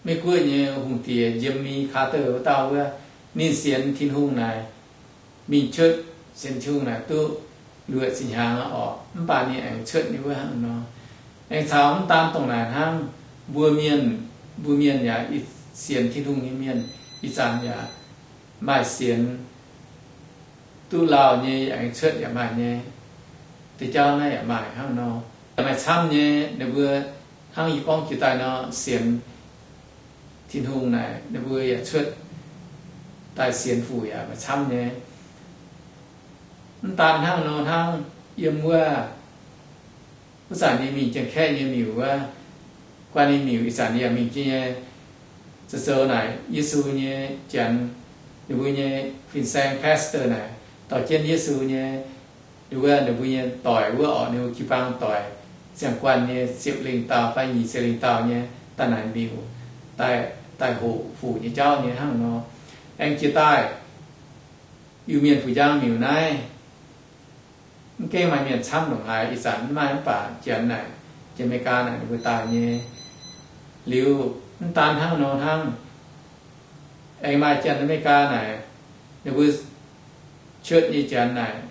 Meiv-Guoqv nyei hungh diex Jimmy Carter wuov dauh wuov, ninh sienx Tin-Hungh naaic, mingh cuotv sienx Tin-Hungh naaic duqv luoqc ziepc hnyangx oc, mv baac ninh aengx cuotv nyei wuov hnangv nor. Aengx caux mv daan dongh naaic hnangv, mbuo mienh, mbuo mienh yaac sienx Tin-Hungh nyei mienh ih zanc yaac maaih sienx duqv lauh nyei, yaac aengx cuotv yaac maaih nyei. Deix jauv naaiv yaac maaih hnangv nor, yaac maaih camv nyei. Ninh mbuo hnangv yie gorngv jiex daaih nor, sienx Tin-Hungh naaic ninh mbuo yaac cuotv daaih sienx fuc yaac maaih camv nyei. Mv daan hnangv nor hnangv, yiem wuov, wuov zanc yie mingh Janx-Kaeqv nyei miuc wuov, guanh nyei miuc ih zanc yie yaac mingh jienv nyei. Zoux zoux naaic Yesu nyei Janx, ninh mbuo nyei fin-saeng pastor naaic dorh jienv Yesu nyei, ninh mbuo, ninh mbuo nyei doic wuov orqc, ninh mbuo jiu-baang doic ziangh guanh nyei ziepc lengh dauh fai nyic ziepc lengh dauh nyei daaih naaic miuc, daaih hoqc fuc nyei jauv nyei hnangv nor. Aengx jiex daaih Iu-Mienh Fuc Njang Miuc naaiv, mv gaengh maaih mienh camv ndongc haaix, ih zanc mv maaih mv baac Janx naaic, Janx-Meigaa naaic ninh mbuo daaih nyei. Liuz mv daan hnangv nor hnangv, aengx maaih Janx-Meigaa naaic, ninh mbuo cuotv nyei Janx naaic,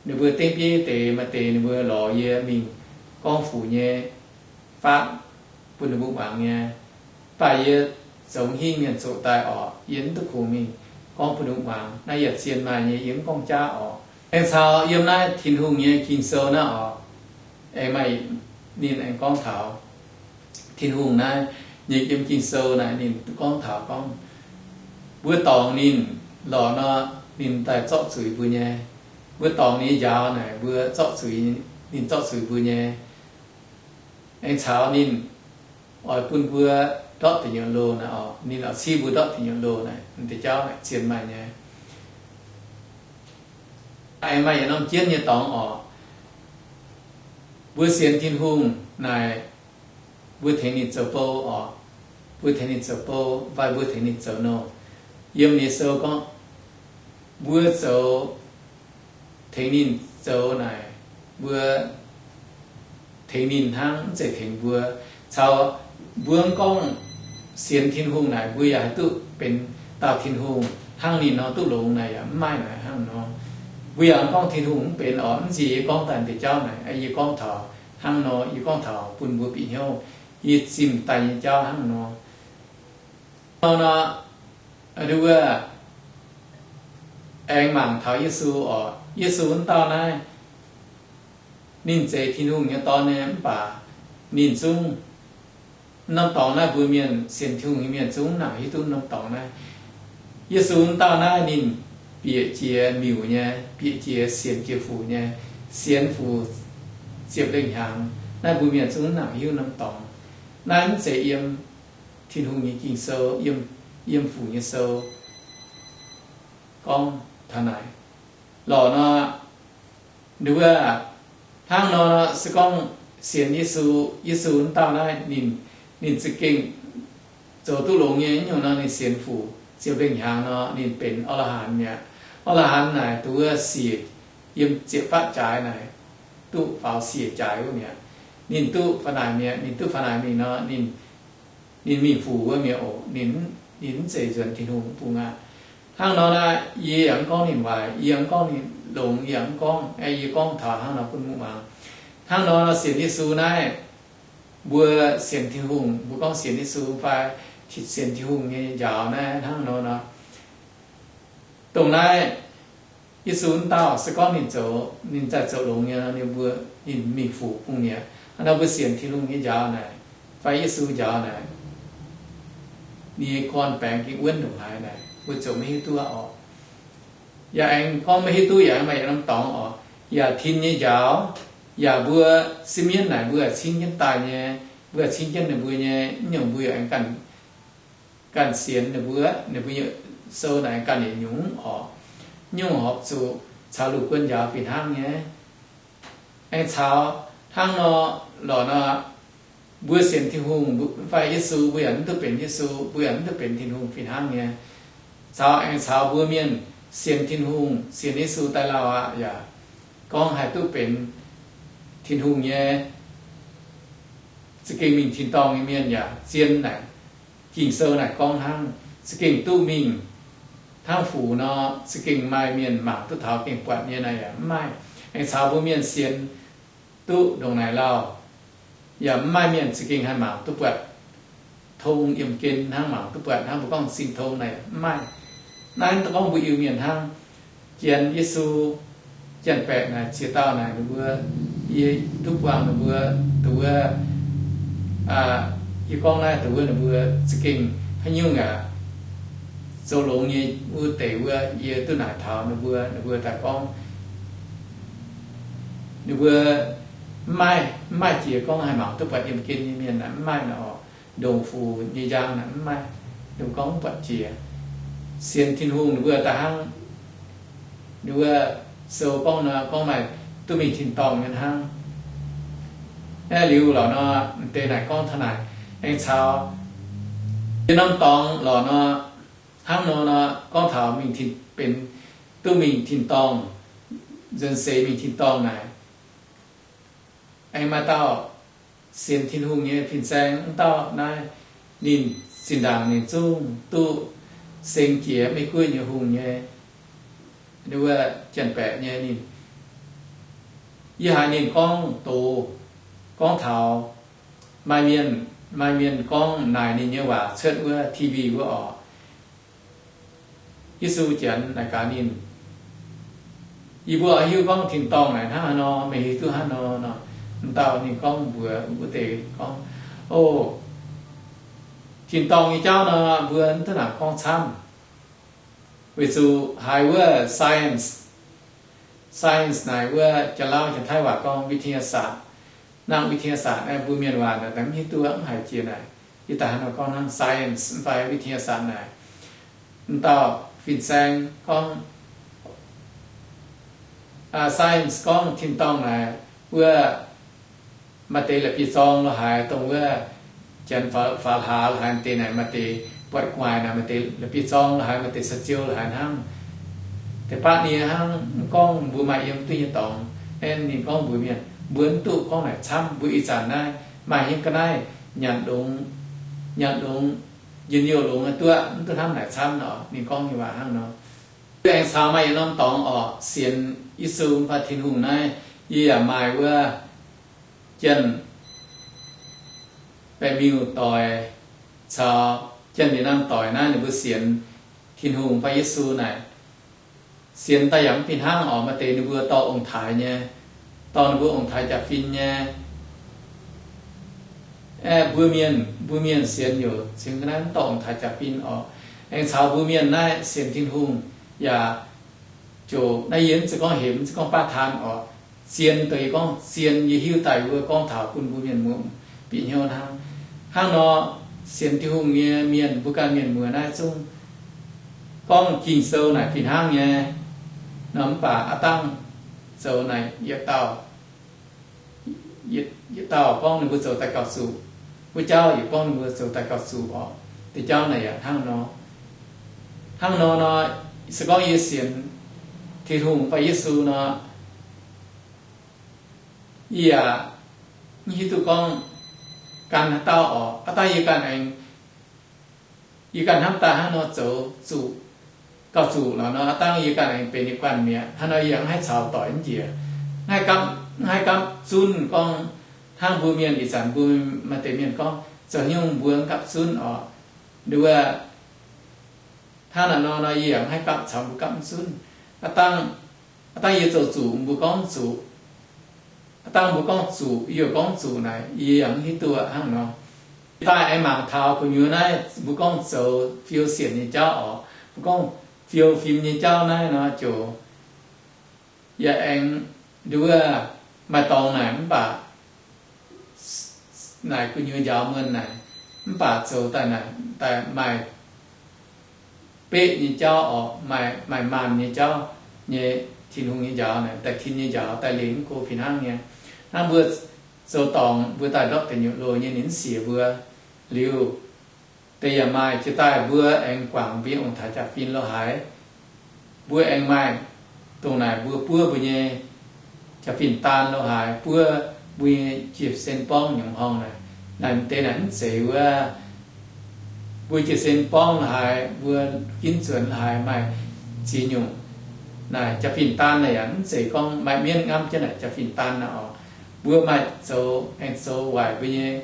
ninh mbuo dengv bieiv deix maaih deix ninh mbuo lorz yie mingh gorngv fuc nyei fatv bun ninh mbuo muangx nyei. Mv baac yie zoux hingh mienh zoqc daaih orqc, yie mv duqv kungx mingh gorngv bun ninh mbuo muangx. Naaiv yaac zien maaih nyei, yie mv gorngv jaav orqc. Aengx caux yiem naaiv Tin-Hungh nyei Ging-Sou naaiv orqc, aengx maaih ninh aengx gorngv taux Tin-Hungh naaiv nyei, yiem Ging-Sou naaic ninh gorngv taux gorngv, mbuo dorngc ninh lorqc nor, ninh daaih zorqv zuiz mbuo nyei. Mbuo dorngc ninh njaaux naaic, mbuo zorqv zuiz, ninh zorqv zuiz mbuo nyei. Aengx caux ninh oix bun mbuo ndortv deic nyuoqc loh naaic orqc, ninh oix ciev mbuo ndortv deic nyuoqc loh naaic, deix jauv naaic zien maaih nyei. Aengx maaih yietc norm jienv nyei dorngx orqc, mbuo sienx Tin-Hungh naaic, mbuo tengx ninh zoux bou orqc, mbuo tengx ninh zoux bou fai mbuo tengx ninh zoux nouh. Yiem Ging-Sou gorngv, mbuo zoux, tengx ninh zoux naaic, mbuo tengx ninh hnangv, mv zeiz tengx mbuo. Caux mbuo mv gorngv sienx Tin-Hungh naaic, mbuo yaac haih duqv benx dauh Tin-Hungh hnangv ninh nor duqv longx naaic yaac mv maaih naaic hnangv nor. Mbuo yaac mv gorngv Tin-Hungh mv benx orqc, mv nziex yie gorngv daaih deix jauv naaic, yie gorngv taux hnangv nor, yie gorngv taux bun mbuo bieqc hnyouv, yie zimh daaih nyei jauv hnangv nor. Nor nor, wuov, aengx mangc taux Yesu orqc, Yesu wuov dauh naaiv, ninh zeiz Tin-Hungh nyei Dorn nyei, mv baac ninh zungv, norm dorngx naaiv mbuo mienh sienx Tin-Hungh nyei mienh zungv nangc hiuv duqv norm dorngx naaiv. Yesu wuov dauh naaiv ninh bieqc jiex miuc nyei, bieqc jiex sienx jiex fuc nyei, sienx fuc ziepc lengh hnyangx. Naaiv mbuo mienh zungv nangc hiuv norm dorngx. Naaiv mv zeiz yiem Tin-Hungh nyei Ging-Sou, yiem, yiem Fuqv nyei sou gorngv taux naaic lorqc nor, wuov, hnangv nor se gorngv sienx Yesu, Yesu wuov dauh naaiv ninh, ninh za'gengh zoux duqv longx nyei nyungc nor, ninh sienx Fuqv ziepc lengh hnyangx nor, ninh benx orla hnaanx mi'aqv. Orla hnaanx naaic duqv wuov siec, yiem ziepc fatv jaaix naaic, duqv faaux siec jaaix wuov mi'aqv. Ninh duqv faaux naaic mi'aqv, ninh duqv faaux naaic mingh nor, ninh, ninh mingh Fuqv wuov mi'aqv oc. Ninh, ninh mv zeiz nzuonx Tin-Hungh bung aqv. Hnangv nor naaiv, yie yaac mv gorngv ninh waaic, yie mv gorngv ninh longx, yie yaac mv gorngv, yie gorngv taux hnangv nor bun mbuo muangx. Hnangv nor sienx Yesu naaiv, mbuo sienx Tin-Hungh, mbuo gorngv sienx Yesu fai sienx Tin-Hungh nyei njaaux naaiv hnangv nor nor, dongh naaiv Yesu wuov dauh se gorngv ninh zoux, ninh zaaih zoux longx nyei nor, ninh mbuo, ninh mingh Fuqv bung mi'aqv. Hnangv nor mbuo sienx Tin-Hungh nyei njaaux naaic, fai Yesu njaaux naaic, ninh nyei gorn-baengx gengh wuonv ndongc haaix naaic, mbuo zoux maiv hiuv duqv oc. Yaac aengx gorngv maiv hiuv duqv yaac maaih yietc norm dorngx oc. Yaac tin nyei njaaux, yaac mbuo sin mienv naaic mbuo cingv jienv daaih nyei, mbuo cingv jienv ninh mbuo nyei, mv nyungc mbuo yaac aengx ganh, ganh sienx ninh mbuo, ninh mbuo nyei sou naaic ganh yietc nyungc oc. Nyungc horpc zuqc caux lungh guon njaaux fih hnangv nyei. Aengx caux hnangv nor lorqc nor, mbuo sienx Tin-Hungh fai Yesu, mbuo yaac mv duqv benx Yesu, mbuo yaac mv duqv benx Tin-Hungh fih hnangv nyei. Caux aengx caux mbuo mienh sienx Tin-Hungh, sienx Yesu daaih lauh aqv yaac gorngv haih duqv benx Tin-Hungh nyei, za'gengh mingh tin-dorngh nyei mienh yaac zien naaic, Ging-Sou naaic gorngv hnangv, za'gengh duqv mingh hnangv Fuqv nor, za'gengh maaih mienh mangc duqv taux gengh buatc nyei naaic yaac mv maaih. Aengx caux mbuo mienh sienx duqv ndongc naaic lauh, yaac mv maaih mienh za'gengh haih mangc duqv buatc tong yiemh gen hnangv, mangc duqv buatc hnangv mbuo gorngv sin tong naaic mv maaih. Naaiv gorngv mbuo Iu-Mienh hnangv. Janx Yesu, janx-baeqc naaic ziex dauh naaic ninh mbuo, yie duqv buangh ninh mbuo, dongh wuov, yie gorngv naaiv dongh wuov ninh mbuo za'gengh haaix nyungc yaac zoux longx nyei wuov deix wuov, yie duqv naaic taux ninh mbuo, ninh mbuo daaih gorngv, ninh mbuo mv maaih, mv maaih jiex gorngv haih mangc duqv buatc yiemh gen nyei mienh naaic mv maaih nor oc. Ndongc Fuqv nyei njang naaic mv maaih, ninh mbuo gorngv mv buatc jiex. Sienx Tin-Hungh ninh mbuo daaih hnangv, ninh mbuo sou gorngv nor gorngv maaih duqv mingh tin-dorngh nyei hnangv. Naaiv liuz lorqc nor, m'deix naaic gorngv taux naaic, aengx caux yie norm dorngx lorqc nor, hnangv nor nor gorngv taux mingh tin, benx duqv mingh tin-dorngh, nzuonx seix mingh tin-dorngh naaic. Aengx maaih dauh sienx Tin-Hungh nyei fin-saeng wuov dauh naaiv, ninh zinh ndaangc ninh zungv duqv seng jiex Meiv Guoqv nyei hungh nyei, wuov janx-baeqc nyei ninh. Yie haiz ninh gorngv doz, gorngv taux maaih mienh, maaih mienh gorngv naaic ninh nyei waac cuotv wuov T V wuov oc. Yesu Janx naaic gaax ninh, yie mbuo oix hiuv gorngv tin-dorngh naaic hnangv haaix nor, meih hiuv duqv hnangv nor nor. M'dauh ninh gorngv mbuox wuov deix gorngv, O, tin-dorngh nyei jauv nor, mbuo mv duqv nangc gorngv camv, weic zuqc haiz wuov science, science naaic wuov Janx-Lauv Janx-Taiv waac gorngv วิทยาศาสตร์. Hnangv วิทยาศาสตร์ naaiv mbuo mienh waac naaic mv hiuv duqv mv haiz jiex naaic. Yie daaih hnangv nor gorngv hnangv science mv fai วิทยาศาสตร์ naaic. M'dauh fin-saeng gorngv, science gorngv tin-dorngh naaic wuov maaih deix la'bieiv-zorng lo haaix, dongh wuov janx faaux hlaax lo haaix deix naaic, maaih deix buatc gu'nguaaic naaic, maaih deix la'bieiv-zorng lo haaix, maaih deix saa-ziou lo haaix hnangv. Deix baav nie hnangv, mv gorngv mbuo maaih yiem duqv nyei dorngx. Aeqv, ninh gorngv mbuox mienh, mbuo mv duqv gorngv naaic camv. Mbuo ih zanc naaiv maaih hingv ga'naaiv nyanc longx, nyanc longx, njien-youh longx duqv, mv duqv hnamv naaic camv nor. Ninh gorngv nyei waac hnangv nor. Aengx caux maaih yietc norm dorngx oc, sienx Yesu fai Tin-Hungh naaiv, yie yaac maaih wuov janx-baeqc miuc-doic caux janx-nimc naamh doic naaiv ninh mbuo sienx Tin-Hungh fai Yesu naaic, sienx daaih yaac mv fih hnangv oc. Maaih deix ninh mbuo dorh ong-taaix nyei, dorh ninh mbuo ong-taaix jaax-fin nyei. Aeqv, mbuo mienh, mbuo mienh sienx youc cingx ga'naaiv mv dorh ong-taaix jaax-fin oc. Aengx caux mbuo mienh naaiv sienx Tin-Hungh yaac ziouc naaiv yie mv zeiz gorngv hemx, mv zeiz gorngv baav taan oc. Zien deix yie gorngv zien, yie hiuv daaih wuov gorngv taux bun mbuo mienh muoz bieqc hnyouv hnangv. Hnangv nor, sienx Tin-Hungh nyei mienh, mbuo ganh mienh muoz naaiv zungv gorngv Ging-Sou naaic fih hnangv nyei nor, mv baac aav dangh zoux naaic yietc dauh, yietc dauh gorngv ninh mbuo zoux daaih gauh zuqc, wuov jauv yaac gorngv ninh mbuo zoux daaih gauh zuqc orqc. Deix jauv naaic yaac hnangv nor. Hnangv nor nor, se gorngv yie sienx Tin-Hungh fai Yesu nor, yie yaac mv hiuv duqv gorngv gan haaix dauh orqc. Aav dangh yie ganh aengx, yie ganh hnamv daaih hnangv nor zoux zuqc, gauh zuqc lorqc nor, aav dangh yie ganh aengx benx ninh guanh mi'aqv. Hnangv nor yie yaac mv haih caux doic mv njiec. Mv haih gamh, mv haih gamh zunv gorngv hnangv mbuo mienh ih zanc mbuo maaih deix mienh gorngv zoux nyungc mbuo mv gapv zunv orqc. Nduov, hnangv naaic nor nor yie yaac mv haih gamh caux mbuo gamh zunv. Aav dangh, aav dangh yie zoux zuqc mbuo gorngv zuqc, aav dangh mbuo gorngv zuqc yie yaac gorngv zuqc naaic, yie yaac mv hiuv duqv hnangv nor. Daaih aengx mangc taux gu'nyuoz naaiv mbuo gorngv zoux fiou sienc nyei jauv orqc, mbuo gorngv fiou fim nyei jauv naaiv nor ziouc yaac aengx nduov maaih dorngx naaic mv baac naaic gu'nyuoz njaaux muonh naaic, mv baac zoux daaih naaic daaih maaih beqv nyei jauv orqc, maaih, maaih maanh nyei jauv nyei, Tin-Hungh nyei njaaux naaic daaih tin nyei njaaux daaih liuz mv go fih hnangv nyei. Hnangv mbuo zoux dorngc mbuo daaih ndortv deic nyuoqc loz nyei ninh mv siec mbuo liuz, deix yaac maaih jiex daaih mbuo aengx guangc mbuo nyei ong-taaix jaa-fin lo haaix, mbuo aengx maaih dongh naaic mbuo buov mbuo nyei jaa-fin daan lo haaix, buov mbuo nyei jiez sin borngv nyungc horngh naaic, naaic deix naaic mv zeiz wuov. Mbuo jiez sin borngv lo haaix, mbuo ginv nzuonx lo haaix maaih ziex nyungc naaic jaa-fin daan naaic yaac mv zeiz gorngv maaih mienv ngamv jienv naaic jaa-fin daan naaic orqc. Mbuo maaih zoux, aengx zoux waaic mbuo nyei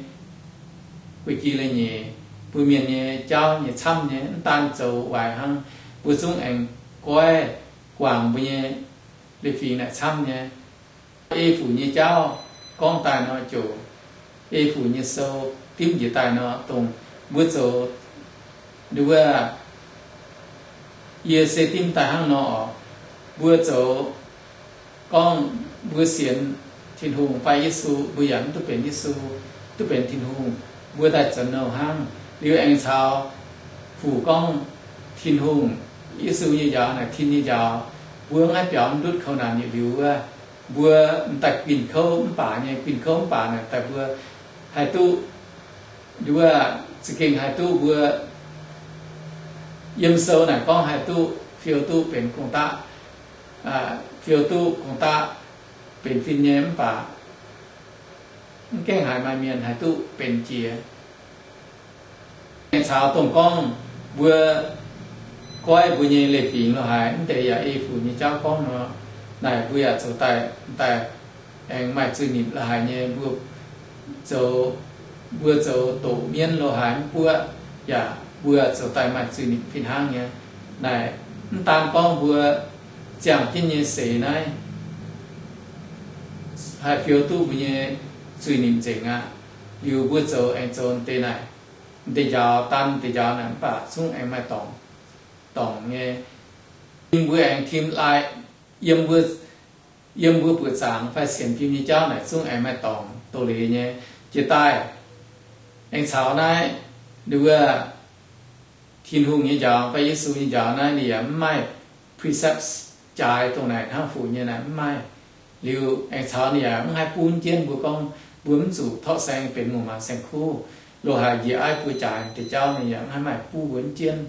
guei-gi leiz-nyeic, mbuo mienh nyei jauv nyei camv nyei, mv daan zoux waaic hnangv, mbuo zungv aengx goiv guangc mbuo nyei leiz-fingx naaic camv nyei. Ei Fuc nyei jauv gorngv daaih nor ziouc, Ei Fuc nyei sou dimv njiec daaih nor, dongh mbuo zoux, nduov, yie se dimv daaih hnangv nor orqc. Mbuo zoux gorngv mbuo sienx Tin-Hungh fai Yesu, mbuo yaac mv duqv benx Yesu, duqv benx Tin-Hungh, mbuo daaih zoux nouh hnangv. Liuz aengx caux Fuc gorngv Tin-Hungh, Yesu nyei njaaux naaic tin nyei njaaux, mbuo mv haih biaux mv ndutv kouv naanc yietc liuz wuov, mbuo m'daaih guinh kouv mv baac nyei, guinh kouv mv baac naaic daaih mbuo haih duqv, nduov, za'gengh haih duqv mbuo yiem sou naaic gorngv haih duqv fiou duqv benx gong-daqv, fiou duqv gong-daqv benx fin nyei mv baac mv gaengh haiz maaih mienh haih duqv benx jiex. Aengx caux dongh gorngv mbuo goiv mbuo nyei leiz-fingx lo haaix, mv deix yaac Ei Fuc nyei jauv gorngv nor, naaic mbuo yaac zoux daaih, daaih aengx maaih zuiz-nipc lo haaix nyei, mbuo zoux, mbuo zoux doqc mienv lo haaix mv buoqv, yaac mbuo zoux daaih maaih zuiz-nipc fih hnangv nyei. Naaic mv daan gorngv mbuo ziangh jienv nyei seix naaiv haih fiou duqv mbuo nyei zuiz-nipc nzengc aqv. Liuz mbuo zoux aengx zoux deix naaic, deix njaaux, daan deix njaaux naaic mv baac zungv aengx maaih dorngc, dorngc nyei. Tim mbuo aengx tim lai, yiem mbuo, yiem mbuo buoqc zaangc fai sienx fim nyei jauv naaic zungv aengx maaih dorngc doz-leiz nyei. Jiex daaih aengx caux naaiv, nduov, Tin-Hungh nyei njaaux fai Yesu nyei njaaux naaiv ninh yaac mv maaih precepts jaaix dongh naaic hnangv Fuc nyei naaic mv maaih. Liuz aengx caux ninh yaac mv haih bun jienv mbuo gorngv mbuo mv zuqc torqv saeng benx muoz-maanc saeng-kuv, lo haaix njiec aiv buo jaaix deix jauv ninh yaac mv haih maaih bun mbuo jienv.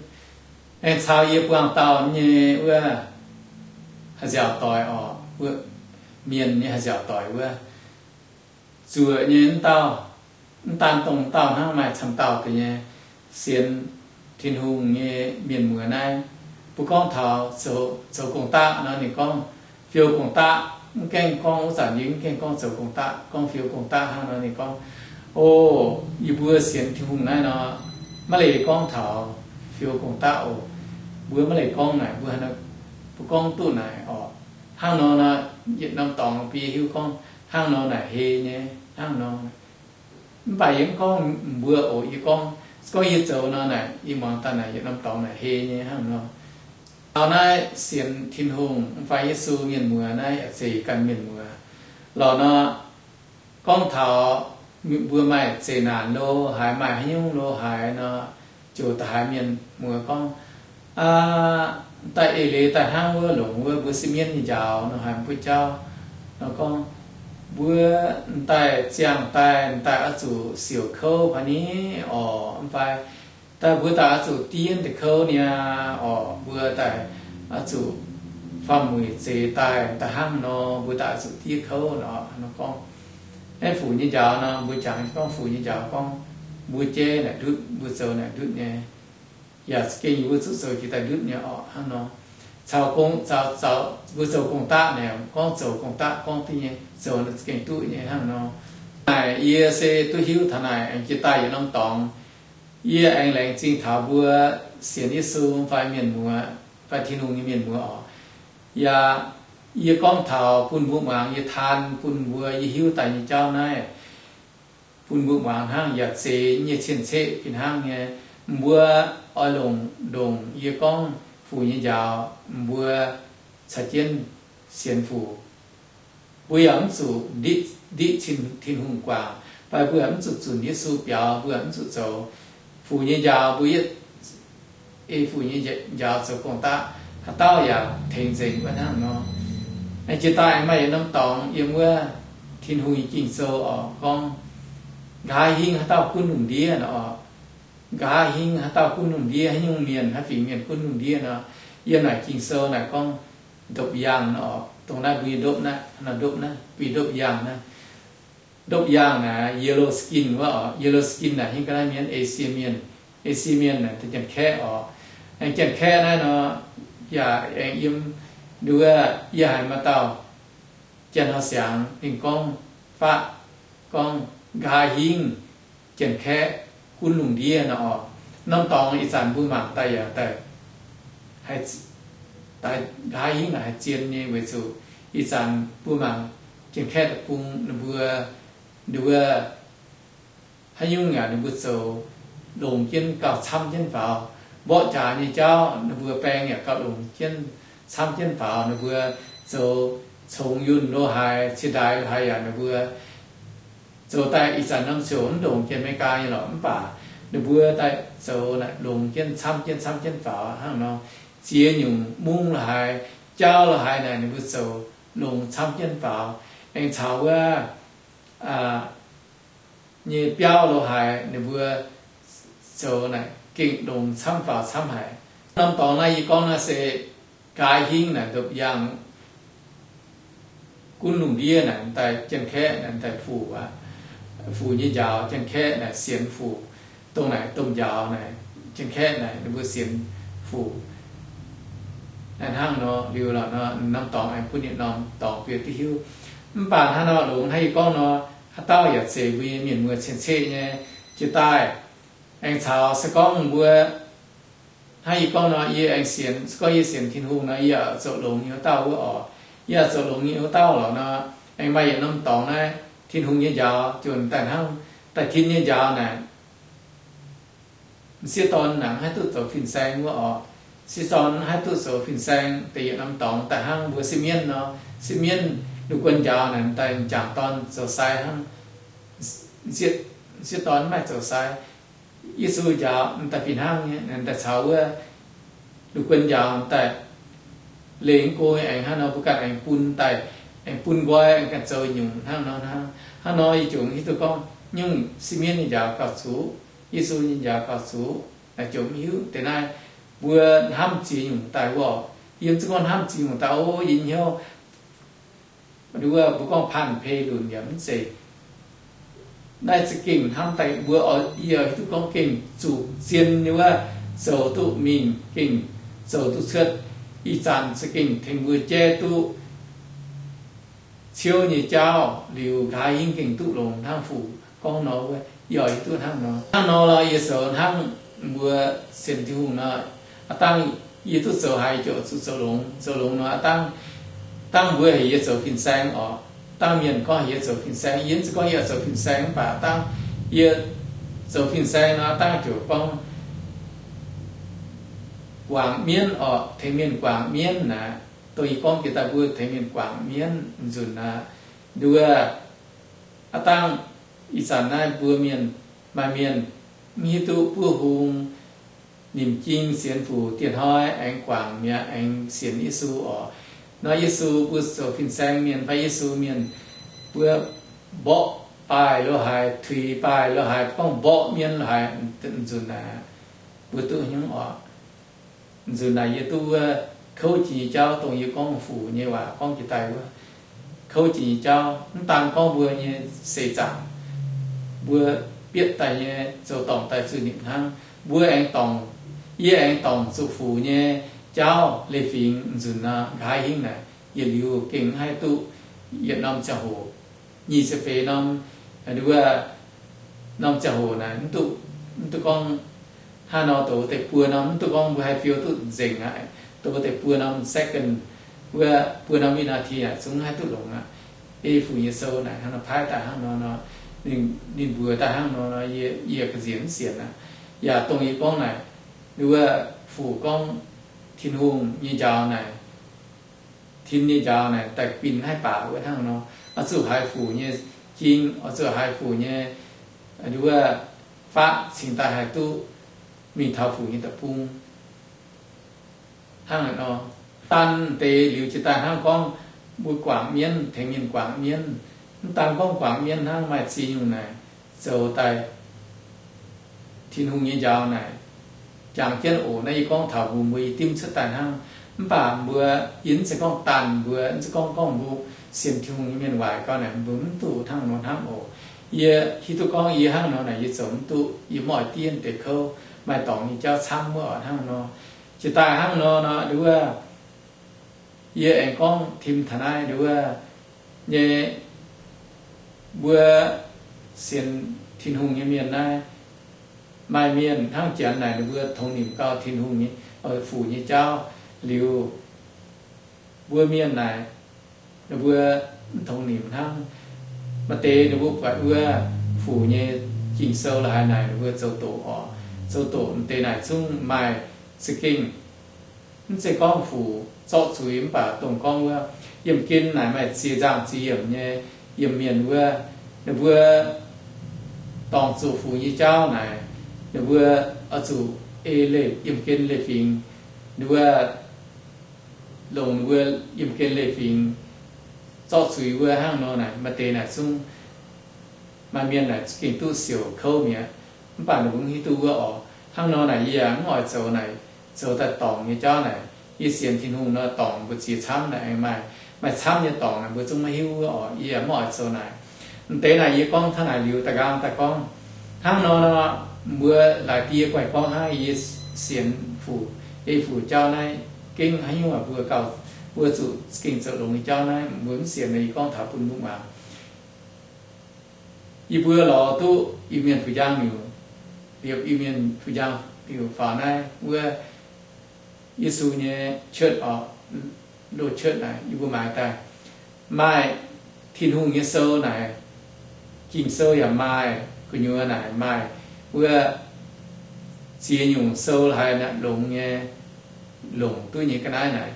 Aengx caux yie buangh dauh nyei wuov haih nziaauc doic orqc, wuov mienh nyei haih nziaauc doic wuov, zuoqc nyei mv dauh, mv daan dongh dauh hnangv, maaih camv dauh deix nyei sienx Tin-Hungh nyei mienh muoz naaiv. Mbuo gorngv taux zoux, zoux gong-daqv nor ninh gorngv fiou gong-daqv, mv gaengh gorngv wuov zanc yie mv gaengh gorngv zoux gong-daqv, gorngv fiou gong-daqv hnangv nor ninh gorngv, o, yie mbuo sienx Tin-Hungh naaiv nor, maiv leiz gorngv taux fiou gong-daqv oc. Mbuo maiv leiz gorngv naaic, mbuo, mbuo gorngv duqv naaic orqc. Hnangv nor nor, yietc norm dorngx bun yie hiuv gorngv hnangv nor naaic hei nyei hnangv nor. Mv baac yie mv gorngv mbuo oc, yie gorngv, gorngv yie zoux nor naaic, yie muangx daaih naaic yietc norm dorngx naaic hei nyei hnangv nor. Taux naaiv sienx Tin-Hungh mv fai Yesu mienh muoz naaiv yaac zeiz ganh mienh muoz lorqc nor, gorngv taux mbuo maaih zeqc naanc lo haaix, maaih haaix nyungc lo haaix nor, ziouc da'haaix mienh muoz gorngv, aa, daaih eix leiz daaih hnangv wuov longc wuov mbuo sieqv-mienv nyei njaaux nor, haaix mbuo jauv nor gorngv, mbuo m'daaih ziangh daaih, m'daaih oix zuqc siouc kouv haic ni orqc, mv fai daaih mbuo daaih oix zuqc diev deix kouv niaa orqc, mbuo daaih oix zuqc faam-mueic zeix daaih, da'hnangv nor mbuo daaih oix zuqc diev kouv nor, nor gorngv. Aeqv, fuc nyei njaaux nor, mbuo jangx gorngv fuc nyei njaaux gorngv, mbuo jaiv naaic ndutv, mbuo zoux naaic ndutv nyei, yaac za'gengh yie mbuo zuqc zoux jiex daaih ndutv nyei orqc, hnangv nor. Caux gong, caux, caux mbuo zoux gong-daqv naaic, gorngv zoux gong-daqv gorngv duqv nyei, zoux naaic za'gengh duqv nyei hnangv nor. Naaic yie se duqv hiuv taux naaic aengx jiex daaih yietc norm dorngx, yie aengx laengz zingh taux mbuo sienx Yesu fai mienh muoz, fai Tin-Hungh nyei mienh muoz orqc. Yaac yie gorngv taux bun mbuo muangx, yie taan bun mbuo yie hiuv daaih nyei jauv naaiv, bun mbuo muangx hnangv, yaac zeiz nyei cien-ceqv fih hnangv nyei. Mbuo oix longc ndongc yie gorngv fuc nyei njaaux, mbuo caux jienv sienx fuc. Mbuo yaac mv zuqc ndiqv, ndiqv Tin-Hungh guangc, fai mbuo yaac mv zuqc zunc Yesu biaux, mbuo yaac mv zuqc zoux fuc nyei njaaux. Mbuo yietv ei fuc nyei njaaux zoux gong-daqv, haaix dauh yaac tengx nzengc wuov hnangv nor. Aengx jiex daaih aengx maaih yietc norm dorngx yiem wuov Tin-Hungh nyei Ging-Sou orqc gorngv, nqa'haav hingv haaix dauh gunv lungh ndiev nor orqc. Nqa'haav hingv haaix dauh gunv lungh ndiev, haaix nyungc mienh, haaix fingx mienh gunv lungh ndiev nor, yiem naaic Ging-Sou naaic gorngv ndopv-yaangh nor orqc. Dongh naaiv mbuo nyei ndopv naaiv, nor ndopv naaiv, mbuo nyei ndopv-yaangh naaiv. Ndopv-yaangh naaic yellow skin wuov orqc. Yellow skin naaic hingv ga'naaiv mienh, Esie mienh, Esie mienh naaic Janx-Kaeqv orqc. Aengx Janx-Kaeqv naaiv nor, yaac aengx yiem nduov, yie haiz maaih dauh Janx-Hauh Siangx ninh gorngv faqv gorngv nqa'haav hingv Janx-Kaeqv gunv lungh ndiev nor orqc. Norm dorngx ih zanc mbuo mangc daaih yaac daaih, daaih nqa'haav hingv naaic haih zien nyei weic zuqc ih zanc mbuo mangc Janx-Kaeqv deic-bung ninh mbuo, ninh mbuo haaix nyungc yaac ninh mbuo zoux longx jienv gauh camv jienv faaux. Mborqv jaax nyei jauv ninh mbuo baeng yaac gauh longx jienv camv jienv faaux. Ninh mbuo zoux congx yunh lo haaix, ciex ndaix lo haaix yaac ninh mbuo zoux daaih ih zanc norm ziouc mv ndongc Janx-Meigaa nyei lorqc, mv baac ninh mbuo daaih zoux naaic longx jienv camv jienv camv jienv faaux hnangv nor. Ziex nyungc mungv lo haaix, jauv lo haaix naaic ninh mbuo zoux longx camv jienv faaux. Aengx caux wuov nyei biauv lo haaix ninh mbuo zoux naaic gengh longx camv faaux camv haic. Norm dorngx naaiv yie gorngv naaiv se nqa'haav hingv naaic ndopv-yaangh gunv lungh ndiev naaic daaih Janx-Kaeqv naaic daaih fuc aqv. Fuc nyei njaaux Janx-Kaeqv naaic sienx fuc. Dongh naaic domh njaaux naaic Janx-Kaeqv naaic ninh mbuo sienx fuc. Naaiv hnangv nor liuz lorqc nor, norm dorngx aengx bun yietc norm dorngx bieqc duqv hiuv. Mv baac hnangv nor longx hnangv yie gorngv nor, haaix dauh yaac zeiz mbuo nyei mienh muoz cien-ceqv nyei. Jiex daaih aengx caux se gorngv mbuo hnangv yie gorngv nor, yie aengx sienx, se gorngv yie sienx Tin-Hungh nor, yie yaac zoux longx nyei wuov dauh wuov orqc. Yie yaac zoux longx nyei wuov dauh lorqc nor, aengx maaih yietc norm dorngx naaiv Tin-Hungh nyei njaaux junh daaih hnangv daaih tin nyei njaaux naaic, m'sieqv dorn naaic mv haih duqv zoux fin-saeng wuov orqc. M'sieqv dorn mv haih duqv zoux fin-saeng da'yietc norm dorngx daaih hnangv mbuo sieqv-mienv nor. Sieqv-mienv lungh guon njaaux naaic m'daaih m'jangc dorn zoux sai hnangv. M'sieqv dorn mv maaih zoux sai. Yesu njaaux m'daaih fih hnangv nyei, m'daaih caux wuov lungh guon njaaux m'daaih leih go aengx hnangv nor, mbuo ganh aengx bun daaih, aengx bun nqoi, aengx ganh zoux nyungc hnangv nor hnangv. Hnangv nor yie jomc hiuv duqv gorngv nyungc sieqv-mienv nyei njaaux gauh zuqc, Yesu nyei njaaux gauh zuqc. Naaiv jomc hiuv deix naaiv mbuo hnamv ziex nyungc daaih wuov. Yie mv zeiz gorngv hnamv ziex nyungc daaih o, yie hnyouv wuov mbuo gorngv panh pei lunc yaac mv zeiz. Naaiv za'gengh hnamv daaih mbuo oix, yie hiuv duqv gorngv gengh zuqc zien nyei wuov, zoux duqv mingh gengh zoux duqv cuotv. Ih zanc za'gengh tengx mbuo jaiv duqv ciouv nyei jauv liuz, nqa'haav hingv gengh duqv longx hnangv fuc gorngv nor wuov, yie oix hiuv duqv hnangv nor. Hnangv nor lorqc, yie zoux hnangv mbuo sienx Tin-Hungh nor, aav dangh yie duqv zoux haaix yie ziouc zuqc zoux longx. Zoux longx nor aav dangh, dangh mbuo heuc yie zoux fin-saeng orqc, dangh mienh gorngv heuc yie zoux fin-saeng, yie mv zeiz gorngv yie oix zoux fin-saeng, mv baac dangh yie zoux fin-saeng nor aav dangh ziouc gorngv guangc mienv orqc, tengx mienh guangc mienv naaic. Dongh yie gorngv jiex daaih mbuo tengx mienh guangc mienv nzunc aqv. Nduov, aav dangh Ih zanc naaiv mbuo mienh, maaih mienh mv hiuv duqv buov hung, nimc jing sienx Fuc dieh hnoi aengx guangc mi'aqv, aengx sienx Yesu oc. Nor Yesu mbuo zoux fin-saeng mienh fai Yesu mienh, mbuo mborqv baaih lo haaix, tuix baaih lo haaix, gorngv mborqv mienv lo haaix, nzunc naaic mbuo duqv hnyouv oc. Nzunc naaic yie duqv wuov kouv jiex nyei jauv, dongh yie gorngv Fuc nyei waac gorngv jiex daaih wuov kouv jiex nyei jauv. Mv daan gorngv mbuo nyei seix zaangc, mbuo bietv daaih nyei zoux dorngc daaih zuqc nimc hnangv. Mbuo aengx dorngc, yie aengx dorngc zuqc Fuc nyei jauv leiz-fingx. Nzunc nor nqa'haav hingv naaic yietc liuz gengh mv haih duqv yietc norm ziangh hoc, nyic ziepc feix norm, wuov norm ziangh hoc naaic mv duqv, mv duqv gorngv hnangv nor, douz deix buo norm mv duqv gorngv mbuo haih fiou duqv nzengc aqv. Douz deix buo norm second, wuov buo norm วินาที aqv, zungv mv haih duqv longx aqv. Ei Fuc nyei sou naaic hnangv nor paaiv daaih hnangv nor nor, ninh, ninh mbuox daaih hnangv nor nor, yie, yie ga'nziex mv sienx aqv. Yaac dongh yie gorngv naaic, wuov Fuc gorngv Tin-Hungh nyei njaaux naaic, tin nyei njaaux naaic daaih guinh haih baac wuov hnangv nor, oix zuqc haiz Fuc nyei jing, oix zuqc haiz Fuc nyei, wuov, faatv cingx daaih haih duqv mingh taux Fuc nyei deic-bung. Hnangv naaic nor, daan deix liuz jiex daaih hnangv gorngv mbuo guangc mienv, tengx mienh guangc mienv. Mv daan gorngv guangc mienv hnangv, maaih ziex nyungc naaic zoux daaih Tin-Hungh nyei njaaux naaic jangx jienv oc. Naaiv yie gorngv taux mbuo, mbuo i dimv cuotv daaih hnangv. Mv baac mbuo, yie mv zeiz gorngv daanh mbuo, mv zeiz gorngv, gorngv mbuo sienx Tin-Hungh nyei mienh waaic gau naaic mbuo mv duqv hnangv nor hnamv oc. Yie hiuv duqv gorngv yie hnangv nor naaic yie zoux mv duqv, yie mv oix diev deix kouv, maaih dorngc nyei jauv camv wuov oc hnangv nor. Jiex daaih hnangv nor nor, wuov, yie aengx gorngv tim taux naaiv, wuov, nyei, mbuo sienx Tin-Hungh nyei mienh naaiv, maaih mienh hnangv Janx naaic ninh mbuo tongx nimc gau Tin-Hungh nyei, Fuc nyei jauv liuz, mbuo mienh naaic ninh mbuo mv tongx nimc hnangv. Maaih deix ninh mbuo buatc wuov Fuc nyei Ging-Sou la'haaix naaic ninh mbuo zoux doqc oc. Zoux doqc m'deix naaic zungv maaih za'gengh mv zeiz gorngv Fuc zorqv zuiz mv baac dongh gorngv wuov yiemh gen naaic maaih ziex nzangh ziex yiemc nyei yiem mienh wuov, ninh mbuo dorngc zuqc Fuc nyei jauv naaic, ninh mbuo oix zuqc ei leiz, yiemh gen leiz-fingx, ninh mbuo longc ninh mbuo yiemh gen leiz-fingx zorqv zuiz wuov hnangv nor naaic, maaih deix naaic zungv maaih mienh naaic gengh duqv siouc kouv mi'aqv. Mv baac ninh mbuo mv hiuv duqv wuov oc. Hnangv nor naaic yie yaac mv oix zoux naaic, zoux daaih dorngc nyei jauv naaic. Yie sienx Tin-Hungh nor dorngc mbu'ziex camv naaic aengx maaih, maaih camv nyei dorngc naaic mbuo zungv maiv hiuv wuov oc. Yie yaac mv oix zoux naaic. M'deix naaic yie gorngv hnangv naaic liuz da'nqaang daaih gorngv, hnangv nor nor, mbuo laaix die guaih gorngv hnangv yie sienx Fuc, ei Fuc jauv naaiv gengh haaix nyungc mbuo gauh, mbuo zuqc gengh zoux longx nyei jauv naaiv mbuo mv sienx. Yie gorngv taux bun mbuo muangx. Yie mbuo lorz duqv Iu-Mienh fu'jang miuc, liepc Iu-Mienh fu'jang miuc faaux naaiv wuov Yesu nyei cuotv oc, loz-cuotv naaic yie mbuo maaiz daaih, maaih Tin-Hungh nyei sou naaic, Ging-Sou yaac maaih, gu'nyuoz naaic maaih wuov ziex nyungc sou la'haaix naaic longx nyei, longc duqv nyei ga'naaiv naaic.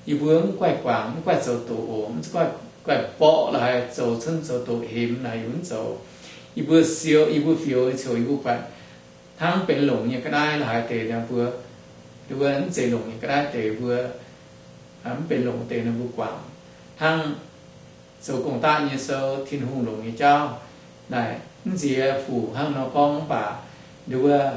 Yie mbuo mv guaih guangc, mv guaih zoux doqc oc, mv guaih, guaih mborqv la'haaix zoux cunv zoux doqc hemx naaic yie mbuo mv zoux. Yie mbuo siou, yie mbuo fioux ziouc yie mbuo buatc hnangv benx longc nyei ga'naaiv la'haaix deix nor mbuo, mbuo mv zeiz longc nyei ga'naaiv deix mbuo, mv benx longc deix nor mbuo guangc. Hnangv zoux gong-daqv nyei sou, Tin-Hungh longc nyei jauv naaic mv nziex Fuc hnangv nor gorngv mv baac, nduov,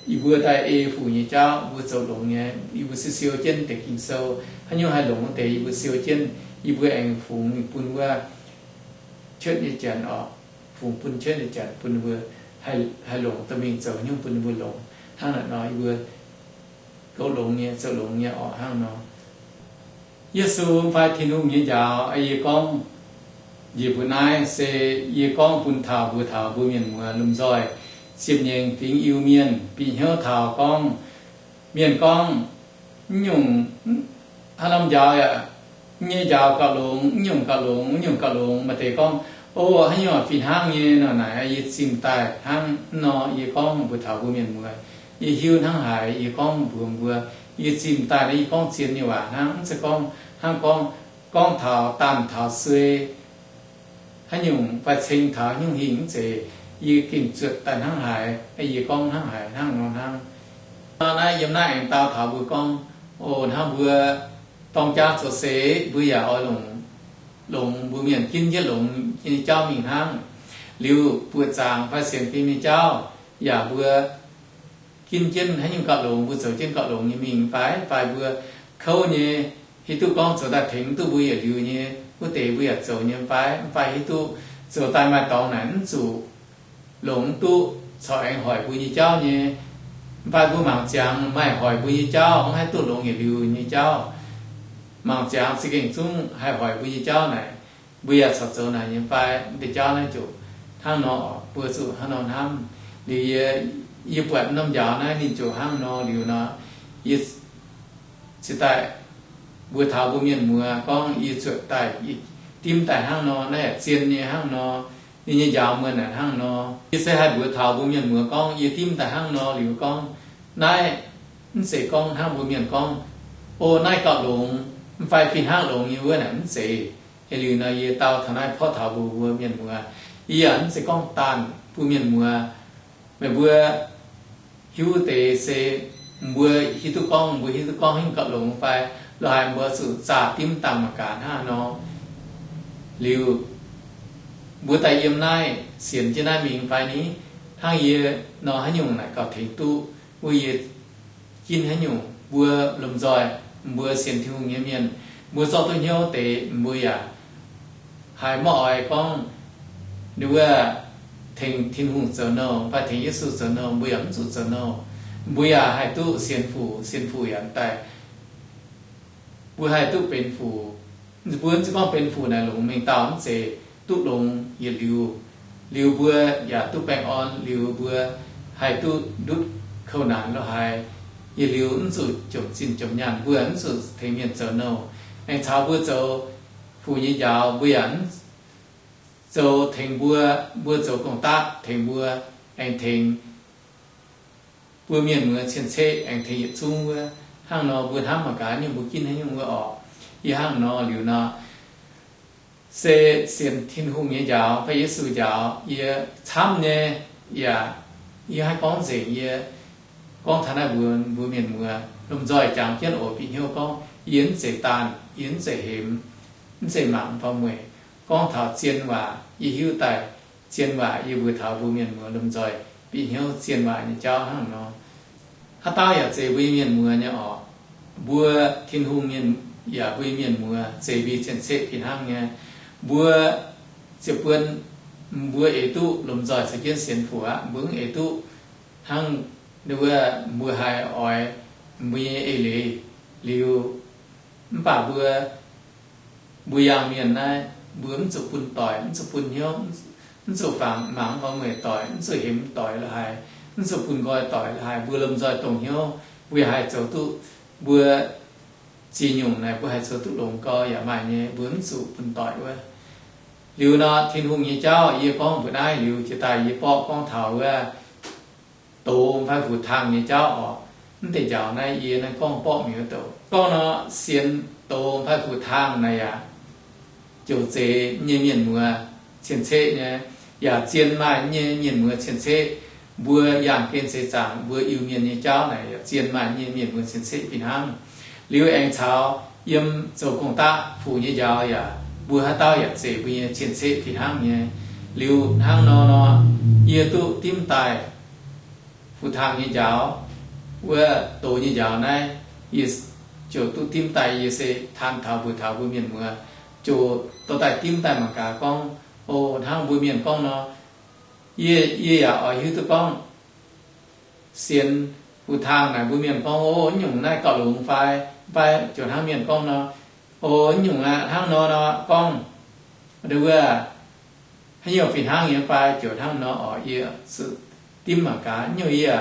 yie mbuo daaih ei Fuc nyei jauv mbuo zoux longx nyei, yie mbuo siou siou jienv deix Ging-Sou, haaix nyungc haih longx wuov deix yie mbuo siou jienv, yie mbuo aengx fungx mingh bun wuov cuotv nyei janx oc, fungx bun cuotv nyei janx bun ninh mbuo haih longc dorh mingh zoux haaix nyungc bun ninh mbuo longx. Hnangv naaic nor yie mbuo goux longx nyei, zoux longx nyei oc hnangv nor. Yesu fai Tin-Hungh nyei njaaux, yie gorngv njiec mbuo naaiv se yie gorngv bun taux mbuox taux mbuo mienh muoz lomh nzoih ziepc nyeic fingx Iu-Mienh bieqc hnyouv taux gorngv, mienh gorngv, mv nyungc, haaix norm njaaux yaac, mv nyei njaaux gauh longx, mv nyungc gauh longx, mv nyungc gauh longx. Maaih deix gorngv, o, haaix nyungc fih hnangv nyei nor naaic, yie zimh daaih hnangv nor. Yie gorngv mbuox taux mbuo mienh muoz, yie hiuv hnangv haaix, yie gorngv mbuox mbuo, yie zimh daaih naaiv yie gorngv zien nyei waac hnangv, mv zeiz gorngv hnangv gorngv, gorngv taux daanh taux suei, haaix nyungc fai ceng taux haaix nyungc hingh mv zeiz. Yie gengh zuotc daaih hnangv haaix, yie gorngv hnangv haaix hnangv nor hnangv. Nor naaiv yiem naaiv aengx dau taux mbuo gorngv, o, hnangv mbuo dorng jaav zoux seix, mbuo yaac oix longc, longx mbuo mienh ginv jienv longx nyei jauv mingh hnangv. Liuz buoqc zaangc fai sienx fim nyei jauv yaac mbuo ginv jienv haaix nyungc gauh longx, mbuo zoux jienv gauh longx nyei mingh fai, fai mbuo kouv nyei, hiuv duqv gorngv zoux daaih tengx duqv mbuo yietc liuz nyei wuov deix mbuo yaac zoux nyei fai, fai hiuv duqv zoux daaih maaih dorngx naaic mv zuqc longx duqv corc aengx hoic mbuo nyei jauv nyei. Mv baac mbuo mangc ziangx maaih hoic mbuo nyei jauv, mv haih duqv longx yietc liuz nyei jauv. Mangc ziangx za'gengh zungv haih hoic mbuo nyei jauv naaic, mbuo yaac corc zoux naaic nyei fai, mv deix jauv naaiv ziouc hnangv nor, mbuo zuqc hnangv nor hnamv. Liuz yie, yie buatc norm njaaux naaiv ninh ziouc hnangv nor liuz nor, yie ciex daaih mbuox taux mbuo mienh muoz gorngv yie zuotc daaih, dimv daaih hnangv nor, naaiv yaac zien nyei hnangv nor, ninh nyei njaaux muonh naaic hnangv nor. Yie se haih mbuox taux mbuo mienh muoz gorngv yie dimv daaih hnangv nor liuz gorngv, naaiv mv zeiz gorngv hnangv mbuo mienh gorngv, o, naaiv gauh longx, mv fai fih hnangv longx nyei wuov naaic mv zeiz. Eix liuz nor yie dau taux naaiv porv taux mbuo mbuo mienh muoz, yie yaac mv zeiz gorngv daanh mbuo mienh muoz, meih mbuo hiuv deix se mbuo hiuv duqv gorngv, mbuo hiuv duqv gorngv hingv gauh longx fai, lorz haic mbuo zuqc zaah dimv dangh mangc gaax hnangv nor. Liuz mbuo daaih yiem naaiv sienx jienv naaiv mingh fai ni, hnangv yie nor haaix nyungc naaic gauh tengx duqv wuov yie ginv haaix nyungc. Mbuo lomh nzoih mbuo sienx Tin-Hungh nyei mienh, mbuo zorqv duqv hnyouv deix, mbuo yaac haiz maiv oix gorngv wuov tengx Tin-Hungh zoux nouh fai tengx Yesu zoux nouh, mbuo yaac mv zuqc zoux nouh. Mbuo yaac haih duqv sienx Fuc, sienx Fuc yaac daaih mbuo haih duqv benx fuc. Mbuo mv zeiz gorngv benx fuc naaic longx mengh dauh mv zeiz, duqv longx yietc liuz, liuz mbuo yaac duqv baengh orn, liuz mbuo haih duqv ndutv kouv naanc lo haaix, yietc liuz mv zuqc jomc zinh jomc nyaanh, mbuo mv zuqc tengx mienh zoux nouh. Aengx caux mbuo zoux fuc nyei njaaux, mbuo yaac mv zoux tengx mbuo, mbuo zoux gong-daqv tengx mbuo, aengx tengx mbuo mienh muoz cien-ceqv aengx tengx yietc zungv wuov. Hnangv nor mbuo hnamv mangc gaax nyungc mbuo ginv haaix nyungc wuov orqc. Yie hnangv nor liuz nor, se sienx Tin-Hungh nyei njaaux fai Yesu njaaux yie camv nyei, yaac yie haih gorngv nzengc. Yie gorngv taux naaiv mbuox mbuo mienh muoz lomh nzoih jangx jienv oc, bieqc hnyouv gorngv yie mv zeiz daanh, yie mv zeiz hemx, mv zeiz mangc fai mueic. Gorngv taux zien waac yie hiuv daaih, zien waac yie mbuox taux mbuo mienh muoz lomh nzoih bieqc hnyouv zien waac nyei jauv hnangv nor. Haaix dauh yaac zeiz mbuo nyei mienh muoz nyei orqc. Mbuo Tin-Hungh mienh yaac mbuo nyei mienh muoz zeiz mbuo nyei cien-ceqv fih hnangv nyei. Mbuo ziepc buonc mbuo eix duqv lomh nzoih caux jienv sienx Fuc aqv. Mbuo mv eix duqv hnangv wuov mbuo haih oix mbuo nyei eix leiz liuz. Mv baac mbuo, mbuo yangh mienh naaiv, mbuo mv zuqc bun doic, mv zuqc bun hnyouv, mv zuqc fangx mangc fai mueic doic, mv zuqc hemx doic lo haaix, mv zuqc bun nqoi doic lo haaix. Mbuo lomh nzoih dongh hnyouv, mbuo yaac haih zoux duqv, mbuo ziex nyungc naaic mbuo haih zoux duqv longx gau yaac maaih nyei, mbuo mv zuqc bun doic wuov. Liuz nor, Tin-Hungh nyei jauv yie gorngv mbuoqc naaiv liuz, jiex daaih yie borqv gorngv taux wuov doz fai fuc-taang nyei jauv orqc. Mv deix njaaux naaiv yie naaiv gorngv borqv mi'aqv douc. Gorngv nor, sienx doz fai fuc-taang naaiv yaac ziouc zeiz nyei mienh muoz cien-ceqv nyei, yaac zien maaih nyei mienh muoz cien-ceqv. Mbuo yangh gen seix zaangc, mbuo Iu-Mienh nyei jauv naaic yaac zien maaih nyei mienh muoz cien-ceqv fih hnangv. Liuz aengx caux yiem zoux gong-daqv fuc nyei njaaux yaac, mbuo haaix dauh yaac zeiz mbuo nyei cien-ceqv fih hnangv nyei. Liuz hnangv nor nor, yie duqv dimv daaih fuc-taang nyei njaaux, wuov doz nyei njaaux naaiv, yie ziouc duqv dimv daaih. Yie se taan taux mbuox taux mbuo mienh muoz, ziouc dorh daaih dimv daaih mangc gaax gorngv, o, hnangv mbuo mienh gorngv nor, yie, yie yaac oix hiuv duqv gorngv sienx fuc-taang naaic mbuo mienh gorngv, o, nyungc naaiv gauh longx fai, fai ziouc hnangv mienh gorngv nor, o, nyungc aqv, hnangv nor nor gorngv, wuov haaix nyungc fih hnangv nyei fai ziouc hnangv nor orqc. Yie zuqc dimv mangc gaax. Nyungc yie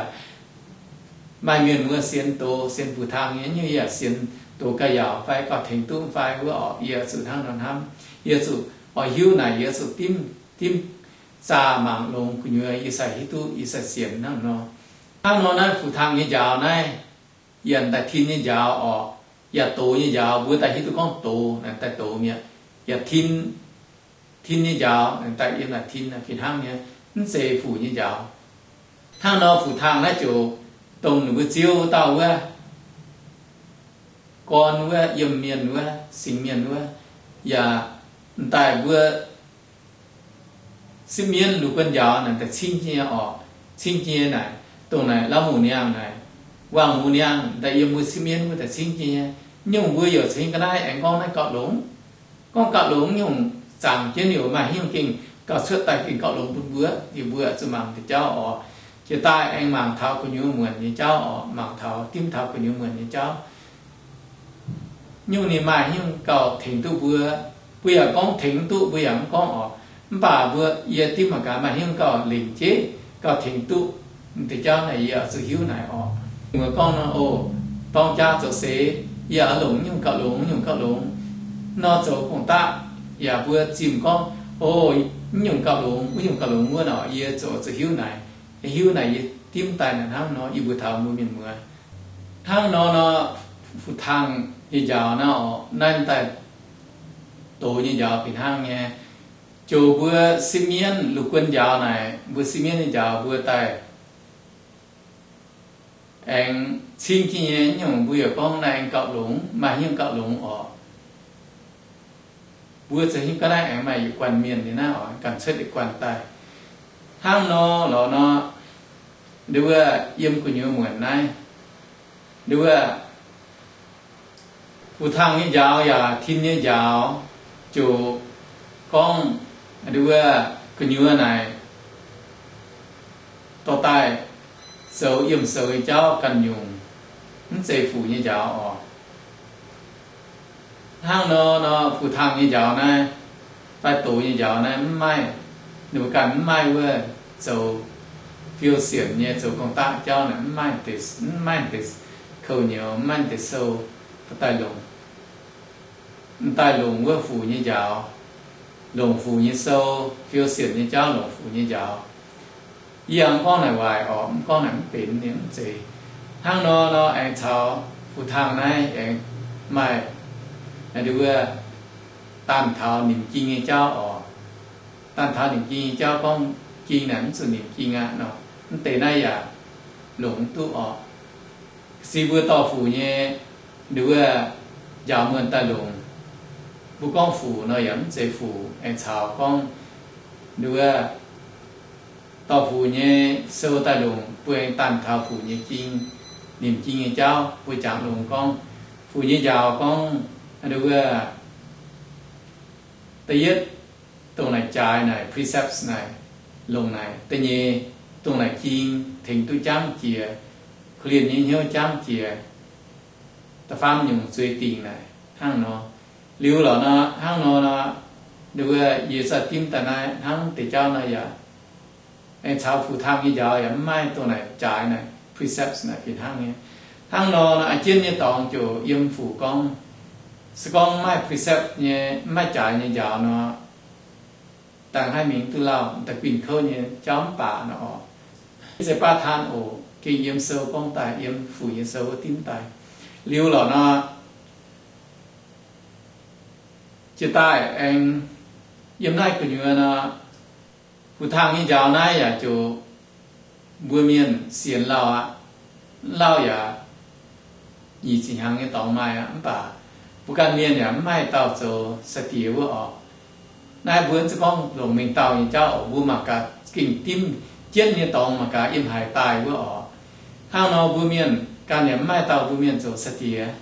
maaih mienh muoz sienx doz, sienx fuc-taang nyei, nyungc yie yaac sienx doz ga'yaauc fai gauh tengx duqv fai wuov orqc. Yie zuqc hnangv nor hnamv. Yie zuqc oix hiuv naaic, yie zuqc dimv, dimv zaah mangc longx gu'nyuoz yie sai hiuv duqv, yie sai sienx hnangv nor. Hnangv nor naaiv fuc-taang nyei njaaux naaiv, yaac daaih tin nyei njaaux orqc, yaac doz nyei njaaux, mbuo daaih hiuv duqv gorngv doz naaic daaih doz mi'aqv. Yaac tin tin nyei njaaux, daaih yiem naaic tin fih hnangv nyei, mv zeiz fuc nyei njaaux. Hnangv nor fuc tangh naaiv ziouc dongh ninh mbuo ziouv dauh wuov, gorn wuov, yiem mienh wuov, singx mienh wuov, yaac m'daaih mbuo sipv mienv lungh guon njaaux naaic daaih cingv jienv nyei orqc. Cingv jienv nyei naaic, dongh naaic Lauv Muc Niangh naaic, Wangh Muc Niangh daaih yiem mbuo sipv mienv wuov daaih cingv jienv nyei. Nyungc mbuo youc cingx ga'naaiv aengx gorngv naaiv gauh longx. Gorngv gauh longx nyungc zaangc jienv liuz maaih hnyouv gengh gauh cuotv daaih gengh gauh longx bun mbuo, liuz mbuo zuqc mangc deix jauv orqc. Jiex daaih aengx mangc taux gu'nyuoz muonc nyei jauv orqc, mangc taux dimv taux gu'nyuoz muonc nyei jauv. Nyungc ninh maaih hnyouv gauh tengx duqv mbuo. Mbuo yaac gorngv tengx mv duqv, mbuo yaac mv gorngv orqc. Mv baac mbuo yie dimv mangc gaax maaih hnyouv gauh lingc jeiv, gauh tengx duqv deix jauv naaic yie oix zuqc hiuv naaic orqc. Mbuo gorngv nor, o, dorng jaa zoux seix, yie oix longc nyungc gauh longx, nyungc gauh longx nor zoux gong-daqv. Yaac mbuo zimh gorngv, o, mv nyungc gauh longx, wuov nyungc gauh longx wuov nor, yie zoux zuqc hiuv naaic. Hiuv naaic yie dimv daaih naaic hnangv nor, yie mbuox taux mbuo mienh muoz. Hnangv nor nor, fuc tangh nyei njaaux naaiv orqc, naaiv daaih doz nyei njaaux fih hnangv nyei. Ziouc mbuo sipv mienv lungh guon njaaux naaic, mbuo sipv mienv nyei njaaux mbuo daaih aengx cingv jienv nyei. Nyungc mbuo yaac gorngv naaiv aengx gauh longx, maaih hnyouv gauh longx orqc. Mbuo za'hingv ga'naaiv aengx maaih yietc guanh mienh nyei naaiv oc, ganh cuotv yietc guanh daaih. Hnangv nor lorqc nor, nduov yiem gu'nyuoz muonc naaiv, nduov fuc tangh nyei njaaux yaac tin nyei njaaux, ziouc gorngv nduov gu'nyuoz naaic dorh daaih zoux yiem sou nyei jauv ganh nyungc, mv zeiz fuc nyei njaaux oc. Hnangv nor nor, fuc tangh nyei njaaux naaiv fai doz nyei njaaux naaiv mv maaih, ninh mbuo ganh mv maaih wuov zoux fiou sienc nyei, zoux gong-daqv jauv naaic mv maaih deix, mv maaih deix kouv nyouz, mv maaih deix sou daaih longc, m'daaih longc wuov fuc nyei njaaux, longc fuc nyei sou, fiou sienc nyei jauv longc fuc nyei njaaux. Yie mv gorngv naaic waaic orqc, mv gorngv naaic mv benx nyei, mv zeiz. Hnangv nor nor aengx caux fuc tangh naaiv aengx maaih nduov wuov daanh taux nimc ging nyei jauv orqc. Daanh taux nimc ging nyei jauv gorngv ging naaic mv zuqc nimc ging aqv nor, mv deix naaiv yaac longc mv duqv orqc. Ga'sie mbuo dorh fuc nyei nduov wuov njaaux muonh daaih longc. Mbuo gorngv fuc nor yaac mv zeiz fuc, aengx caux gorngv nduov wuov dorh fuc nyei sou daaih longc, mbuo aengx daanh taux fuc nyei ging, nimc ging nyei jauv. Mbuo jangx longx gorngv fuc nyei njaaux gorngv nduov wuov da'yietv dongh naaic jaaix naaic, precepts naaic, longc naaic. Da'nyeic dongh naaic ging, tengx duqv jamv jiex, korv-lienh nyei hnyouv jamv jiex. Da'faam nyungc zueiz dingc naaic hnangv nor. Liuz lorqc nor, hnangv nor nor, nduov wuov yie za'gengh daaih naaiv hnangv deix jauv naaiv yaac aengx caux fuc tangh nyei njaaux yaac mv maaih dongh naaic jaaix naaic, precepts naaic fih hnangv nyei. Hnangv nor nor, a'jienv nyei dorngx ziouc yiem fuc gorngv, se gorngv mv maaih precept nyei, mv maaih jaaix nyei njaaux nor, dangh haih mingh duqv lauh, da'guinh kouv nyei jauv mv baac nor orqc. Mv zeiz baav taan oc, gengh yiem sou gorngv daaih, yiem fuc nyei sou wuov dimv daaih. Liuz lorqc nor, jiex daaih aengx yiem naaiv gu'nyuoz nor, fuc tangh nyei njaaux naaiv yaac ziouc mbuo mienh sienx lauh aqv. Lauh yaac nyic ziepc hnyangx nyei dorngx maaih aqv, mv baac mbuo ganh mienh yaac mv maaih dauh zoux sai-diex wuov orqc. Naaiv mbuo mv zeiz gorngv longc mengh dauh nyei jauv oc, mbuo mangc gaax gengh dimv jienv nyei dorngx mangc gaax yiem haaix daaih wuov orqc. Hnangv nor mbuo mienh ganh yaac mv maaih dauh mbuo mienh zoux sai-diex.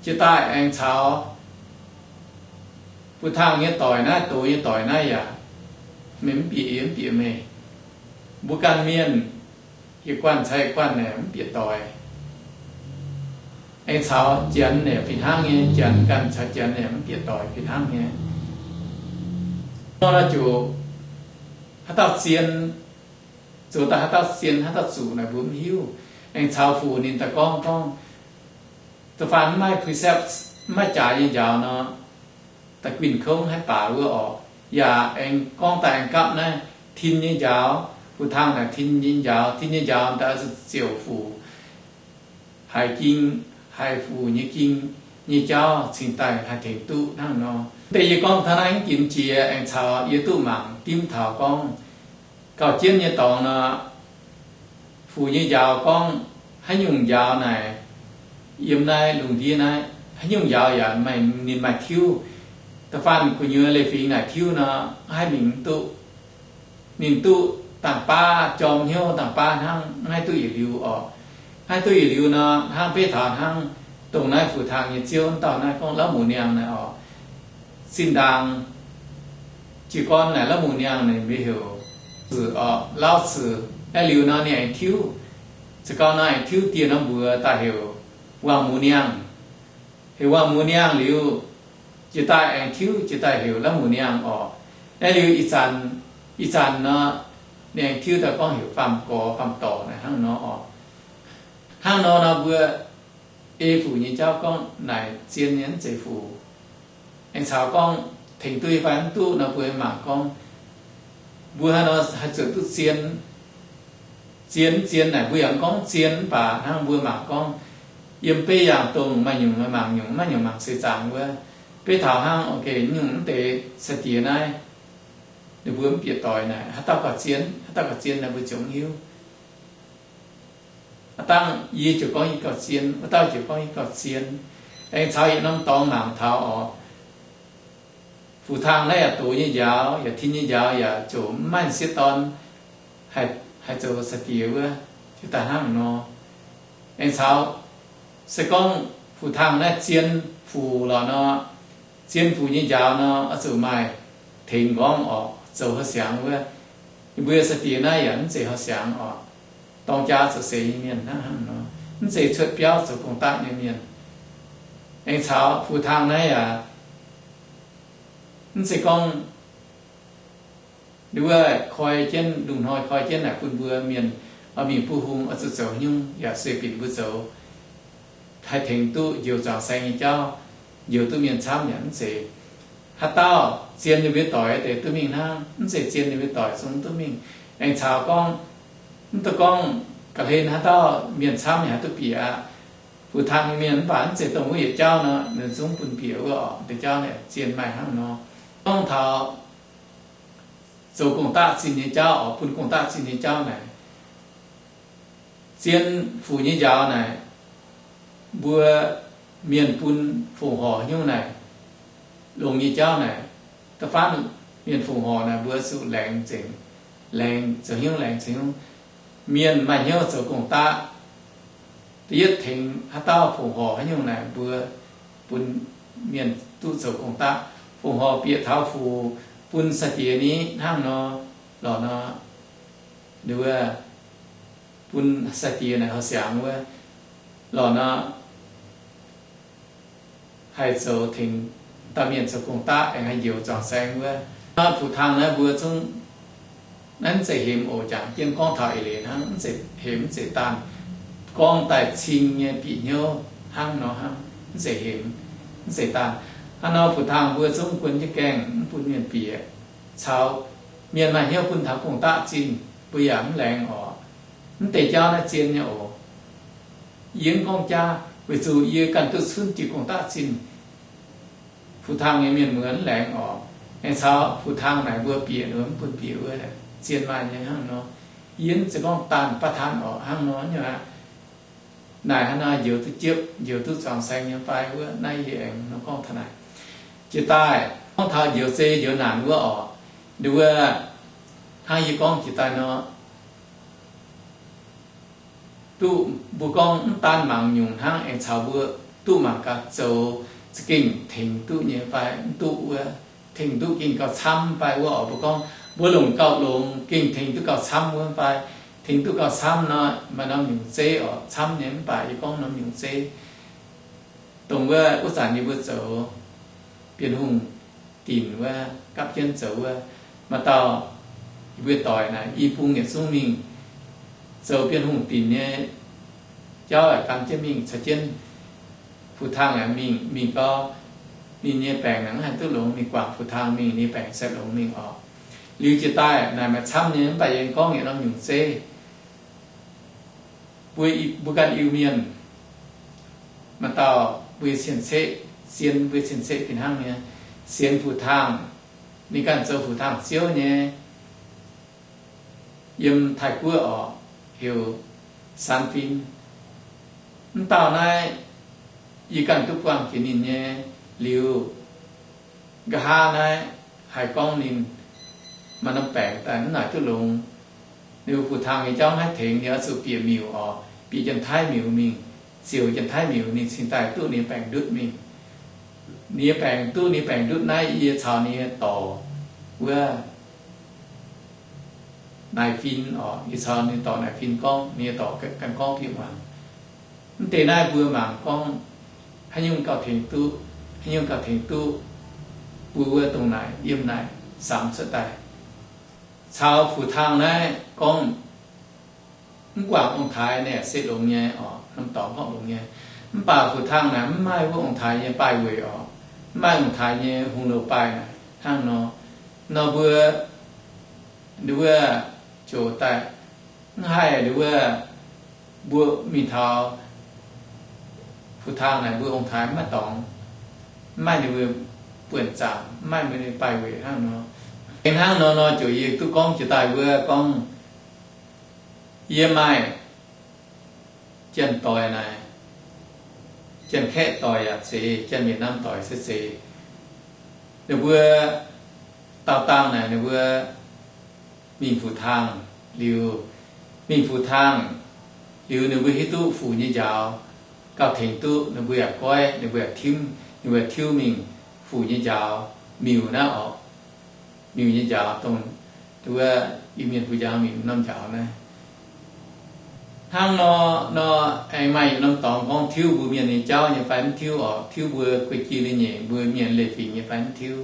Jiex daaih aengx caux fuc tangh nyei doic naaiv, doz nyei doic naaiv yaac, meih mv bieqc yie mv bieqc meih. Mbuo ganh mienh yietc guanh caux yietc guanh naaic mv bieqc doic. Aengx caux janx naaic fih hnangv nyei, janx ganh caux janx naaic mv bieqc doic fih hnangv nyei. Nor naaiv ziouc haaix dauh zien, zoux daaih haaix dauh zien, haaix dauh zuqc naaic mbuo mv hiuv. Aengx caux fuc ninh daaih gorngv, gorngv da'faanh mv maaih precept, mv maaih jaaix nyei njaaux nor, da'guinh kouv haih baac wuov orqc. Yaac aengx gorngv daaih aengx gapv naaiv tin nyei njaaux, fuc tangh naaic tin nyei njaaux, tin nyei njaaux daaih zuqc ziouc fuc, haiz ging, haiz fuc nyei ging, nyei jauv cingx daaih haih tengx duqv hnangv nor. Deix yie gorngv taux naaiv mv ginx jiex, aengx caux yie duqv mangc dimv taux gorngv gauh jienv nyei dorngx nor, fuc nyei njaaux gorngv haaix nyungc njaaux naaic, yiem naaiv lungh ndiev naaiv haaix nyungc njaaux yaac ninh maaih tiuv. Da'faanh gu'nyuoz leiz-fingx naaic tiuv nor, haih mingh duqv. Ninh duqv dangh baav jorm hnyouv, dangh baav hnangv, maiv duqv yietc liuz orqc. Maiv duqv yietc liuz nor, hnangv beiv taux hnangv dongh naaiv Fu-Tang nyei ziouv dauh naaiv gorngv Lauv Muc Niangh naaic orqc. Zinh ndaangc jiez gorn naaic Lauv Muc Niangh ninh mbuo heuc Cic orqc, Lauv Cic. Naaiv liuz nor ninh aengx tiuv, ziouc gauh nor aengx tiuv dieh norm mbuox daaih heuc Wangh Muc Niangh. Heuc Wangh Muc Niangh liuz, jiex daaih aengx tiuv jiex daaih heuc Lauv Muc Niangh orqc. Naaiv liuz ih zanc, ih zanc nor, ninh aengx tiuv daaih gorngv heuc Faam Gorx, Faam Dorc naaic hnangv nor orqc. Hnangv nor nor mbuo ei fuc nyei jauv gorngv naaic zien nyei mv zeiz fuc. Aengx caux gorngv tengx duqv fai mv duqv nor mbuo mangc gorngv mbuo haaix nor haih zuotc duqv zien. Zien, zien naaic mbuo yaac mv gorngv zien mv baac hnangv mbuo mangc gorngv yiem beiv yaangh dongh maaih nyungc maaih mangc nyungc, maaih nyungc mangc seix zaangc wuov. Beiv taux hnangv, ok, nyungc mv deix sai-diex naaiv, ninh mbuo mv bieqc doic naaic, haaix dauh gauh zien, haaix dauh gauh zien naaic mbuo ziouc mv hiuv. Aav dangh yie ziouc gorngv yie gauh zien, wuov dauh ziouc gorngv yie gauh zien. Aengx caux yietc norm dorngx mangc taux orqc. Fu-Tang naaiv yaac doz nyei njaaux, yaac tin nyei njaaux, yaac ziouc mv maaih sieqv dorn haih zoux sai-diex wuov, jiez daaih hnangv nor. Aengx caux se gorngv Fu-Tang naaiv zien fuc lorqc nor, zien fuc nyei njaaux nor, oix zuqc maaih tengx nqorngv orqc, zoux haaix siangx wuov. Yie mbuo sai-diex naaiv yaac mv zeiz haaix siangx orqc. Dorng jaa zoux seix nyei mienh hnangv hnangv nor, mv zeiz cuotv biauv zoux gong-daqv nyei mienh. Aengx caux Fu-Tang naaiv yaac mv zeiz gorngv nduov koi jienv, lungh hnoi koi jienv naaic bun mbuo mienh oix mingh buov hung, oix zuqc zoux haaix nyungc yaac sueih binc mbuo zoux, haih tengx duqv njoux zuangx saeng nyei jauv, njoux duqv mienh camv yaac mv zeiz. Haaix dauh zien ninh mbuo doic deix duqv mingh hnangv, mv zeiz zien ninh mbuo doic zungv duqv mingh. Aengx caux gorngv, mv duqv gorngv ga'hlen haaix dauh mienh camv yaac haih duqv bieqc aqv. Fu-Tang nyei mienh mv baac mv zeiz dongh wuov yietc jauv nor, ninh zungv bun bieqc wuov orqc. Deix jauv naaic zien maaih hnangv nor. Gorngv taux zoux gong-daqv zinh nyei jauv orqc, bun gong-daqv zinh nyei jauv naaic, zien fuc nyei njaaux naaic, mbuo mienh bun fongc horc haaix nyungc naaic, longx nyei jauv naaic, da'faanh mienh fongc horc naaic mbuo zuqc laengz zengc, laengz zoux hnyouv, laengz zoux hnyouv. Mienh maaih hnyouv zoux gong-daqv, da'yietv tengx haaix dauh fongc horc haaix nyungc naaic mbuo bun mienh duqv zoux gong-daqv. Fongc horc bieqc taux fuc bun sai-diex ni hnangv nor, lorqc nor, nduov, bun sai-diex naaic horh siangx wuov, lorqc nor, haih zoux tengx dauh mienh zoux gong-daqv aengx haih njoux zuangx saeng wuov. Fu-Tang naaiv mbuo zungv naaiv mv zeiz hemx oc. Jangx jienv gorngv taux eix leiz hnangv, mv zeiz hemx, mv zeiz daanh gorngv daaih cing nyei bieqc hnyouv hnangv nor hnangv, mv zeiz hemx, mv zeiz daanh. Hnangv nor Fu-Tang mbuo zungv guon jienv gaengh mv bun mienh bieqc, caux mienh maaih hnyouv bun taux gong-daqv zinh, mbuo yaac mv laengz orqc. Mv deix jauv naaiv zien nyei oc. Yie mv gorngv jaav, weic zuqc yie ganh duqv cunv jiex gong-daqv zinh, Fu-Tang nyei mienh muonz laengz orqc. Aengx caux Fu-Tang naaic mbuo bieqc nor mv bun bieqc wuov, zien maaih nyei hnangv nor. Yie mv zeiz gorngv daanh baav taan orqc hnangv nor nyei aqv. Naaic hnangv nor njoux duqv jiepv, njoux duqv zuangx saeng nyei fai wuov, naaiv yie aengx nor gorngv taux naaic. Jiex daaih gorngv taux njoux zei njoux naanc wuov orqc, nduov, hnangv yie gorngv jiex daaih nor, duqv mbuo gorngv mv daanh mangc nyungc hnangv, aengx caux mbuo duqv mangc gaax zoux za'gengh tengx duqv nyei fai mv duqv wuov, tengx duqv gengh gauh camv fai wuov orqc. Mbuo gorngv mbuo longc gauh longx gengh tengx duqv gauh camv wuov fai, tengx duqv gauh camv nor, maaih norm nyungc zeiv orqc, camv nyei mv baac yie gorngv norm nyungc zeiv. Dongh wuov, wuov zanc yie mbuo zoux Bienh Hungh dinc wuov, gapv jienv zoux wuov, maaih dauh yie mbuo doic naaic i bung yietc zungv mingh zoux Bienh Hungh dinc nyei jauv aqv, gan jienv mingh caux jienv Fu-Tang aqv mingh. Mingh gau, ninh nyei baengc naaic mv haih duqv longx, mingh guangc Fu-Tang mingh, ninh baengc se longx mingh orqc. Liuz jiex daaih naaic maaih camv nyei mv baac yie gorngv yietc norm nyungc zeiv. Mbuo, mbuo ganh Iu-Mienh maaih dauh mbuo nyei cien-ceqv, zien mbuo nyei cien-ceqv fih hnangv nyei, sienx fu-taangh. Ninh ganh zoux fu-taangh ziouv nyei, yiem Taiv-Guoqv orqc, heuc San Fin. Mv dauh naaiv yie ganh duqv buangh jiex ninh nyei liuz, nqa'haav naaiv haiz gorngv ninh maaih norm baengc daaih mv naaic duqv longx. Ninh mbuo fu-taangh nyei jauv mv haih tengx, ninh oix zuqc bieqc miuc orqc, bieqc Janx-Taiv miuc mingh, ziouc Janx-Taiv miuc ninh cingx daaih duqv ninh nyei baengc ndutv mingh. Ninh nyei baengc duqv, ninh nyei baengc ndutv naaiv, yie caux ninh nyei dorc wuov Naaic Fin orqc, yie caux ninh dorc Naaic Fin gorngv, ninh nyei dorc ganh gorngv bieqc muangx. Mv deix naaiv mbuo mangc gorngv haaix nyungc gauh tengx duqv, haaix nyungc gauh tengx duqv mbuo wuov dongh naaic yiem naaic samx cuotv daaih. Caux fu-taangh naaiv gorngv mv guangc ong-taaix naaic se longx nyei orqc, norm dorngx gorngv longx nyei. Mv baac fu-taangh naaic mv maaih wuov ong-taaix nyei baaih weic orqc, mv maaih ong-taaix nyei hungh louh baaih naaic hnangv nor. Nor mbuo, nduov, joux daaih mv haih, nduov, mbuo mingh taux fu-taangh naaic mbuo ong-taaix mv maaih dorngx, mv maaih ninh mbuo buonc zaangc, mv maaih ninh mbuo baaih weic hnangv nor. Aengx hnangv nor nor ziouc yie duqv gorngv jiex daaih wuov gorngv, yie maaih Janx-doic naaic, Janx-Kaeqv doic yaac zeiz, Janx-Mienh norm doic se zeiz. Ninh mbuo daauh dangh naaic ninh mbuo mingh fu-taangh liuz, mingh fu-taangh liuz ninh mbuo hiuv duqv fuc nyei njaaux gauh tengx duqv, ninh mbuo yaac goiv, ninh mbuo yaac tiuv, ninh mbuo yaac tiuv mingh fuc nyei njaaux miuc naaiv orqc. Miuc nyei njaaux dongh wuov Iu-Mienh mbuo njaaux mingh norm njaaux naaiv. Hnangv nor, nor aengx maaih yietc norm dorngx gorngv tiuv mbuo Mienh nyei jauv nyei fai mv tiuv orqc, tiuv mbuo guei-jiex leiz-nyeic, mbuo Mienh leiz-fingx nyei fai mv tiuv.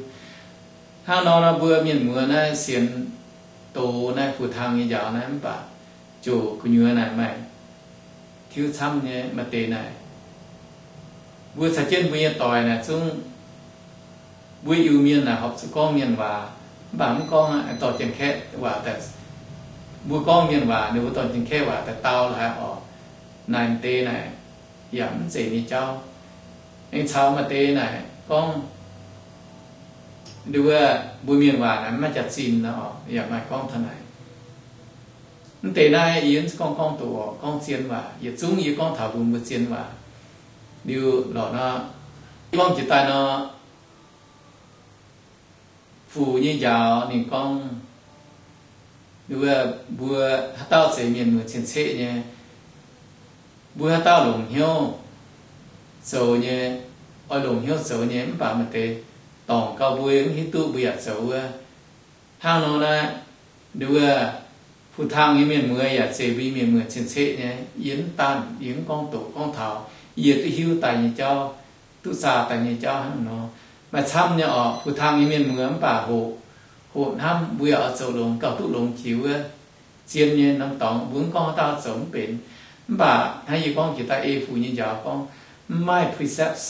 Hnangv nor, nor mbuo mienh muoz naaiv sienx doz naaiv fu-taangh nyei njaaux naaiv mv baac ziouc gu'nyuoz naaic maaih tiuv camv nyei. Maaih deix naaic mbuo caux jienv mbuo nyei doic naaic zungv mbuo Iu-Mienh naaic horpc zuqc gorngv mienh waac, mv baac mv gorngv dorh Janx-Kaeqv waac daaih. Mbuo gorngv mienh waac, ninh mbuo dorh Janx-Kaeqv waac daaih dau laaix orqc, naaic deix naaic yaac mv zeiz nyei jauv. Aengx caux maaih deix naaic gorngv, nduov, mbuo mienh waac naaic mv maaih jaax-zinh nor orqc, yaac maaih gorngv taux naaic. Mv deix naaiv yie mv gorngv gorngv doqc orqc, gorngv zien waac. Yietc zungv yie gorngv taux mbuox mbuo zien waac. Liuz lorqc nor, gorngv jiex daaih nor, fuc nyei njaaux ninh gorngv, nduov, mbuo haaix dauh zeiz mienh muoz cien-ceqv nyei, mbuo haaix dauh longc hnyouv zoux nyei, oix longc hnyouv zoux nyei, mv baac maaih deix dorngc gauh mbuo mv hiuv duqv mbuo yaac zoux wuov. Hnangv nor naaiv, nduov, fu-taangh nyei mienh muoz yaac zeiz mbuo mienh muoz cien-ceqv nyei. Yie mv daanh yie mv gorngv doqc gorngv taux, yie duqv hiuv daaih nyei jauv, duqv zaah daaih nyei jauv hnangv nor. Maaih camv nyei orqc, fu-taangh nyei mienh muoz mv baac hoqc, hoqc hnamv mbuo yaac oix zoux longx gauh duqv longx jiex wuov. Zien nyei norm dorngx mbuo mv gorngv haaix dauh zoux mv benx. Mv baac hnangv yie gorngv jiex daaih ei fuc nyei njaaux gorngv, mv maaih precepts,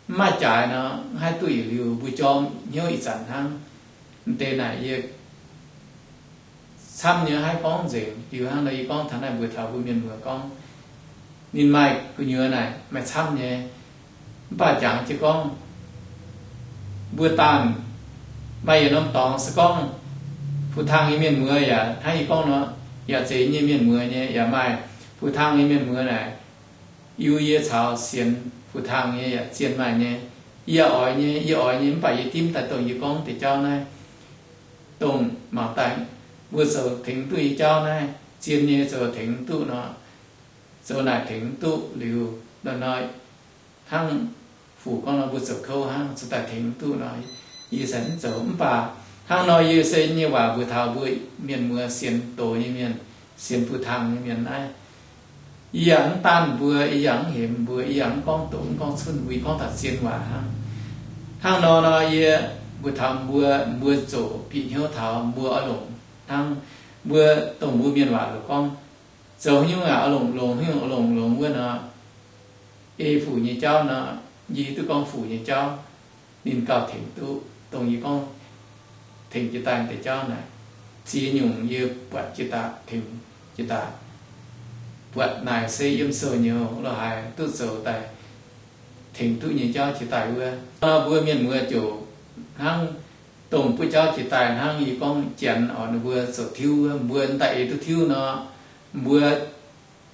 mv maaih jaaix nor, mv haih duqv yietc liuz, mbuo jorm hnyouv ih zanc hnangv. Mv deix naaic yie camv nyei haih gorngv nzengc. Liuz hnangv nor yie gorngv taux naaiv mbuox taux mbuo mienh muoz gorngv, ninh maaih gu'nyuoz naaic maaih camv nyei. Mv baac jangx jienv gorngv, mbuo daanh maaih yietc norm dorngx se gorngv fu-taangh nyei mienh muoz yaac hnangv yie gorngv nor, yaac zeiz nyei mienh muoz nyei, yaac maaih fu-taangh nyei mienh muoz naaic, yie caux sienx fu-taangh nyei yaac zien maaih nyei. Yie oix nyei, yie oix nyei, mv baac yie dimv daaih dongh yie gorngv deix jauv naaiv, dongh mangc daaih mbuo zoux tengx duqv nyei jauv naaiv, zien nyei zoux tengx duqv nor, zoux naaic tengx duqv liuz, nor-nor hnangv fuc gorngv nor mbuo zoux kouv hnangv, zoux daaih tengx duqv nor, yie se mv zoux. Mv baac hnangv nor yie se nyei waac mbuox taux mbuo mienh muoz sienx doz nyei mienh, sienx fu-taangh nyei mienh naaiv. Yie yaac mv daanh mbuo, yie yaac mv hemx mbuo, yie yaac mv gorngv doqc mv gorngv cunh, yie gorngv taux zien waac hnangv. Hnangv nor nor yie mbuox taux mbuo, mbuo ziouc bieqc hnyouv taux mbuo oix longc hnangv mbuo dongh mbuo mienh waac loz gorngv, zoux haaix nyungc aac oix longc longx, haaix nyungc oix longc longx wuov nor, ei fuc nyei jauv nor, yie hiuv duqv gorngv fuc nyei jauv ninh gauh tengx duqv dongh yie gorngv tengx jiex daaih deix jauv naaic. Ziex nyungc yie buatc jiex daaih, tengx jiex daaih. Buatc naaic se yiem sou-nyouz lo haaix duqv zoux daaih. tengx duqv nyei jauv jiex daaih wuov. Nor mbuo mienh muoz ziouc hnangv dongh buov jauv jiex daaih hnangv yie gorngv Janx oc, ninh mbuo zoux tiuv wuov, mbuo daaih eix duqv tiuv nor, mbuo,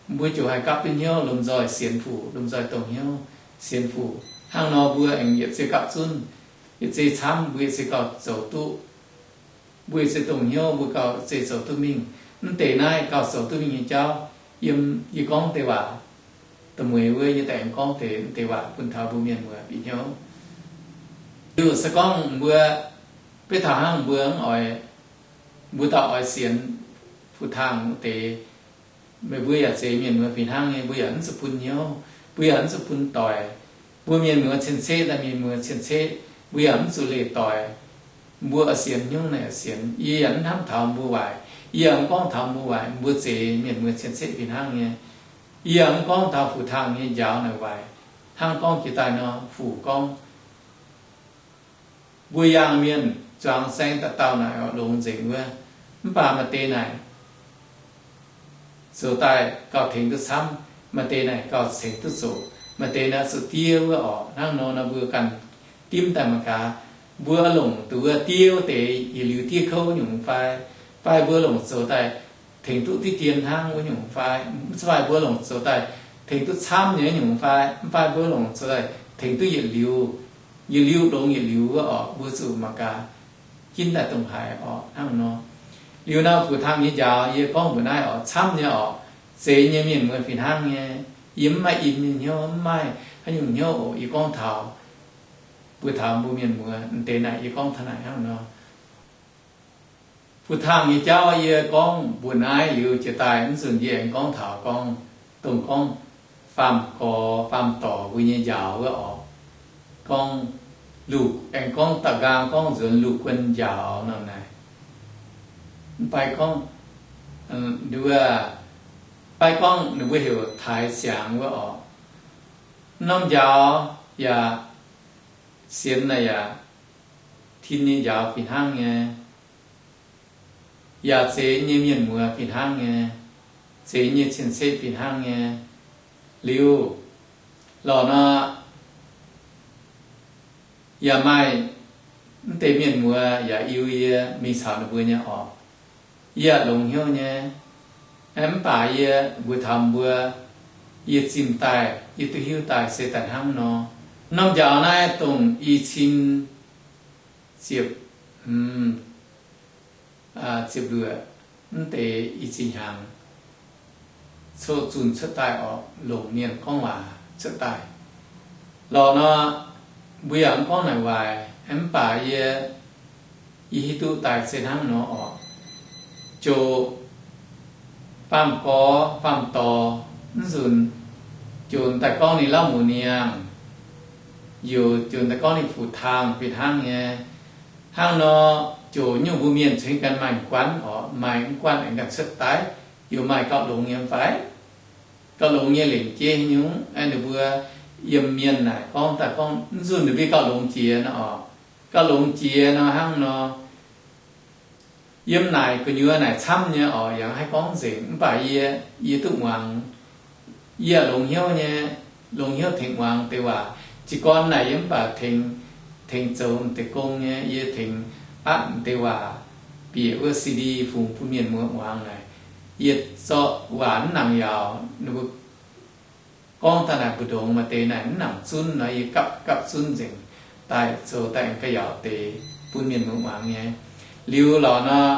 mbuo ziouc haih gapv duqv hnyouv lomh nzoih sienx Fuc, lomh nzoih dongh hnyouv sienx Fuc. Hnangv nor mbuo aengx yietc zei gapv zunv, yietc zei camv, mbuo yietc zei gauh zoux duqv, mbuo yietc zei dongh hnyouv, mbuo gauh zei zoux duqv mingh. Mv deix naaiv gauh zoux duqv mingh nyei jauv, yiem yie gorngv deix waac da'mueiz wuov, yie daaih aengx gorngv deix, deix waac bun taux mbuo mienh muoz bieqc hnyouv. Liuz se gorngv mbuo, beiv taux hnangv mbuo mv oix, mbuo dauh oix sienx Fuc Tangh deix, meih mbuo yaac zeiz mienh muoz fih hnangv nyei, mbuo yaac mv zuqc bun hnyouv, mbuo yaac mv zuqc bun doic. Mbuo mienh muoz cien-ceqv daaih mienh muoz cien-ceqv, mbuo yaac mv zuqc leih doic. Mbuo oix sienx hnyouv naaic sienx. Yie yaac mv hnamv taux mbuo waaic, yie yaac mv gorngv taux mbuo waaic, mbuo zeiz mienh muoz cien-ceqv fih hnangv nyei. Yie yaac mv gorngv taux Fuc Tangh nyei njaaux naaic waaic. Hnangv gorngv jiex daaih nor, Fuc gorngv, mbuo yangh mienh zuangx saeng dauh dauh naaic oix longx nzengc wuov. Mv baac maaih deix naaic zoux daaih gauh tengx duqv camv, maaih deix naaic gauh tengx duqv zoqc, maaih deix naaic zuqc diev wuov orqc. Hnangv nor nor mbuo ganh dimv daaih mangc gaax, mbuo longc duqv wuov diev wuov deix yietc liuz diev kouv nyungc fai, fai mbuo longc zoux daaih tengx duqv diqv dien hnangv wuov nyungc fai, mv fai mbuo longc zoux daaih tengx duqv camv nyei nyungc fai, mv fai mbuo longc zoux daaih tengx duqv yietc liuz, yietc liuz longx yietc liuz wuov orqc, mbuo zuqc mangc gaax ginv daaih dongh haaix orqc. Hnangv nor, liuz nor Fuc Tangh nyei njaaux yie gorngv mbuox naaiv orqc, camv nyei orqc, zeiz nyei mienh muoz fih hnangv nyei. Yie mv maaih in nyei hnyouv, mv maaih haaix nyungc hnyouv oc. Yie gorngv taux, mbuox taux mbuo mienh muoz, mv deix naaic yie gorngv taux naaic hnangv nor. Fuc Tangh nyei jauv yie gorngv mbuox naaiv liuz jiex daaih, mv nzunc yie aengx gorngv taux gorngv, dongh gorngv faam gorx faam dorc mbuo nyei njaaux wuov orqc. Gorngv, aengx gorngv da'nqaang gorngv nzuonx Lungh Guon njaaux nor naaic. Mv baac gorngv, mv baac gorngv ninh mbuo heuc Taaix Siangx wuov orqc. Norm njaaux yaac sienx naaic yaac tin nyei njaaux fih hnangv nyei, yaac zeiz nyei mienh muoz fih hnangv nyei, zeiz nyei cien-ceqv fih hnangv nyei. Liuz lorqc nor, yaac maaih mv deix mienh muoz yaac Iu yie mingh caux ninh mbuo nyei orqc. Yie yaac longx hnyouv nyei. Mv baac yie mbuox taux mbuo, yie zimh daaih, yie duqv hiuv daaih se daaih hnangv nor. Norm njaaux naaiv dongh i cin ziepc, ziepc luoqc, mv deix i cin hnyangx coqv zunh cuotv daaih orqc, longc mienh gorngv waac cuotv daaih. Lorqc nor, mbuo yaac mv gorngv naaic waaic, mv baac yie, yie hiuv duqv daaih se hnangv nor orqc. Ziouc faam-gorx faam-dorc, mv nzunc ziouc daaih gorngv ninh Lauv Muoz Niang, ziouc daaih gorngv ninh Fuc Tangh fih hnangv nyei. Hnangv nor, ziouc nyungc mbuo mienh cingx ganh maaih guanh orqc, maaih mv guanh aengx ganh cuotv daaih, yaac maaih gauh longx nyei fai? Gauh longx nyei lengc jeiv nyungc, ninh mbuo yiem mienh naaic gorngv daaih gorngv mv nzunc ninh mbuo gauh longx jiex nor orqc. Gauh longx jiex nor hnangv nor, yiem naaic gu'nyuoz naaic camv nyei orqc, yaac haih gorngv nzengc. Mv baac yie, yie duqv muangx, yie longx hnyouv nyei, longx hnyouv tengx muangx deix waac. Jiez gorn naaic yie mv baac tengx, tengx zoux m'deix gong nyei, yie tengx atv m'deix waac bieqc wuov C D fungx bun mienh muoz muangx naaic. Yie zorqv waac mv nangc yaauc, ninh mbuo gorngv daaih naaic mbu'ndongx maaih deix naaic mv nangc zunv nor, yie gapv gapv zunv nzengc daaih zoux daaih ga'yaauc deix bun mienh muoz muangx nyei. Liuz lorqc nor,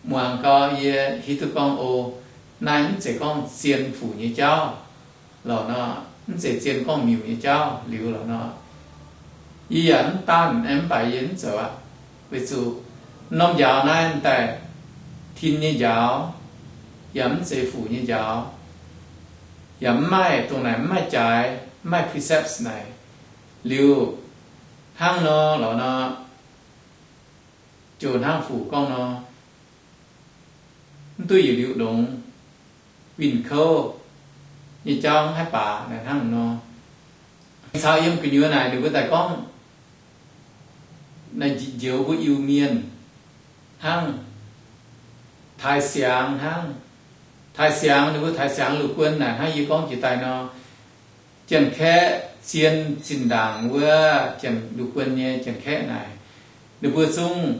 muangx gau yie hiuv duqv gorngv, o, naaiv mv zeiz gorngv zien fuc nyei jauv lorqc nor, mv zeiz zien gorngv miuc nyei jauv liuz lorqc nor, yie yaac mv daanh, mv baac yie mv zoux aqv. Weic zuqc norm njaaux naaiv daaih tin nyei njaaux, yaac mv zeiz fuc nyei njaaux, yaac mv maaih dongh naaic mv maaih jaaix, mv maaih precepts naaic. Liuz hnangv nor lorqc nor, ziouc hnangv fuc gorngv nor, mv duqv yietc liuz longx, winh kouv nyei jauv mv haih baac naaic hnangv nor. Caux yiem gu'nyuoz naaic ninh mbuo daaih gorngv, naaiv njoux mbuo Iu-Mienh hnangv, taaix siangx hnangv. Taaix siangx, ninh mbuo taaix siangx Lungh Guon naaic hnangv yie gorngv jiex daaih nor, Janx-Kaeqv zien zinh ndaangc wuov Janx-Lungh Guon nyei Janx-Kaeqv naaic, ninh mbuo zungv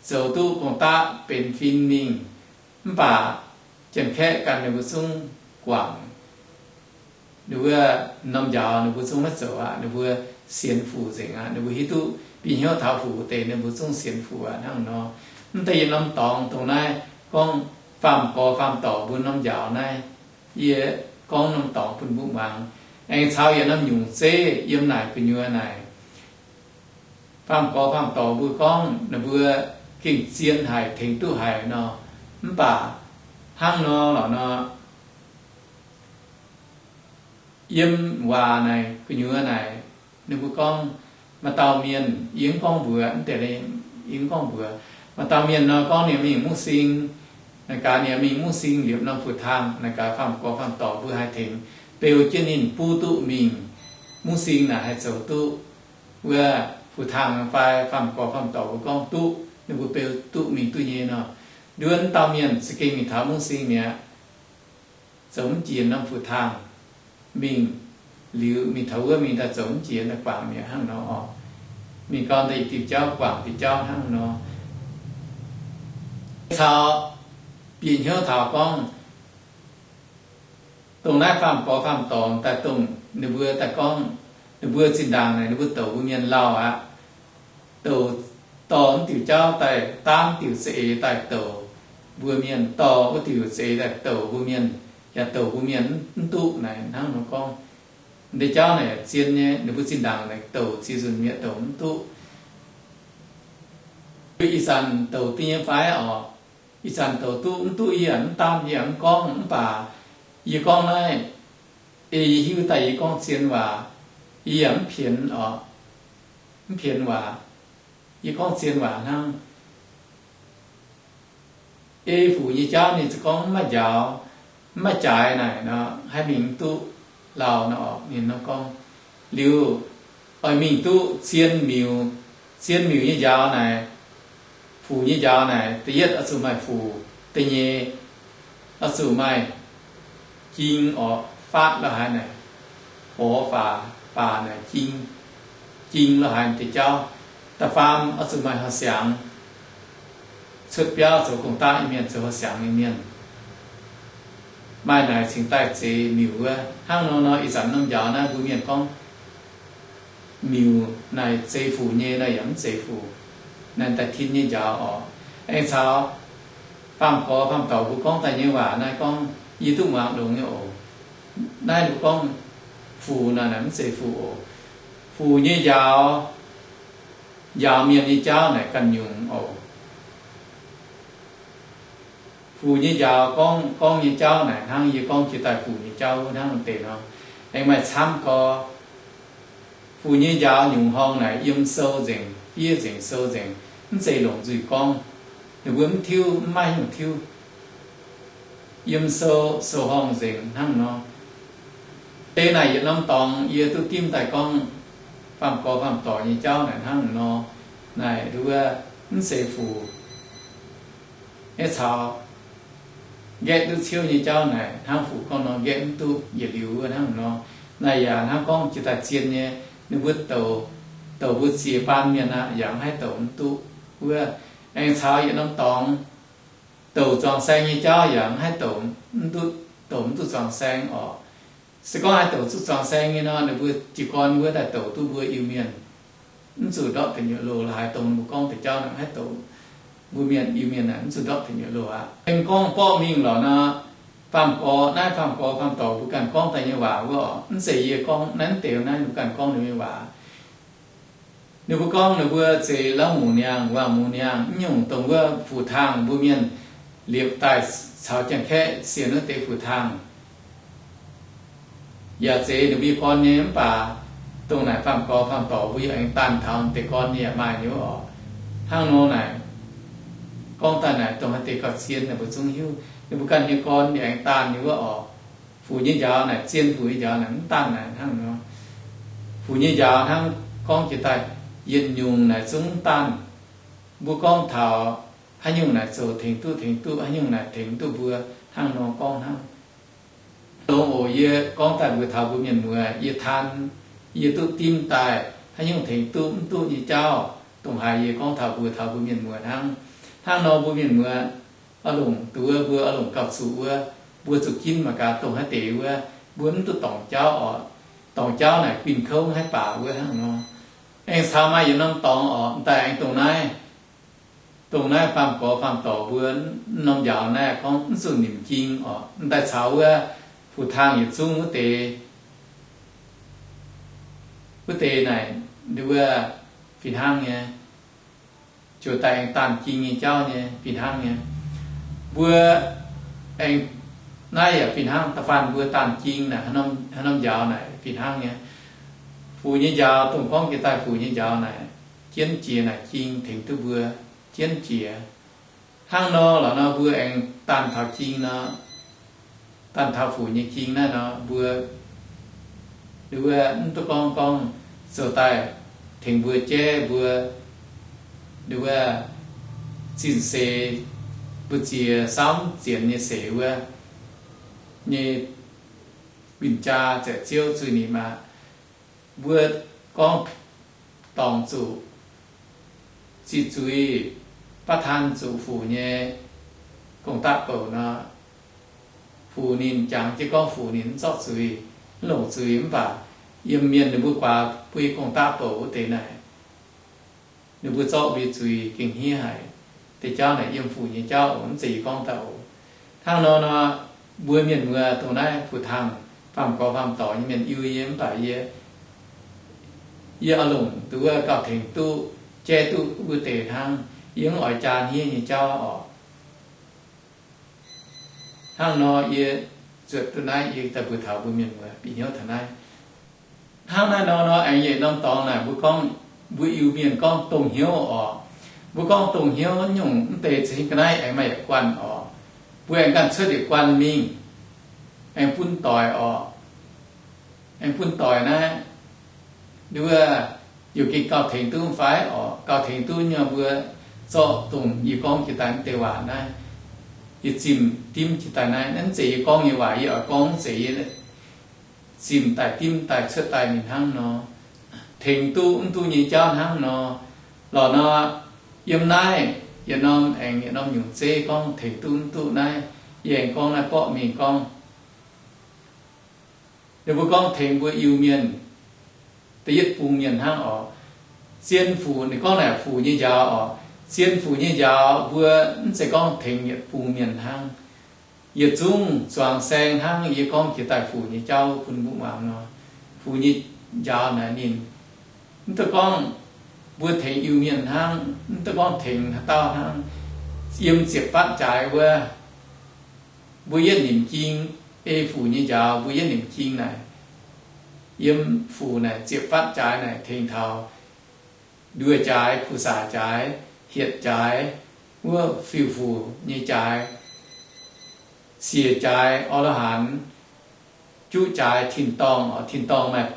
zoux duqv gong-daqv benx fin mingh. Mv baac Janx-Kaeqv ganh ninh mbuo zungv guangc. Ninh mbuo norm njaaux ninh mbuo zungv maiv zoux aqv. Ninh mbuo sienx Fuc nzengc aqv. Ninh mbuo hiuv duqv, bieqc hnyouv taux Fuc deix ninh mbuo zungv sienx Fuc aqv hnangv nor. Mv deix yietc norm dorngx dongh naaiv gorngv faam-gorx faam-dorc mbuo norm njaaux naaiv, yie gorngv norm dorngx bun mbuo muangx. Aengx caux yietc norm nyungc zeiv yiem naaic gu'nyuoz naaic, faam-gorx faam-dorc mbuo gorngv ninh mbuo gengh zien haic, tengx duqv haic nor. Mv baac hnangv nor lorqc nor, yiem waac naaic gu'nyuoz naaic, ninh mbuo gorngv, maaih dauh mienh, yie mv gorngv mbuox, mv deix yie mv gorngv mbuox, maaih dauh mienh nor gorngv ninh mingh mungv sing, naaic gaax ninh mingh mungv sing liepc norm fu-taangh, naaic gaax faam-gorx faam-dorc mbuo haih tengx beu jienv ninh buv duqv mingh mungv sing naaic haih zoux duqv wuov fu-taangh fai? Faam-gorx faam-dorc mbuo gorngv duqv, ninh mbuo beu duqv mingh duqv nyei nor. Nduov dauh mienh za'gengh mingh taux mungv sing mi'aqv, zoux mv jiex norm fu-taangh mingh, liuz mingh taux wuov mingh daaih zoux mv jiex, daaih guangc mi'aqv hnangv nor oc. Mingh gau daaih yietc diuh jauv guangc diuh jauv hnangv nor. Caux bieqc hnyouv taux gorngv, dongh naaiv faam-gorx faam-dorc daaih dongh ninh mbuo daaih gorngv, ninh mbuo zinh ndaangc naaic ninh mbuo douc mbuo mienh lauh aqv. Douc, dorh mv diuc jauv daaih, daamv diuc za'eix daaih douc mbuo mienh, dorh wuov diuc za'eix daaih douc mbuo mienh, yaac douc mbuo mienh mv duqv naaic hnangv nor gorngv. Deix jauv naaic zien nyei, ninh mbuo zinh ndaangc naaic douc ziex nzunc mi'aqv, douc mv duqv. Ih zanc douc duqv nyei fai oc? Ih zanc douc duqv mv duqv yie yaac mv daanh, yie yaac mv gorngv. Mv baac yie gorngv naaiv, ei yie hiuv daaih yie gorngv zien waac, yie yaac mv pienx oc, mv pienx waac, yie gorngv zien waac hnangv. Ei fuc nyei jauv ninh ziouc gorngv mv maaih njaaux, mv maaih jaaix naaic nor, haaix mingh mv duqv lauh nor oc. Ninh nor gorngv, liuz oix mingh duqv zien miuc, zien miuc nyei njaaux naaic, fuc nyei njaaux naaic, da'yietv oix zuqc maaih fuc, da'nyeic oix zuqc maaih jing oc, faatv lo haaix naaic, horx faatv, baac naaic jing, jing lo haaix deix jauv. Da'faam oix zuqc maaih horqc siangx, cuotv biauv zoux gong-daqv nyei mienh, zoux horqc siangx nyei mienh. Maaih naaic cingx daaih zeix miuc wuov. Hnangv nor nor, ih zanc norm njaaux naaiv mbuo mienh gorngv miuc naaic zeix fuc nyei nor yaac mv zeix fuc. Naaiv daaih tin nyei njaaux oc. Aengx caux faam-gorx faam-dorc mbuo gorngv daaih nyei waac naaiv gorngv yie duqv muangx longx nyei oc. Naaiv mbuo gorngv fuc naaic, naaic mv zeiz fuc oc. Fuc nyei njaaux, njaaux mienh nyei jauv naaic ganh nyungc oc. Fuc nyei njaaux gorngv, gorngv nyei jauv naaic hnangv yie gorngv jiex daaih fuc nyei jauv hnangv deix nor. Aengx maaih camv gorx, fuc nyei njaaux nyungc horngh naaic yiem sou nzengc, fiev nzengc, sou nzengc, mv zeiz longc nzuih gorngv. Ninh mbuo mv tiuv, mv maaih haaix nyungc tiuv. Yiem sou, sou horngh nzengc hnangv nor. Deix naaic yietc norm dorngx yie duqv dimv daaih gorngv faam-gorx faam-dorc nyei jauv naaic hnangv nor. Naaic nduov mv zeiz fuc. Nyei caux nqaeqv duqv ciouv nyei jauv naaic hnangv fuc gorngv nor, nqaeqv mv duqv yietc liuz wuov hnangv nor. Naaic yaac hnangv gorngv jiex daaih zien nyei, ninh mbuo douc, douc mbuo ziex baan mienh aqv, yaac mv haih douc mv duqv wuov. Aengx caux yietc norm dorngx, douc zuangx saeng nyei jauv yaac mv haih douc mv duqv, douc mv duqv zuangx saeng oc. Se gorngv haih douc zuqc zuangx saeng nyei nor, ninh mbuo jiez gorn wuov daaih douc duqv mbuo Iu-Mienh mv zuqc ndortv deic nyuoqc loh. La'haaix dongh mbuo gorngv deix jauv naaic mv haih douc mbuo Mienh, Iu-Mienh naaic mv zuqc ndortv deic nyuoqc loh aqv. Aengx gorngv borqv mingh lorqc nor, faam-gorx, naaiv faam-gorx faam-dorc mbuo ganh gorngv daaih nyei waac wuov oc. Mv zeiz yie gorngv naaiv, mv deix naaiv mbuo ganh gorngv ninh nyei waac. Ninh mbuo gorngv ninh mbuo zeix Lauv Muc Niangh, Waangh Muc Niangh, mv nyungc dongh wuov fuc-taangh mbuo mienh liepc daaih caux Janx-Kaeqv sienx wuov deix fuc-taangh. Yaac zeix ninh mbuo nyei gorn nyei, mv baac dongh naaic faam-gorx faam-dorc mbuo yaac aengx daanh taux deix gorn nyei yaac maaih nyei oc. Hnangv nor naaic, gorngv daaih naaic dongh haaix deix gauh zien naaic mbuo zungv hiuv. Ninh mbuo ganh nyei gorn yaac aengx daanh nyei wuov oc. Fuc nyei njaaux naaic, zien fuc nyei njaaux naaic mv daanh naaic hnangv nor. Fuc nyei njaaux hnangv gorngv jiex daaih yietc nyungc naaic zungv mv daanh. Mbuo gorngv taux haaix nyungc naaic zoux tengx duqv, tengx duqv, haaix nyungc naaic tengx duqv mbuo, hnangv nor gorngv hnangv. Dongh oc, yie gorngv daaih mbuox taux mbuo mienh muoz, yie taan, yie duqv dimv daaih haaix nyungc tengx duqv mv duqv nyei jauv, dongh haaix yie gorngv taux mbuox taux mbuo mienh muoz hnangv. Hnangv nor mbuo mienh muoz oix longc duqv wuov, mbuo oix longc gauh zuqc wuov, mbuo zuqc ginv mangc gaax dongh haaix deix wuov, mbuo mv duqv dorngc jauv oc. Dorngc jauv naaic guinh kouv haiv baac wuov hnangv nor. Aengx caux maaih yietc norm dorngx oc, m'daaih aengx dongh naaiv, dongh naaiv faam gorx faam dorc mbuo norm njaaux naaiv gorngv mv zuqc nimc jing oc. M'daaih caux wuov fu-taang yietc zungv wuov deix, wuov deix naaic, nduov, fih hnangv nyei, ziouc daaih aengx daanh jing nyei jauv nyei fih hnangv nyei. Mbuo aengx naaiv yaac fih hnangv, da'faanh mbuo daanh jing naaic, haaix norm njaaux naaic fih hnangv nyei. Fuc nyei njaaux dongh gorngv jiex daaih fuc nyei njaaux naaic, jienv jiex naaic jing tengx duqv mbuo jienv jiex. Hnangv nor lorqc nor mbuo aengx daanh taux jing nor, daanh taux fuc nyei jing naaiv nor mbuo, nduov, mv duqv gorngv gorngv zoux daaih tengx mbuo jaiv mbuo, nduov, zinh seix, mbu'ziex saauv mv zienx nyei seix wuov nyei win-jaa zaeqc ziouv zuiz-nimc aqv. Mbuo gorngv dorngc zuqc ziqc zuiz, baav taan zuqc fuc nyei gong-daqv bouc nor, fuc ninh jangx jienv gorngv fuc ninh mv zorqv zuiz, mv longc zuiz, mv baac yiem mienh ninh mbuo guaax bui gong-daqv bouc wuov deix naaic, ninh mbuo zorqv mbuo nyei zuiz gengh hniev haic. Deix jauv naaic yiem fuc nyei jauv oc, mv zeiz yie gorngv daaih oc. Hnangv nor nor, mbuo mienh muoz dongh naaiv fu-taang faam gorx faam dorc nyei mienh Iu-Mienh, mv baac yie, yie oix longc duqv wuov gauh tengx duqv, jaiv duqv wuov deix hnangv. Yie mv oix jaa hniev nyei jauv oc. Hnangv nor yie zuotc duqv naaiv, yie daaih mbuox taux mbuo mienh muoz bieqc hnyouv taux naaiv. Hnangv naaiv nor nor aengx yietc norm dorngx naaic mbuo gorngv, mbuo Iu-Mienh gorngv dongh hnyouv oc. Mbuo gorngv dongh hnyouv nyungc mv deix za'hingh ga'naaiv aengx maaih yietc guanh oc. Mbuo aengx ganh cuotv yietc guanh mingh, aengx bun doic oc. Aengx bun doic naaiv, nduov, youc gengh gauh tengx duqv fai oc. Gauh tengx duqv nyei mbuo zorqv dongh yie gorngv jiex daaih mv deix waac naaiv, yie zimh dimv jiex daaih naaiv, mv zeiz yie gorngv nyei waac, yie oix gorngv mv zeiz yie zimh daaih dimv daaih cuotv daaih mingh hnangv nor, tengx duqv mv duqv nyei jauv hnangv nor. Lorqc nor, yiem naaiv yietc norm aengx yietc norm nyungc zeiv gorngv tengx duqv mv duqv naaiv, yie aengx gorngv naaiv borqv mingh gorngv. Ninh mbuo gorngv tengx mbuo Iu-Mienh, da'yietv bung mienh hnangv oc. Zien Fuc, ninh gorngv naaic fuc nyei njaaux oc. Zien Fuc nyei njaaux mbuo mv zeiz gorngv tengx yietc bung mienh hnangv. Yietc zungv zuangx saeng hnangv yie gorngv jiex daaih fuc nyei jauv bun mbuo muangx nor, fuc nyei njaaux naaic ninh mv duqv gorngv mbuo tengx Iu-Mienh hnangv, mv duqv gorngv tengx haaix dauh hnangv, yiem ziepc fatv jaaix wuov, mbuo yietv nimc jing, ei fuc nyei njaaux mbuo yietv nimc jing naaic, yiem fuc naaic ziepc fatv jaaix naaic tengx taux nduoh jaaix, pu-saac jaaix, hietc jaaix, wuov fiuv-fuc nyei jaaix, siec jaaix, orn-lor-haanx, juqv jaaix, tin-dorngh, tin-dorngh maaih,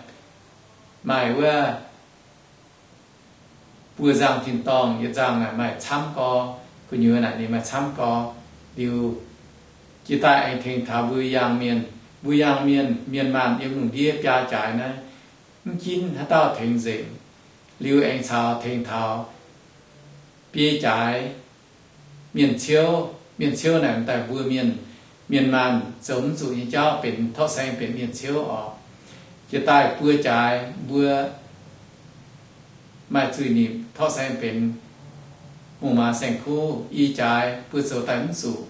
maaih wuov buo nzangh tin-dorngh, yietc nzangh naaic maaih camv gorx, gu'nyuoz naaic ninh maaih camv gorx. Liuz, jiex daaih aengx tengx taux mbuo Yangh Mienh. Mbuo Yangh Mienh, mienh maanh yiem lungh ndiev biaa jaaix naaiv, mv ginv haaix dauh tengx nzengc. Liuz aengx caux tengx taux biei jaaix, mienh ciouv. Mienh ciouv naaic m'daaih mbuo mienh, mienh maanh zoux mv zuqc nyei jauv benx, torqv saeng benx mienh ciouv oc. Jiex daaih buo jaaix mbuo maaih zuiz-nipc, torqv saeng benx hungh maaz saeng-kuv. I jaaix mbuo zoux daaih mv zuqc,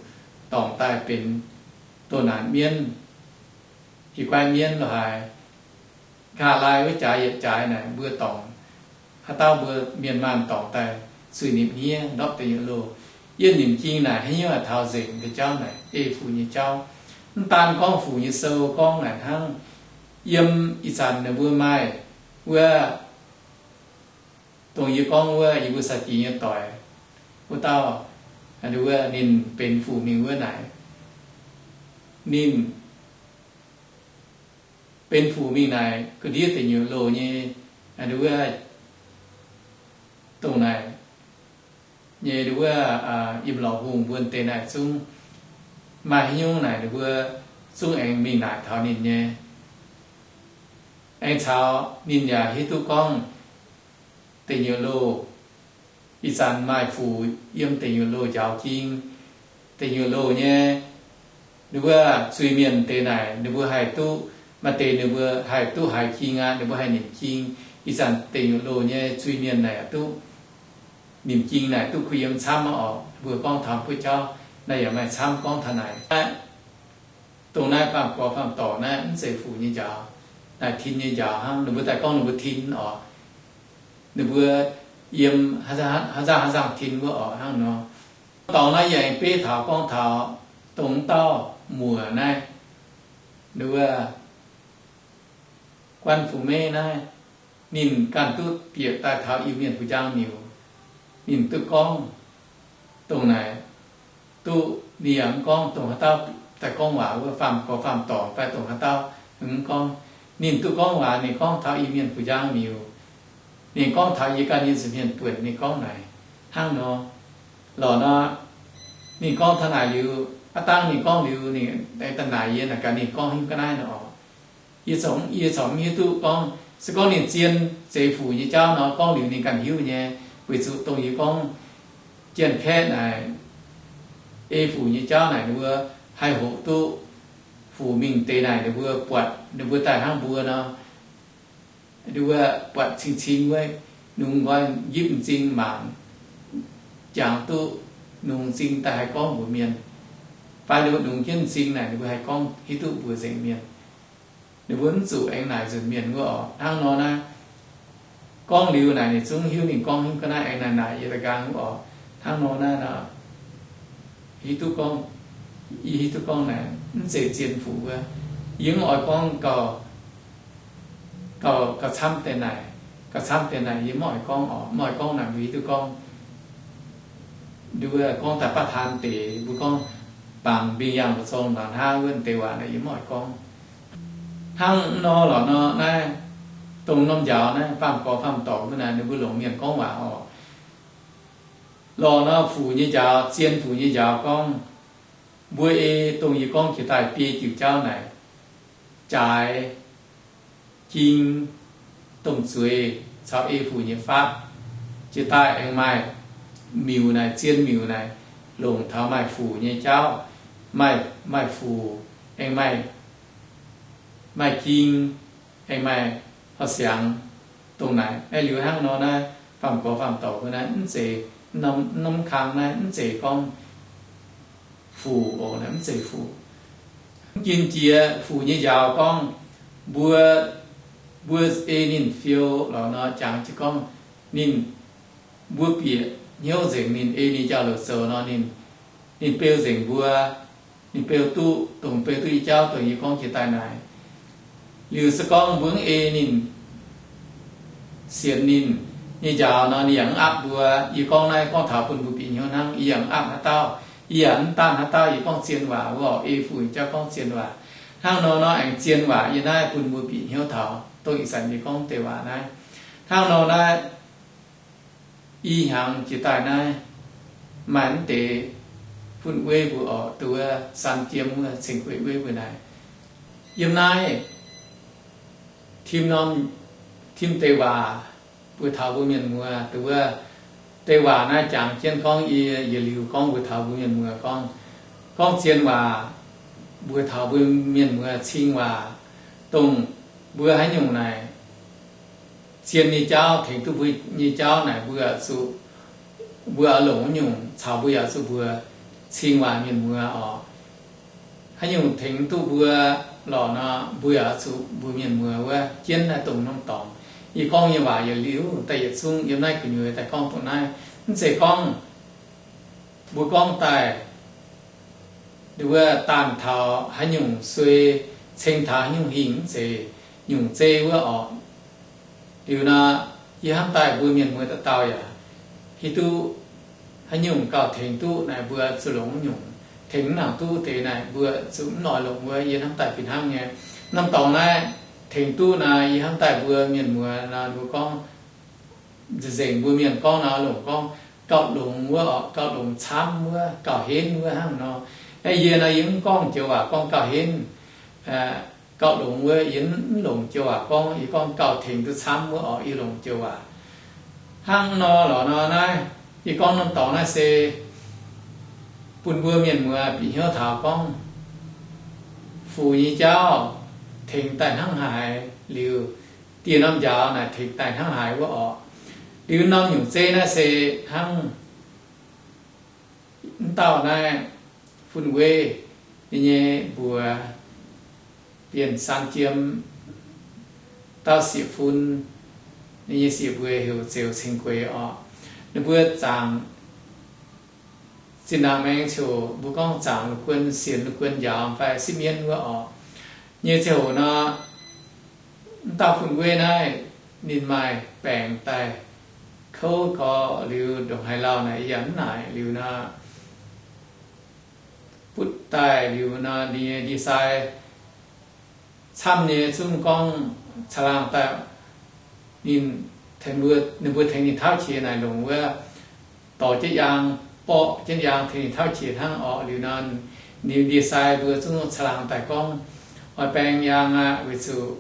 dorngc daaih benx doh naanc mienv, hieh guaiv mienv lo haaix. Nqa'haav laai wuov jaaix yietc jaaix naaic mbuo dorngc, haaix dauh mbuo mienh maanh dorngc daaih zuiz-nipc hniev, ndortv deic nyuoqc loh. Yietv nimc jing naaic haaix nyungc taux nzengc nyei jauv naaic ei fuc nyei jauv. Mv daan gorngv fuc nyei sou gorngv naaic hnangv. Yiem ih zanc ninh mbuo maaih wuov, dongh yie gorngv wuov, yie mbuo sai-diex nyei doic wuov dauh, wuov ninh benx fuc mingh wuov naaic, ninh benx fuc mingh naaic ga'ndiev deic nyuoqc loh nyei, wuov, dongh naaic nyei wuov, yiem lorqc hungh mbuo deix naaic zungv maaih haaix nyungc naaic ninh mbuo zungv aengx mingh naaic taux ninh nyei. Aengx caux ninh yaac hiuv duqv gorngv deic nyuoqc loh, ih zanc maaih fuc yiem deic nyuoqc loh njaaux ging. Deic nyuoqc loh nyei, ninh mbuo zuiz-mienh deix naaic ninh mbuo haih duqv, maaih deix ninh mbuo haih duqv haiz ging aqv, ninh mbuo haih nimc ging. Ih zanc deic nyuoqc loh nyei zuiz-mienh naaic duqv nimc ging naaic duqv kuh yiem camv aqv orqc. Mbuo gorngv taux buov jauv naaiv yaac maaih camv gorngv taux naaic. Dongh naaiv faam gorx faam dorc naaiv mv zeiz fuc nyei njaaux, naaic tin nyei njaaux hnangv. Ninh mbuo daaih gorngv ninh mbuo tin orqc, ninh mbuo yiem haaix nzangc haaix nzangc tin wuov orqc hnangv nor. Dorngx naaiv yie aengx beiv taux gorngv taux dongh dauh muoc naaiv, ninh mbuo Guan Fu Meiv naaiv, ninh ganh duqv bieqc daaih taux Iu-Mienh fu'jang miuc. Ninh duqv gorngv dongh naaic, duqv ninh yaac mv gorngv dongh haaix dauh daaih gorngv waac wuov, faam gorx faam dorc fai dongh haaix dauh, mv gorngv. Ninh duqv gorngv waac, ninh gorngv taux Iu-Mienh fu'jang miuc. Ninh gorngv taux yie ganh nyei nza'hmien buonc, ninh gorngv naaic hnangv nor. Lorqc nor, ninh gorngv taux naaic liuz, aav dangh ninh gorngv liuz, ninh aengx daaih naaic yie naaic gaax ninh gorngv hingv ga'naaiv nor orqc. Yie corc, yie corc mv hiuv duqv gorngv, se gorngv ninh zien zeix fuc nyei jauv nor, gorngv liuz ninh ganh hiuv nyei. Weic zuqc dongh yie gorngv Janx-Kaeqv naaic ei fuc nyei jauv naaic ninh mbuo haih hoqc duqv fuc mingh deix naaic ninh mbuo buatc, ninh mbuo daaih hnangv mbuo nor, ninh mbuo buatc cing-cing wuov, nungx nqoi njipv m'zing mangc, jangx duqv nungx m'zing daaih haih gorngv mbuox mienh. Fai ninh mbuo nungx jienv m'zing naaic ninh mbuo haih gorngv hiuv duqv mbuox nzengc mienh. Ninh mbuo mv zuqc aengx naaic nzunc mienh wuov orqc. Hnangv nor naaiv, gorngv liuz naaic ninh zungv hiuv ninh gorngv hingv ga'naaiv aengx naaic naaic yie da'nqaang wuov orqc. Hnangv nor naaiv nor, hiuv duqv gorngv, yie hiuv duqv gorngv naaic mv zeiz zien fuc wuov. Yie mv oix gorngv gauh, gauh, gauh camv deix naaic, gauh camv deix naaic yie mv oix gorngv orqc. Mv oix gorngv naaic mbuo hiuv duqv gorngv nduov gorngv daaih baav taan deix, mbuo gorngv bangc mbing yangh mbu'zorng nor hnangv wuov deix waac naaic yie mv oix gorngv. Hnangv nor lorqc nor naaiv, dongh norm njaaux naaiv faam gorx faam dorc wuov naaic ninh mbuo longc mienh gorngv waac orqc. Lorqc nor fuc nyei njaaux, zien fuc nyei njaaux gorngv, mbuo ei dongh yie gorngv jiex daaih biei diuc jauv naaic, jaaix, ging, domh zueiz caux ei fuc nyei faatv. Jiex daaih aengx maaih miuc naaic, zien miuc naaic, longc taux maaih fuc nyei jauv, maaih, maaih fuc, aengx maaih, maaih ging, aengx maaih horh siangx dongh naaic. Aeqv, liuz hnangv nor naaiv, faam gorx faam dorc mbuo naaiv mv zeiz, norm, norm kang naaiv mv zeiz gorngv fuc oc, naaiv mv zeiz fuc. Mv ginc jiex fuc nyei njaaux gorngv, mbuo, mbuo ei ninh fiou lorqc nor, jangx jienv gorngv ninh, mbuo bieqc hnyouv nzengc ninh, ei ninh jauv-louc zoux nor, ninh, ninh beu nzengc mbuo, ninh beu duqv, dongh beu duqv nyei jauv dongh yie gorngv jiex daaih naaic. Liuz se gorngv mbuo mv ei ninh, sienx ninh nyei njaaux nor, ninh yaac mv aapv mbuo. Yie gorngv naaiv gorngv taux bun mbuo bieqc hnyouv hnangv. Yie yaac mv aapv haaix dauh, yie yaac mv daanh haaix dauh yie gorngv zien waac wuov, ei fuc nyei jauv gorngv zien waac. Hnangv nor nor aengx zien waac yie naaiv bun mbuo bieqc hnyouv taux dongh ih zanc yie gorngv deix waac naaiv. Hnangv nor naaiv, i hnyangx jiex daaih naaiv, maaih mv deix fun-wei mbuo orqc, duqv wuov San Jiem wuov, Ceng-Gueiv wei mbuo naaic, yiem naaiv tim norm, tim deix waac mbuox taux mbuo mienh muoz. Duqv wuov deix waac naaiv jangx jienv gorngv, yie yietc liuz gorngv mbuox taux mbuo mienh muoz gorngv, gorngv zien waac mbuox taux mbuo mienh muoz cing waac, dongh mbuo haaix nyungc naaic zien nyei jauv, tengx duqv mbuo nyei jauv naaic, mbuo zuqc, mbuo oix longc wuov nyungc caux mbuo yaac zuqc mbuox cing waac mienh muoz orqc. Haaix nyungc tengx duqv mbuo lorqc nor, mbuo yaac zuqc mbuox mienh muoz wuov. Jienv naaiv dongh norm dorngx, yie gorngv nyei waac yietc liuz daaih yietc zungv yiem naaiv gu'nyuoz daaih gorngv dongh naaiv. Mv zeiz gorngv mbuo gorngv daaih wuov daanh taux haaix nyungc suei, ceng taux haaix nyungc hingh, mv zeiz nyungc zeiv wuov orqc. Liuz nor, yie hnamv daaih mbuo mienh muoz dauh dauh yaac hiuv duqv haaix nyungc gauh tengx duqv naaic mbuo zuqc longc wuov nyungc, tengx mv nangc duqv deix naaic mbuo zuqc mv oix longc wuov. Yie hnamv daaih fih hnangv nyei. Norm dorngx naaiv tengx duqv naaic, yie hnamv daaih mbuo mienh muoz nor, mbuo gorngv nzengc mbuo mienh gorngv nor, longc gorngv gauh longx wuov orqc, gauh longx camv wuov, gauh henv wuov hnangv nor. Aeqv, yie nor yie mv gorngv joux waac gorngv gauh henv. gauh longx wuov, yie mv longc joux waac gorngv. Yie gorngv gauh tengx duqv camv wuov orqc, yie longc joux waac. Hnangv nor lorqc nor naaiv, yie gorngv norm dorngx naaiv se bun mbuo mienh muoz bieqc hnyouv taux gorngv, fuc nyei jauv tengx daaih hnangv haaix liuz, dieh norm njaaux naaic tengx daaih hnangv haaix wuov orqc. Liuz norm nyungc zeiv naaiv se hnangv mv dauh naaiv, fun weiv, ninh nyei mbuox bienh san jiem, dauh sieqv fun, ninh nyei sieqv mbuox heuc Zeux Ceng Gueix orqc. Ninh mbuo zaangc zinh ndaangc maengx ziouc mbuo gorngv zaangc la'guon, sienx la'guon njaaux fai sipv mienv wuov orqc. Nyei ziouc nor, mv dauh fun weiv naaiv ninh maaih baengc daaih kouv gorx liuz ndongc haaix lauh naaic yaac mv naaic liuz nor, butv daaih liuz nor, ninh nyei ndie-sai camv nyei zungv gorngv caangh laangh daaih, ninh, ninh mbuo tengx ninh tauv qiex naaic longc wuov dorh jienv yaang, borqv jienv yaang tengx ninh tauv qiex hnangv orqc. Liuz nor, ninh ndie-sai mbuo zungv caangh laangh daaih gorngv, oix baeng yaang aqv, weic zuqc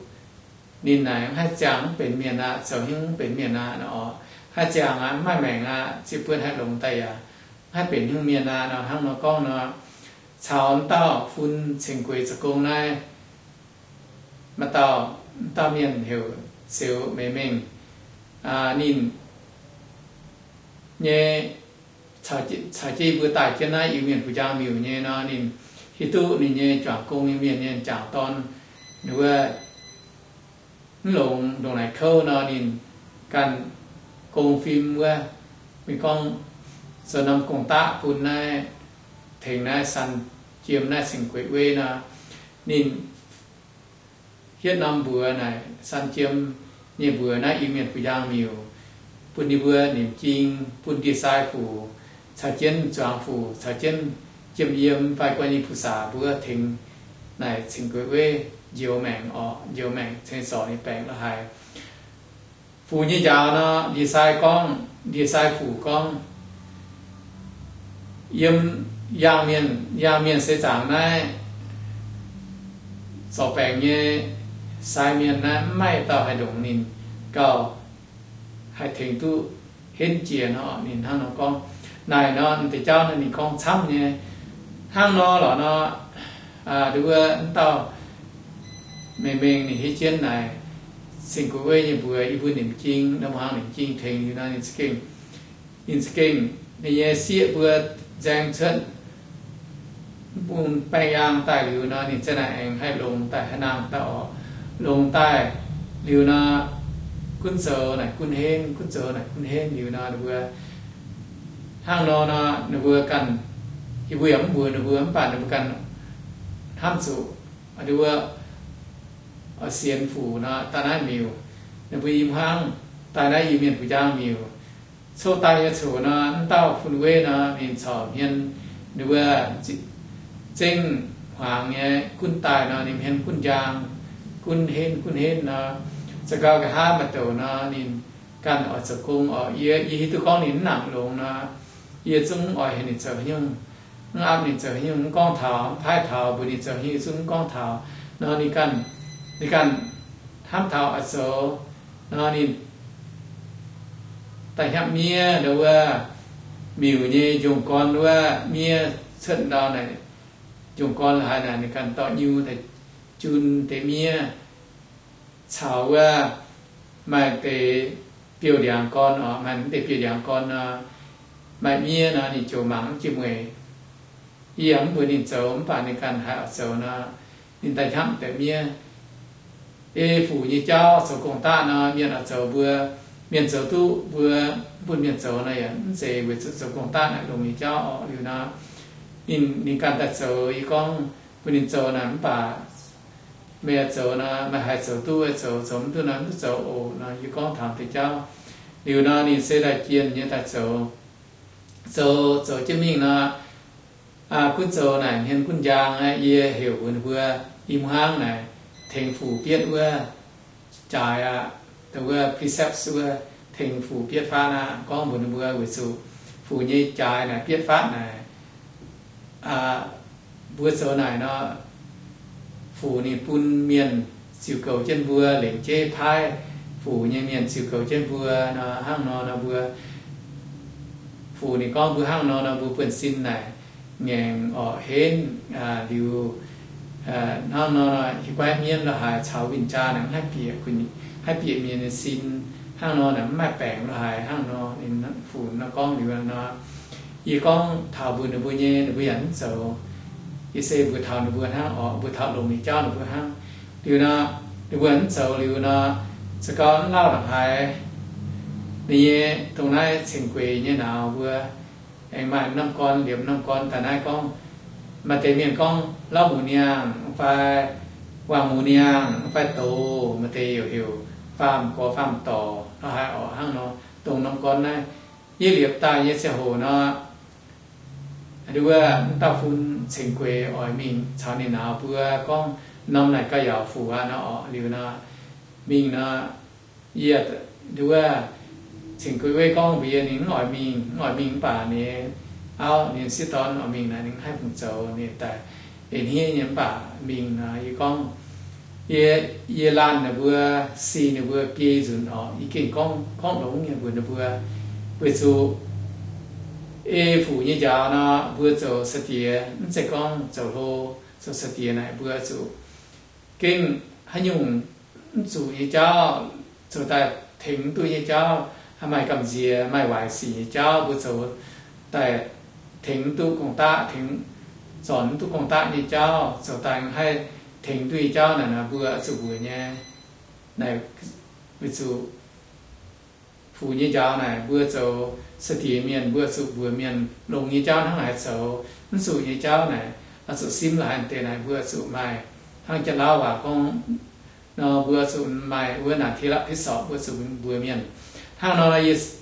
ninh naaic mv haih ziangh mv benx mienh aqv, zoux hnyouv mv benx mienh aqv nor orqc. Haih ziangh aqv, mv maaih maengc aqv, ziouc buonv haih longx daaih yaac mv haih benx hnyouv mienh aqv nor. Hnangv nor gorngv nor, caux mv dauh fun Ceng Gueix zoux gong naaiv, maaih dauh, mv dauh mienh heuc Zeux Meix Mengh. Ninh nyei caux jienv mbuo daaih jienv naaiv Iu-Mienh Fuc Njang Miuc nyei nor, ninh hiuv duqv ninh nyei juangc gong nyei mienh nyei m'jangc dorn, ninh wuov mv longx ndongc naaic kouv nor, ninh ganh gong fim wuov, mingh gorngv zoux norm gong-daqv bun naaiv, tengx naaiv San Jiem naaiv Ceng Gueix Weiv nor, ninh hietv norm mbuox naaic San Jiem nyei mbuox naaiv Iu-Mienh Fuc Njang Miuc, bun ninh mbuo nimc jing, bun ndie-sai fuc caux jienv zuangx fuc caux jienv jiem yiem fai guan nyei pu-saac mbuo tengx naaic Ceng Gueix Weiv njoux maengc orqc, njoux maengc ceng sorc ninh baengc la'haaix. Fuc nyei njaaux nor, ndie-sai gorngv, ndie-sai fuc gorngv, yiem yaangh mienh, yaangh mienh seix zaangc naaiv zorc baengc nyei sai mienh naaiv mv maaih dauh haih ndongc ninh gauh haih tengx duqv henv jiex nor, ninh hnangv nor gorngv. Naaic nor, deix jauv naaiv ninh gorngv camv nyei. Hnangv nor lorqc nor, nduov wuov mv dauh Meix Mengh ninh hiuv jienv naaic Cing Gueix Weiv nyei mbuox, yie mbuo nimc jing, norm hmuangx nimc jing tengx liuz nor, ninh za'gengh, ninh za'gengh, ninh nyei sieqv mbuo nzaeng cuotv mv bung baeng yaang daaih liuz nor, ninh za'naaic aengx haih longx daaih, haih nangh daaih orqc. Longx daaih liuz nor, gunv zoux naaic gunv henv, gunv zoux naaic gunv henv liuz nor, ninh mbuo hnangv nor nor, ninh mbuo ganh, yie mbuo yaac mv mbuox ninh mbuo, mv baac ninh mbuo ganh hnamv zuqc nduov wuov oix sienx fuc nor, daaih naaiv miuc, ninh mbuo i hmuangv daaih naaiv Iu-Mienh Fuc Njang miuc. Coqv daaih nyei coc nor, mv dauh Fun Weiv nor, ninh corc hmien nduov wuov zengv hmuangx nyei gunv daaih nor, ninh hmien gunv njang, gunv henv, gunv henv nor, za'gau nqa'haav maaih douc nor, ninh ganh oix zoux gong orqc. Yie, yie hiuv duqv gorngv ninh mv nangc longx nor, yie zungv mv oix heuc ninh zoux haaix nyungc, mv aapv ninh zoux haaix nyungc, mv gorngv taux, mv paaiv taux, mbuox ninh zoux haaix nyungc, yie zungv mv gorngv taux. Nor ninh ganh, ninh ganh hnamv taux oix zoux nor, ninh daaih hnyapv miev nduov wuov miuc nyei njongc gorn wuov miev cuotv ndau naaic, njongc gorn la'haaix naaic ninh ganh dorh nyu daaih jun deix miev caux wuov maaih deix biouv-ndiangx gorn orqc, maaih mv deix biouv-ndiangx gorn nor, maaih miev nor ninh ziouc mangc mv jiex mueic. Yie yaac mv mbuox ninh zoux, mv baac ninh ganh haiz oix zoux nor, ninh daaih hnyapv deix miev. Ei fuc nyei jauv zoux gong-daqv nor, mienh oix zoux mbuo, mienh zoux duqv mbuo, mv bun mienh zoux nor yaac mv zeiz, weic zuqc zoux gong-daqv naaic longx nyei jauv orqc. Liuz nor, ninh, ninh ganh daaih zoux. Yie gorngv bun ninh zoux naaic, mv baac meih zoux nor, meih haih zoux duqv, zoux, zoux mv duqv nor, mv duqv zoux oc nor. Yie gorngv taux deix jauv. Liuz nor, ninh se daaih jienh nyei daaih zoux. Zoux, zoux jienv mingh nor, gunv zoux naaic hmien gunv njang aqv. Yie heuc ninh mbuo i hmuangv naaic tengx fuc bietv wuov jaaix aqv, wuov precepts wuov, tengx fuc bietv fatv aqv. Gorngv mbuox ninh mbuo weic zuqc fuc nyei jaaix naaic bietv fatv naaic, mbuo zoux naaic nor, Fuc ninh bun mienh ziux goux jienv mbuo, lengc jeiv paaiv fuc nyei mienh ziux goux jienv mbuo nor, hnangv nor nor mbuo, fuc ninh gorngv mbuo hnangv nor nor mbuo buonv-sin naaic ngaengc orqc henv liuz, hnangv nor nor hiuv guaiv mienv lo haaix caux win-jaa naaic mv haih bieqc, haih bieqc mienh nyei sin. Hnangv nor naaic mv maaih baengc lo haaix. Hnangv nor ninh fuc nor gorngv liuz nor, yie gorngv taux mbuox ninh mbuo nyei, ninh mbuo yaac mv zoux. Yie se mbuox taux ninh mbuo hnangv orqc, mbuox taux longc mingh jauv ninh mbuo hnangv. Liuz nor, ninh mbuo mv zoux liuz nor, za'gau mv lauh la'haaix, ninh nyei dongh naaiv ceng gueix nyei nauz mbuo aengx maaih norm gorn, liemh norm gorn daaih naaiv gorngv, maaih deix mienh gorngv lauv muc niangh fai waangh muc niangh fai doz, maaih deix yaac heuc faam gorx faam dorc lo haaix orqc. Hnangv nor dongh norm gorn naaiv, yie liepc daaih nyei ziangh hoc nor, nduov wuov dauh fun ceng gueix oix mingh caux ninh nauz mbuo gorngv norm naaic gauh yaauc fuc aqv nor orqc. Liuz nor, mingh nor, yie, nduov wuov ceng gueix weiv gorngv mbuox yie ninh mv oix mingh, mv oix mingh mv baac ninh auv, ninh sieqv dorn oix mingh naaic ninh mv haih fungc zoux, ninh daaih eix hniev nyei mv baac mingh nor. Yie gorngv, yie, yie laanh ninh mbuo, sic ninh mbuo biei nzunc orqc, yie gengh gorngv, gorngv longx nyei mbuox ninh mbuo, weic zuqc ei fuc nyei njaaux nor mbuo zoux sai-diex, mv zeiz gorngv zoux hlo, zoux sai-diex naaic mbuo zuqc gengh haaix nyungc mv zuqc nyei jauv, zoux daaih tengx mv duqv nyei jauv, maaih gamh nziex maaih waaic sic nyei jauv mbuo zoux daaih tengx mv duqv gong-daqv, tengx zornc mv duqv gong-daqv nyei jauv, zoux daaih haih tengx duqv nyei jauv naaic nor mbuo zuqc mbuox nyei. Naaic weic zuqc fuc nyei njaaux naaic mbuo zoux sai-diex mienh mbuo zuqc mbuox mienh longx nyei jauv hnangv haaix zoux, mv zuqc nyei jauv naaic oix zuqc simv la'haaix deix naaic mbuo zuqc maaih hnangv Janx-Lauv waac gorngv nor mbuo zuqc maaih wuov naanc ti laqv pitv sorpc mbuo zuqc mbuox mienh. Hnangv nor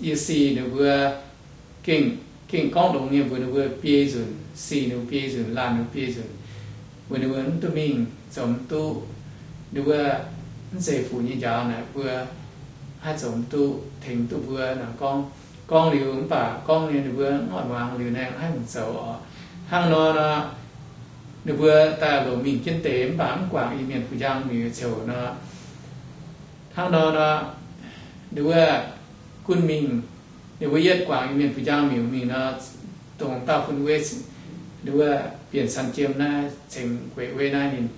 yie sic ninh mbuo gengh, gengh gorngv longx nyei mbuox ninh mbuo biei nzunc, sic ninh mbuo biei nzunc, laanh ninh mbuo biei nzunc, mbuox ninh mbuo mv duqv mingh, zoux mv duqv. Ninh mbuo mv zeiz fuc nyei njaaux naaic mbuo haih zoux mv duqv, tengx duqv mbuo nor gorngv. Gorngv liuz mv baac gorngv nyei ninh mbuo mv oix muangx liuz naaic haih mingh zoux orqc. Hnangv nor nor, ninh mbuo daaih longc mingh jienv deix mv baac mv guangc Iu-Mienh Fu-Njang miuc ziouc nor. Hnangv nor nor, ninh mbuo gunv mingh, ninh mbuo yietv guangc Iu-Mienh Fu-Njang miuc mingh nor, dongh dauh fun weiv, ninh mbuo Bienh San Jiem naaiv, ceng gueix weiv naaiv ninh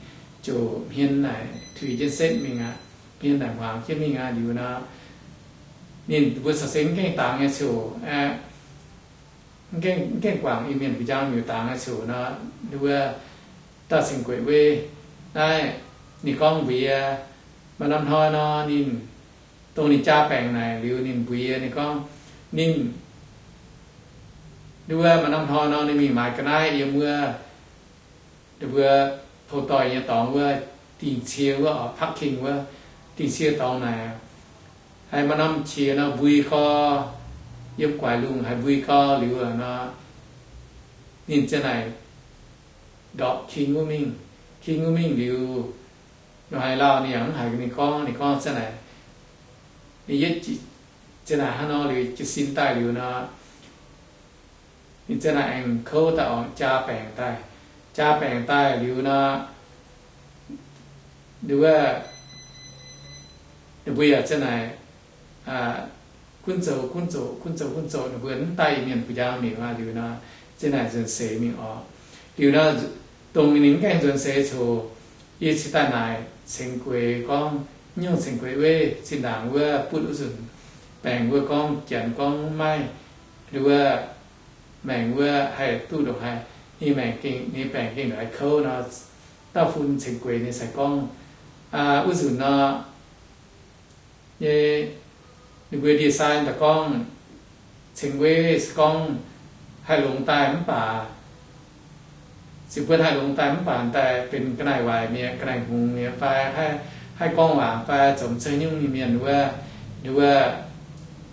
ziouc hmien naaic tuix jienv setv mingh aqv. Hmien naaic hmuangx jienv mingh aqv. Liuz nor, ninh mbuo caux se mv gaengh dangx nyei ziouc, mv gaengh guangc Iu-Mienh Fu-Njang miuc dangx nyei ziouc nor, ninh mbuo dauh ceng gueix weiv naaiv, ninh gorngv mbuox yie, maaih norm hnoi nor ninh, dongh ninh jaa baengc naaic liuz ninh mbuox yie, ninh gorngv, ninh, ninh wuov maaih norm hnoi nor ninh mingh maaiz ga'naaiv yiem wuov, ninh mbuo pou doic nyei dorngx wuov, dingh cie wuov, parking wuov, dingh cie dorngx naaic, haiz maaih norm qiex nor mbui gorx, yiem guaix lungh haiz mbui gorx liuz nor, ninh ziang naaic ndortv king wuov mingh. King wuov mingh liuz, ninh haiz lauh ninh yaac mv haiz ninh gorngv, ninh gorngv ziang naaic, ninh yietv ziang naaic hnangv nor liuz jiez sin daaih liuz nor, ninh ziang naaic aengx kouv daaih orqc, jaa baengc daaih. Jaa baengc daaih liuz nor, ninh wuov, ninh mbuo yaac ziang naaic gunv zoux, gunv zoux, gunv zoux, gunv zoux, ninh mbuo mv daaih Iu-Mienh Fu-Njang miuc aqv. Liuz nor, ziang naaic nzuonx seix mingh orqc. Liuz nor, dongh ninh mv gaengh nzuonx seix coc, yie cingx daaih naaic ceng gueix gorngv, nyungc ceng gueix weiv zinh ndaangc wuov butv wuov nzunc, baengc wuov gorngv, Janx gorngv maiv, wuov, maengc wuov haih duqv ndongc haaix, ninh maengc gengh, ninh baengc gengh ndongc haaix kouv nor, dauh fun ceng gueix ninh sai gorngv, wuov nzunc nor, nyei, ninh mbuo ndie-sai daaih gorngv, ceng weiv se gorngv haih longx daaih mv baac, ziouc buonv haih longx daaih mv baac daaih benx ga'naaiv waaic mi'aqv, ga'naaiv hngongx mi'aqv fai, haih gorngv waac fai zoux mv zeiz nyungc nyei mienh wuov, ninh wuov,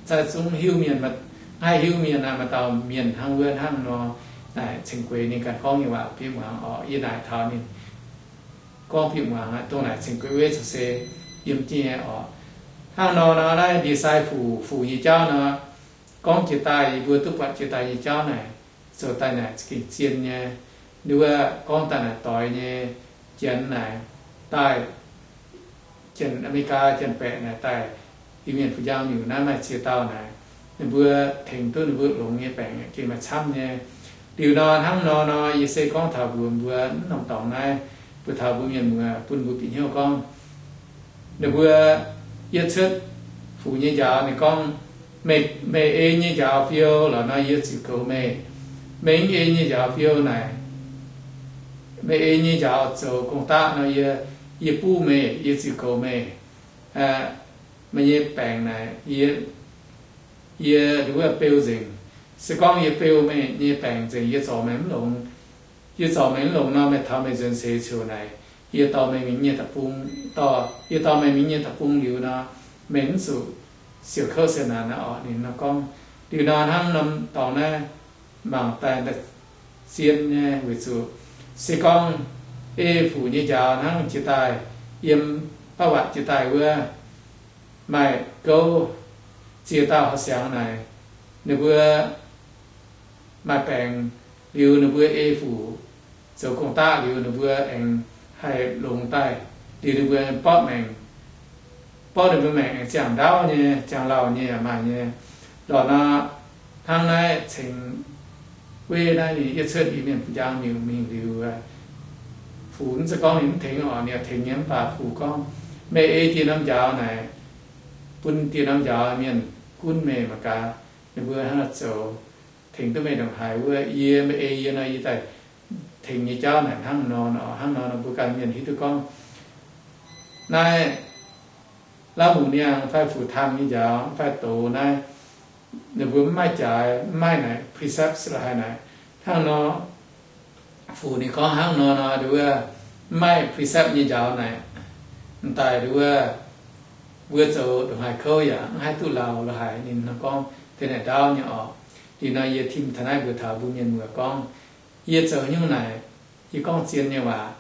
zaaih zungv hiuv mienh, haih hiuv mienh aqv, maaih dauh mienh hnangv wuov hnangv nor. Naaic ceng gueix ninh ganh gorngv nyei waac bieqc muangx orqc. Yie naaic taux ninh gorngv bieqc muangx aqv. Dongh naaic ceng gueix weiv caux se yiem jienv nyei orqc. Hnangv nor nor naaiv ndie-sai fuc, fuc nyei jauv nor, gorngv jiex daaih yie mbuo duqv buatc jiex daaih nyei jauv naaic, zoux daaih naaic za'gengh zien nyei. Ninh wuov gorngv daaih naaic doix nyei, Janx naaic daaih, Janx-Ame^li^gaa, Janx-Baeqc naaic daaih, Iu-Mienh Fuc Njang Miuc naaiv maaih ziex dauh naaic, ninh mbuo tengx duqv ninh mbuo longx nyei baengc gengh maaih camv nyei. Liuz nor, hnangv nor nor, yie se gorngv taux mbuox mbuo norm dorngx naaiv, mbuox taux mbuo mienh muoz bun mbuo bieqc hnyouv gorngv, ninh mbuo, yie cuotv fuc nyei njaaux, ninh gorngv, meih, meih ei nyei njaaux fiou lorqc nor, yie ziux goux meih. Meih mv ei nyei njaaux fiou naaic, meih ei nyei njaaux zoux gong-daqv nor, yie, yie buv meih, yie ziux goux meih. Meih nyei baengc naaic, yie, yie nduov beu nzengc. Se gorngv yie beu meih nyei baengc nzengc, yie zorc meih mv longx. Yie zorc meih mv longx nor, meih taux meih nzuonx seix ziouc naaic, yie dorh meih mingh nyei deic-bung, dorh, yie dorh meih mingh nyei deic-bung liuz nor, meih mv zuqc siouc kouv siouc naanc naaiv orqc. Ninh nor gorngv, liuz nor hnangv norm dorngx naaiv mangc daaih zien nyei weic zuqc se gorngv ei fuc nyei njaaux hnangv jiex daaih, yiem baav watc jiex daaih wuov maaih gouv ziex dauh horqc siangx naaic, ninh mbuo maaih baengc liuz, ninh mbuo ei fuc zoux gong-daqv liuz, ninh mbuo aengx haih longx daaih. Liuz ninh mbuo borqv maengc, borqv ninh mbuo maengc aengx ziangh ndaauv nyei, ziangh lauh nyei yaac maaih nyei. Lorqc nor, hnangv naaiv cingx gueiv naaiv ninh yie cuotv Iu-Mienh Fuc Njang Miuc mingh liuz, fuc mv zeiz gorngv ninh mv tengx orqc, ninh yaac tengx nyei. Mv baac fuc gorngv, meih ei dieh norm njaaux naaic, bun dieh norm njaaux mienh gunv meih mangc gaax, ninh mbuo hnangv naaiv zoux tengx duqv meih ndongc haaix wuov. Yie, meih ei yie nor, yie daaih tengx nyei jauv naaic hnangv nor, hnangv nor nor mbuo ganh mienh hiuv duqv gorngv, naaiv Laav Mungc Niangh fai Fu Tang nyei njaaux fai doz naaiv, ninh mbuo mv maaih jaaix, mv maaih naaic precepts la'haaix naaic. Hnangv nor, fuc ninh gorngv hnangv nor nor, nduov, mv maaih precept nyei njaaux naaic, m'daaih nduov, mbuo zoux ndongc haaix kouv yaac mv haih duqv lauh la'haaix. Ninh nor gorngv deix naaic ndaauv nyei orqc. Liuz nor yie tim taux naaiv mbuox taux mbuo mienh muoz gorngv, yie zoux haaix nyungc naaic, yie gorngv zien nyei waac,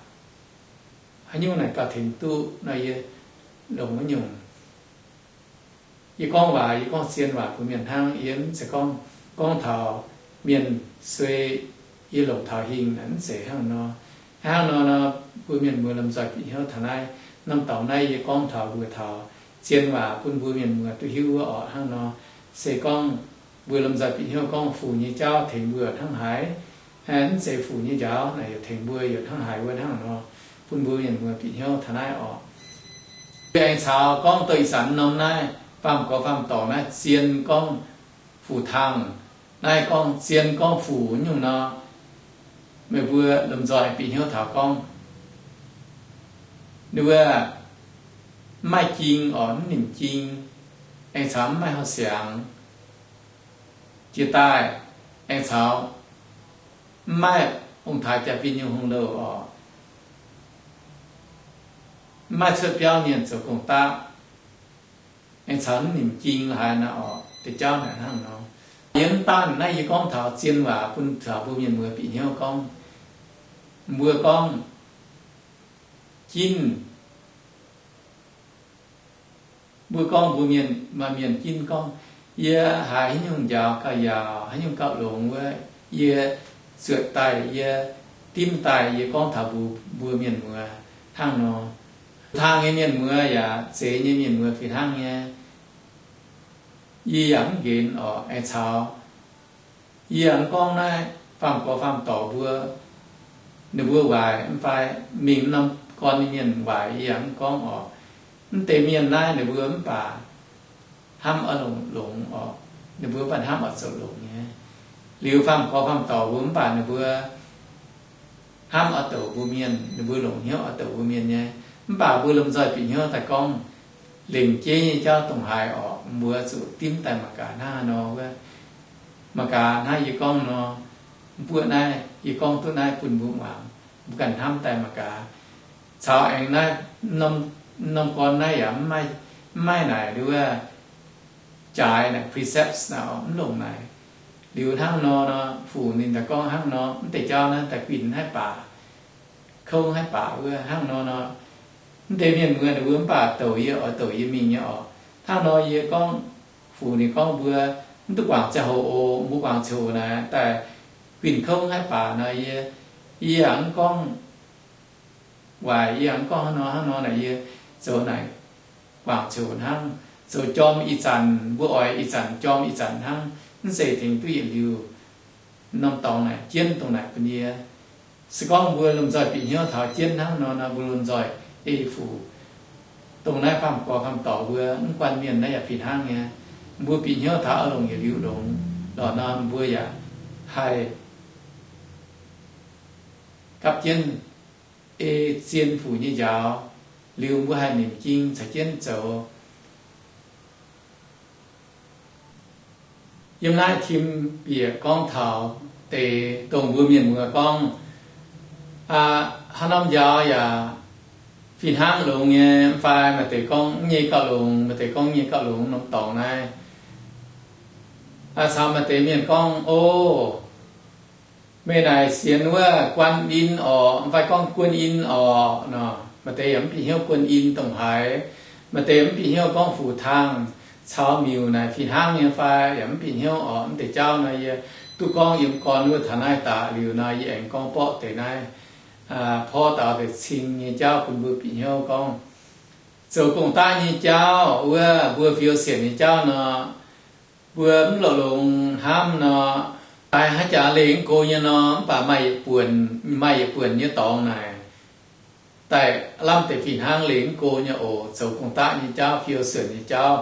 haaix nyungc naaic gauh tengx duqv nor, yie longc wuov nyungc. Yie gorngv waac, yie gorngv zien waac bun mienh hnangv. Yie mv zeiz gorngv, gorngv taux mienh suei, yie longc taux hingh naaic, mv zeiz hnangv nor. Hnangv nor nor, mbuo mienh muoz lomh nzoih bieqc hnyouv taux naaiv norm dorngx naaiv, yie gorngv taux mbuox taux zien waac bun mbuo mienh muoz duqv hiuv wuov orqc. Hnangv nor, se gorngv mbuo lomh nzoih bieqc hnyouv gorngv fuc nyei jauv tengx mbuo hnangv haaix, mv zeiz fuc nyei njaaux naaic yaac tengx mbuo yaac hnangv haaix wuov hnangv nor, bun mbuo mienh muoz bieqc hnyouv taux naaiv orqc. Aengx caux gorngv doix-ih zanc norm naaiv faam-gorx faam-dorc naaiv zien gorngv Fu Tang, naaiv gorngv zien gorngv fuc nyungc nor, meih mbuo lomh nzoih bieqc hnyouv taux gorngv, nduov, mv maaih jing orqc, mv nimc jing, aengx caux mv maaih horqc siangx, jiex daaih aengx caux mv maaih ong-taaix jaa-fin nyei hungh louh orqc, mv maaih cuotv biauv mienh zoux gong-daqv, aengx caux mv nimc jing la'haaix nor orqc. Deix jauv naaic hnangv nor. Yie mv daanh naaiv yie gorngv taux zien waac bun taux mbuo mienh muoz bieqc hnyouv gorngv, mbuo gorngv jinv, mbuo gorngv mbuo mienh, maaih mienh jinv gorngv, yie haiz haaix nyungc njaaux gauh yaauc, haaix nyungc gauh longx wuov, yie zuotc daaih, yie dimv daaih, yie gorngv taux mbuo, mbuo mienh muoz hnangv nor. Fu Tang nyei mienh muoz yaac zeiz nyei mienh muoz fih hnangv nyei. Yie yaac mv nqenx orqc. Aengx caux yie yaac mv gorngv naaiv faam-gorx faam-dorc mbuo, ninh mbuo waaic mv fai mingh norm gorn nyei mienh waaic, yie yaac mv gorngv orqc. Mv deix mienh naaiv ninh mbuo mv baac hnamv oix longx, longx orqc. Ninh mbuo mv baac hnamv oix zoux longx nyei. Liuz faam-gorx faam-dorc mbuo mv baac ninh mbuo hnamv oix douc mbuo mienh, ninh mbuo longc hnyouv oix douc mbuo mienh nyei. Mv baac mbuo lomh nzoih bieqc hnyouv daaih gorngv, lengc jeiv nyei jauv dongh haaix orqc, mbuo zuqc dimv daaih mangc gaax hnangv haaix nor wuov. Mangc gaax hnangv yie gorngv nor, mbuoqc naaiv, yie gorngv duqv naaiv bun mbuo muangx, mbuo ganh hnamv daaih mangc gaax. Caux aengx naaiv norm gorn naaiv yaac mv maaih naaic nduov jaaix naaic, precepts naaic orqc, mv longc naaic. Liuz hnangv nor nor, fuc ninh daaih gorngv hnangv nor, mv deix jauv naaiv daaih guinh haih baac, kouv haih baac wuov hnangv nor nor. Mv deix mienh muoz ninh mbuo mv baac douc yie oix douc yie mingh nyei orqc. Hnangv nor yie gorngv, fuc ninh gorngv mbuo mv duqv guangc ziangh hoc oc, mbuo guangc ziangh hoc naaic daaih guinh kouv haih baac nor, yie, yie yaac mv gorngv waaic. Yie aengx gorngv hnangv nor, hnangv nor naaic yie zoux naaic guangc ziouc hnangv, zoux jorm ih zanc mbuo oix ih zanc jorm ih zanc hnangv, mv zeiz tengx duqv yietc liuz. Norm dorngx naaic jienv dongh naaic bun yie. Se gorngv mbuo lomh nzoih bieqc hnyouv taux jienv hnangv nor nor, mbuo lomh nzoih ei fuc. Dongh naaiv faam gorx faam dorc mbuo mv guanh mienh naaiv yaac fih hnangv nyei. Mbuo bieqc hnyouv taux oix longc yietc liuz longx lorqc nor, mbuo yaac haih gapv jienv ei zien fuc nyei njaaux, liuz mbuo haih nimc jing caux jienv zoux. Yiem naaiv tim bieqc gorngv taux deix dongh mbuo mienh muoz gorngv, aa, haaix norm njaaux yaac fih hnangv longx nyei, mv fai maaih deix gorngv mv nyei gauh longx, maaih deix gorngv nyei gauh longx norm dorngx naaiv. Aa, caux maaih deix mienh gorngv, o, meih naaic sienx wuov guan in orqc, mv fai gorngv guon in orqc nor. Maaih deix yaac mv bieqc hnyouv guon in dongh haaix. Maaih deix mv bieqc hnyouv gorngv fuc taangh caux miuc naaic fih hnangv nyei fai, yaac mv bieqc hnyouv orqc. Mv deix jauv nor yie duqv gorngv yiem gorn wuov taux naaiv daaih liuz nor, yie aengx gorngv borqv deix naaiv, porv daux deix cing nyei jauv bun mbuo bieqc hnyouv gorngv zoux gong-daqv nyei jauv wuov, mbuo fiou sienc nyei jauv nor, mbuo mv longx-longx hnamv nor, daaih haaix jaax leih mv go nyei nor, mv baac maaih yietc buonc, maaih yietc buonc nyei dorngx naaic daaih lamh deix fih hnangv leih mv go nyei oc. Zoux gong-daqv nyei jauv, fiou sienc nyei jauv.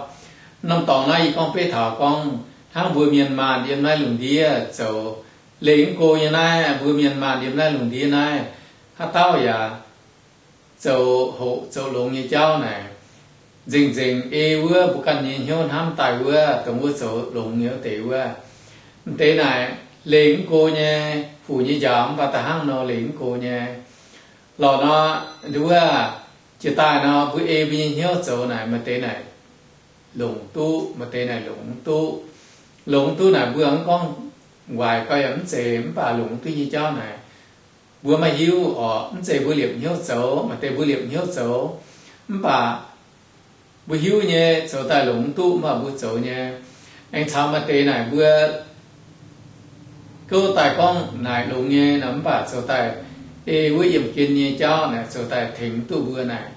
Norm dorngx naaiv yie gorngv beiv taux gorngv hnangv mbuo mienh maanh yiem naaiv lungh ndiev zoux leih mv go nyei naaiv, mbuo mienh maanh yiem naaiv lungh ndiev naaiv, haaix dauh yaac zoux hoqc zoux longx nyei jauv naaic, nzengc-nzengc ei wuov mbuo ganh nyei hnyouv hnamv daaih wuov, dongh wuov zoux longx nyei wuov deix wuov. M'deix naaic leih mv go nyei, fuc nyei njaaux mv baac da'hnangv nor leih mv go nyei. Lorqc nor, nduov, jiex daaih nor mbuo ei mbuo nyei hnyouv zoux naaic, maaih deix naaic longc duqv, maaih deix naaic longc mv duqv. Longc mv duqv naaic mbuo mv gorngv waaic gau yaac mv zeiz, mv baac longc mv duqv nyei jauv naaic, mbuo maiv hiuv orqc. Mv zeiz mbuo liepc hnyouv zoux, maaih deix mbuo liepc hnyouv zoux, mv baac mbuo hiuv nyei zoux daaih longc mv duqv, mv baac mbuo zoux nyei. Aengx caux maaih deix naaic mbuo gouv daaih gorngv naaic longx nyei nor, mv baac zoux daaih ei wuov yiemh gen nyei jauv naaic zoux daaih tengx mv duqv mbuo naaic,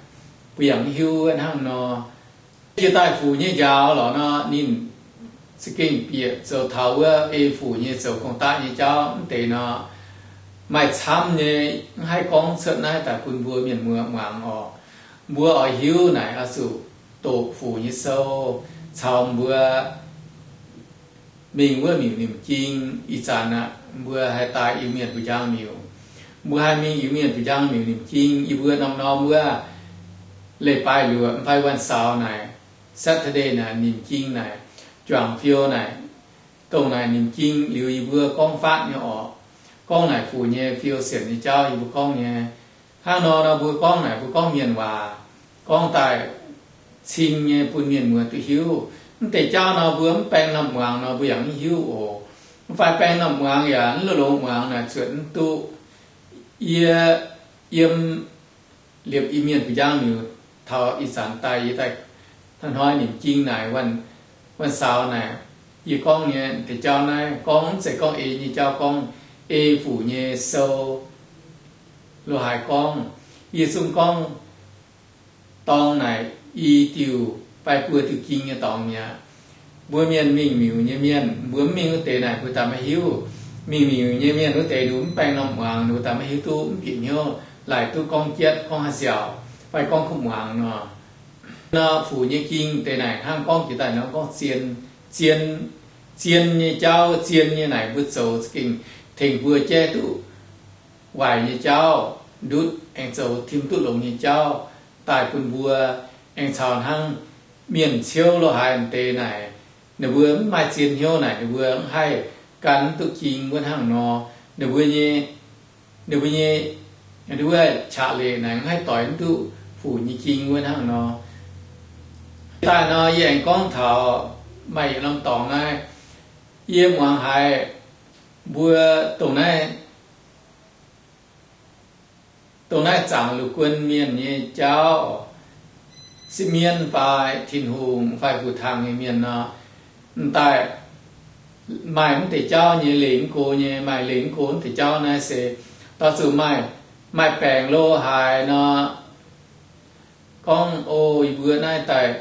mbuo yaac mv hiuv wuov hnangv nor. Jiex daaih fuc nyei njaaux lorqc nor, ninh za'gengh bieqc zoux taux wuov ei fuc nyei zoux gong-daqv nyei jauv mv deix nor, maaih camv nyei, mv haih gorngv cuotv naaiv daaih bun mbuo mienh muoz muangx orqc. Mbuo oix hiuv naaic oix zuqc doqc fuc nyei sou, caux mbuo mingh wuov miuc nimc jing. Ih zanc aqv, mbuo haih daaih Iu-Mienh fu'jang miuc. Mbuo haih mingh Iu-Mienh fu'jang miuc nimc jing. Yie mbuo norm-norm wuov leiz-baaix luoqc mv fai วันเสาร์ naaic, Saturday naaic, nimc jing naaic, juangc fiou naaic, dongh naaic nimc jing liuz yie mbuo gorngv faatv nyei orqc. Gorngv naaic fuc nyei fiou sienc nyei jauv yie mbuo gorngv nyei. Hnangv nor nor mbuo gorngv naaic mbuo gorngv mienh waac, gorngv daaih cing nyei bun mienh muoz duqv hiuv. Mv deix jauv nor mbuo mv baeng norm muangx nor mbuo yaac mv hiuv oc. Mv fai baeng norm muangx yaac mv longx muangx naaic cuotv mv duqv. Yie yiem liepc Iu-Mienh fu'jang miuc taux ih zanc daaih yie daaih hnoi-hnoi nimc jing naaic, วันเสาร์ naaic, yie gorngv nyei deix jauv naaiv gorngv mv zeiz gorngv ei nyei jauv, gorngv ei fuc nyei sou lo haaix gorngv. Yie zungv gorngv dorng naaic i diuh fai buo diuh ging nyei dorngx mi'aqv. Mbuo mienh mingh miuc nyei mienh, mbuo mv mingh wuov deix naaic mbuo daaih maiv hiuv. Mingh miuc nyei mienh wuov deix ninh mv baeng norm muangx, ninh mbuo daaih maiv hiuv duqv, mv bieqc hnyouv, laaic duqv gorngv jietv, gorngv haaix siauc, fai gorngv kuv muangx nor. Nor fuc nyei ging deix naaic hnangv gorngv jiex daaih nor gorngv zien, zien, zien nyei jauv, zien nyei naaic mbuo zoux za'gengh tengx mbuo jaiv duqv waaic nyei jauv ndutv, aengx zoux tim duqv longx nyei jauv daaih bun mbuo. Aengx caux hnangv mienh ciouv lo haaix m'deix naaic, ninh mbuo mv maaih zien hnyouv naaic ninh mbuo mv haih gan duqv ging wuov hnangv nor. Ninh mbuo nyei, ninh mbuo nyei, ninh mbuo qaqv leiz naaic mv haih doix duqv fuc nyei ging wuov hnangv nor. Daaih nor yie aengx gorngv taux maaih yietc norm dorngx naaiv, yie muangx haiz mbuo dongh naaiv, dongh naaiv zaangc Lu Guon Mienh nyei jauv, Sipv Mienh fai Tin-Hungh fai Fu-Tang nyei mienh nor, m'daaih maaih mv deix jauv nyei leih mv go nyei. Maaih leih mv go mv deix jauv naaiv se dauh zuqc maaih Maaih baengc lo haaix nor, gorngv, O, yie mbuo naaiv daaih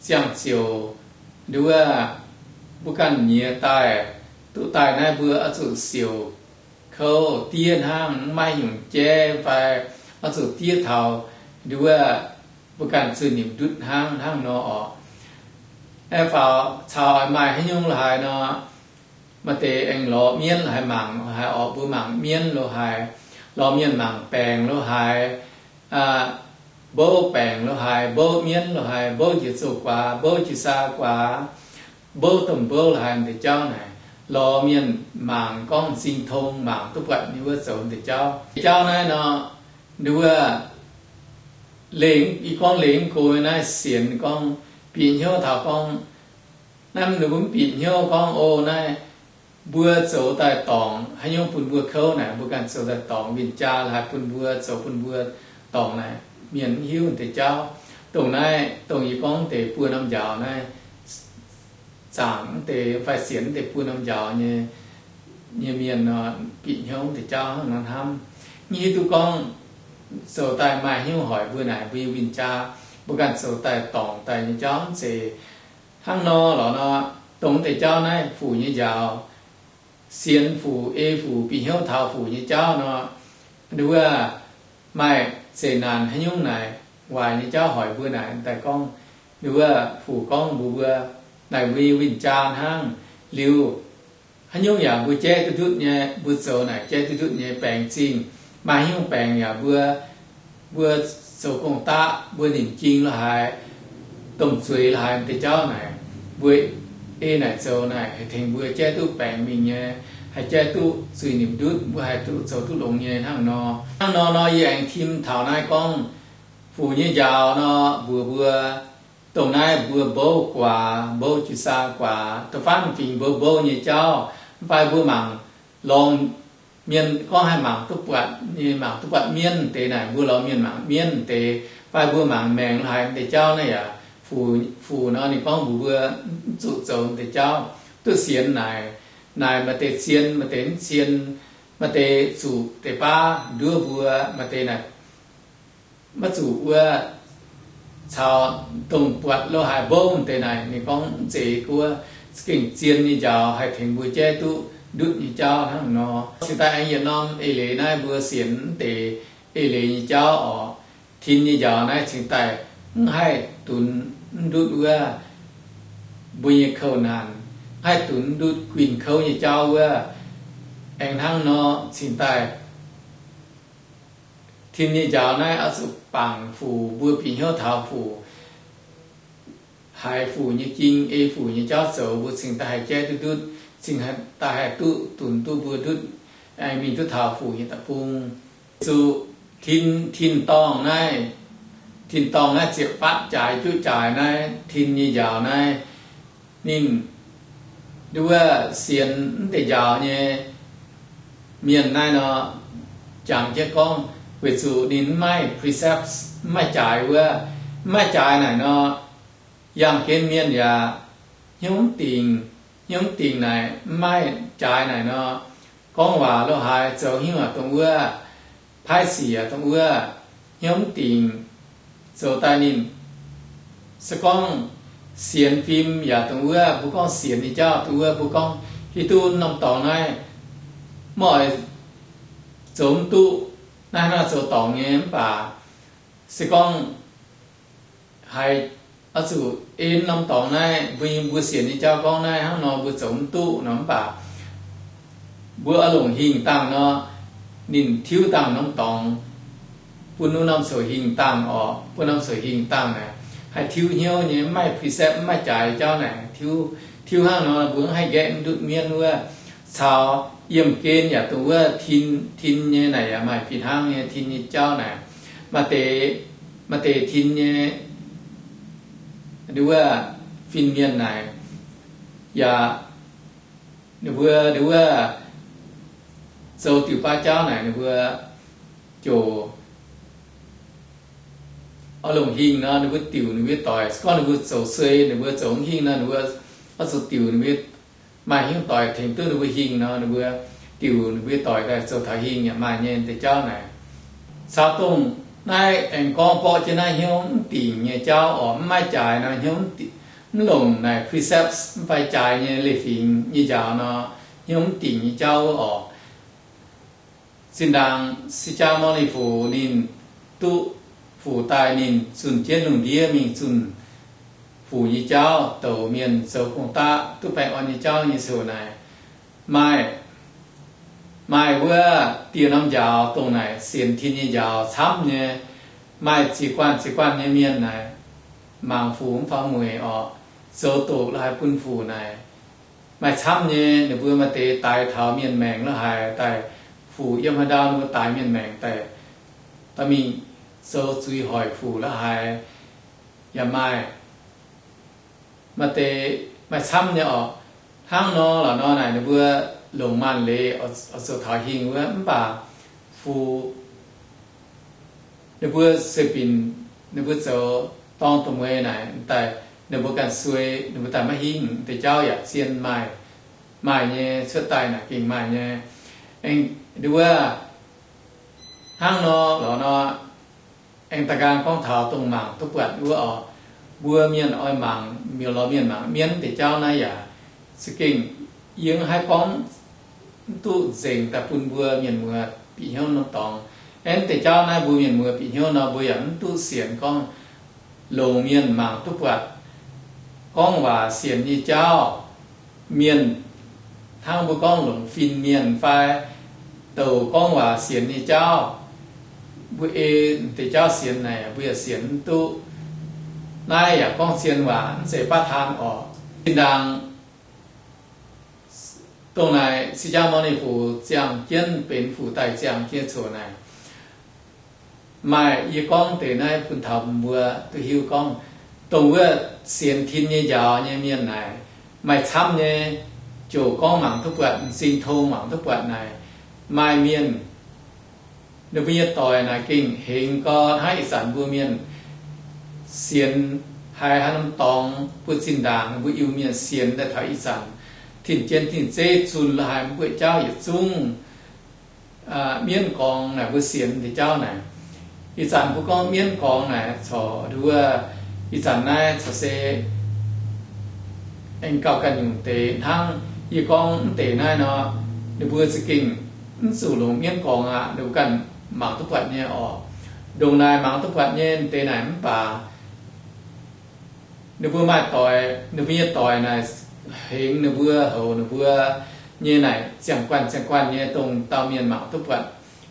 ziangh ziouc nduov, mbuo ganh nyiex daaih, duqv daaih naaiv mbuo oix zuqc siouc kouv diev hnangv, maiv nyungc jaiv fai oix zuqc diev taux nduov mbuo ganh zuiz-nimc ndutv hnangv, hnangv nor orqc. Aeqv, faaux caux maaih haaix nyungc lo haaix nor, maaih deix aengx lorz mienv lo haaix mangc, haaix orqc, mbuo mangc mienv lo haaix, lorz mienh mangc baengc lo haaix, mbouv baengc lo haaix, mbouv mienv lo haaix, mbouv njiec zoh guaax, mbouv jiu-saa guaax, mbouv domh mbouv lo haaix, deix jauv naaic, lorz mienh mangc gorngv m'zing tong mangc duqv buatc ninh wuov zoux deix jauv. Deix jauv naaiv nor, nduov, lengc, yie gorngv lengc go naaiv sienx gorngv, bieqc hnyouv taux gorngv, naaiv ninh mbuo mv bieqc hnyouv gorngv, O, naaiv mbuo zoux daaih dorngc haaix nyungc bun mbuo kouv naaic, mbuo ganh zoux daaih dorngc, win-jaa lo haaix bun mbuo zoux bun mbuo dorngc naaic, mienh mv hiuv deix jauv. Dongh naaiv, dongh yie gorngv deix buo norm njaaux naaiv, zaangc deix fai sienx deix buo norm njaaux nyei, nyei mienh nor, bieqc hnyouv deix jauv hnangv nor hnamv. Mv hiuv duqv gorngv zoux daaih maaih hnyouv hoic mbuo naaic, mbuo nyei win-jaa, mbuo ganh zoux daaih dorngc daaih nyei jauv mv zeiz hnangv nor lorqc nor. Dongh deix jauv naaiv fuc nyei njaaux, sienx fuc, ei fuc, bieqc hnyouv taux fuc nyei jauv nor, nduov, maaih zeqc naanc haaix nyungc naaic, waaic nyei jauv hoic mbuo naaic daaih gorngv, nduov, fuc gorngv mbuox mbuo, naaic mbuo nyei win-jaa hnangv. Liuz, haaix nyungc yaac mbuo jaiv duqv ndutv nyei, mbuo zoux naaic jaiv duqv ndutv nyei, baengc zingh, maaih haaix nyungc baengc yaac mbuo, mbuo zoux gong-daqv, mbuo nimc ging lo haaix, domh zueiz lo haaix deix jauv naaic, mbuo ei naaic zoux naaic haih tengx mbuo jaiv duqv baengc mingh nyei, haih jaiv duqv zuiz-nimc ndutv, mbuo haih duqv zoux duqv longx nyei hnangv nor. Hnangv nor nor yie aengx tim taux naaiv gorngv, fuc nyei njaaux nor mbuox mbuo, dongh naaiv mbuo mbouv guaax, mbouv jiu-saa guaax, da'faanh fingx mbouv mbouv nyei jauv, mv fai mbuo mangc lorngx mienh gorngv haih mangc duqv buatc nyei, mangc duqv buatc mienv deix naaic, mbuo lorz mienh mangc mienv deix, fai mbuo mangc maengc lo haaix deix jauv naaiv yaac, fuc, fuc nor ninh gorngv mbuox mbuo mv zuqc zoux deix jauv, duqv sienx naaic, naaic maaih deix zien, maaih deix mv zien, maaih deix zuqc deix baav nduov mbuo, maaih deix naaic maiv zuqc wuov, caux dongh buatc lo haaix mbouv deix naaic ninh gorngv mv zeiz wuov, za'gengh zien nyei njaaux haih tengx mbuo jaiv duqv ndutv nyei jauv hnangv nor. Cingx daaih aengx yietc norm eix leiz naaiv mbuo sienx mv deix eix leiz nyei jauv orqc. Tin nyei njaaux naaiv cingx daaih mv haih dunx mv ndutv wuov mbuo nyei kouv naanc, mv haih dunx mv ndutv guinh kouv nyei jauv wuov. Aengx hnangv nor cingx daaih tin nyei njaaux naaiv oix zuqc bangc fuc, mbuo bieqc hnyouv taux fuc, haiz fuc nyei ging, ei fuc nyei jauv zoux, mbuo cingx daaih haih jaiv duqv ndutv, cingx daaih haih duqv dunx duqv mbuo ndutv, aengx mingh duqv taux fuc nyei deic-bung. Weic zuqc tin, tin-dorngh naaiv, tin-dorngh naaiv ziepc fatv jaaix juqv jaaix naaiv tin nyei njaaux naaiv, ninh nduov sienx mv deix njaaux nyei mienh naaiv nor, jangx jienv gorngv, weic zuqc ninh mv maaih precepts, mv maaih jaaix wuov. Mv maaih jaaix naaic nor, yangh gen mienh yaac hnyouv mv dingc, hnyouv mv dingc naaic, mv maaih jaaix naaic nor, gorngv waac lo haaix zoux hnyouv yaac dongh wuov, paaiv sic yaac dongh wuov, hnyouv mv dingc, zoux daaih ninh se gorngv sienx fim yaac dongh wuov, mbuo gorngv sienx nyei jauv dongh wuov, mbuo gorngv hiuv duqv norm dorngx naaiv mv oix zoux mv duqv, naaiv hnangv zoux dorngc nyei mv baac se gorngv haiz oix zuqc en norm dorngx naaiv, mbuo, mbuo sienx nyei jauv gorngv naaiv hnangv nor mbuo zoux mv duqv nor mv baac mbuo oix longc hingh dangh nor, ninh tiuv dangh norm dorngx, bun wuov norm sou hingh dangh orqc, bun norm sou hingh dangh naaic, haih tiuv hnyouv nyei, mv maaih precept, mv maaih jaaix jauv naaic, tiuv, tiuv hnangv nor mbuo mv haih nqaeqv mv ndutv mienv wuov. Caux yiemh gen yaac dongh wuov tin, tin nyei naaic yaac maaih fih hnangv nyei tin nyei jauv naaic. Maaih deix, maaih deix tin nyei, nduov, fin-mienh naaic yaac, ninh mbuo, nduov, zoux diuc baav jauv naaic ninh mbuo ziouc oix longc hingh nor, ninh mbuo diuc ninh mbuo doic. Se gorngv ninh mbuo zoux suei, ninh mbuo zoux mv hingh nor, ninh mbuo oix zuqc diuc ninh mbuo, maaih hnyouv doic tengx duqv ninh mbuo hingh nor, ninh mbuo diuc ninh mbuo doic daaih zoux taux hingh yaac maaih nyei deix jauv naaic. Caux dongh naaiv aengx gorngv borqv jienv naaiv hnyouv mv dingc nyei jauv oc, mv maaih jaaix nor hnyouv mv longc naaic precepts mv fai jaaix nyei leiz-fingx nyei njaaux nor, hnyouv mv dingc nyei jauv oc. Zinh ndaangc Sijaa Mor Ni Fu ninh duqv fuc daaih ninh zunh jienv lungh ndiev mingh zunh fuc nyei jauv, douc mienh zoux gong-daqv duqv baengh orn nyei jauv nyei ziouc naaic, maaih, maaih wuov dieh norm njaaux dongh naaic sienx tin nyei njaaux camv nyei. Maaih ziex guanh ziex guanh nyei mienh naaic mangc fuc mv faaux mueic oc, zoux doqc la'haaix bun fuc naaic maaih camv nyei. Ninh mbuo maaih deix daix taux mienh maengc la'haaix daaih, fuc yiem haaix ndau ninh mbuo daix mienh maengc daaih, daaih mingh zoux zuiz hoic fuc la'haaix yaac maaih. Maaih deix maaih camv nyei oc. Hnangv nor lorqc nor naaic ninh mbuo longc maanc leiz oix zoux taux hingh wuov, mv baac fuc ninh mbuo sueih binc, ninh mbuo zoux dorng dongh mueiz naaic daaih, ninh mbuo ganh suei, ninh mbuo daaih maiv hingh deix jauv yaac zien maaih, maaih nyei, cuotv daaih naaic gengh maaih nyei. Aengx wuov, hnangv nor lorqc nor, aengx da'nqaang gorngv taux dongh mangc duqv buatc wuov oc. Mbuo mienh oix mangc, mienh lorz mienh mangc mienv deix jauv naaiv yaac za'gengh yie mv haih gorngv mv duqv nzengc daaih bun mbuo mienh muoz bieqc hnyouv norm dorngx. Aengx deix jauv naaiv mbuo mienh muoz bieqc hnyouv nor, mbuo yaac mv duqv sienx gorngv longc mienh mangc duqv buatc, gorngv waac sienx nyei jauv. Mienh hnangv mbuo gorngv longc fin-mienh fai douc gorngv waac sienx nyei jauv, mbuo ei deix jauv sienx naaic, mbuo yaac sienx mv duqv. Naaiv yaac gorngv zien waac, mv zeiz baav taan orqc. Zinh ndaangc dongh naaic Sijaa Mor Ni Fu ziangh jienv benx fuc daaih ziangh jienv coc naaic, maaih yie gorngv deix naaiv bun taux mbuo duqv hiuv gorngv, dongh wuov sienx tin nyei njaaux nyei mienh naaic, maaih camv nyei, ziouc gorngv mangc duqv buatc, m'zing tong mangc duqv buatc naaic, maaih mienh ninh mbuo nyei doic naaic gengh hengx gau hnangv ih zanc mbuo mienh sienx haiz haaix norm dorngx, mbuo zinh ndaangc mbuo Iu-Mienh sienx daaih taux ih zanc, tin-jien tin-zeiv zunh la'haaix mbuo jauv yietc zungv mienv gorngx naaic mbuo sienx deix jauv naaic. Ih zanc mbuo gorngv mienv gorngx naaic corc nduov, ih zanc naaiv corc se aengx gauh ganh nyungc deix hnangv. Yie gorngv mv deix naaiv nor, ninh mbuo za'gengh mv zuqc longc mienv gorngx aqv, ninh mbuo ganh mangc duqv buatc nyei orqc. Ndongc naaic mangc duqv buatc nyei deix naaic mv baac ninh mbuo maaih doic, ninh mbuo nyei doic naaic hengx ninh mbuo, houx ninh mbuo nyei naaic ziangh guanh ziangh guanh nyei dongh dauh mienh mangc duqv buatc,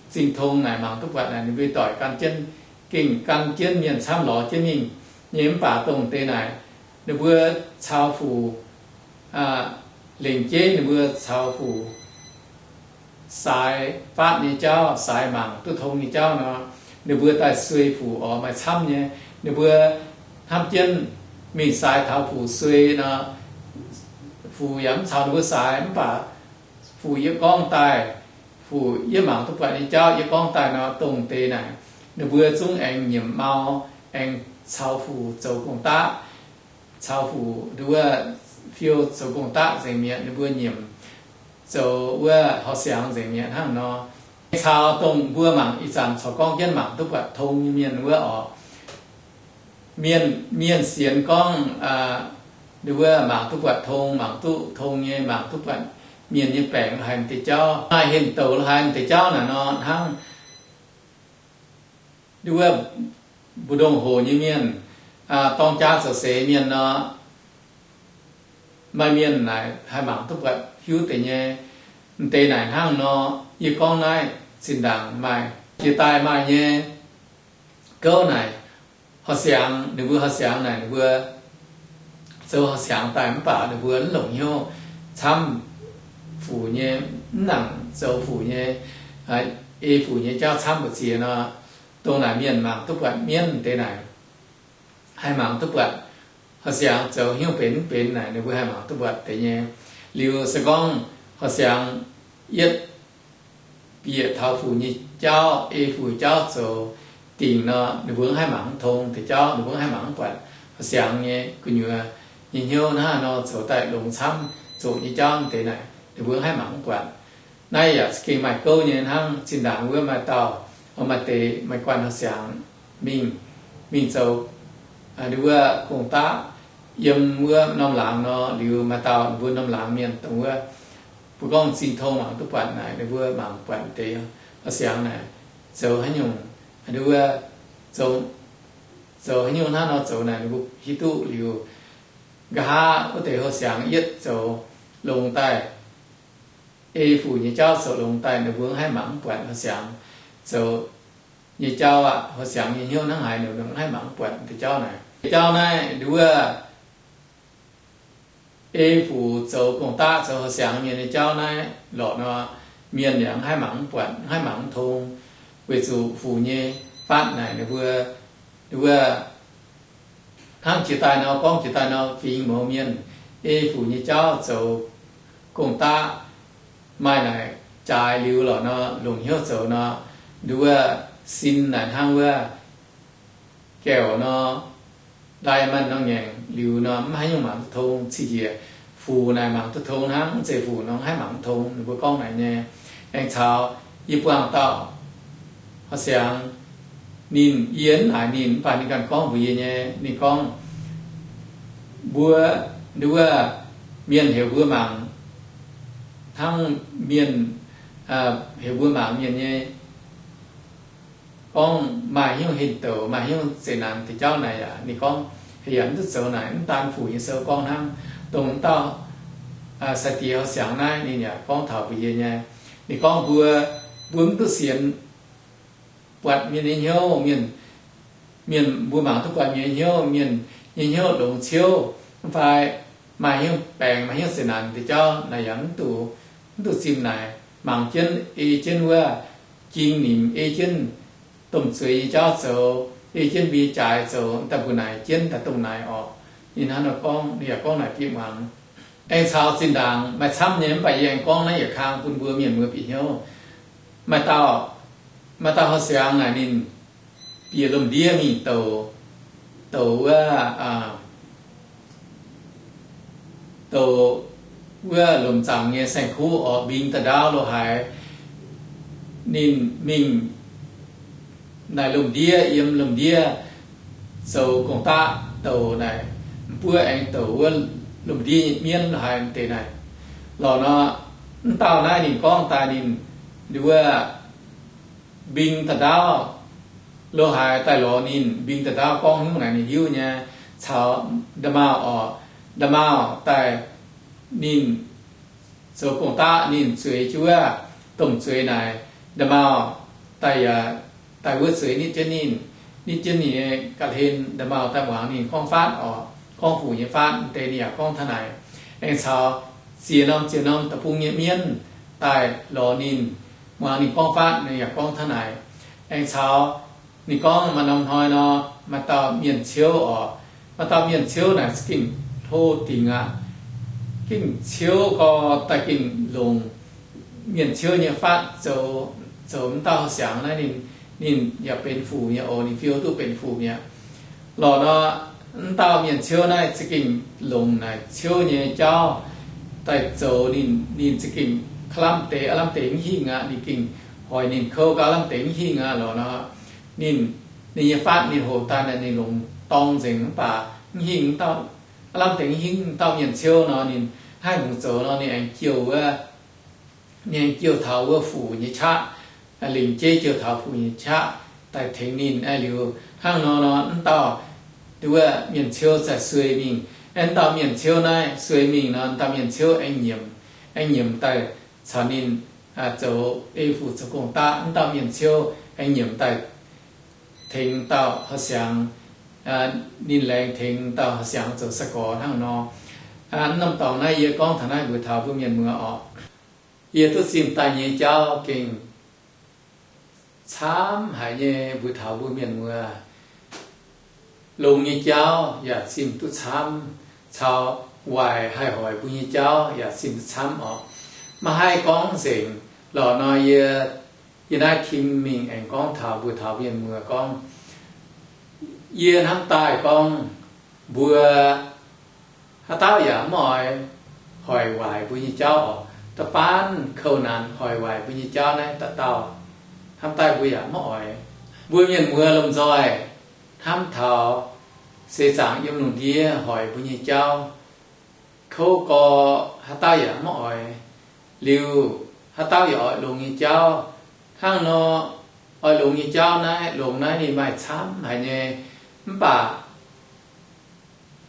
m'zing tong naaic mangc duqv buatc naaic, ninh mbuo doic gan jienv, gengh gan jienv mienh camv lorz jienv mingh nyei. Mv baac dongh deix naaic ninh mbuo caux fuc lengc jeiv, ninh mbuo caux fuc saaix faatv nyei jauv, saaix mangc duqv tong nyei jauv nor, ninh mbuo daaih suei fuc orqc, maaih camv nyei. Ninh mbuo hnamv jienv mingh saaix taux fuc suei nor, fuc yaac mv caux ninh mbuo saaix, mv baac fuc yie gorngv daaih, fuc yie mangc duqv buatc nyei jauv yie gorngv daaih nor, dongh deix naaic ninh mbuo zungv aengx nyiemc mau, aengx caux fuc zoux gong-daqv, caux fuc nduov fiou zoux gong-daqv nzengc mi'aqv. Ninh mbuo nyiemc zoux wuov horqc siangx nzengc mi'aqv hnangv nor. Caux dongh mbuo mangc ih zanc corc gorngv jienv mangc duqv buatc tong nyei mienh wuov orqc, mienh, mienh sienx gorngv nduov mangc duqv buatc tong, mangc duqv tong nyei, mangc duqv buatc mienh nyei baengc la'haaix deix jauv, maaih henh douc la'haaix deix jauv naaic nor hnangv. Nduov mbu'ndongx hoc nyei mienh, dorng jaa zoux seix mienh nor, maaih mienh naaic haih mangc duqv buatc hiuv deix nyei. M'deix naaic hnangv nor, yie gorngv naaiv zinh ndaangc maaih jiex daaih maaih nyei gouv naaic, horqc siangx, ninh mbuo horqc siangx naaic ninh mbuo zoux horqc siangx daaih mv baac ninh mbuo mv longc hnyouv camv fuc nyei, mv nangc zoux fuc nyei, ei fuc nyei jauv camv mbu'ziex nor, dongh naaic mienh mangc duqv buatc mienv deix naaic haih mangc duqv buatc horqc siangx zoux hnyouv benx mv benx naaic ninh mbuo haih mangc duqv buatc deix nyei. Liuz se gorngv horqc siangx yietv bieqc taux fuc nyei jauv, ei fuc jauv zoux dingc nor, ninh mbuo mv haih mangc mv tong deix jauv, ninh mbuo mv haih mangc mv buatc horqc siangx nyei gu'nyuoz nyei hnyouv hnangv haaix nor zoux daaih longx camv zoqc nyei jauv deix naaic ninh mbuo mv haih mangc mv buatc. Naaiv yaac za'gengh maaih gouv nyei hnangv. Zinh ndaangc wuov maaih dauh, maaih deix maaih guanh horqc siangx mingh, mingh zoux wuov gong-daqv yiem wuov norm laangz nor. Liuz maaih dauh ninh mbuo norm laangz mienh dongh wuov, mbuo gorngv zingh tong mangc duqv buatc naaic, ninh mbuo mangc buatc deix horqc siangx naaic zoux haaix nyungc, wuov, zoux haaix nyungc hnangv nor zoux naaic ninh mbuo hiuv duqv liuz, nqa'haav wuov deix horqc siangx yietv zoux longx daaih, ei fuc nyei jauv zoux longx daaih, ninh mbuo mv haih mangc mv buatc horqc siangx zoux nyei jauv aqv. Horqc siangx nyei hnyouv hnangv haaix, ninh mbuo mv haih mangc mv buatc deix jauv naaic. Deix jauv naaiv, wuov, ei fuc zoux gong-daqv zoux horqc siangx mienh nyei jauv naaiv lorqc nor, mienh yaac mv haih mangc mv buatc, mv haih mangc mv tong, weic zuqc fuc nyei fatv naaic ninh mbuo, wuov, hnangv jiex daaih nor, gorngv jiex daaih nor, fingx mouz mienh ei fuc nyei jauv zoux gong-daqv maaih naaic jaaix liuz lorqc nor, longc hnyouv zoux nor, wuov, sin naaic hnangv wuov gaeqv nor, diamond nor ngaengc liuz nor, mv haih nyungc mangc duqv tong. Cing njiec fuc naaic mangc duqv tong hnangv, mv zeiz fuc nor mv haih mangc duqv tong. Ninh mbuo gorngv naaic nyei. Aengx caux yie buangh dauh horqc siangx, ninh, yie mv naaic ninh, mv baac ninh ganh gorngv mbuox yie nyei. Ninh gorngv, mbuo, wuov, mienh heuc mbuo mangc hnangv mienh, heuc mbuo mangc mienh nyei gorngv maaih hnyouv henh douc, maaih hnyouv zeqc naanc deix jauv naaic yaac, ninh gorngv, heuc yaac mv duqv zoux naaic. Mv daan fuc nyei sou gorngv hnangv, dongh wuov dauh sai-diex horqc siangx naaiv ninh yaac gorngv taux mbuox yie nyei. Ninh gorngv mbuo, mbuo mv duqv sienx buatc mienh nyei hnyouv, mienh, mienh, mbuo mangc duqv buatc mienh nyei hnyouv, mienh nyei hnyouv longx ciouv, mv fai maaih hnyouv baengc, maaih hnyouv zeqc naanc deix jauv naaic yaac mv duqv, mv duqv zimh naaic. Mangc jienv, ei jienv wuov jing nimc, ei jienv domh zueiz nyei jauv zoux, ei jienv mbuo nyei jaaix zoux, daaih mbuo naaic jienv daaih dongh naaic orqc. Ninh hnangv nor gorngv, ninh yaac gorngv naaic bieqc muangx. Aengx caux zinh ndaangc maaih camv nyei, mv baac yie aengx gorngv naaiv yietc kang bun mbuo mienh muoz bieqc hnyouv. Maaih dauh, maaih dauh horqc siangx naaic ninh bieqc lomh ndiev mingh douc, douc wuov, douc wuov lomc zaangc nyei saeng-kuv orqc, mbing da'ndaauv lo haaix, ninh mingh naaic lomh ndiev, yiem lomh ndiev zoux gong-daqv douc naaic, mbuo aengx douc wuov lomh ndiev nyei mienv lo haaix deix naaic lorqc nor. Mv dauh naaiv ninh gorngv daaih ninh wuov mbing da'ndaauv lo haaix daaih lorz ninh, mbing da'ndaauv gorngv hnyouv naaic ninh hiuv nyei, caux nda'maauh orqc, nda'maauh daaih ninh zoux gong-daqv ninh zueiz jienv wuov domh zueiz naaic, nda'maauh daaih yaac daaih wuov zueiz nitv jienv ninh, nitv jienv ninh nyei ga'hlen, nda'maauh daaih muangx ninh gorngv faatv orqc, gorngv fuc nyei faatv deix ninh yaac gorngv taux naaic. Aengx caux ziex norm ziex norm deic-bung nyei mienv daaih lorz ninh, muangx ninh gorngv faatv ninh yaac gorngv taux naaic. Aengx caux ninh gorngv maaih norm hnoi nor, maaih dauh mienh ciouv orqc, maaih dauh mienh ciouv naaic za'gengh hlo dingc aqv. Gengh ciouv gorx daaih gengh longc mienh ciouv nyei faatv zoux, zoux m'dauh siangx naaiv ninh, ninh yaac benx fuc nyei oc, ninh fiou duqv benx fuc mi'aqv. Lorqc nor, m'dauh mienh ciouv naaiv za'gengh longc naaic ciouv nyei jauv daaih zoux ninh, ninh za'gengh ka'lamh deix aav lamh deix mv hingh aqv. Ninh gengh hoic ninh kouv gauh aav lamh deix mv hingh aqv. Lorqc nor, ninh, ninh nyei faatv ninh hoqc daaih naaic ninh longc dorng nzengc mv baac mv hingh, aav lamh deix mv hingh. M'dauh mienh ciouv nor ninh haih hungx zoux nor ninh aengx jouh wuov, ninh aengx jouh taux wuov fuc nyei qaqv, lingc jeiv jouh taux fuc nyei qaqv daaih tengx ninh. Aa liuz hnangv nor nor, m'dauh, wuov mienh ciouv za'gengh suei mingh. M'dauh mienh ciouv naaiv suei mingh nor, m'dauh mienh ciouv aengx nyiemc, aengx nyiemc daaih caux ninh zoux ei fuc zoux gong-daqv. M'dauh mienh ciouv aengx nyiemc daaih tengx dauh horqc siangx, ninh laengz tengx dauh horqc siangx zoux sai-gorx hnangv nor. M'norm dorngx naaiv yie gorngv taux naaiv mbuox taux mbuo mienh muoz orqc. Yie duqv zimh daaih nyei jauv gengh camv haic nyei mbuox taux mbuo mienh muoz. Longx nyei jauv yaac zimh duqv camv, caux waaic haih hoic mbuo nyei jauv yaac zimh duqv camv orqc. Maiv haih gorngv nzengc. Lorqc nor, yie, yie naaiv tim mingh aengx gorngv taux mbuox taux mienh muoz gorngv, yie hnamv daaih gorngv mbuo haaix dauh yaac mv oix hoic waaic mbuo nyei jauv orqc. da'faanh kouv naanc hoic waaic mbuo nyei jauv naaiv dauh dauh, hnamv daaih mbuo yaac maiv oix. Mbuo mienh muoz lomh nzoih hnamv taux seix zaangc yiem lungh ndiev hoic mbuo nyei jauv, kouv gorx haaix dauh yaac maiv oix, liuz haaix dauh yaac oix longx nyei jauv. Hnangv nor, oix longx nyei jauv naaiv, longx naaiv ninh maaih camv haic nyei. Mv baac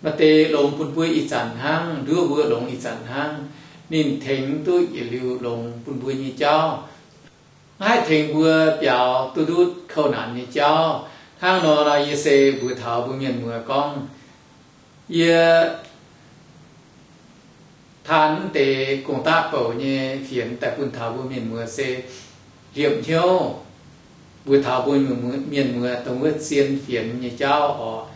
maaih deix longx bun mbuo ih zanc hnangv, nduov mbuo longx ih zanc hnangv, ninh tengx duqv yietc liuz longx bun mbuo nyei jauv, maiv haih tengx mbuo biaux duqv ndutv kouv naanc nyei jauv. Hnangv nor, yie se mbuox taux mbuo mienh muoz gorngv, yie taan deix gong-daqv bouc nyei fienx daaih bun taux mbuo mienh muoz se liepc hnyouv mbuox taux mbuo mienh muoz dongh wuov zien fienx nyei jauv orqc.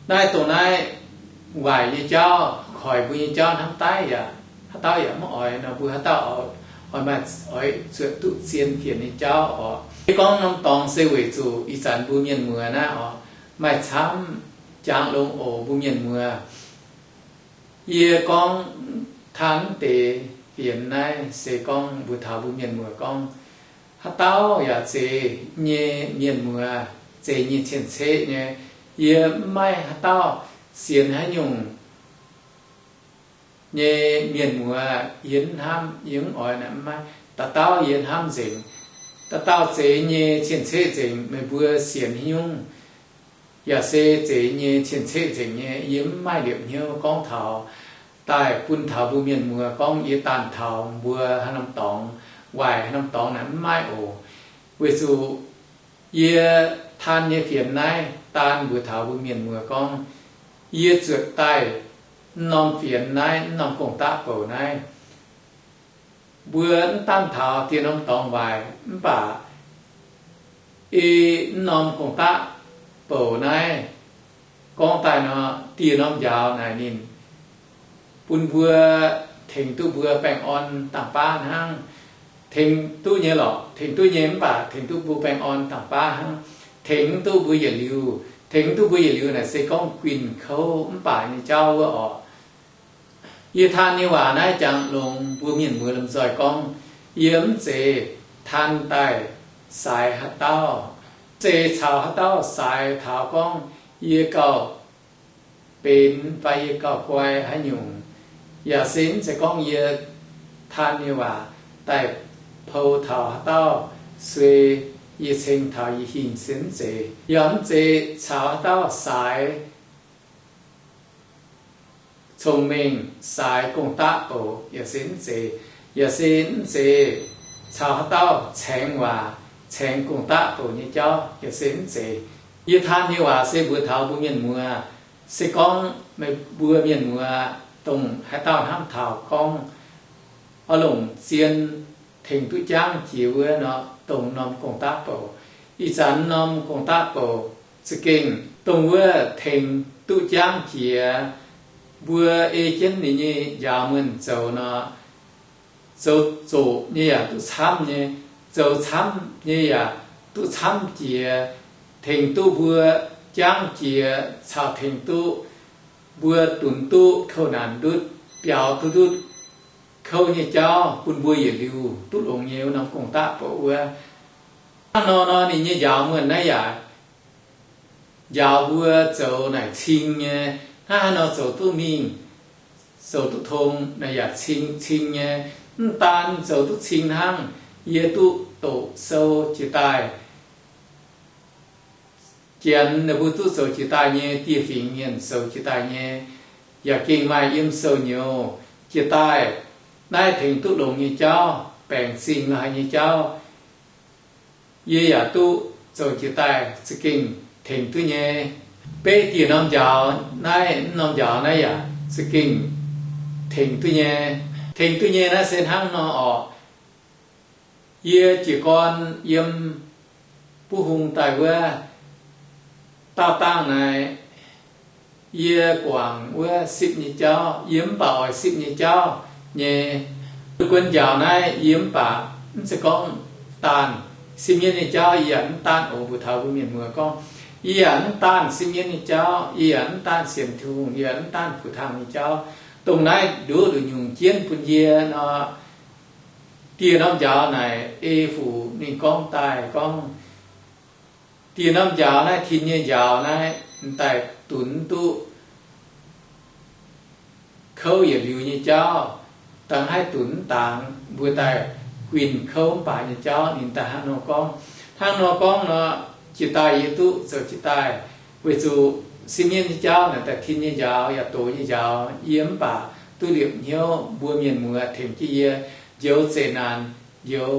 Naaiv dongh naaiv waaic nyei jauv, hoic mbuo nyei jauv hnamv daaih yaac, haaix dauh yaac maiv oix nor, mbuo haaix dauh oix maaih, oix zuotc duqv zien fienx nyei jauv orqc. Yie gorngv norm dorngx se weic zuqc ih zanc mbuo mienh muoz naaiv orqc, maaih camv jangx longx oc mbuo mienh muoz. Yie gorngv taan deix fienx naaiv se gorngv mbuox taux mbuo mienh muoz gorngv, haaix dauh yaac zeiz nyei mienh muoz, zeiz nyei cien-ceqv nyei. Yie maiv maaih haaix dauh sienx haaix nyungc nyei mienh muoz yie mv hnamv, yie mv oix naaic, maiv maaih. Dauh dauh yie hnamv nzengc. Dauh dauh zeiz nyei cien-ceqv nzengc, meih mbuo sienx haaix nyungc yaac se zeiz nyei cien-ceqv nzengc nyei. Yie mv maaih liepc hnyouv gorngv taux daaih bun taux mbuo mienh muoz gorngv yie daanh taux mbuo haaix norm dorngx, waaic haaix norm dorngx naaic mv maaih oc. Weic zuqc yie taan nyei fienx naaiv daan mbuox taux mbuo mienh muoz gorngv, yie zuotc daaih mv norm fienx naaiv, mv norm gong-daqv bouc naaiv, mbuo mv daanh taux dieh norm dorngx waaic mv baac ei mv norm gong-daqv bouc naaiv gorngv daaih nor, dieh norm njaaux naaic ninh bun mbuo, tengx duqv mbuo baengh orn dangh baav hnangv. Tengx duqv nyei lorqc, tengx duqv nyei mv baac tengx duqv mbuo baengh orn dangh baav hnangv. Tengx duqv mbuo yietc liuz, tengx duqv mbuo yietc liuz naaic se gorngv guinh kouv mv baac nyei jauv wuov orqc. Yie taan nyei waac naaiv jangx longx mbuo mienh muoz lomh nzoih gorngv, yie mv zeiz taan daaih saaix haaix dauh, mv zeiz caux haaix dauh saaix taux gorngv yie gauh benx fai yie gauh guai haaix nyungc. Yaac se mv zeiz gorngv yie taan nyei waac daaih pou taux haaix dauh, suei yie ceng taux yie hingh se mv zeiz. Yaac mv zeiz caux haaix dauh saaix cong-mengh, saaix gong-daqv bouc, yaac se mv zeiz. Yaac se mv zeiz caux haaix dauh caengx waac, caengx gong-daqv bouc nyei jauv, yaac se mv zeiz. Yie taan nyei waac se mbuox taux mbuo mienh muoz, se gorngv meih mbuo mienh muoz dongh haaix dauh hnamv taux gorngv oix longc zien tengx duqv jangv jiex wuov nor, dongh norm gong-daqv bouc. Ih zanc norm gong-daqv bouc za'gengh dongh wuov tengx duqv jangv jiex. Mbuo ei jienv ninh nyei njaaux muonh zoux nor, zoux zoqc nyei yaac duqv camv nyei, zoux camv nyei yaac duqv camv jiex, tengx duqv mbuo jangv jiex caux tengx duqv mbuo dunx duqv kouv naanc ndutv, biaux duqv ndutv kouv nyei jauv bun mbuo yietc liuz duqv longx nyei wuov norm gong-daqv bouc wuov. Hnangv nor nor ninh nyei njaaux muonh naaiv yaac njaaux mbuo zoux naaic cing nyei. Hnangv haaix nor zoux duqv mingh, zoux duqv tong naaic yaac cing cing nyei. Mv daan zoux duqv cing hnangv, yie duqv doqc sou jiex daaih. Janx ninh mbuo duqv zoux jiex daaih nyei, dieh fingx mienh zoux jiex daaih nyei, yaac gengh maaih yiem sou nyouz jiex daaih. Naaiv tengx duqv longx nyei jauv, baengc zingh la'haaix nyei jauv, yie yaac duqv zoux jiex daaih za'gengh tengx duqv nyei. Beiv dieh norm njaaux naaiv, mv norm njaaux naaiv yaac za'gengh tengx duqv nyei. Tengx duqv nyei naaiv se hnangv nor orqc. Yie jiez gorn yiem buv hung daaih wuov, daauh dangh naaic, yie guangc wuov sipv nyei jauv, yie mv baac oix sipv nyei jauv nyei. Guon njaaux naaiv yie mv baac mv zeiz gorngv daanh sipv mienv nyei jauv, yie yaac mv daanh oc. Mbuox taux mbuo mienh muoz gorngv, yie yaac mv daanh sipv mienv nyei jauv, yie yaac mv daanh sienx Tin-Hungh, yie yaac mv daanh fu-taangh nyei jauv. Dongh naaiv nduov nduqc nyungc jienv bun yie nor, dieh norm njaaux naaic ei fuc ninh gorngv daaih gorngv, dieh norm njaaux naaiv, tin nyei njaaux naaiv, m'daaih dunx duqv kouv yietc liuz nyei jauv, da'haaix dunx mv dangx, mbuo daaih guinh kouv mv baac nyei jauv. Ninh daaih hnangv nor gorngv, hnangv nor gorngv nor, jiex daaih yie duqv zoux jiex daaih, weic zuqc sieqv mienv nyei jauv naaic daaih tin nyei njaaux yaac doz nyei njaaux, yie mv baac duqv liepc hnyouv mbuo mienh muoz tengx jienv yie njoux zeqc naanc, njoux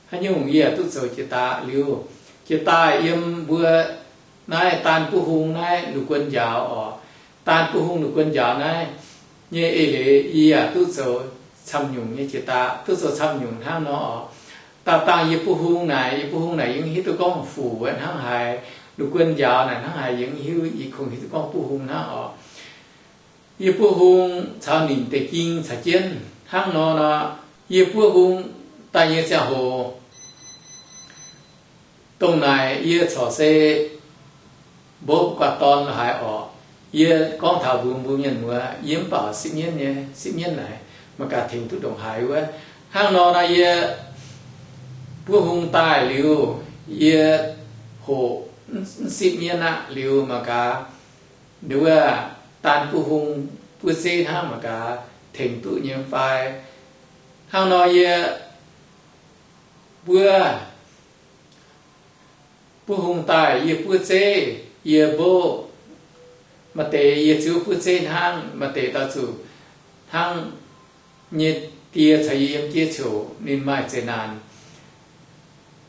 haaix nyungc yie yaac duqv zoux jiex daaih liuz, jiex daaih yiem mbuo naaiv daan buv hung naaiv lungh guon njaaux oc. Daan buv hung lungh guon njaaux naaiv nyei eix leiz yie yaac duqv zoux camv nyungc nyei jiex daaih, duqv zoux camv nyungc hnangv nor oc. Daaih dangh yie buv hung naaic, yie buv hung naaic yie mv hiuv duqv gorngv fuc hnangv haaix, lungh guon njaaux naaic hnangv haaix yie mv hiuv, yie kungx hiuv duqv gorngv buv hung hnangv oc. Yie buv hung caux ninh deix jing caux jienv hnangv nor nor, yie buov hung daaih nyei ziangh hoc, dongh naaic yie corc se mbov gu'guaatv dorn lo haaix orqc. Yie gorngv taux mbuo, mbuo mienh muoz, yie mv baac sipv mienv nyei, sipv mienv naaic mangc gaax tengx duqv ndongc haaix wuov. Hnangv nor nor yie buov hung daaih liuz, yie hoqc mv sipv mienv aqv liuz mangc gaax, nduov daan buov hung buov zeiv hnangv mangc gaax tengx duqv nyei fai. Hnangv nor yie buov, buov hung daaih yie buov zeiv, yie mbov, maaih deix yie ziouc buov zeiv hnangv, maaih deix daaih zuqc hnangv nyei die caux yie yiem jiex ciouc ninh maaih zeqc naanc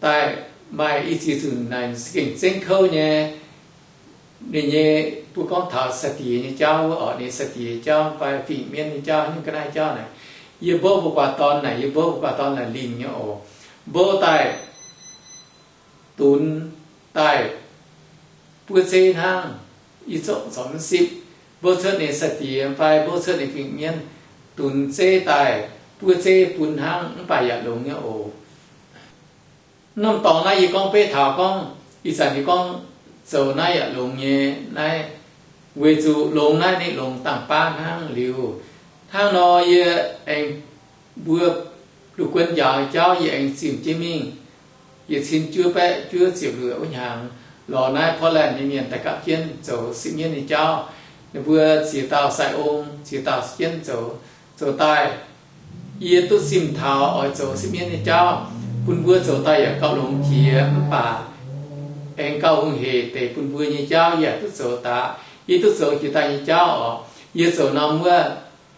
daaih, maaih i ziex nzunc naaic se gengh zengv kouv nyei. Ninh nyei, mbuo gorngv taux sai-diex nyei jauv wuov orqc, ninh sai-diex jauv fai fingx mienv nyei jauv, nyungc ga'naaiv jauv naaic, yie mbov mbuo guaax dorn naaic, yie mbov mbuo guaax dorn naaic lingh nyei oc. Mbov daaih, dunx daaih, buov zeiv hnangv, yie zorqv corc mv sipv. Mbov cuotv ninh sai-diex fai mbov cuotv ninh fingx mienv, dunx zeiv daaih, buov zeiv bun hnangv mv baac yaac longx nyei oc. Norm dorngx naaiv yie gorngv beiv taux gorngv, ih zanc yie gorngv zoux naaiv yaac longx nyei naaiv, weic zuqc longx naaiv ninh longx dangh baav hnangv liuz. Hnangv nor yie aengx, mbuo lungh guon njaaux jauv yie aengx zimh jienv mingh. Yietc cin juov baeqv juov ziepc luoqc wuov hnyangx, lorz naaiv Portland nyei mienh daaih gapv jienv zoux sipv mienv nyei jauv. Ninh mbuo ziex dauh sai-ong, ziex dauh jienv zoux. Zoux daaih, yie duqv zimh taux oix zoux sipv mienv nyei jauv bun mbuo zoux daaih yaac gauh longx jiex mv baac aengx gauh hungh heic deix bun mbuo nyei jauv yie yaac duqv zoux daaih. Yie duqv zoux jiex daaih nyei jauv oc, yie zoux norm wuov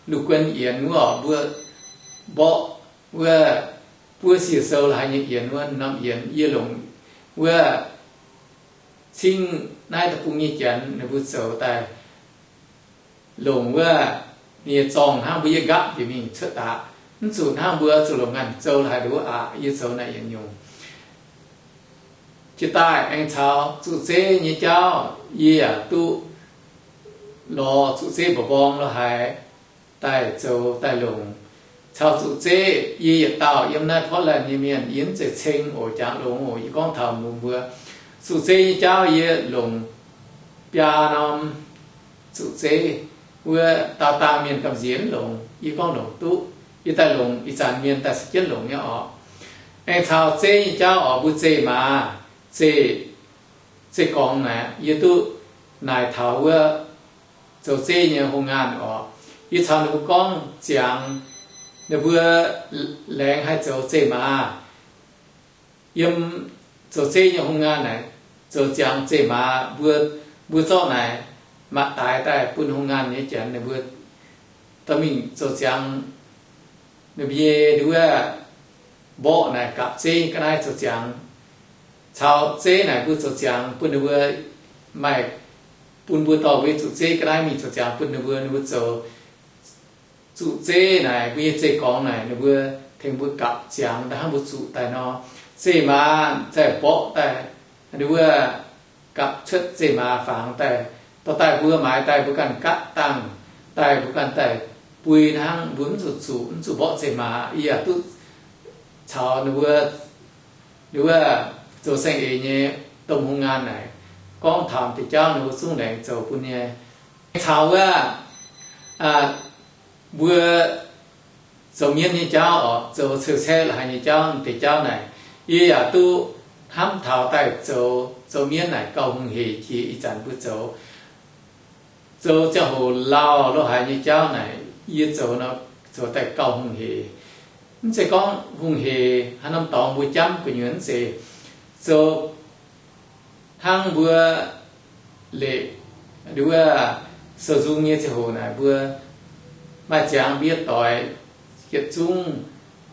lungh guon yienx wuov oc, mbuo mborqv wuov buov sie sou la'haaix nyei yienx wuov, norm yienx yie longc wuov cingv naaiv deic-bung nyei janx ninh mbuo zoux daaih longc wuov, ninh nyei zorngh hnangv mbuo yie nqapv njiec mingh cuotv daaih. Mv zuqc hnangv mbuo zuqc longc nganh zou la'haaix nduov aqv, yie zoux naaic yietc nyungc. Jiex daaih aengx caux zuqc zeiv nyei jauv yie yaac duqv lorz zuqc zeiv mba'mborng la'haaix daaih zoux daaih longc. Caux zuqc zeiv yie yietc dauh yiem naaiv Portland nyei mienh yie mv zeiz ceng oc, jangx longx oc, yie gorngv taux mbuo mbuo. Zuqc zeiv nyei jauv yie longc biaa norm zuqc zeiv. Wuov daauh dangh mienh gamh nziex mv longc, yie gorngv longc duqv. Yie daaih longc ih zanc mienh daaih se jienv longc nyei oc. Aengx caux zeiv nyei jauv oc, mbuo zeiv maaz, zeiv, zeiv gorngx naaic, yie duqv naaic taux wuov zoux zeiv nyei hungh ngaanh oc. Yie caux ninh mbuo gorngv ziangx, ninh mbuo laengz haih zoux zeiv maaz. Yiem zoux zeiv nyei hungh ngaanh naaic, zoux ziangx zeiv maaz, mbuo, mbuo zorqv naaic maaih daaix daaih bun hungh ngaanh nyei janx ninh mbuo dorh mingh zoux ziangx. Ninh mbuo nyei nduov mborqv naaic gapv zeiv ga'naaiv zoux ziangx. Caux zeiv naaic mbuo zoux ziangx bun ninh mbuo maaih, bun mbuo dorh mbuo nyei zuqc zeiv ga'naaiv mingh zoux ziangx bun ninh mbuo, ninh mbuo zoux zuqc zeiv naaic, mbuo nyei zeiv gorngx naaic, ninh mbuo tengx mbuo gapv ziangx daaih hnangv mbuo zuqc daaih nor. Zeiv maaz zaih mborqv daaih, ninh mbuo gapv cuotv zeiv maaz fangx daaih, dorh daaih mbuo maaiz daaih mbuo ganh gatv dangh daaih, mbuo ganh daaih bui hnangv, mbuo mv zuqc zuqc, mv zuqc mborqv zeiv maaz. Yie yaac duqv caux ninh mbuo, ninh mbuo zoux saeng-eix nyei domh hungh ngaanh naaic gorngv taux deix jauv, ninh mbuo zungv laengz zoux bun nyei. Caux wuov Mbuo zoux mienv nyei jauv oc, zoux ceu-caeqv la'haaix nyei jauv, deix jauv naaic, yie yaac duqv hnamv taux daaih zoux, zoux mienv naaic gauh hungh hec jiex ih zanc mbuo zoux, zoux ziangh hoc lauh lo haaix nyei jauv naaic, yie zoux nor, zoux daaih gauh hungh hec. Mv zeiz gorngv hungh hec haaix norm dorngx mbuo jamv gu'nyuoz, mv zeiz. Zoux hnangv mbuo leqc wuov sou nzung nyei ziangh hoc naaic, mbuo maaih ziangx mbie doic yietc zungv,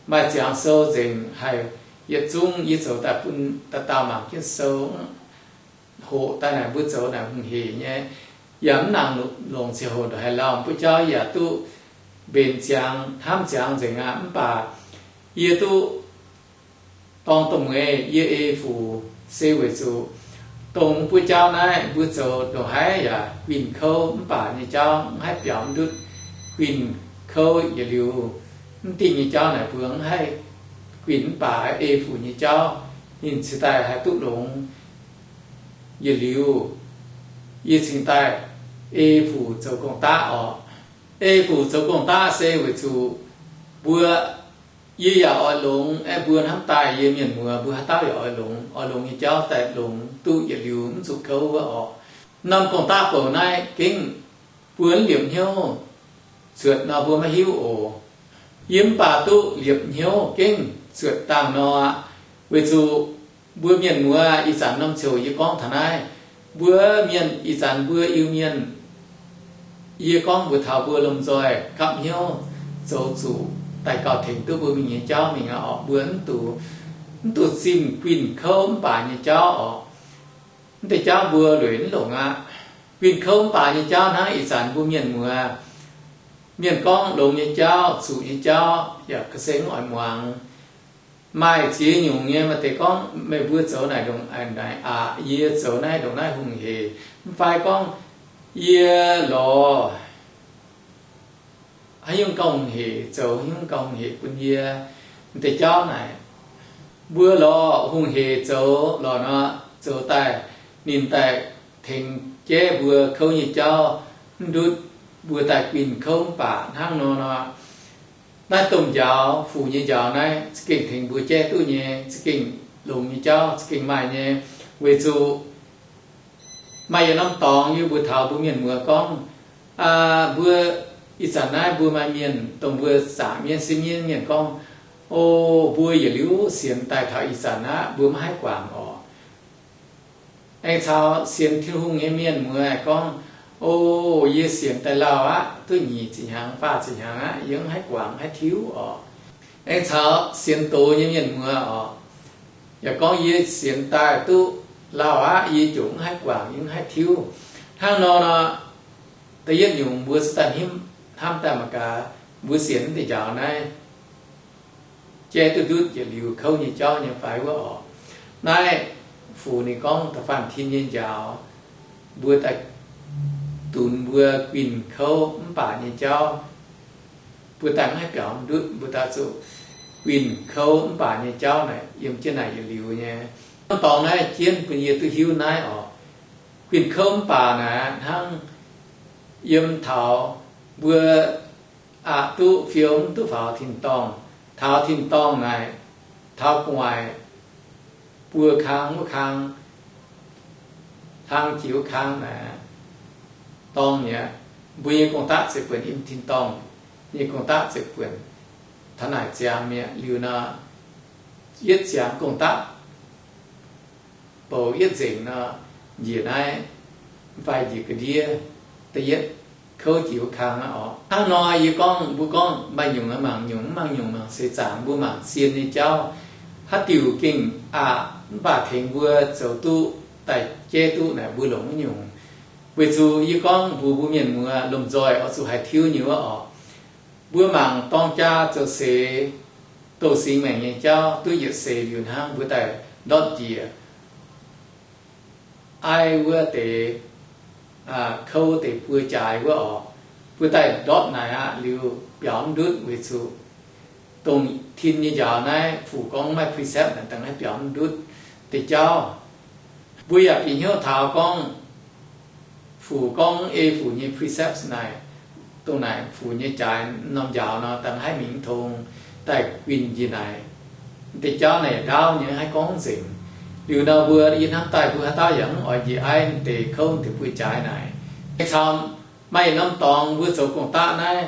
maaih ziangx sou nzengc haih yietc zungv, yie zoux daaih bun dauh dauh mangc jienv sou, hoqc daaih naaic mbuo zoux naaic hungh hec nyei. Yaac mv nangc longc ziangh hoc ndongc haaix lauh, mbuo jauv yaac duqv mbenc ziangx hnamv ziangx nzengc aqv. Mv baac yie duqv dorng dongh mueiz yie ei fuc se weic zuqc dongh mbuo jauv naaiv mbuo zoux ndongc haaix yaac guinh kouv mv baac nyei jauv, mv haih biaux ndutv guinh kouv yietc liuz. Mv dingh nyei jauv naaic mbuo mv haih guinh mv baac ei fuc nyei jauv, ninh cingx daaih haih duqv longx yietc liuz. Yie cingx daaih ei fuc zoux gong-daqv orqc. Ei fuc zoux gong-daqv se weic zuqc mbuo, yie yaac oix longx, aeqv, mbuo hnamv daaih yie mienh muoz mbuo haaix dauh yaac oix longx, oix longx nyei jauv daaih longx duqv yietc liuz mv zuqc kouv wuov orqc. Norm gong-daqv bouc naaiv gengh mbuo mv liepc hnyouv cuotv nor mbuo maiv hiuv oc. Yie mv baac duqv liepc hnyouv gengh cuotv dangh nor aqv. Weic zuqc mbuo mienh muoz, ih zanc norm ziouc yie gorngv taux naaiv, mbuo mienh ih zanc mbuo Iu-Mienh, yie gorngv mbuox taux mbuo lomh nzoih gapv hnyouv zoux zuqc daaih gauh tengx duqv mbuo mingh nyei jauv mingh aqv orqc. Mbuo mv duqv, mv duqv zimh guinh kouv mv baac nyei jauv orqc. Mv deix jauv mbuo lueic mv longc aqv. Guinh kouv mv baac nyei jauv hnangv ih zanc mbuo mienh muoz, mienh gorngv longx nyei jauv, zuqc nyei jauv yaac ga'sie mv oix muangx. Maaih ziex nyungc nyei, maaih deix gorngv meih mbuo zoux naaic ndongc naaic aqc, yie zoux naaiv ndongc naaiv hungh hec, mv fai gorngv yie lorz haaix nyungc gauh hungh hec zoux, haaix nyungc gauh hungh hec bun yie. Mv deix jauv naaic, mbuo lorz hungh hec zoux lorz nor, zoux daaih ninh daaih tengx jaiv mbuo kouv nyei jauv mv ndutv, mbuo daaih guinh kouv mv baac hnangv nor nor. Naaiv domh njaaux, fuc nyei njaaux naaiv za'gengh tengx mbuo jaiv duqv nyei, za'gengh longx nyei jauv, za'gengh maaih nyei. Weic zuqc maaih yietc norm dorngx yie mbuox taux mbuo mienh muoz gorngv, mbuo ih zanc naaiv mbuo maaih mienh dongh mbuo zaqc mienv siev mienv mienh gorngv, o, mbuo yietc liuz sienx daaih taux ih zanc aqv, mbuo maiv haih guangc orqc. Aengx caux sienx Tin-Hungh nyei mienh muoz gorngv, o, yie sienx daaih lauh aqv, duqv nyic ziepc hnyangx, faah ziepc hnyangx aqv, yie mv haih guangc, mv haih tiuv orqc. Aengx caux sienx doz nyei mienh muoz orqc, yaac gorngv yie sienx daaih duqv lauh aqv, yie ziouc mv haih guangc, yie mv haih tiuv. Hnangv nor nor, da'yietv nyungc mbuo se daaih hnamv daaih mangc gaax, mbuo sienx deix njaaux naaiv jaiv duqv ndutv yietc liuz kouv nyei jauv nyei fai wuov orqc. Naaiv fuc ninh gorngv da'faanh tin nyei njaaux, mbuo daaih dunx mbuo guinh kouv mv baac nyei jauv, mbuo daaih mv haih biaux ndutv, mbuo daaih zuqc guinh kouv mv baac nyei jauv naaic yiem jienv naaic yietc liuz nyei. Norm dorngx naaiv jienv bun yie duqv hiuv naaiv orqc. Guinh kouv mv baac naaic hnangv yiem taux mbuo aqc duqv fiou mv duqv faaux tin-dorngh. Taux tin-dorngh naaic, taux gu'nguaaic buo kang wuov kang, hlang jiex wuov kang naaic, dorng mi'aqv. Mbuo nyei gong-daqv ziepc buonc yiem tin-dorngh nyei gong-daqv ziepc buonc taux naaic ziangx mi'aqv. Liuz nor, yietv ziangx gong-daqv bouc yietv nzengc nor, njiec naaiv mv fai njiec ga'ndiev da'yietv kouv jiex wuov kang aqv orqc. Hnangv nor yie gorngv, mbuo gorngv maaih nyungc mangc nyungc, mv mangc nyungc mangc seix zaangc, mbuo mangc zien nyei jauv. Haaix diuc gengh aqc mv baac tengx mbuo zoux duqv daaih jaiv duqv naaic mbuo longc wuov nyungc. Weic zuqc yie gorngv mbuox mbuo mienh muoz lomh nzoih oix zuqc haih tiuv nyei wuov orqc. Mbuo mangc dorng jaa zoux seix, douz-singx maengc nyei jauv duqv yietc seix liuz hnangv mbuo daaih ndortv njiec aiv wuov deix, kouv deix buo jaaix wuov orqc. Mbuo daaih ndortv naaic aqv liuz biaux mv ndutv weic zuqc dongh tin nyei njaaux naaiv fuc gorngv maaih precept naaic dangh haih biaux mv ndutv deix jauv. Mbuo yaac bieqc hnyouv taux gorngv fuc gorngv ei fuc nyei precept naaic, Dongh naaic fuc nyei jaaix norm njaaux nor, dangh haih mingh tong daaih guinh njiec naaic. Deix jauv naaic ndaauv nyei, haih gorngv nzengc. Liuz nor mbuo yie hnamv daaih mbuo haaix dauh yaac mv oix njiec aiv deix kouv deix buo jaaix naaic. Caux maaih yietc norm dorngx mbuo zoux gong-daqv naaiv,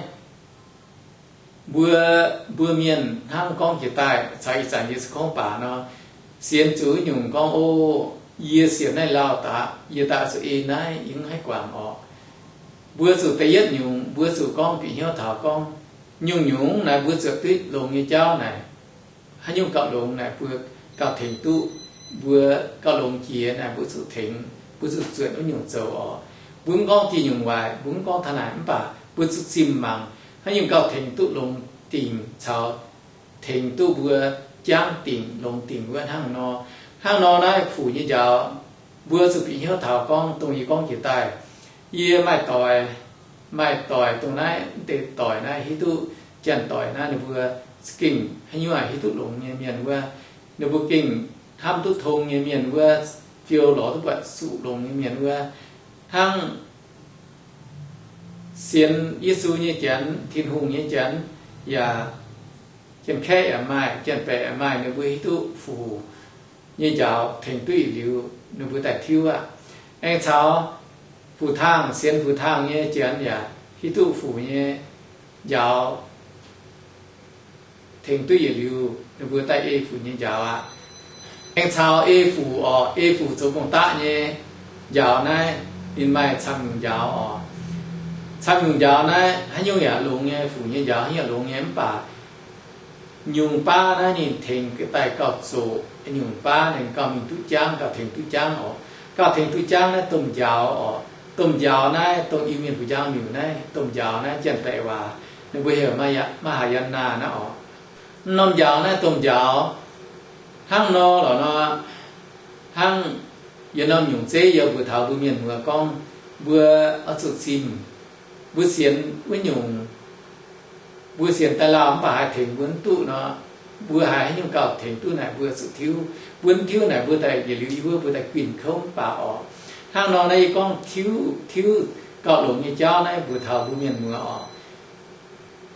mbuo, mbuo mienh hnangv gorngv jiex daaih caux ih zanc yie se gorngv baac nor, sienx zuqc nyungc gorngv, O, yie sienx naaiv lauh daqv, yie daaih zuqc ei naaiv, yie mv haih guangc orqc. Mbuo zuqc da'yietv nyungc, mbuo zuqc gorngv bieqc hnyouv taux gorngv, nyungc-nyungc naaic mbuo zuqc duqv longx nyei jauv naaic, haaix nyungc gauh longx naaic mbuo gauh tengx duqv, mbuo gauh longx jiex naaic mbuo zuqc tengx, mbuo zuqc zuotc wuov nyungc zoux orqc. Mbuo mv gorngv diuh nyungc waaic, mbuo mv gorngv taux naaic, mv baac mbuo zuqc zimh mangc haaix nyungc gauh tengx duqv longx dingc caux tengx duqv mbuo jangv dingc longx dingc wuov hnangv nor. Hnangv nor naaiv fuc nyei njaaux, mbuo zuqc bieqc hnyouv taux gorngv dongh yie gorngv jiex daaih, yie maaih doic, maaih doic dongh naaiv, deix doic naaiv hiuv duqv, janx-doic naaiv ninh mbuo gengh haaix nyungc hiuv duqv longx nyei mienh wuov, ninh mbuo gengh hnamv duqv tong nyei mienh wuov, fiou lorz duqv buatc zuqc longx nyei mienh wuov, hnangv sienx Yesu nyei janx, Tin-Hungh nyei janx, yaac Janx-Kaeqv yaac maaih, Janx-Baeqc yaac maaih, ninh mbuo hiuv duqv fuc nyei njaaux tengx duqv yietc liuz ninh mbuo daaih tiuv aqv. Aengx caux fuc-taangh, sienx fuc-taangh nyei janx yaac hiuv duqv fuc nyei njaaux tengx duqv yietc liuz ninh mbuo daaih ei fuc nyei njaaux aqv. Aengx caux ei fuc orqc, ei fuc zoux gong-daqv nyei njaaux naaiv, ninh maaih camv nyungc njaaux orqc. Camv nyungc njaaux naaiv haaix nyungc yaac longx nyei, fuc nyei njaaux haaix nyungc yaac longx nyei, mv baac nyungc baav naaiv ninh tengx daaih gauh zoqc, nyungc baav ninh gauh mingh duqv jangv, gauh tengx duqv jangv orqc. Gauh tengx duqv jangv naaiv domh njaaux orqc. Domh njaaux naaiv, dongh Iu-Mienh fuc njang miuc naaiv, domh njaaux naaiv Janx-Baeqc waac ninh mbuo heuc Mahayana naaiv orqc. Mv norm njaaux naaiv domh njaaux hnangv nor lorqc nor, hnangv yietc norm nyungc zeiv yiem mbuo taux mbuo mienh muoz gorngv, mbuo oix zuqc zimh, mbuo sienx wuov nyungc, mbuo sienx daaih lauh mv baac haih tengx mbuo mv duqv nor, mbuo haih haaix nyungc gauh tengx duqv naaic mbuo zuqc tiuv. Mbuo mv tiuv naaic mbuo daaih yietc liuz yie mbuo, mbuo daaih guinh kouv mv baac orqc. Hnangv nor naaiv yie gorngv tiuv, tiuv gauh longx nyei jauv naaiv mbuox taux mbuo mienh muoz orqc.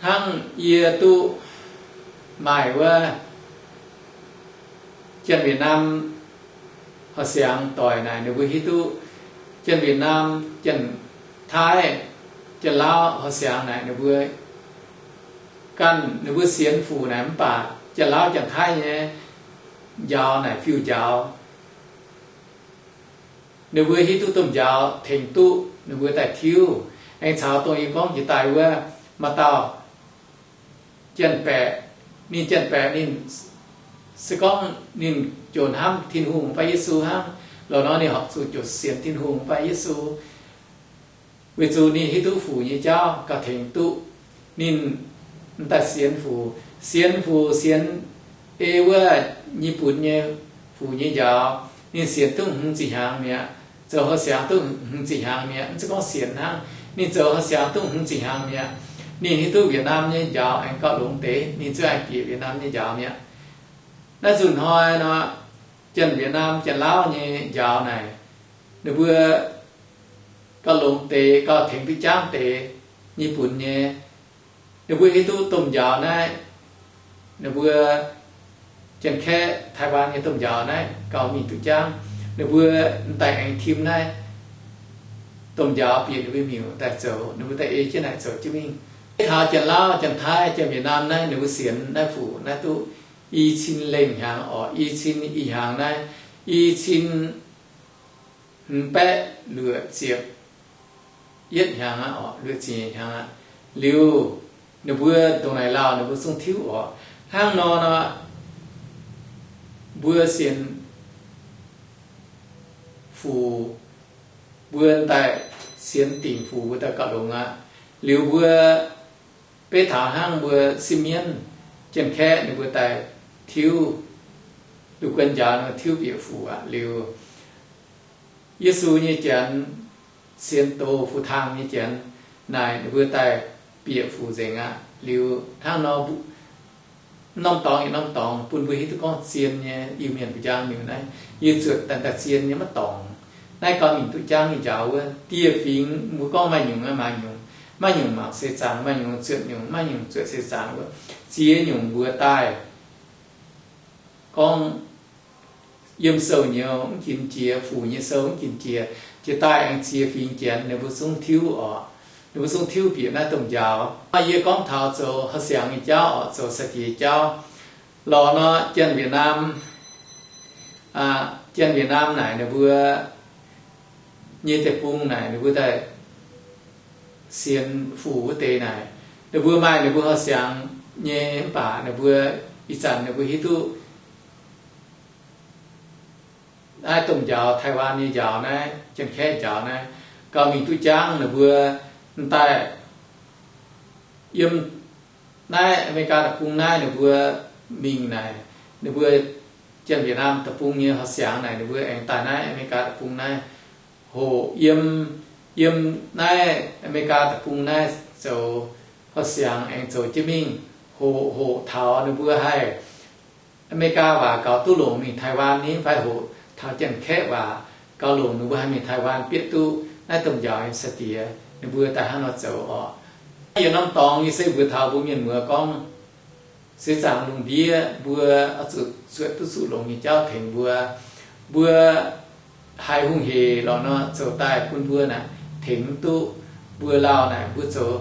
Hnangv yie duqv maaih wuov Janx-Wietc^naam horqc siangx doic naaic ninh mbuo hiuv duqv Janx-Wietc^naam, Janx-Taiv, Janx-Lauv horqc siangx naaic ninh mbuo ganh ninh mbuo sienx fuc naaic mv baac Janx-Lauv Janx-Taiv nyei njaaux naaic fiuv njaaux. Ninh mbuo hiuv duqv domh njaaux tengx duqv ninh mbuo daaih tiuv. Aengx caux dongh yie gorngv jiex daaih wuov maaih dauh Janx-Baeqc, ninh Janx-Baeqc ninh se gorngv ninh jomc hnamv Tin-Hungh fai Yesu hnangv, lorqc nor ninh horpc zuqc jomc sienx Tin-Hungh fai Yesu. Weic zuqc ninh hiuv duqv fuc nyei jauv gauh tengx duqv ninh m'daaih sienx fuc, sienx fuc sienx ei wuov nyei bunx nyei fuc nyei njaaux. Ninh sienx duqv hmz ziqc hnyangx mi'aqv, zoux horqc siangx duqv hmz ziqc hnyangx mi'aqv. Mv zeiz gorngv sienx hnangv, ninh zoux horqc siangx duqv hmz ziqc hnyangx mi'aqv. Ninh hiuv duqv Wietc^naam nyei njaaux aengx gauh longx deix, ninh zuqc aengx bieqc Wietc^naam nyei njaaux mi'aqv. Naaiv nzunc hnoi nor, Janx-Wietc^naam, Janx-Lauv nyei njaaux naaic, ninh mbuo gauh longx deix, gauh tengx duqv jangv deix nyei bunx nyei. Ninh mbuo hiuv duqv domh njaaux naaiv, ninh mbuo Janx-Kaeqv, Taiwan nyei domh njaaux naaiv gauh mingh duqv jangv. Ninh mbuo m'daaih aengx tim naaiv domh njaaux bieqc ninh mbuo miuc daaih zoux, ninh mbuo daaih ei jienv naaic zoux jienv mingh. Taux Janx-Lauv, Janx-Taiv, Janx-Wietc^naam naaiv, ninh mbuo sienx naaiv fuc naaiv duqv i cin lengh hnyangx orqc, i cin i hnyangx naaiv, i cin hmz baeqv luoqc ziepc yietv hnyangx aqv orqc, luoqc ziepc hnyangx aqv. Liuz, ninh mbuo ndongc naaic lauh ninh mbuo zungv tiuv orqc. Hnangv nor nor, mbuo sienx fuc, mbuo daaih sienx dingc fuc mbuo daaih gauh longx aqv. Liuz mbuo beiv taux hnangv mbuo sipv mienv, Janx-Kaeqv ninh mbuo daaih tiuv, lungh guon njaaux nor tiuv bieqc fuc aqv. Liuz, Yesu nyei janx, sienx doz fuc taang nyei janx naaic ninh mbuo daaih bieqc fuc nzengc aqv. Liuz hnangv nor, norm dorngx yietc norm dorngx bun mbuo hiuv duqv gorngv zien nyei Iu-Mienh fuc njang miuc naaiv, yie zuotc daaih daaih zien nyei maiv dorngc. Naaiv gauh mingh duqv jangv nyei njaaux wuov. Dieh fingx mbuo gorngv maaih nyungc aqv, maaih nyungc. Maiv nyungc mangc seix zaangc, maaih nyungc zuotc nyungc, maiv nyungc zuotc seix zaangc wuov, ziex nyungc mbuox daaih gorngv yiem sou nyouz mv ginx jiex, fuc nyei sou mv ginx jiex, jiex daaih aengx ziex fingx Janx ninh mbuo zungv tiuv oc. Ninh mbuo zungv tiuv bieqc naaiv domh njaaux. Yie gorngv taux zoux horh siangx nyei jauv oc, zoux sai-diex jauv. Lorz nor, Janx-Wietc^naam, Janx-Wietc^naam naaic ninh mbuo nyei deic-bung naaic ninh mbuo daaih sienx fuc wuov deix naaic, ninh mbuo maaih ninh mbuo horh siangx nyei mv baac ninh mbuo ih zanc ninh mbuo hiuv duqv naaiv domh njaaux, Taiwan nyei njaaux naaiv, Janx-Kaeqv njaaux naaiv, gauh mingh duqv jangv. Ninh mbuo m'daaih yiem naaiv Aa^me^li^gaa deic-bung naaiv ninh mbuo mingh naaic, ninh mbuo Janx-Wietc^naam deic-bung nyei horh siangx naaic ninh mbuo aengx daaih naaiv Aa^me^li^gaa deic-bung naaiv hoqc yiem, yiem naaiv Aa^me^li^gaa deic-bung naaiv zoux horh siangx aengx zoux jienv mingh hoqc, hoqc taux ninh mbuo haih Aa^me^li^gaa waac gaux duqv longc mingh Taiwan ni fai hoqc taux Janx-Kaeqv waac gaux longc ninh mbuo haih mingh Taiwan bieqc duqv naaiv domh njaaux nyei sai-diex, ninh mbuo daaih hnangv nor zoux oc. Yiem norm dorngx yie se mbuox taux mbuo mienh muoz gorngv, seix zaangc lungh ndiev mbuo oix zuqc zuotc duqv zuqc longx nyei jauv tengx mbuo. Mbuo haiz hungh hec lorqc nor zoux daaih bun mbuo naaic tengx mv duqv. Mbuo lauh naaic mbuo zoux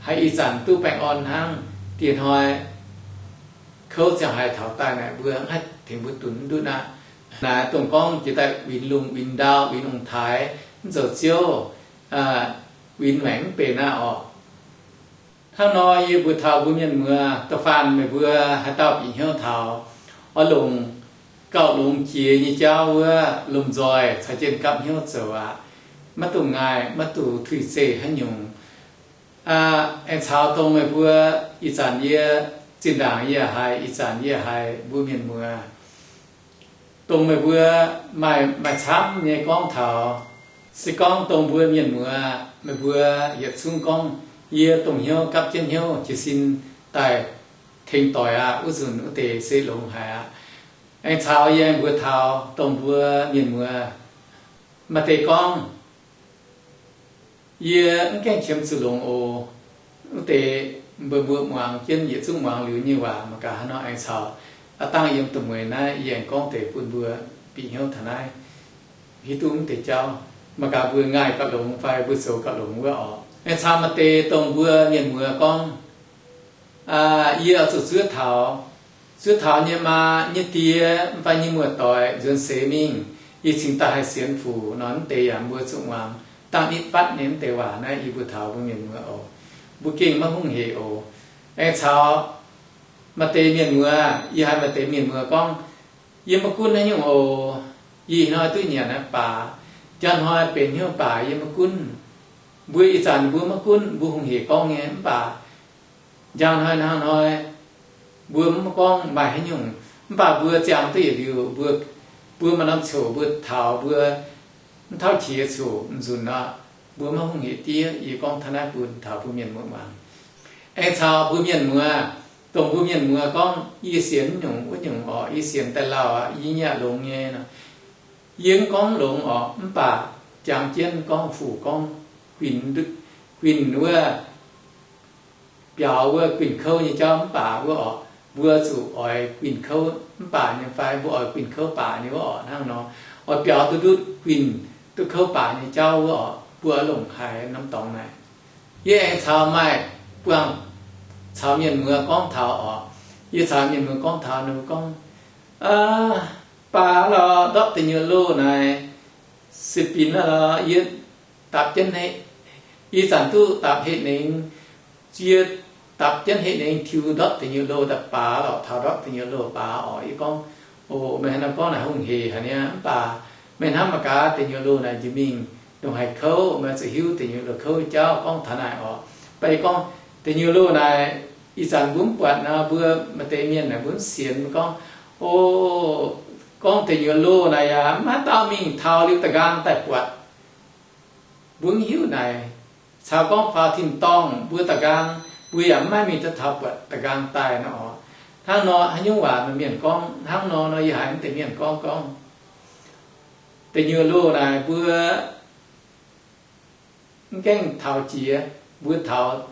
haiz ih zanc duqv baengh orn hnangv, dieh hnoi kouv ziangh haaix taux daaih naaic mbuo mv haih tengx mbuo dunx mv ndutv aqv. Naaic dongh gorngv jiex daaih winx lungh winx ndau winx ong-taaix mv zoux ziouv, winx maengc mv benx aqv orqc. Hnangv nor yie mbuox taux mbuo mienh muoz, da'faanh meih mbuo haaix dauh bieqc hnyouv taux, oix longc gauh longx jiex nyei jauv wuov lomh nzoih caux jienv gapv hnyouv zoux aqv. Maiv dungx ngaih, maiv dungx tuix zeih haaix nyungc. Aengx caux dongh meih mbuo ih zanc yie zinh ndaangc yie haiz, ih zanc yie haiz mbuo mienh muoz, dongh meih mbuo maaih, maaih camv nyei gorngv taux, se gorngv dongh mbuo mienh muoz meih mbuo yietc zungv gorngv, yie dongh hnyouv gapv jienv hnyouv jiez sin daaih tengx doic aqv, wuov nzunc wuov deix se longx haic aqv. Aengx caux yie aengx mbuox taux dongh mbuo mienh muoz, maaih deix gorngv, yie mv gaengh qiemx zuqc longx oc. Wuov deix mbuo, mbuo muangx jienv yietc zungv muangx liuz nyei waac mangc gaax haaix nor aengx caux. Aav dangh yiem da'mueiz naaiv yie aengx gorngv deix bun mbuo bieqc hnyouv taux naaiv, hiuv duqv mv deix jauv. Mangc gaax mbuo ngaih gauh longx fai mbuo zoux gauh longx wuov orqc. Aengx caux maaih deix dongh mbuo mienh muoz gorngv, yie oix zuqc zuov taux, zuov taux nyei maa nyei die mv fai nyei muoz-doic nzuonx seix mingh, yie cingx daaih haih sienx fuc nor, mv deix yaac mbuo zuqc muangx dangh nitv fatv nyei mv deix waac naaiv yie mbuox taux mbuo mienh muoz oc. Mbuo gengh maiv hungh hec oc. Aengx caux maaih deix mienh muoz, yie haiz maaih deix mienh muoz gorngv, yie maiv gunv haaix nyungc oc. Yie ih hnoi duqv nyanc aqv baac, njang hnoi benx hnyouv baac yie maiv gunv. Mbuo ih zanc mbuo maiv gunv, mbuo hungh hec gorngv nyei mv baac njang hnoi hnangv hnoi mbuo maiv gorngv maaih haaix nyungc, mv baac mbuo ziangh duqv yietc liuz, mbuo, mbuo maaih norm coc mbuo taux mbuo mv tauv qiex coc m'nzunc nor, mbuo maiv hungh hec diev. Yie gorngv taux naaiv bun taux mbuo mienh muoz muangx. Aengx caux mbuo mienh muoz, dongh mbuo mienh muoz gorngv, yie sienx nyungc wuov nyungc orqc, yie sienx daaih lauh aqv, yie nyei aqc longx nyei nor. Yie mv gorngv longx orqc, mv baac jangx jienv gorngv fuc gorngv guinh, guinh wuov biaux wuov guinh kouv nyei jauv mv baac wuov orqc, mbuo zuqc oix guinh kouv mv baac nyei fai mbuo oix guinh kouv baac nyei wuov orqc. Hnangv nor, oix biaux duqv ndutv guinh duqv kouv baac nyei jauv wuov orqc, mbuo oix longc haaix norm dorngx naaic. Yie aengx caux maaih buangh caux mienh muoz gorngv taux orqc. Yie caux mienh muoz gorngv taux ninh mbuo gorngv, baac lorqc, ndortv deic nyuoqc loh naaic, se binc lorqc, yie dapc jienv, ih zanc duqv dapc heh nengx, yie dapc jienv heh nengx tiux ndortv deic nyuoqc loh daaih baac lorqc, taux ndortv deic nyuoqc loh baac orqc. Yie gorngv, o, meih hnangv naaiv gorngv naaic hungh hec haic niaa, mv baac meih hnamv mangc gaax deic nyuoqc loh naaic njiec mingh ndongc haaix kouv, meih zuqc hiuv deic nyuoqc loh kouv jauv gorngv taux naaic orqc. Mv baac yie gorngv deic nyuoqc loh naaic ih zanc mbuo mv buatc nor, mbuo maaih deix mienh naaic mbuo mv sienx, mbuo gorngv, o, gorngv deic nyuoqc loh naaic yaac mv maaih dauh mingh taux liuz da'nqaang daaih buatc. Mbuo mv hiuv naaic, caux gorngv faaux tin-dorngh mbuo da'nqaang, mbuo yaac mv maaih mingh duqv taux buatc da'nqaang daaih nor orqc. Hnangv nor haaix nyungc waac maaih mienh gorngv hnangv nor nor, yie haiz mv deix mienh gorngv gorngv, deic nyuoqc loh naaic mbuo mv gaengh taux jiex, mbuo taux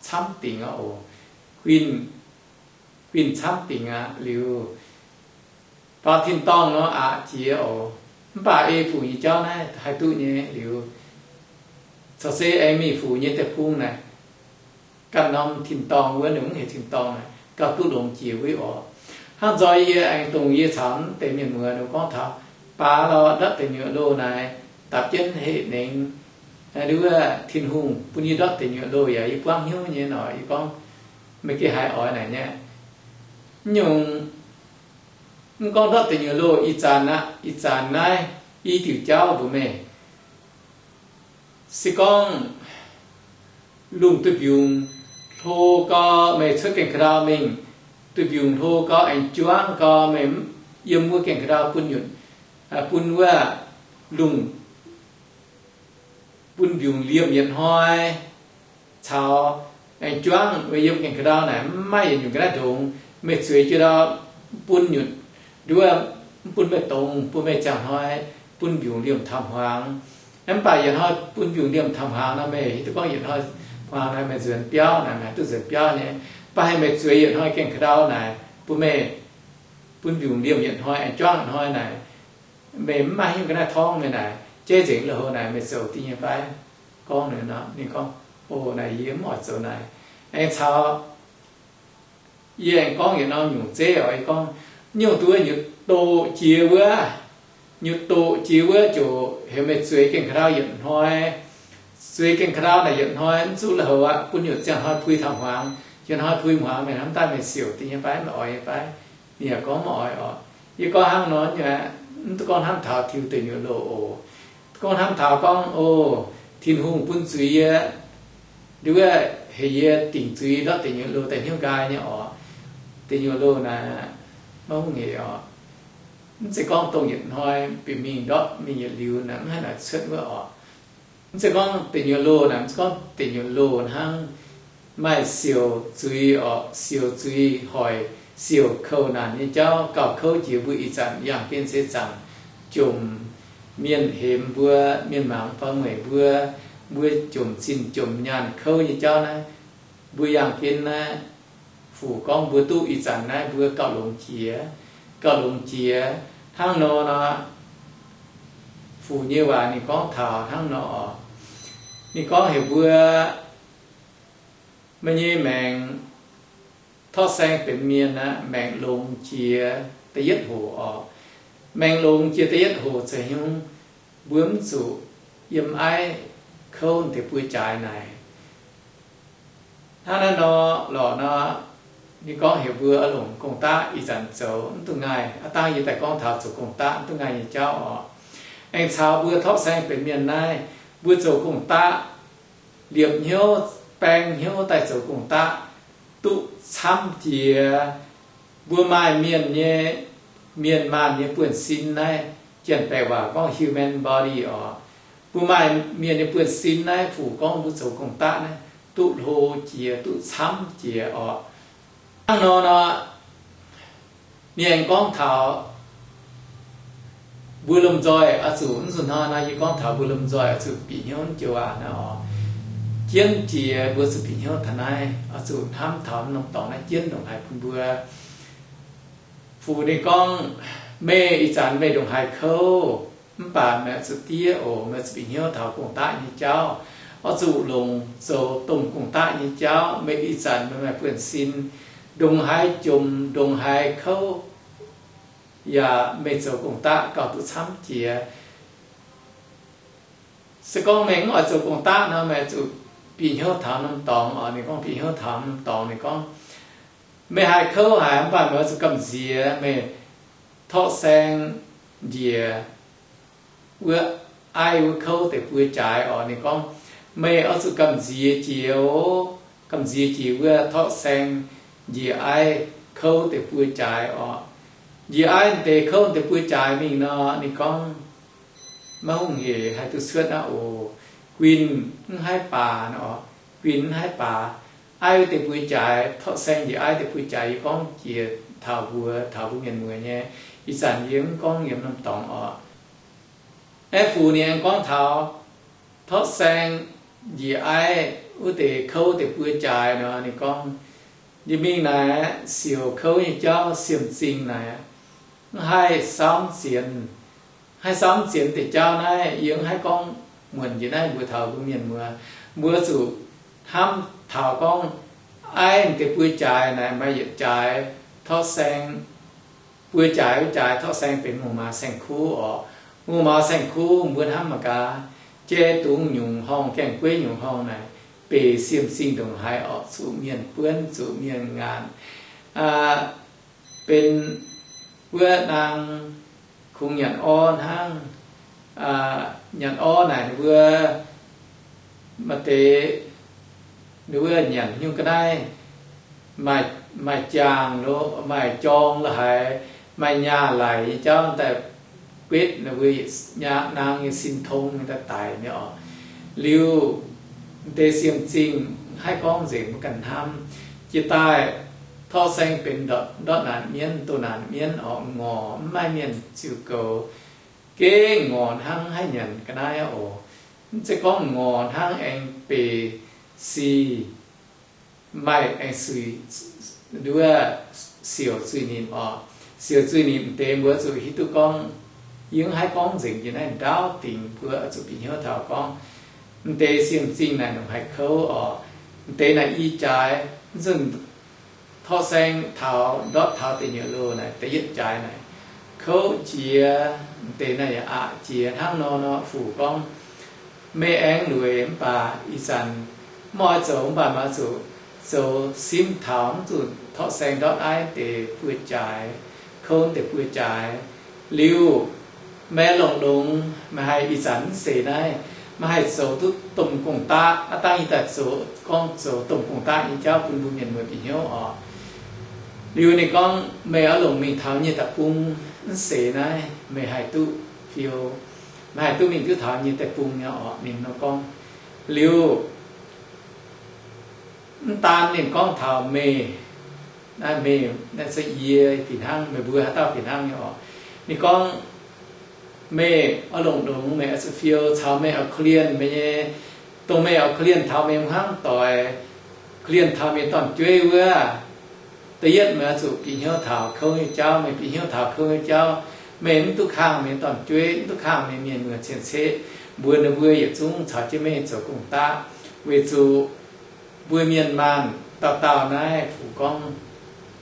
camv dingc aqv oc. Guinh, guinh camv dingc aqv liuz, faaux tin-dorngh nor aqc jiex oc. Mv baac ei fuc nyei jauv naaiv haih duqv nyei liuz, corc se aengx mingh fuc nyei deic-bung naaic, ganh norm tin-dorngh wuov, ninh mv heuc tin-dorngh naaic, gauh duqv longx jiex wuov oc. Hnangv nzoih yie aengx dongh yie caux naaiv deix mienh muoz ninh gorngv taux, baac lorz ndortv deic nyuoqc loh naaic, dapv jienv heh nengx, nduov Tin-Hungh bun yie ndortv deic nyuoqc loh yaac yie buangv hnyouv nyei nor, yie gorngv, meih gengh haiz oix naaic nyei. Mv nyungc, mv gorngv ndortv deic nyuoqc loh ih zanc aqv, ih zanc naaiv i diuc jauv mbuox meih, se gorngv lungh duih mbiungc hlo gau, meih cuotv gaengh ka'ndau mingh, duih mbiungc hlo gau, aengx juangv gau, meih yiem wuov gaengh ka'ndau bun nyutc, bun wuov lungh, bun mbiungc liemh yietc hnoi, caux aengx juangv meih yiem gaengh ka'ndau naaic mv maaih yietc nyungc ga'naaiv ndongx, meih zueiz jienv ndau bun nyutc, nduov, mv bun meih dongz, bun meih ziangh hnoi, bun mbiungc liemh taux hmuangx. Mv baac yietc hnoi bun mbiungc liemh taux hmuangx nor, meih hiuv duqv gorngv yietc hnoi hmuangx naaic meih nzuonx biauv naaic, meih haih duqv nzuonx biauv nyei. Mv baac haih meih zueiz yietc hnoi gaengh ka'ndau naaic, bun meih, bun mbiungc liemh yietc hnoi, aengx juangv yietc hnoi naaic, meih mv maaih haaix nyungc ga'naaiv torngv meih naaic, jeiv nzengc lui-houx naaic meih zoux dingh nyei fai? Gorngv ninh nor, ninh gorngv, o, naaic yie mv oix zoux naaic. Aengx caux yie aengx gorngv yietc norm nyungc zeiv oc, yie gorngv, nyungc duqv nyutc doqc jiex wuov, nyutc doqc jiex wuov ziouc heuc meih zueiz gaengh ka'ndau yietc hnoi. Zueiz gaengh ka'ndau naaic yietc hnoi mv zuqc lui-houx aqv, bun nyutc ziangh hnoi pui taux hmuangx, yietc hnoi pui hmuangx, meih hnamv daaih meih siouc dingh nyei fai, meih oix nyei fai? Ninh yaac gorngv mv oix oc. Yie gorngv hnangv nor nyei, mv duqv gorngv hnamv taux tiux deic nyuoqc loh oc. Gorngv hnamv taux gorngv, o, Tin-Hungh bun zuiz yie, nduov, heuc yie dingc zuiz ndortv deic nyuoqc loh daaih hnyouv nqaai nyei oc. Deic nyuoqc loh naaic maiv hungh hec oc. Mv zeiz gorngv dongh yietc hnoi bieqc mingh ndortv mingh yietc liuz naaic mv haih naaic cuotv wuov oc. Mv zeiz gorngv deic nyuoqc loh naaic, mv zeiz gorngv deic nyuoqc loh hnangv, maaih siouc zuiz oc, siouc zuiz hoic, siouc kouv naanc nyei jauv gauh kouv jiex mbuo ih zanc yangh jienv se zaangc jomc mienh hemx mbuo, mienh mangc faaux mueic mbuo, mbuo jomc zinh jomc nyaanh kouv nyei jauv naaiv, mbuo yangh jienv naaiv, Fuc gorngv mbuo duqv ih zanc naaiv mbuo gauh longx jiex, gauh longx jiex. Hnangv nor nor, Fuc nyei waac ninh gorngv taux hnangv nor oc. Ninh gorngv heuc mbuo, meih nyei maengc torqv saeng benx mienh aqv, maengc longx jiex da'yietv hoc oc. Maengc longx jiex da'yietv hoc ceix nyungc, mbuo mv zuqc yiem aiv kouv deix buo jaaix naaic. Hnangv naaiv nor lorqc nor, ninh gorngv heuc mbuo oix longc gong-daqv ih zanc zoux mv duqv ngaih. Aav dangh yie daaih gorngv taux zoux gong-daqv mv duqv ngaih nyei jauv oc. Aengx caux mbuo torqv saeng benx mienh naaiv, mbuo zoux gong-daqv, liepc hnyouv, baeng hnyouv daaih zoux gong-daqv, duqv camv jiex. Mbuo maaih mienh nyei, mienh maanh nyei buonv-sin naaiv, janx-baeqc waac gorngv human body oc. Mbuo maaih mienh nyei buonv-sin naaiv, Fuc gorngv mbuo zoux gong-daqv naaiv duqv hlo jiex, duqv camv jiex oc. Hnangv nor nor, ninh aengx gorngv taux mbuo lomh nzoih oix zuqc, mv zuqc hnoi nor yie gorngv taux mbuo lomh nzoih oix zuqc bieqc hnyouv joux waac naaiv oc. Jienv jiex mbuo zuqc bieqc hnyouv taux naaiv, oix zuqc hnamv taux norm dorngx naaiv jienv ndongc haaix bun mbuo. Fuc ninh gorngv, meih ih zanc meih ndongc haaix kouv, mv baac meih oix zuqc diev oc. Meih oix zuqc bieqc hnyouv taux gong-daqv nyei jauv, oix zuqc longc zoux dongh gong-daqv nyei jauv. Meih ih zanc meih maaih buonv-sin, ndongc haaix jomc ndongc haaix kouv, yaac meih zoux gong-daqv gauh duqv camv jiex. Se gorngv meih mv oix zoux gong-daqv nor, meih zuqc bieqc hnyouv taux norm dorngx oc. Ninh gorngv bieqc hnyouv taux norm dorngx, ninh gorngv, meih haiz kouv haic, mv baac meih oix zuqc gamh nziex meih torqv saeng njiec wuov aiv wuov kouv deix buo jaaix oc. Ninh gorngv, meih oix zuqc gamh nziex jiex oc. Gamh nziex jiex wuov torqv saeng njiec aiv kouv deix buo jaaix oc. Njiec aiv deix kouv deix buo jaaix mingh nor, ninh gorngv, maiv hungh hec haih duqv cuotv aqv oc. Guinh mv haih baac oc. Guinh mv haih baac. Aiv deix buo jaaix, torqv saeng njiec aiv deix buo jaaix, yie gorngv jiex taux mbuox taux mbuo mienh muoz nyei. Ih zanc yie mv gorngv yiem norm dorngx oc. Aeqv, Fuc ninh aengx gorngv taux torqv saeng njiec aiv wuov deix kouv deix buo jaaix nor, ninh gorngv, yie mingh naaic siouc kouv nyei jauv, siemv-zingh naaic, mv haih saamv zienx, haih saamv zienx deix jauv naaiv, yie mv haih gorngv muonc njiec naaiv mbuox taux mbuo mienh muoz. Mbuo zuqc hnamv taux gorngv aiv deix buo jaaix naaic maaih yietc jaaix torqv saeng, buo jaaix wuov jaaix torqv saeng benx ngongh maaz saeng-kuv oc. Ngongh maaz saeng-kuv mbuo hnamv mangc gaax, jai dungz nyungc horngh, gaengh gueiv nyungc horngh naaic, beic siemv-zingh ndongc haaix oc, zuqc mienh buonv, zuqc mienh ngaanc. Benx wuov naang kungx nyanc orv hnangv. Nyanc orv naaic ninh mbuo maaih deix, ninh mbuo nyanc nyungc ga'naaiv maaih jaangh lo, maaih jorng lo haaix, maaih nyaah laic nyei jauv daaih guetv ninh mbuo naang nyei sin tong daaih daic nyei oc. Liuz, deix siemv-zingh haih gorngv nzengc mbuo ganh hnamv. Jiex daaih torqv saeng benx ndortv naanc mienv, doh naanc mienv oc, ngorc, mv maaih mienh ziux goux. Gengh ngorc hnangv, haih nyanc ga'naaiv oc. Mv zeiz gorngv ngorc hnangv aengx beic sic, maaih aengx suix, nduov, siouc zuiz-nimc oc. Siouc zuiz-nimc deix mbuo zuqc hiuv duqv gorngv, yie mv haih gorngv nzengc jiex naaiv ndaauv dingc, mbuo zuqc bieqc hnyouv taux gorngv, m'deix siemv-zingh naaic ndongc haaix kouv oc. M'deix naaic i jaaix, mv zunc torqv saeng taux ndortv taux da'nyeic loh naaic, da'yietv jaaix naaic, kouv jiex, m'deix naaic yaac aqc jiex hnangv nor nor, fuc gorngv, meih aengx lueic mv baac ih zanc mv oix zoux, mv baac meih zuqc zoux simv taux mv zunc torqv saeng ndortv aiv deix buo jaaix, kouv deix buo jaaix. Liuz, meih longc longx, meih haih ih zanc mv seix naaiv, meih haih zoux duqv domh gong-daqv. Aav dangh yie daaih zoux, gorngv zoux domh gong-daqv nyei jauv bun mbuo mienh muoz bieqc hnyouv oc. Liuz ninh gorngv, meih oix longc mingh taux nyei deic-bung, mv seix naaiv meih haih duqv fiou, meih haih duqv mingh duqv taux nyei deic-bung nyei oc, ninh nor gorngv. Liuz, mv daan ninh gorngv taux meih, naaiv meih, naaiv se yie fih hnangv, meih mbuo haaix dauh fih hnangv nyei oc. Ninh gorngv, meih oix longc longx, meih oix zuqc fiou, caux meih oix korv-lienh meih nyei, dongh meih oix korv-lienh taux meih hnamv doic, korv-lienh taux meih dorn-jueiv wuov. Da'yietv meih oix zuqc bieqc hnyouv taux kouv nyei jauv. Meih bieqc hnyouv taux kouv nyei jauv, meih mv duqv kangh meih dorn-jueiv, mv duqv kangh meih mienh muoz cien-ceqv, mbuox ninh mbuo yietc zungv caux jienv meih zoux gong-daqv. Weic zuqc mbuo mienh maanh dauh dauh naaiv fuc gorngv,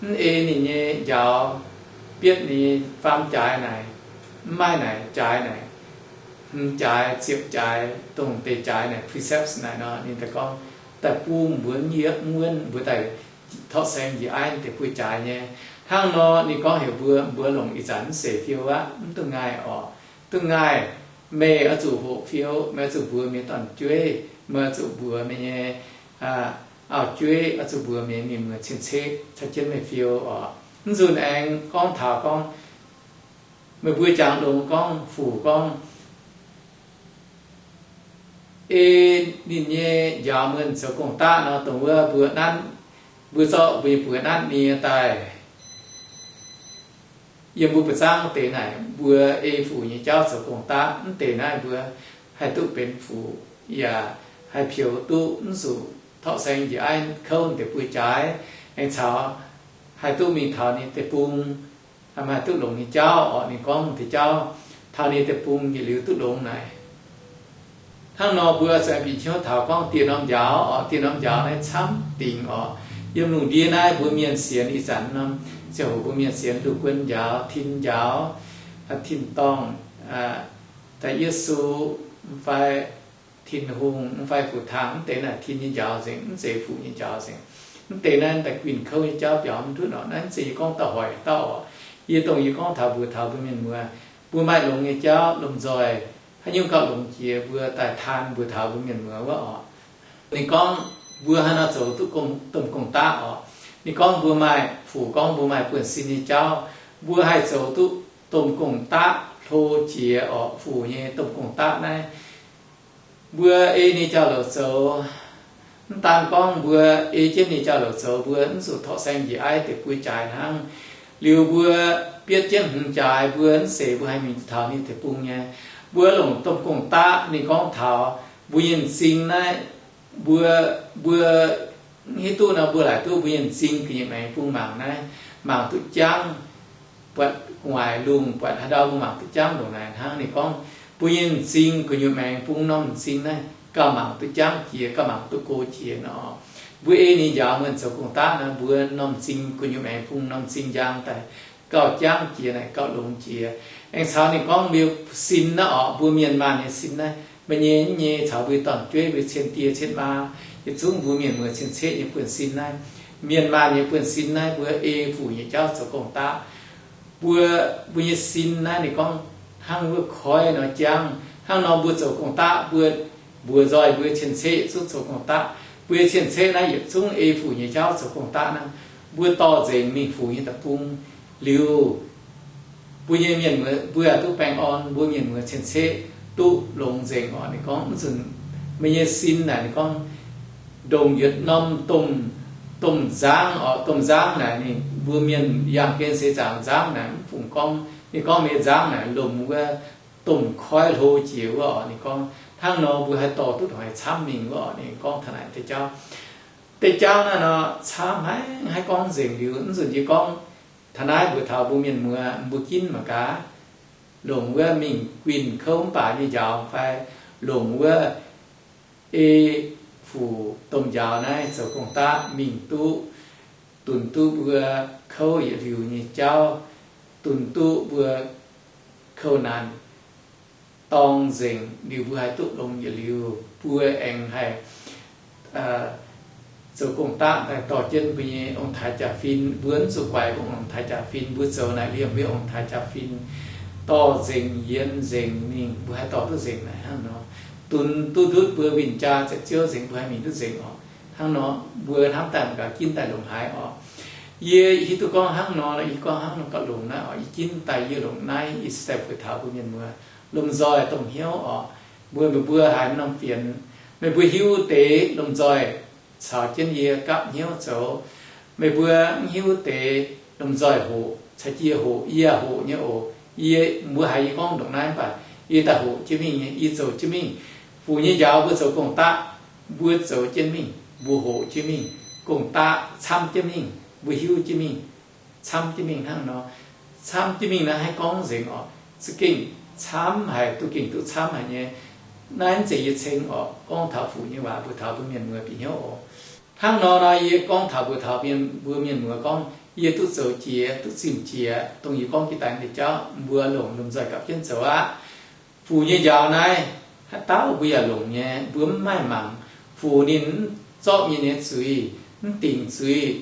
mv ei ninh nyei njaaux, bietv ninh nyei faam jaaix naaic, mv maaih naaic jaaix naaic, hmz jaaix, ziepc jaaix, dongh deix jaaix naaic, precepts naaic nor, ninh daaih gorngv, daaih bun mbuo mv yie mv wuonv, mbuo daaih torqv saeng njiec aiv deix buo jaaix nyei. Hnangv nor ninh gorngv heuc mbuo, mbuo longc ih zanc mv seix fiou aqv, mv duqv ngaih oc. Duqv ngaih, meih oix zuqc hoqc fiou, meih oix zuqc mbuox meih dorn-jueiv, meih oix zuqc mbuox meih nyei auv-jueiv, oix zuqc mbuox meih mienh muoz cien-ceqv caux jienv meih fiou oc. Mv nzunc aengx gorngv taux gorngv, meih mbuo jangx longx gorngv fuc gorngv, ei ninh nyei njaaux mienh zoux gong-daqv nor, dongh wuov mbuo nanv, mbuo zorqv mbuo nyei buoz nanv nie daaih yiem mbuo buoz-zaangv deix naaic, mbuo ei fuc nyei jauv zoux gong-daqv, mv deix naaiv mbuo haih duqv benx fuc, yaac haih peux duqv mv zuqc torqv saeng njiec aiv kouv deix buo jaaix, aengx caux haih duqv mingh taux ninh deic-bung, haih duqv longx nyei jauv oc. Ninh gorngv deix jauv taux ninh deic-bung yietc liuz duqv longx naaic. Hnangv nor mbuo zuqc bieqc hnyouv taux gorngv dieh norm njaaux oc. Dieh norm njaaux naaiv camv dingc oc. Yiem lungh ndiev naaiv mbuo mienh sienx ih zanc norm ziangh hoc mbuo mienh sienx Luv Guon njaaux, Tin njaaux, Tin-Dorngh, Da'Yesu, mv fai Tin-Hungh, mv fai Fu-Taang, mv deix naaic Tin nyei njaaux nzengc, mv zeiz Fuc nyei njaaux nzengc. Mv deix naaiv daaih guinh kouv nyei jauv biaux mv ndutv oc. Naaiv mv zeiz yie gorngv dauh hoic dauh oc. Yie dongh yie gorngv taux mbuox taux mbuo mienh muoz, mbuo maaih longx nyei jauv lomh nzoih, haaix nyungc gauh longx jiex mbuo daaih taan mbuox taux mbuo mienh muoz wuov oc. Ninh gorngv mbuo haaix nor zoux duqv domh gong-daqv oc. Ninh gorngv mbuo maaih, Fuc gorngv mbuo maaih buonv-sin nyei jauv, mbuo haih zoux duqv domh gong-daqv hlo jiex oc. Fuc nyei domh gong-daqv naaiv, mbuo ei ninh jauv-louc zoux. Mv daan gorngv mbuo ei jienv ninh jauv-louc zoux, mbuo mv zuqc torqv saeng njiec aiv deix buo jaaix hnangv. Liuz mbuo bietv jienv hmz jaaix, mbuo mv seix mbuo haih mingh taux ninh deic-bung nyei. Mbuo longc domh gong-daqv ninh gorngv taux mbuo nyei m'zing naaiv, Mbuo, mbuo hiuv duqv nor, mbuo laaic duqv mbuo nyei m'zing ga'nyiec maengx bung mangc naaiv, mangc duqv jangv, buatc gu'nguaaic lungh, buatc haaix ndau mbuo mangc duqv jangv ndongc naaic hnangv. Ninh gorngv mbuo nyei m'zing gu'nyuoz maengx bung norm m'zing naaiv gauh mangc duqv jangv jiex, gauh mangc duqv go jiex nor. Mbuo ei ninh njaaux mienh zoux gong-daqv nor, mbuo norm m'zing gu'nyuoz maengx bung norm m'zing njang daaih gauh jangv jiex naaic, gauh longx jiex. Aengx caux ninh gorngv mbuo sin naaiv orqc, mbuo mienh maanh nyei sin naaiv, meih nyei nyei caux mbuo dorn-jueiv, mbuo cien die cien maa, yietc zungv mbuo mienh muoz cien-ceqv nyei buonv-sin naaiv, mienh maanh nyei buonv-sin naaiv, mbuo ei fuc nyei jauv zoux gong-daqv. Mbuo, mbuo nyei sin naaiv ninh gorngv hnangv wuov koiv nor jangv. Hnangv nor mbuo zoux gong-daqv, mbuo mbuox nzoih mbuo cien-ceqv yietc zungv zoux gong-daqv. Mbuo cien-ceqv naaiv yietc zungv ei fuc nyei jauv zoux gong-daqv naaiv, mbuo dorh nzengc mingh fuc nyei deic-bung liuz, mbuo nyei mienh muoz mbuo duqv baengh orn, mbuo mienh muoz cien-ceqv duqv longx nzengc orqc. Ninh gorngv mv zunc meih nyei sin naaic, ninh gorngv ndongc yietc norm domh, domh nzangv orqc. Domh nzangv naaic ninh mbuo mienh yangh gen seix zaangc nzangv naaic mv fungc gorngv. Ninh gorngv meih nzangv naaic lomc wuov domh koiv hlo jiex wuov orqc. Ninh gorngv hnangv nor mbuo haih dorh duqv ndongc haaix camv mingh wuov orqc. Ninh gorngv taux naaic deix jauv, deix jauv naaiv nor camv haic, haih gorngv nzengc liuz, mv zunc yie gorngv taux naaiv mbuox taux mbuo mienh muoz, mbuo ginv mangc gaax, longc wuov mingh guinh kouv mv baac nyei njaaux fai longc wuov ei fuc domh njaaux naaiv zoux gong-daqv mingh duqv, dunx duqv mbuo kouv yietc liuz nyei jauv, dunx duqv mbuo kouv naanc dorng nzengc liuz, mbuo haih duqv longx yietc liuz, mbuo aengx haih zoux gong-daqv daaih dorh jienv mbuo nyei ong-taaix jaax-fin. Mbuo mv zuqc guaix mbuo ong-taaix jaax-fin, mbuo zoux naaic liemh mbuo ong-taaix jaax-fin dorh nzengc, yienx nzengc mingh, mbuo haih dorh duqv nzengc naaic hnangv nor. Dunx duqv ndutv mbuo win-jaa ziepc-ziouv nzengc, mbuo haih mingh duqv nzengc orqc. Hnangv nor mbuo hnamv daaih mangc gaax, ginv daaih longc haaix orqc. Yie hiuv duqv gorngv hnangv nor, yie gorngv hnangv nor gauh longx naaiv orqc. Yie ginv daaih yie longc naaiv, yie cingx daaih mbuox taux mbuo mienh muoz, lomh nzoih dongh hnyouv orqc. Mbuo, meih mbuo haiz norm fienx, meih mbuo hiuv deix lomh nzoih caux jienv yie gapv hnyouv zoux. Meih mbuo mv hiuv deix lomh nzoih hoqc caux jiex hoqc, yie hoqc nyei oc. Yie, mbuo haiz yie gorngv ndongc naaiv mv baac yie daaih hoqc jienv mingh nyei, yie zoux jienv mingh. Fuc nyei njaaux mbuo zoux gong-daqv, mbuo zoux jienv mingh, mbuo hoqc jienv mingh, gong-daqv camv jienv mingh, mbuo hiuv jienv mingh, camv jienv mingh hnangv nor. Camv jienv mingh naaiv haih gorngv nzengc orqc. Za'gengh camv haic, duqv gengh duqv camv haic nyei. Naaiv mv zeiz yie ceng orqc, gorngv taux fuc nyei waac mbuox taux mbuo mienh muoz bieqc hnyouv oc. Hnangv nor nor yie gorngv taux mbuox taux mienh, mbuo mienh muoz gorngv yie duqv zoux jiex, duqv zimh jiex dongh yie gorngv jiex daaih nyei jauv, mbuo longc lomh nzoih gapv jienv zoux aqv. Fuc nyei njaaux naaiv, haaix dauh mbuo yaac longc nyei, mbuo mv maaih mangc. Fuc ninh mv zorqv mienh nyei zuiz, mv dingc zuiz,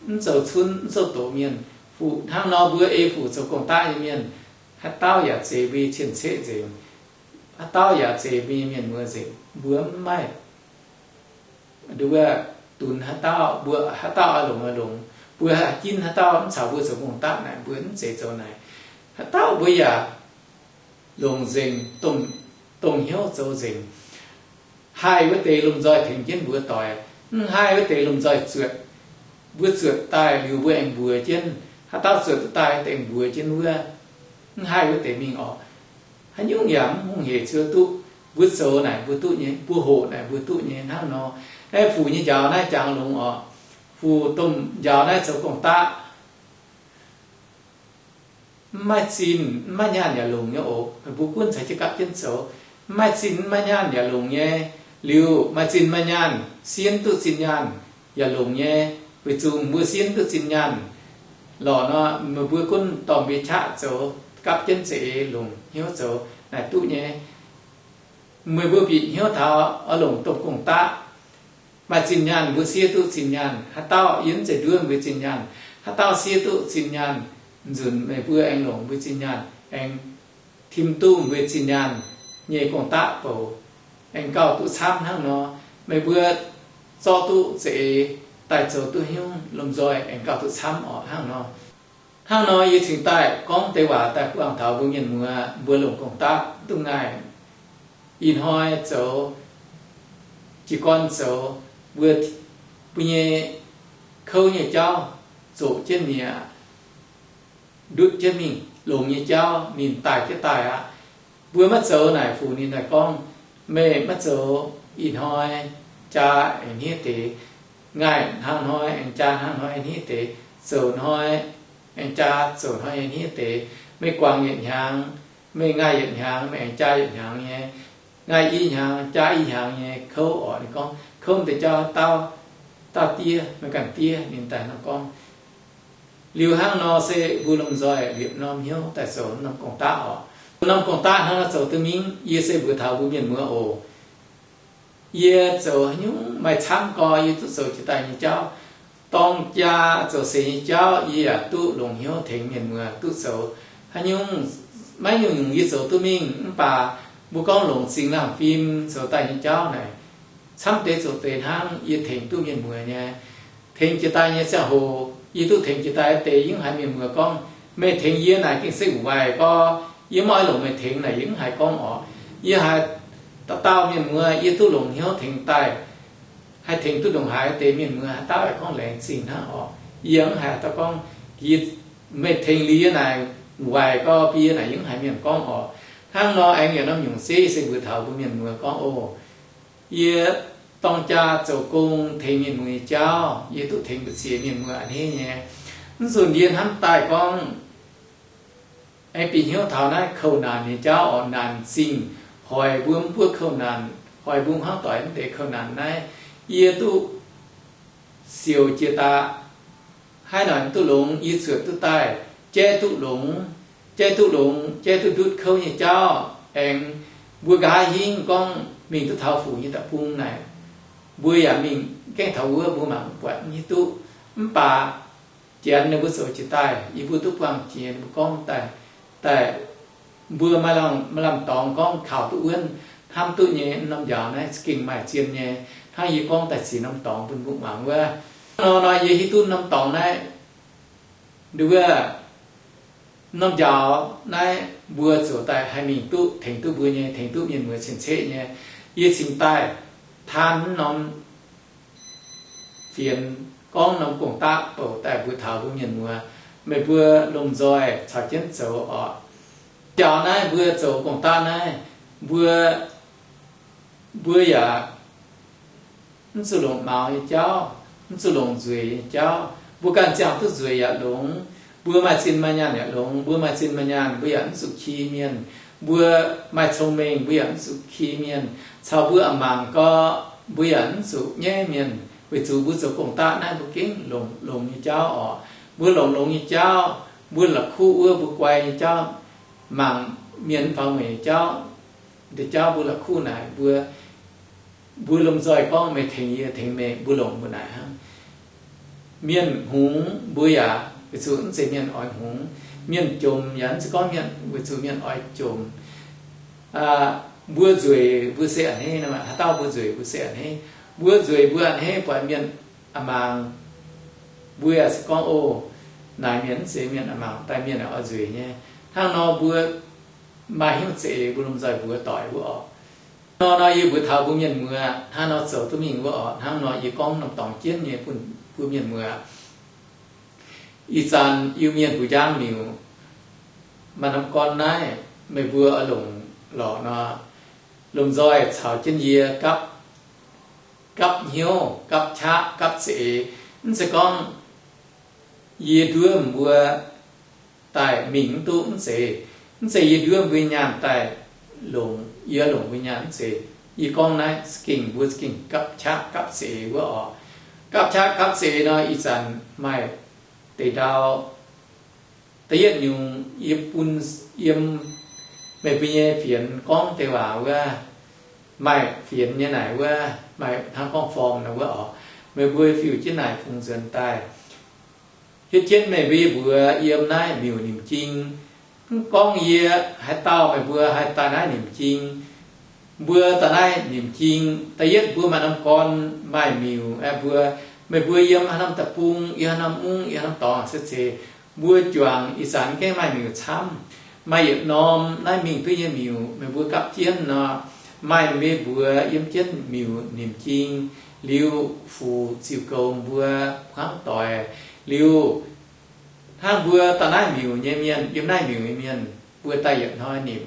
mv zoux cunv, mv zoux doqc mienh. Fuc hnangv nor mbuo ei fuc zoux gong-daqv nyei mienh, haaix dauh yaac zeiz mbuo nyei cien-ceqv nzengc. Haaix dauh yaac zeiz mbuo nyei mienh muoz nzengc. Mbuo mv maaih nduov dunx haaix dauh, mbuo haaix dauh oix longc oix longc. Mbuo ginv haaix dauh mv caux mbuo zoux gong-daqv naaic, mbuo mv zeiz zoux naaic. Haaix dauh mbuo yaac longc nzengc, dongh hnyouv zoux nzengc. Haih wuov deix lomh nzoih tengx jienv mbuo doic, mv haih wuov deix lomh nzoih zuotc. Mbuo zuotc daaih liuz mbuo aengx mbuox jienv. Haaix dauh zuotc duqv daaih aengx mbuox jienv wuov. Mv haih wuov deix mingh orqc. Haaix nyungc yaac mv hungh heic ziouc duqv. Mbuo zoux naaic mbuo duqv nyei, mbuo hoqc naaic mbuo duqv nyei hnangv nor. Aeqv, fuc nyei njaaux naaiv jangx longx orqc. Fuc domh njaaux naaiv zoux gong-daqv mv maaih zinh mv maaih nyaanh yaac longc nyei oc. Meih mbuo gunv caux jienv gapv jienv zoux. Mv maaih zinh mv maaih nyaanh yaac longc nyei. Liuz maaih zinh maaih nyaanh, siev duqv zinh nyaanh yaac longc nyei. Weic zuqc mbuo siev duqv zinh nyaanh lorqc nor, meih mbuo gunv dorh mbuo qaqv zoux, gapv jienv za'eix longc hnyouv zoux naaic duqv nyei. Meih mbuo bieqc hnyouv taux oix longc domh gong-daqv. Maaih zinh nyaanh mbuo siev duqv zinh nyaanh. Haaix dauh yie mv zeiz nduov mbuo zinh nyaanh. Haaix dauh siev duqv zinh nyaanh, nzunc meih mbuo aengx longc mbuo zinh nyaanh, aengx tim duqv mbuo zinh nyaanh nyei gong-daqv bouc, aengx gauh duqv camv hnangv nor. Meih mbuo zorqv duqv za'eix daaih zoux duqv hnyouv lomh nzoih aengx gauh duqv camv orqc hnangv nor. Hnangv nor yie cingx daaih gorngv deix waac daaih buangh taux mbuo mienh muoz, mbuo longc gong-daqv duqv ngaih. Ih hnoi zoux, jiez gorn zoux, mbuo, mbuo nyei kouv nyei jauv zoqc jienv mi'aqv. Ndutv jienv mingh longx nyei jauv ninh daaih jienv daaih aqv. Mbuo maiv zoux naaic fuc ninh daaih gorngv, meih maiv zoux, ih hnoi jaa aengx hniev deix, ngaih hnangv hnoi aengx jaa hnangv hnoi hniev deix, zoux hnoi aengx jaa zoux hnoi hniev deix. Meih guangc yietc hnyangx, meih ngaih yietc hnyangx, meih aengx jaa yietc hnyangx nyei, ngaih i hnyangx jaa i hnyangx nyei kouv orqc. Ninh gorngv kouv deix jauv dauh, dauh diev, meih ganh diev, ninh daaih nor gorngv. Liuz hnangv nor se mbuo lomh nzoih liepc norm hnyouv daaih zoux norm gong-daqv orqc. Norm gong-daqv hnangv nor zoux duqv mingh, yie se mbuox taux mbuo mienh muoz oc. Yie zoux haaix nyungc maaih camv gorx yie duqv zoux jiex daaih nyei jauv. Dorng jaa zoux seix nyei jauv yie yaac duqv longc hnyouv tengx mienh muoz duqv zoux. Haaix nyungc, maiv nyungc-nyungc yie zoux duqv mingh, mv baac mbuo gorngv longc zingh laangh fim zoux daaih nyei jauv naaic, camv deix zoqc deix hnangv yie tengx duqv mienh muoz nyei. Tengx jiex daaih nyei ziangh hoc yie duqv tengx jiex daaih deix, yie mv haiz mienh muoz gorngv, meih tengx yie naaic gengh se wuic waaic gorx, yie mv oix longc meih tengx naaic, yie mv haiz gorngv orqc. Yie haiz dauh dauh mienh muoz yie duqv longc hnyouv tengx daaih, haih tengx duqv ndongc haaix deix mienh muoz haaix dauh yaac gorngv laengz zingh hnangv orqc. Yie mv haiz dauh gorngv, yie, meih tengx liuz yie naaic wuic waaic gorx bun yie naaic, yie mv haiz mienh gorngv orqc. Hnangv nor aengx yaac norm nyungc zeiv se mbuox taux mbuo mienh muoz gorngv oc. Yie dorng jaa zoux gong tengx mienh muoz nyei jauv, yie duqv tengx mbu'ziex mienh muoz a'hneiv nyei. Mv zunc yie hnamv daaih gorngv, aengx bieqc hnyouv taux naaiv kouv naanc nyei jauv orqc, naanc zingh, hoic mbuo mv buov kouv naanc, hoic mbuo hnangv doic mv deix kouv naanc naaiv, yie duqv siouc jiex daaih. Haaix noic duqv longx yie cuotv duqv daaih, jaiv duqv longx, jaiv duqv longx, jaiv duqv ndutv kouv nyei jauv. Aengx mbuo nqa'haav hingv gorngv mingh duqv taux fuc nyei deic-bung naaic, mbuo yaac mingh gaengh taux wuov mbuo mangc buatc mv hiuv duqv. Mv baac Janx ninh mbuo zoux jiex daaih, yie mbuo duqv buangh jiex ninh mbuo gorngv daaih, daaih mbuo maaih lamh dorngx gorngv kaux duqv wuonv, hnamv duqv nyei norm njaaux naaiv za'gengh maaih zien nyei. Hnangv yie gorngv daaih ziex norm dorngx bun mbuo muangx wuov. Nor nor yie hiuv duqv norm dorngx naaiv, nduov wuov, norm njaaux naaiv mbuo zoux daaih haih mingh duqv tengx duqv mbuo nyei, tengx duqv mienh muoz cien-ceqv nyei. Yie cingx daaih taan norm fienx gorngv norm gong-daqv bouc daaih mbuox taux mbuo mienh muoz, meih mbuo lomh nzoih caux jienv zoux orqc. Njaaux naaiv mbuo zoux gong-daqv naaiv, mbuo, mbuo yaac mv zuqc longc maux nyei jauv, mv zuqc longc nzueic nyei jauv. Mbuo ganh ziangh duqv nzueic yaac longx, mbuo maaih zinh maaih nyaanh yaac longx. Mbuo maaih zinh maaih nyaanh mbuo yaac mv zuqc ki mienh. Mbuo maaih cong-mengh mbuo yaac mv zuqc ki mienh. Caux mbuo a'mangc gorx mbuo yaac mv zuqc nyaiv mienh. Weic zuqc mbuo zoux gong-daqv naaiv mbuo gengh longc, longx nyei jauv orqc. Mbuo longc longx nyei jauv, mbuo la'kuqv wuov mbuo guai nyei jauv, mangc mienh faaux mueic nyei jauv. Deix jauv mbuo la'kuqv naaic mbuo, mbuo lomh nzoih gorngv meih tengx yie tengx meih, mbuo longc mbuo naaic hnangv. Mienh hngongx mbuo yaac weic zuqc mv zeiz mienh oix hngongx. Mienh jomc yaac mv zeiz gorngv mienh weic zuqc mienh oix jomc. Mbuo nzueic mbuo se a'hneiv, haaix dauh mbuo nzueic mbuo se a'hneiv. Mbuo nzueic mbuo a'hneiv buatc mienh a'maangc, mbuo yaac se gorngv, o, naaic mienh mv zeiz mienh a'maangc daaih, mienh oix nzueic nyei. Hnangv nor mbuo maaih hnyouv za'eix mbuo lomh nzoih mbuox doic mbuo orqc. Nor nor yie mbuox taux mbuo mienh muoz hnangv nor zoux duqv mingh wuov orqc. Hnangv nor yie gorngv norm dorngx jienv nyei bun mbuo mienh muoz. Ih zanc Iu-Mienh mbuo njang miuc maaih norm gorn naaiv, meih mbuo oix longc lorqc nor, lomh nzoih caux jienv yie gapv, gapv hnyouv, gapv qaqv, gapv za'eix. Mv zeiz gorngv yie nduov mbuo daaih mingh mv duqv, mv zeiz. Mv zeiz yie nduov mbuo nyaanh daaih longc, yie longc mbuo nyaanh, mv zeiz. Yie gorngv naaiv za'gengh mbuo za'gengh gapv qaqv gapv za'eix wuov orqc. Gapv qaqv gapv za'eix nor, ih zanc maaih deix ndau da'yietv nyungc yie bun yiem meih mbuo nyei fienx gorngv deix waac wuov, maaih fienx nyei naaic wuov, maaih hnangv gorngv form naaic wuov orqc. Meih mbuo fiuv jienv naaic fungx nzuonx daaih. Hietv jienv meih mbuo yie mbuox yiem naaiv miuc nimc jing. Mv gorngv yie haaix dauh, meih mbuo haih daaih naaiv nimc jing. Mbuo daaih naaiv nimc jing, da'yietv mbuo maaih norm gorn maaih miuc aeqv, mbuo, meih mbuo yiem haaix norm deic-bung, yiem haaix norm mungv, yiem haaix norm dorngx se zeiz, mbuo juangc ih zanc gengh maaih miuc camv. Maaih yietc norm naaiv mingh duqv nyei miuc, meih mbuo gapv jienv nor, maaih meih mbuox yiem jienv miuc nimc jing, liuz fuc ziux goux mbuo hnangv doic, liuz hnangv mbuo daaih naaiv miuc nyei mienh, yiem naaiv miuc nyei mienh, mbuo daaih yietc hnoi nimc,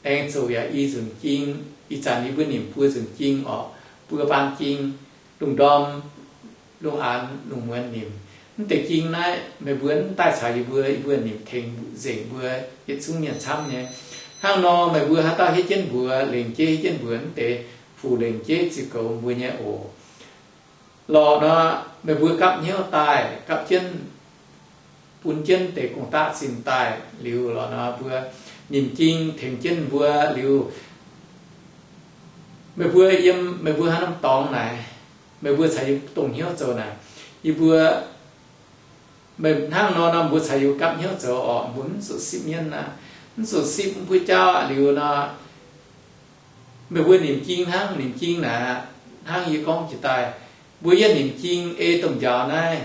aengx zuqc yaac i nzunc jing. Ih zanc yie mbuo nimc buo nzunc jing orqc, buo baan jing, lungh ndorm, lungh aanx, lungh muonz nimc. Mv deix jing naaiv meih mbuo mv daaih caux yie mbuo, yie mbuo nimc tengx nzengc mbuo yietc zungv mienh camv nyei. Hnangv nor meih mbuo haaix dauh hietv jienv mbuox, lengc jeiv hietv jienv mbuox, mv deix fuc lengc jeiv ziux goux mbuo nyei oc. Lorqc nor, meih mbuo gapv hnyouv daaih, gapv jienv bun jienv deix gong-daqv zinh daaih liuz, lorqc nor mbuo nimc jing tengx jienv mbuo liuz, meih mbuo yiem meih mbuo haaix norm dorngx naaic, meih mbuo caux yie dongh hnyouv zoux naaic, yie mbuo, meih hnangv nor nor mbuo caux yie gapv hnyouv zoux orqc, mbuo mv zuqc sipv mienv aqv, mv zuqc sipv mv buov jauv aqv. Liuz nor, meih mbuo nimc jing hnangv, nimc jing naaic, hnangv yie gorngv jiex daaih, mbuo yie nimc jing ei domh njaaux naaiv,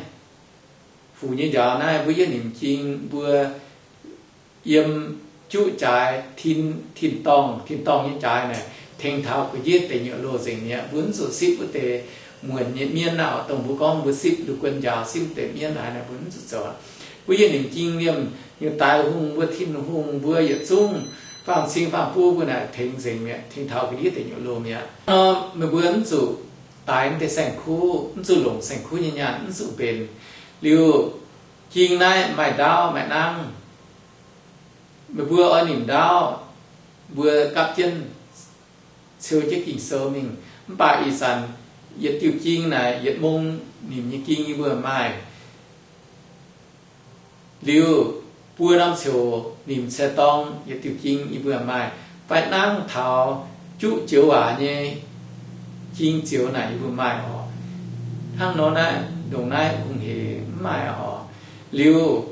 fuc nyei njaaux naaiv, mbuo yie nimc jing mbuo yiem juqv jaaix, tin, tin-dorngh, tin-dorngh nyei jaaix naaic, tengx taux gu'njiec deic nyuoqc loh nzengc mi'aqv. Mbuo mv zuqc sipv wuov deix muonc nyei mienv naaic, dongh mbuo gorngv mbuo sipv lu guon njaaux, sipv deix mienv naaic, mbuo mv zuqc zoux. Mbuo yie nimc jing liemh nyutc daix hungh, mbuo tin hungh, mbuo yietc zungv faam-cing faam-buv mbuo naaic tengx nzengc mi'aqv, tengx taux gu'njiec deic nyuoqc loh mi'aqv. Nor meih mbuo mv zuqc daix mv deix saeng-kuv, mv zuqc longc saeng-kuv nyei nyaanh, mv zuqc mbenc. Liuz, jing naaiv maaih ndaauv maaih nangv. Meih mbuo oix nimc ndaauv, mbuo gapv jienv ceu jienv Ging-Sou mingh. Mv baac ih zanc yietc diuh jing naaic yietc mong nimc nyei jing yie mbuo maaih. Liuz, buo norm ziouc nimc cai-dorng yietc diuh jing yie mbuo maaih. Fai nangv taux juqv joux waac nyei jing zioux naaic yie mbuo maaih orqc. Hnangv nor naaiv ndongc naaiv hungh hec mv maaih orqc. Liuz,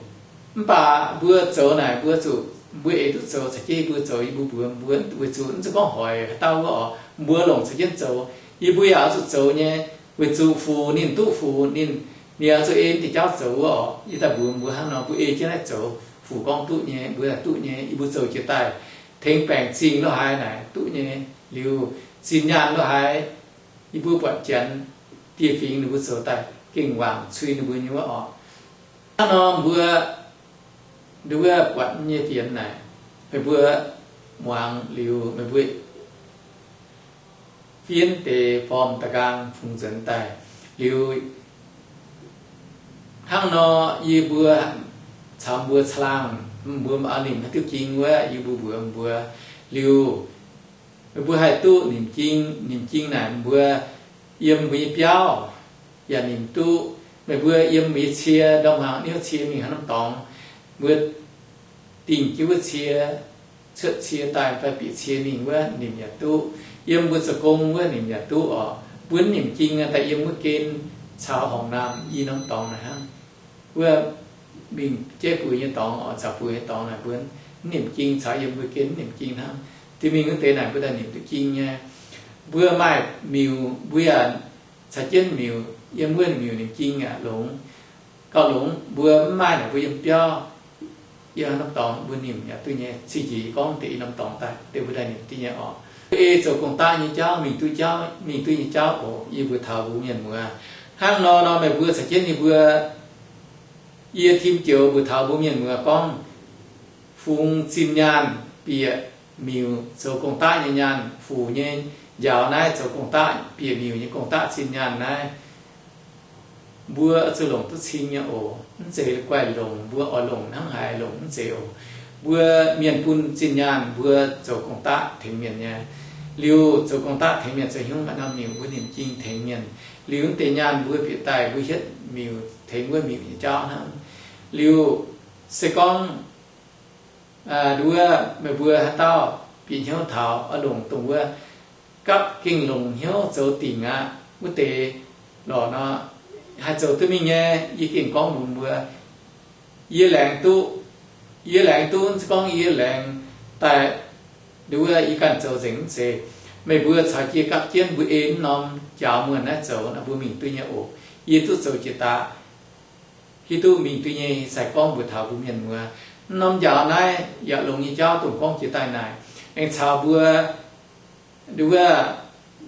mv baac mbuo zoux naaic mbuo zuqc, mbuo eix duqv zoux caux jienv yie mbuo zoux, yie mbuo mbuox mbuo, weic zuqc mv zeiz gorngv hoic haaix dauh wuov orqc, mbuo longc caux jienv zoux. Yie mbuo yaac oix zuqc zoux nyei, weic zuqc fuc ninh duqv fuc ninh, ninh oix zuqc ei mv deix jauv zoux wuov orqc. Yie daaih mbuox mbuo hnangv nor, mbuo ei jienv naaiv zoux, fuc gorngv duqv nyei, mbuo daaih duqv nyei, yie mbuo zoux jiex daaih, tengx baengc zingh lo haaix naaic duqv nyei. Liuz, zinh nyaanh lo haaix, yie mbuo buatc janx dieh fingx ninh mbuo zoux daaih gengh wangc cui ninh mbuo nyei wuov orqc. Hnangv nor mbuo, nduov buatc nyei fienx naaic, meih mbuo muangx liuz meih mbuo fienx deix form da'nqaang fungx nzuonx daaih. Liuz, hnangv nor yie mbuo caux mbuo caangh, mbuo mv oix nimc haaix diuh jing wuov, yie mbuo mbuox mbuo. Liuz, meih mbuo haih duqv nimc jing, nimc jing naaic mbuo yiem mbuo nyei biauv yaac nimc duqv. Meih mbuo yiem mbuo nyei cie, ndorm hnaangx niouv cie mingh haaix norm dorngx, mbuo dingh jienv wuov cie, cuotv cie daaih fai bieqc cie mingh wuov nimc yaac duqv. Yiem mbuo zoux gong wuov nimc yaac duqv orqc. Mbuo mv nimc jing daaih yiem wuov gen caux horngc naamh i norm dorngx naaic hnangv. Wuov mingh jeiv buix nyei dorngx orqc, caux buix nyei dorngx naaic mbuo mv nimc jing, caux yiem mbuo gen mv nimc jing hnangv. Diex mingh wuov deix naaic mbuo daaih nimc duqv jing nyei. Mbuo maaih miuc mbuo yaac caux jienv miuc, yiem wuov miuc nimc jing yaac longx. Gauh longx mbuo mv maaih naaic mbuo yiem biauv, yiem norm dorngx mbuo nimc yaac duqv nyei. Cing jiex gorngv deix i norm dorngx daaih deix mbuo daaih nimc duqv nyei orqc. Ei zoux gong-daqv nyei jauv, mingh duqv jauv, mingh duqv nyei jauv oc. Yie mbuox taux mbuo mienh muoz hnangv nor nor, meih mbuo caux jienv yie mbuo, yie tim joux mbuox taux mbuo mienh muoz gorngv, fungx zinh nyaanh bieqc miuc zoux gong-daqv nyei nyaanh, fuc nyei njaaux naaiv zoux gong-daqv bieqc miuc nyei gong-daqv zinh nyaanh naaiv, mbuo zuqc longc duqv cing nyei oc. Mv zeiz guaih longc, mbuo oix longc hnangv haaix longc mv zeiz oc. Mbuo mienh bun zinh nyaanh mbuo zoux gong-daqv tengx mienh nyei. Liuz zoux gong-daqv tengx mienh zoux hnyouv maaih norm miuc mbuo nimc jing tengx mienh. Liuz mv deix nyaanh mbuo bieqc daaih mbuo hietv miuc tengx wuov miuc nyei jauv hnangv. Liuz se gorngv nduov meih mbuo haaix dauh bieqc hnyouv taux oix longc dongh wuov gapv gengh longc hnyouv zoux dingc aqv wuov deix lorqc nor, haih zoux duqv mingh nyei. Yie gengh gorngv mbuox mbuo, yie laengz duqv, yie laengz duqv, mv zeiz gorngv yie laengz daaih nduov yie ganh zoux nzengc, mv zeiz. Meih mbuo caux jiez gapv jienv mbuo ei mv norm njaaux muonh naaiv zoux nor mbuo mingh duqv nyei oc. Yie duqv zoux jiex daaih, hiuv duqv mingh duqv nyei. Sai gorngv mbuox taux mbuo mienh muoz, mv norm njaaux naaiv yaac longx nyei jauv dongh gorngv jiex daaih naaic. Aengx caux mbuo nduov,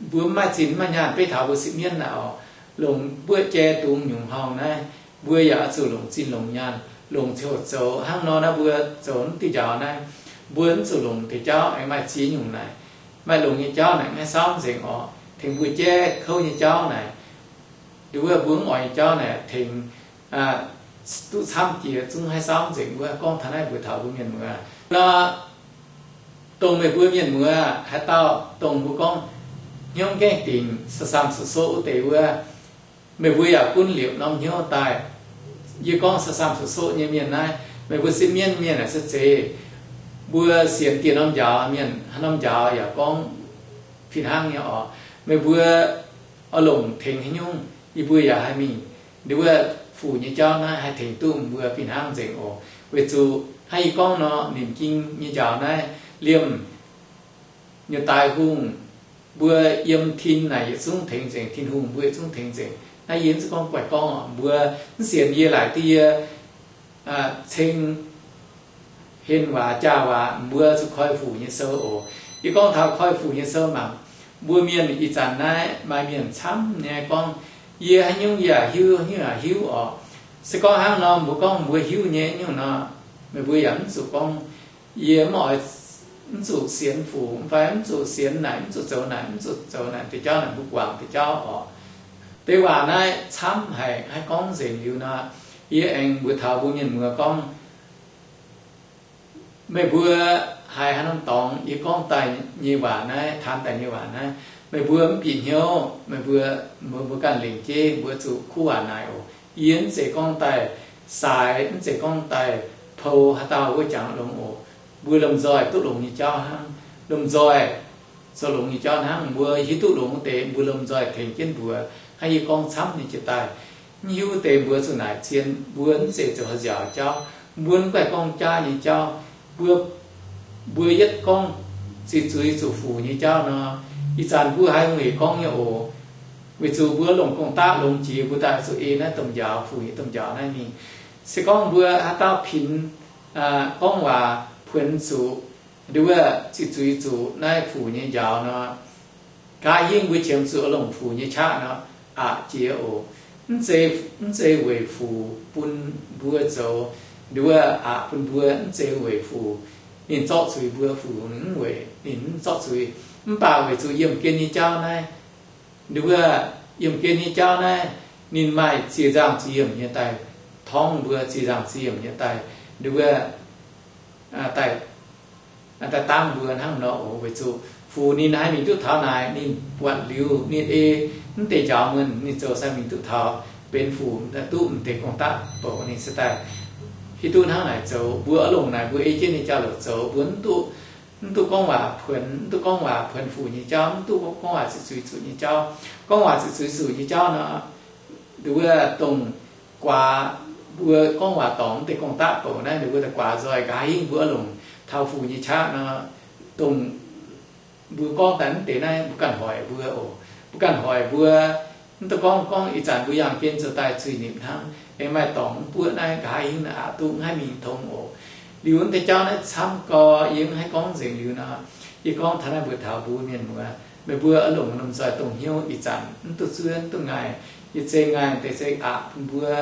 mbuo mv maaih zinh mv maaih nyaanh beiv taux mbuo sipv mienv naaic oc, longc mbuoqv jai dungz nyungc horngh naaiv, mbuo yaac oix zuqc longc zinh longc nyaanh, longc ziangh hoc zoux. Hnangv nor naaiv mbuo zoux mv diuh njaaux naaiv, mbuo mv zuqc longc deix jauv aengx maaih ziex nyungc naaic. maaih longx nyei jauv naaic mv haih saauv nzengc orqc. Tengx mbuo jaiv kouv nyei jauv naaic, nduov wuov mbuo mv oix nyei jauv naaic tengx duqv camv jiex zungv haih saauv nzengc wuov. Gorngv taux naaiv mbuox taux mbuo mienh muoz nor, dongh meih mbuo mienh muoz haaix dauh dongh mbuo gorngv hnyouv gaengh dingc, sa samh suqv soqv wuov deix wuov, meih mbuo yaac gunv liepc norm hnyouv daaih. Yie gorngv sa samh suqv soqv nyei mienh naaiv, meih mbuo sipv mienv mienh aah, se zeiz mbuo sienx dieh norm njaaux mienh, haaix norm njaaux yaac gorngv fih hnangv nyei orqc. Meih mbuo oix longc tengx haaix nyungc, yie mbuo yaac haih mingh. Nduov wuov fuc nyei jauv naaiv haih tengx duqv mbuo fih hnangv nzengc oc. Weic zuqc hnangv yie gorngv nor, ninh ging nyei njaaux naaiv liemh nyei daaih hungh, mbuo yiem tin naaic yietc zungv tengx nzengc, Tin-Hungh mbuo yietc zungv tengx nzengc. Naaiv yie mv zeiz gorngv guaih gorngv oc. Mbuo mv sienx yie laaic duqv yie ceng hen waac jaa waac, mbuo zuqc koi fuc nyei sou oc. Yie gorngv taux koi fuc nyei sou mangc, mbuo mienh ih zanc naaiv maaih mienh camv nyei gorngv, yie haaix nyungc yaac hiuv, haaix nyungc yaac hiuv orqc. Se gorngv hnangv nor, mbuo gorngv mbuo hiuv nyei nyungc nor, meih mbuo yaac mv zuqc gorngv, yie mv oix, mv zuqc sienx fuc, mv fai mv zuqc sienx naaic, mv zuqc zoux naaic, mv zuqc zoux naaic deix jauv naaic, mbuo guangc deix jauv orqc. Deix waac naaiv camv haic, haih gorngv nzengc liuz nor, yie aengx mbuox taux mbuo mienh muoz gorngv, meih mbuo haiz haaix norm dorngx yie gorngv daaih nyei waac naaiv, taanx daaih nyei waac naaiv, meih mbuo mv bieqc hnyouv, meih mbuo, mbuo, mbuo ganh lengc jeiv mbuo zuqc kuv waac naaic oc. Yie mv zeiz gorngv daaih saaix, mv zeiz gorngv daaih pou haaix dauh wuov jangx longx oc. Mbuo lomh nzoih duqv longx nyei jauv hnangv, lomh nzoih zoux longx nyei jauv hnangv. Mbuo hiuv duqv longx wuov deix mbuo lomh nzoih tengx jienv mbuox. Hnangv yie gorngv camv nyei jiex daaih, mv hiuv deix mbuo zuqc naaic zien, mbuo mv zeiz zoux haaix nziaauc jauv, mbuo mv guaih gorngv jaav nyei jauv. Mbuo, mbuo yietv gorngv ziqc zuiz zuqc fuc nyei jauv nor, ih zanc mbuo haiz weic gorngv nyei oc. Weic zuqc mbuo longc gong-daqv longx jiex, mbuo daaih zuqc ei naaiv domh njaaux, fuc nyei domh njaaux naaiv mingh. Se gorngv mbuo haaix dauh pinx gorngv waac puonx zuqc, nduov wuov ziqc zuiz zuqc naaiv fuc nyei njaaux nor, nqa'haav hingv mbuo qiemx zuqc longc fuc nyei qaqv nor, aqc jiex oc. Mv zeiz, mv zeiz weic fuc bun mbuo zoux, nduov wuov aqc bun mbuo, mv zeiz weic fuc. Ninh zorqv zuiz mbuo, fuc ninh mv weic, ninh mv zorqv zuiz. Mv baac weic zuqc yiemh gen nyei jauv naaiv, nduov wuov, yiemh gen nyei jauv naaiv, ninh maaih ziex nzangc ziex yiemc nyei daaih torngv mbuo, ziex nzangc ziex yiemc nyei daaih, nduov wuov, daaih, daaih dangv mbuo hnangv nor oc. Weic zuqc fuc ninh haih mingh duqv taux naaic, ninh buatc liuz ninh ei mv deix njaaux muonh, ninh zoux sai mingh duqv taux benx fuc, duqv m'deix gong-daqv bouc, ninh se daaih hiuv duqv hnangv naaic zoux. Mbuo oix longc naaic mbuo ei jienv nyei jauv-louc zoux, mbuo mv duqv, mv duqv gorngv waac puonx, mv duqv gorngv waac puonx fuc nyei jauv, mv duqv gorngv waac ziqc zuiz zuqc nyei jauv. Gorngv waac ziqc zuiz zuqc nyei jauv nor, nduov wuov dongh guaax mbuo gorngv waac dorngc mv deix gong-daqv bouc naaiv, nduov wuov daaih guaax nzoih. Nqa'haav hingv mbuo oix longc taux fuc nyei qaqv nor, dongh mbuo gorngv daaih mv deix naaiv, mbuo ganh hoic mbuo oc. Mbuo ganh hoic mbuo, mv duqv gorngv, gorngv ih zanc mbuo yangh gen zoux daaih zuiz-nipc hnangv, aengx maaih dorngc mv buoqv naaiv, nqa'haav hingv aqc duqv mv haih mingh tong oc. Liuz mv deix jauv naaiv camv gau, yie mv haih gorngv nzengc liuz nor, yie gorngv taux naaiv mbuox taux mbuo mienh muoz, meih mbuo oix longc lomh nzoih dongh hnyouv ih zanc, mv duqv zuov, mv duqv ngaih. Yie zei ngaih deix zei aqc bun mbuo.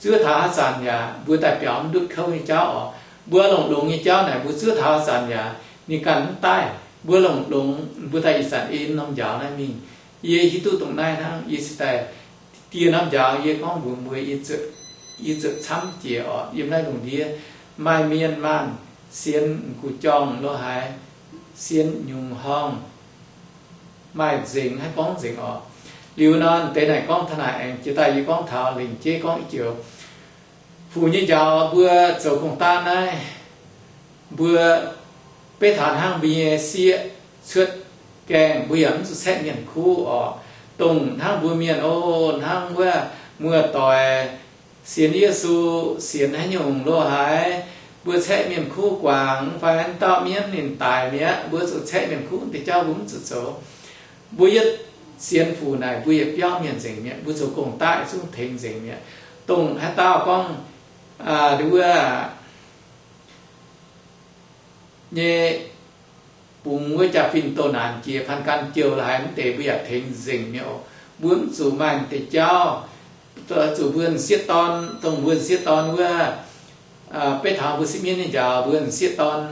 Zuov taux haaix zanc yaac mbuo daaih biaux mv ndutv kouv nyei jauv oc. Mbuo longc longx nyei jauv naaic, mbuo zuov taux haaix zanc yaac ninh ganh mv daaih. Mbuo longc longx, mbuo daaih ih zanc ei norm njaaux naaiv mingh. Yie hiuv duqv dongh naaiv hnangv, yie se daaih dieh norm njaaux, yie gorngv mbuox mbuo, yie zuotc camv jiex oc. Yiem naaiv lungh ndiev maaih mienh maanh sienx m'gux jorngh lo haaix, sienx nyungc horngh, maaih nzengc, haih gorngv nzengc oc. Liuz nor, deix naaic gorngv taux naaic aengx jiex daaih yie gorngv taux lengc jeiv gorngv i joux fuc nyei njaaux, mbuo zoux gong-daqv naaiv, mbuo beiv taux hnangv mbuo nyei sieqv cuotv gaengh, mbuo yaac mv zuqc caeqv mienh kuv oc. Dongh hnangv mbuo mienh oc, hnangv wuov muoz-doic sienx Yesu, sienx haaix nyungc lo haaix, mbuo caeqv mienh kuv guangc fai haaix dauh mienv ninh daic mi'aqv, mbuo zuqc caeqv mienh kuv deix jauv mbuo mv zuqc zoux. Mbuo yietv sienx fuc naaic mbuo yietc biauv mienh nzengc mi'aqv, mbuo zoux gong-daqv zungv tengx nzengc mi'aqv. Dongh haaix dauh gorngv, nduov wuov nyei bungx wuov jaa-fin douh naanc jiex, paan gan jouh lo haaix mv deix mbuo yaac tengx nzengc mi'aqv oc. Mbuo mv zuqc maaih m'deix jauv, zuqc mbuo m'sieqv dorn, dongh mbuo m'sieqv dorn wuov, beiv taux mbuo sipv mienv nyei njaaux, mbuo m'sieqv dorn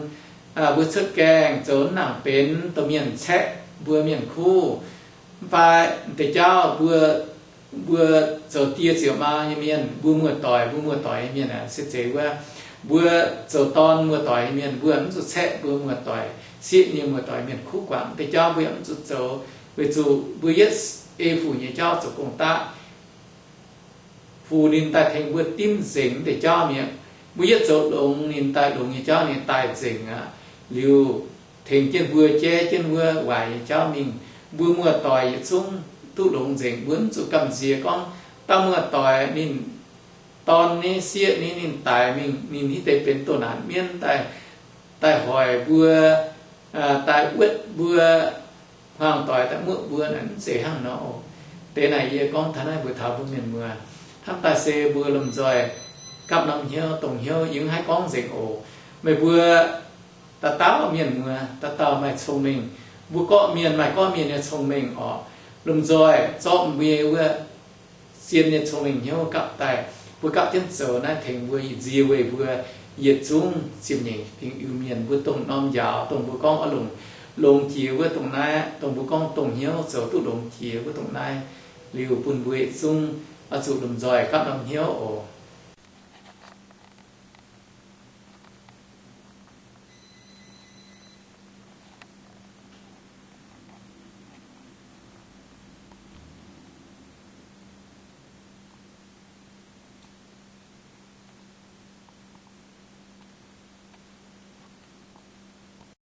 mbuo cuotv gaengh zoux nangc benx domh mienh caeqv mbuo mienh kuv. Mv baac deix jauv mbuo, mbuo zoux die ziouc maa nyei mienh, mbuo muoz-doic, mbuo muoz-doic nyei mienh aeqv, se zeiz wuov, mbuo zoux dorn muoz-doic nyei mienh, mbuo mv zuqc caeqv mbuo muoz-doic, sieqv nyei muoz-doic mienh kuv guangc. Deix jauv mbuo yaac mv zuqc zoux, weic zuqc mbuo yietv ei fuc nyei jauv zoux gong-daqv, fuc ninh daaih tengx mbuo dimv nzengc deix jauv mi'aqv. Mbuo yietv zoux longx, ninh daaih longx nyei jauv ninh daaih nzengc aqv. Liuz tengx jienv mbuo jaiv jienv wuov waaic nyei jauv mingh. Mbuo muoz-doic yietc zungv duqv longx nzengc. Mbuo mv zuqc gamh nziex gorngv dauh muoz-doic ninh, dorn nyei, sieqv nyei, ninh daic mingh, ninh hiuv deix benx doh naanc mienv daaih, daaih hoic mbuo, daaih wuotv mbuo, hmuangx doic daaih muoqv mbuo naaic, mv zeiz hnangv nor oc. Deix naaic yie gorngv taux naaiv mbuox taux mbuo mienh muoz. Hnamv daaih se mbuo lomh nzoih gapv norm hnyouv, dongh hnyouv yie mv haih gorngv nzengc oc. Meih mbuo dauh dauh mienh muoz, dauh dauh maaih cong-mengh. Mbuo gorqv-mienh maaih gorqv-mienh nyei cong-mengh orqc. Lomh nzoih zorqv mbuo nyei wuov zien nyei cong-mengh hnyouv gapv daaih, mbuo gapv jienv zoux naaiv tengx mbuo, ih nzie weic mbuo yietc zungv ziepc nyeic fingx Iu-Mienh, mbuo dongh norm njaaux, dongh mbuo gorngv oix longc, longx jiex wuov dongh naaiv, dongh mbuo gorngv dongh hnyouv zoux duqv longx jiex wuov dongh naaiv, liuz bun mbuo yietc zungv oix zuqc lomh nzoih gapv norm hnyouv oc.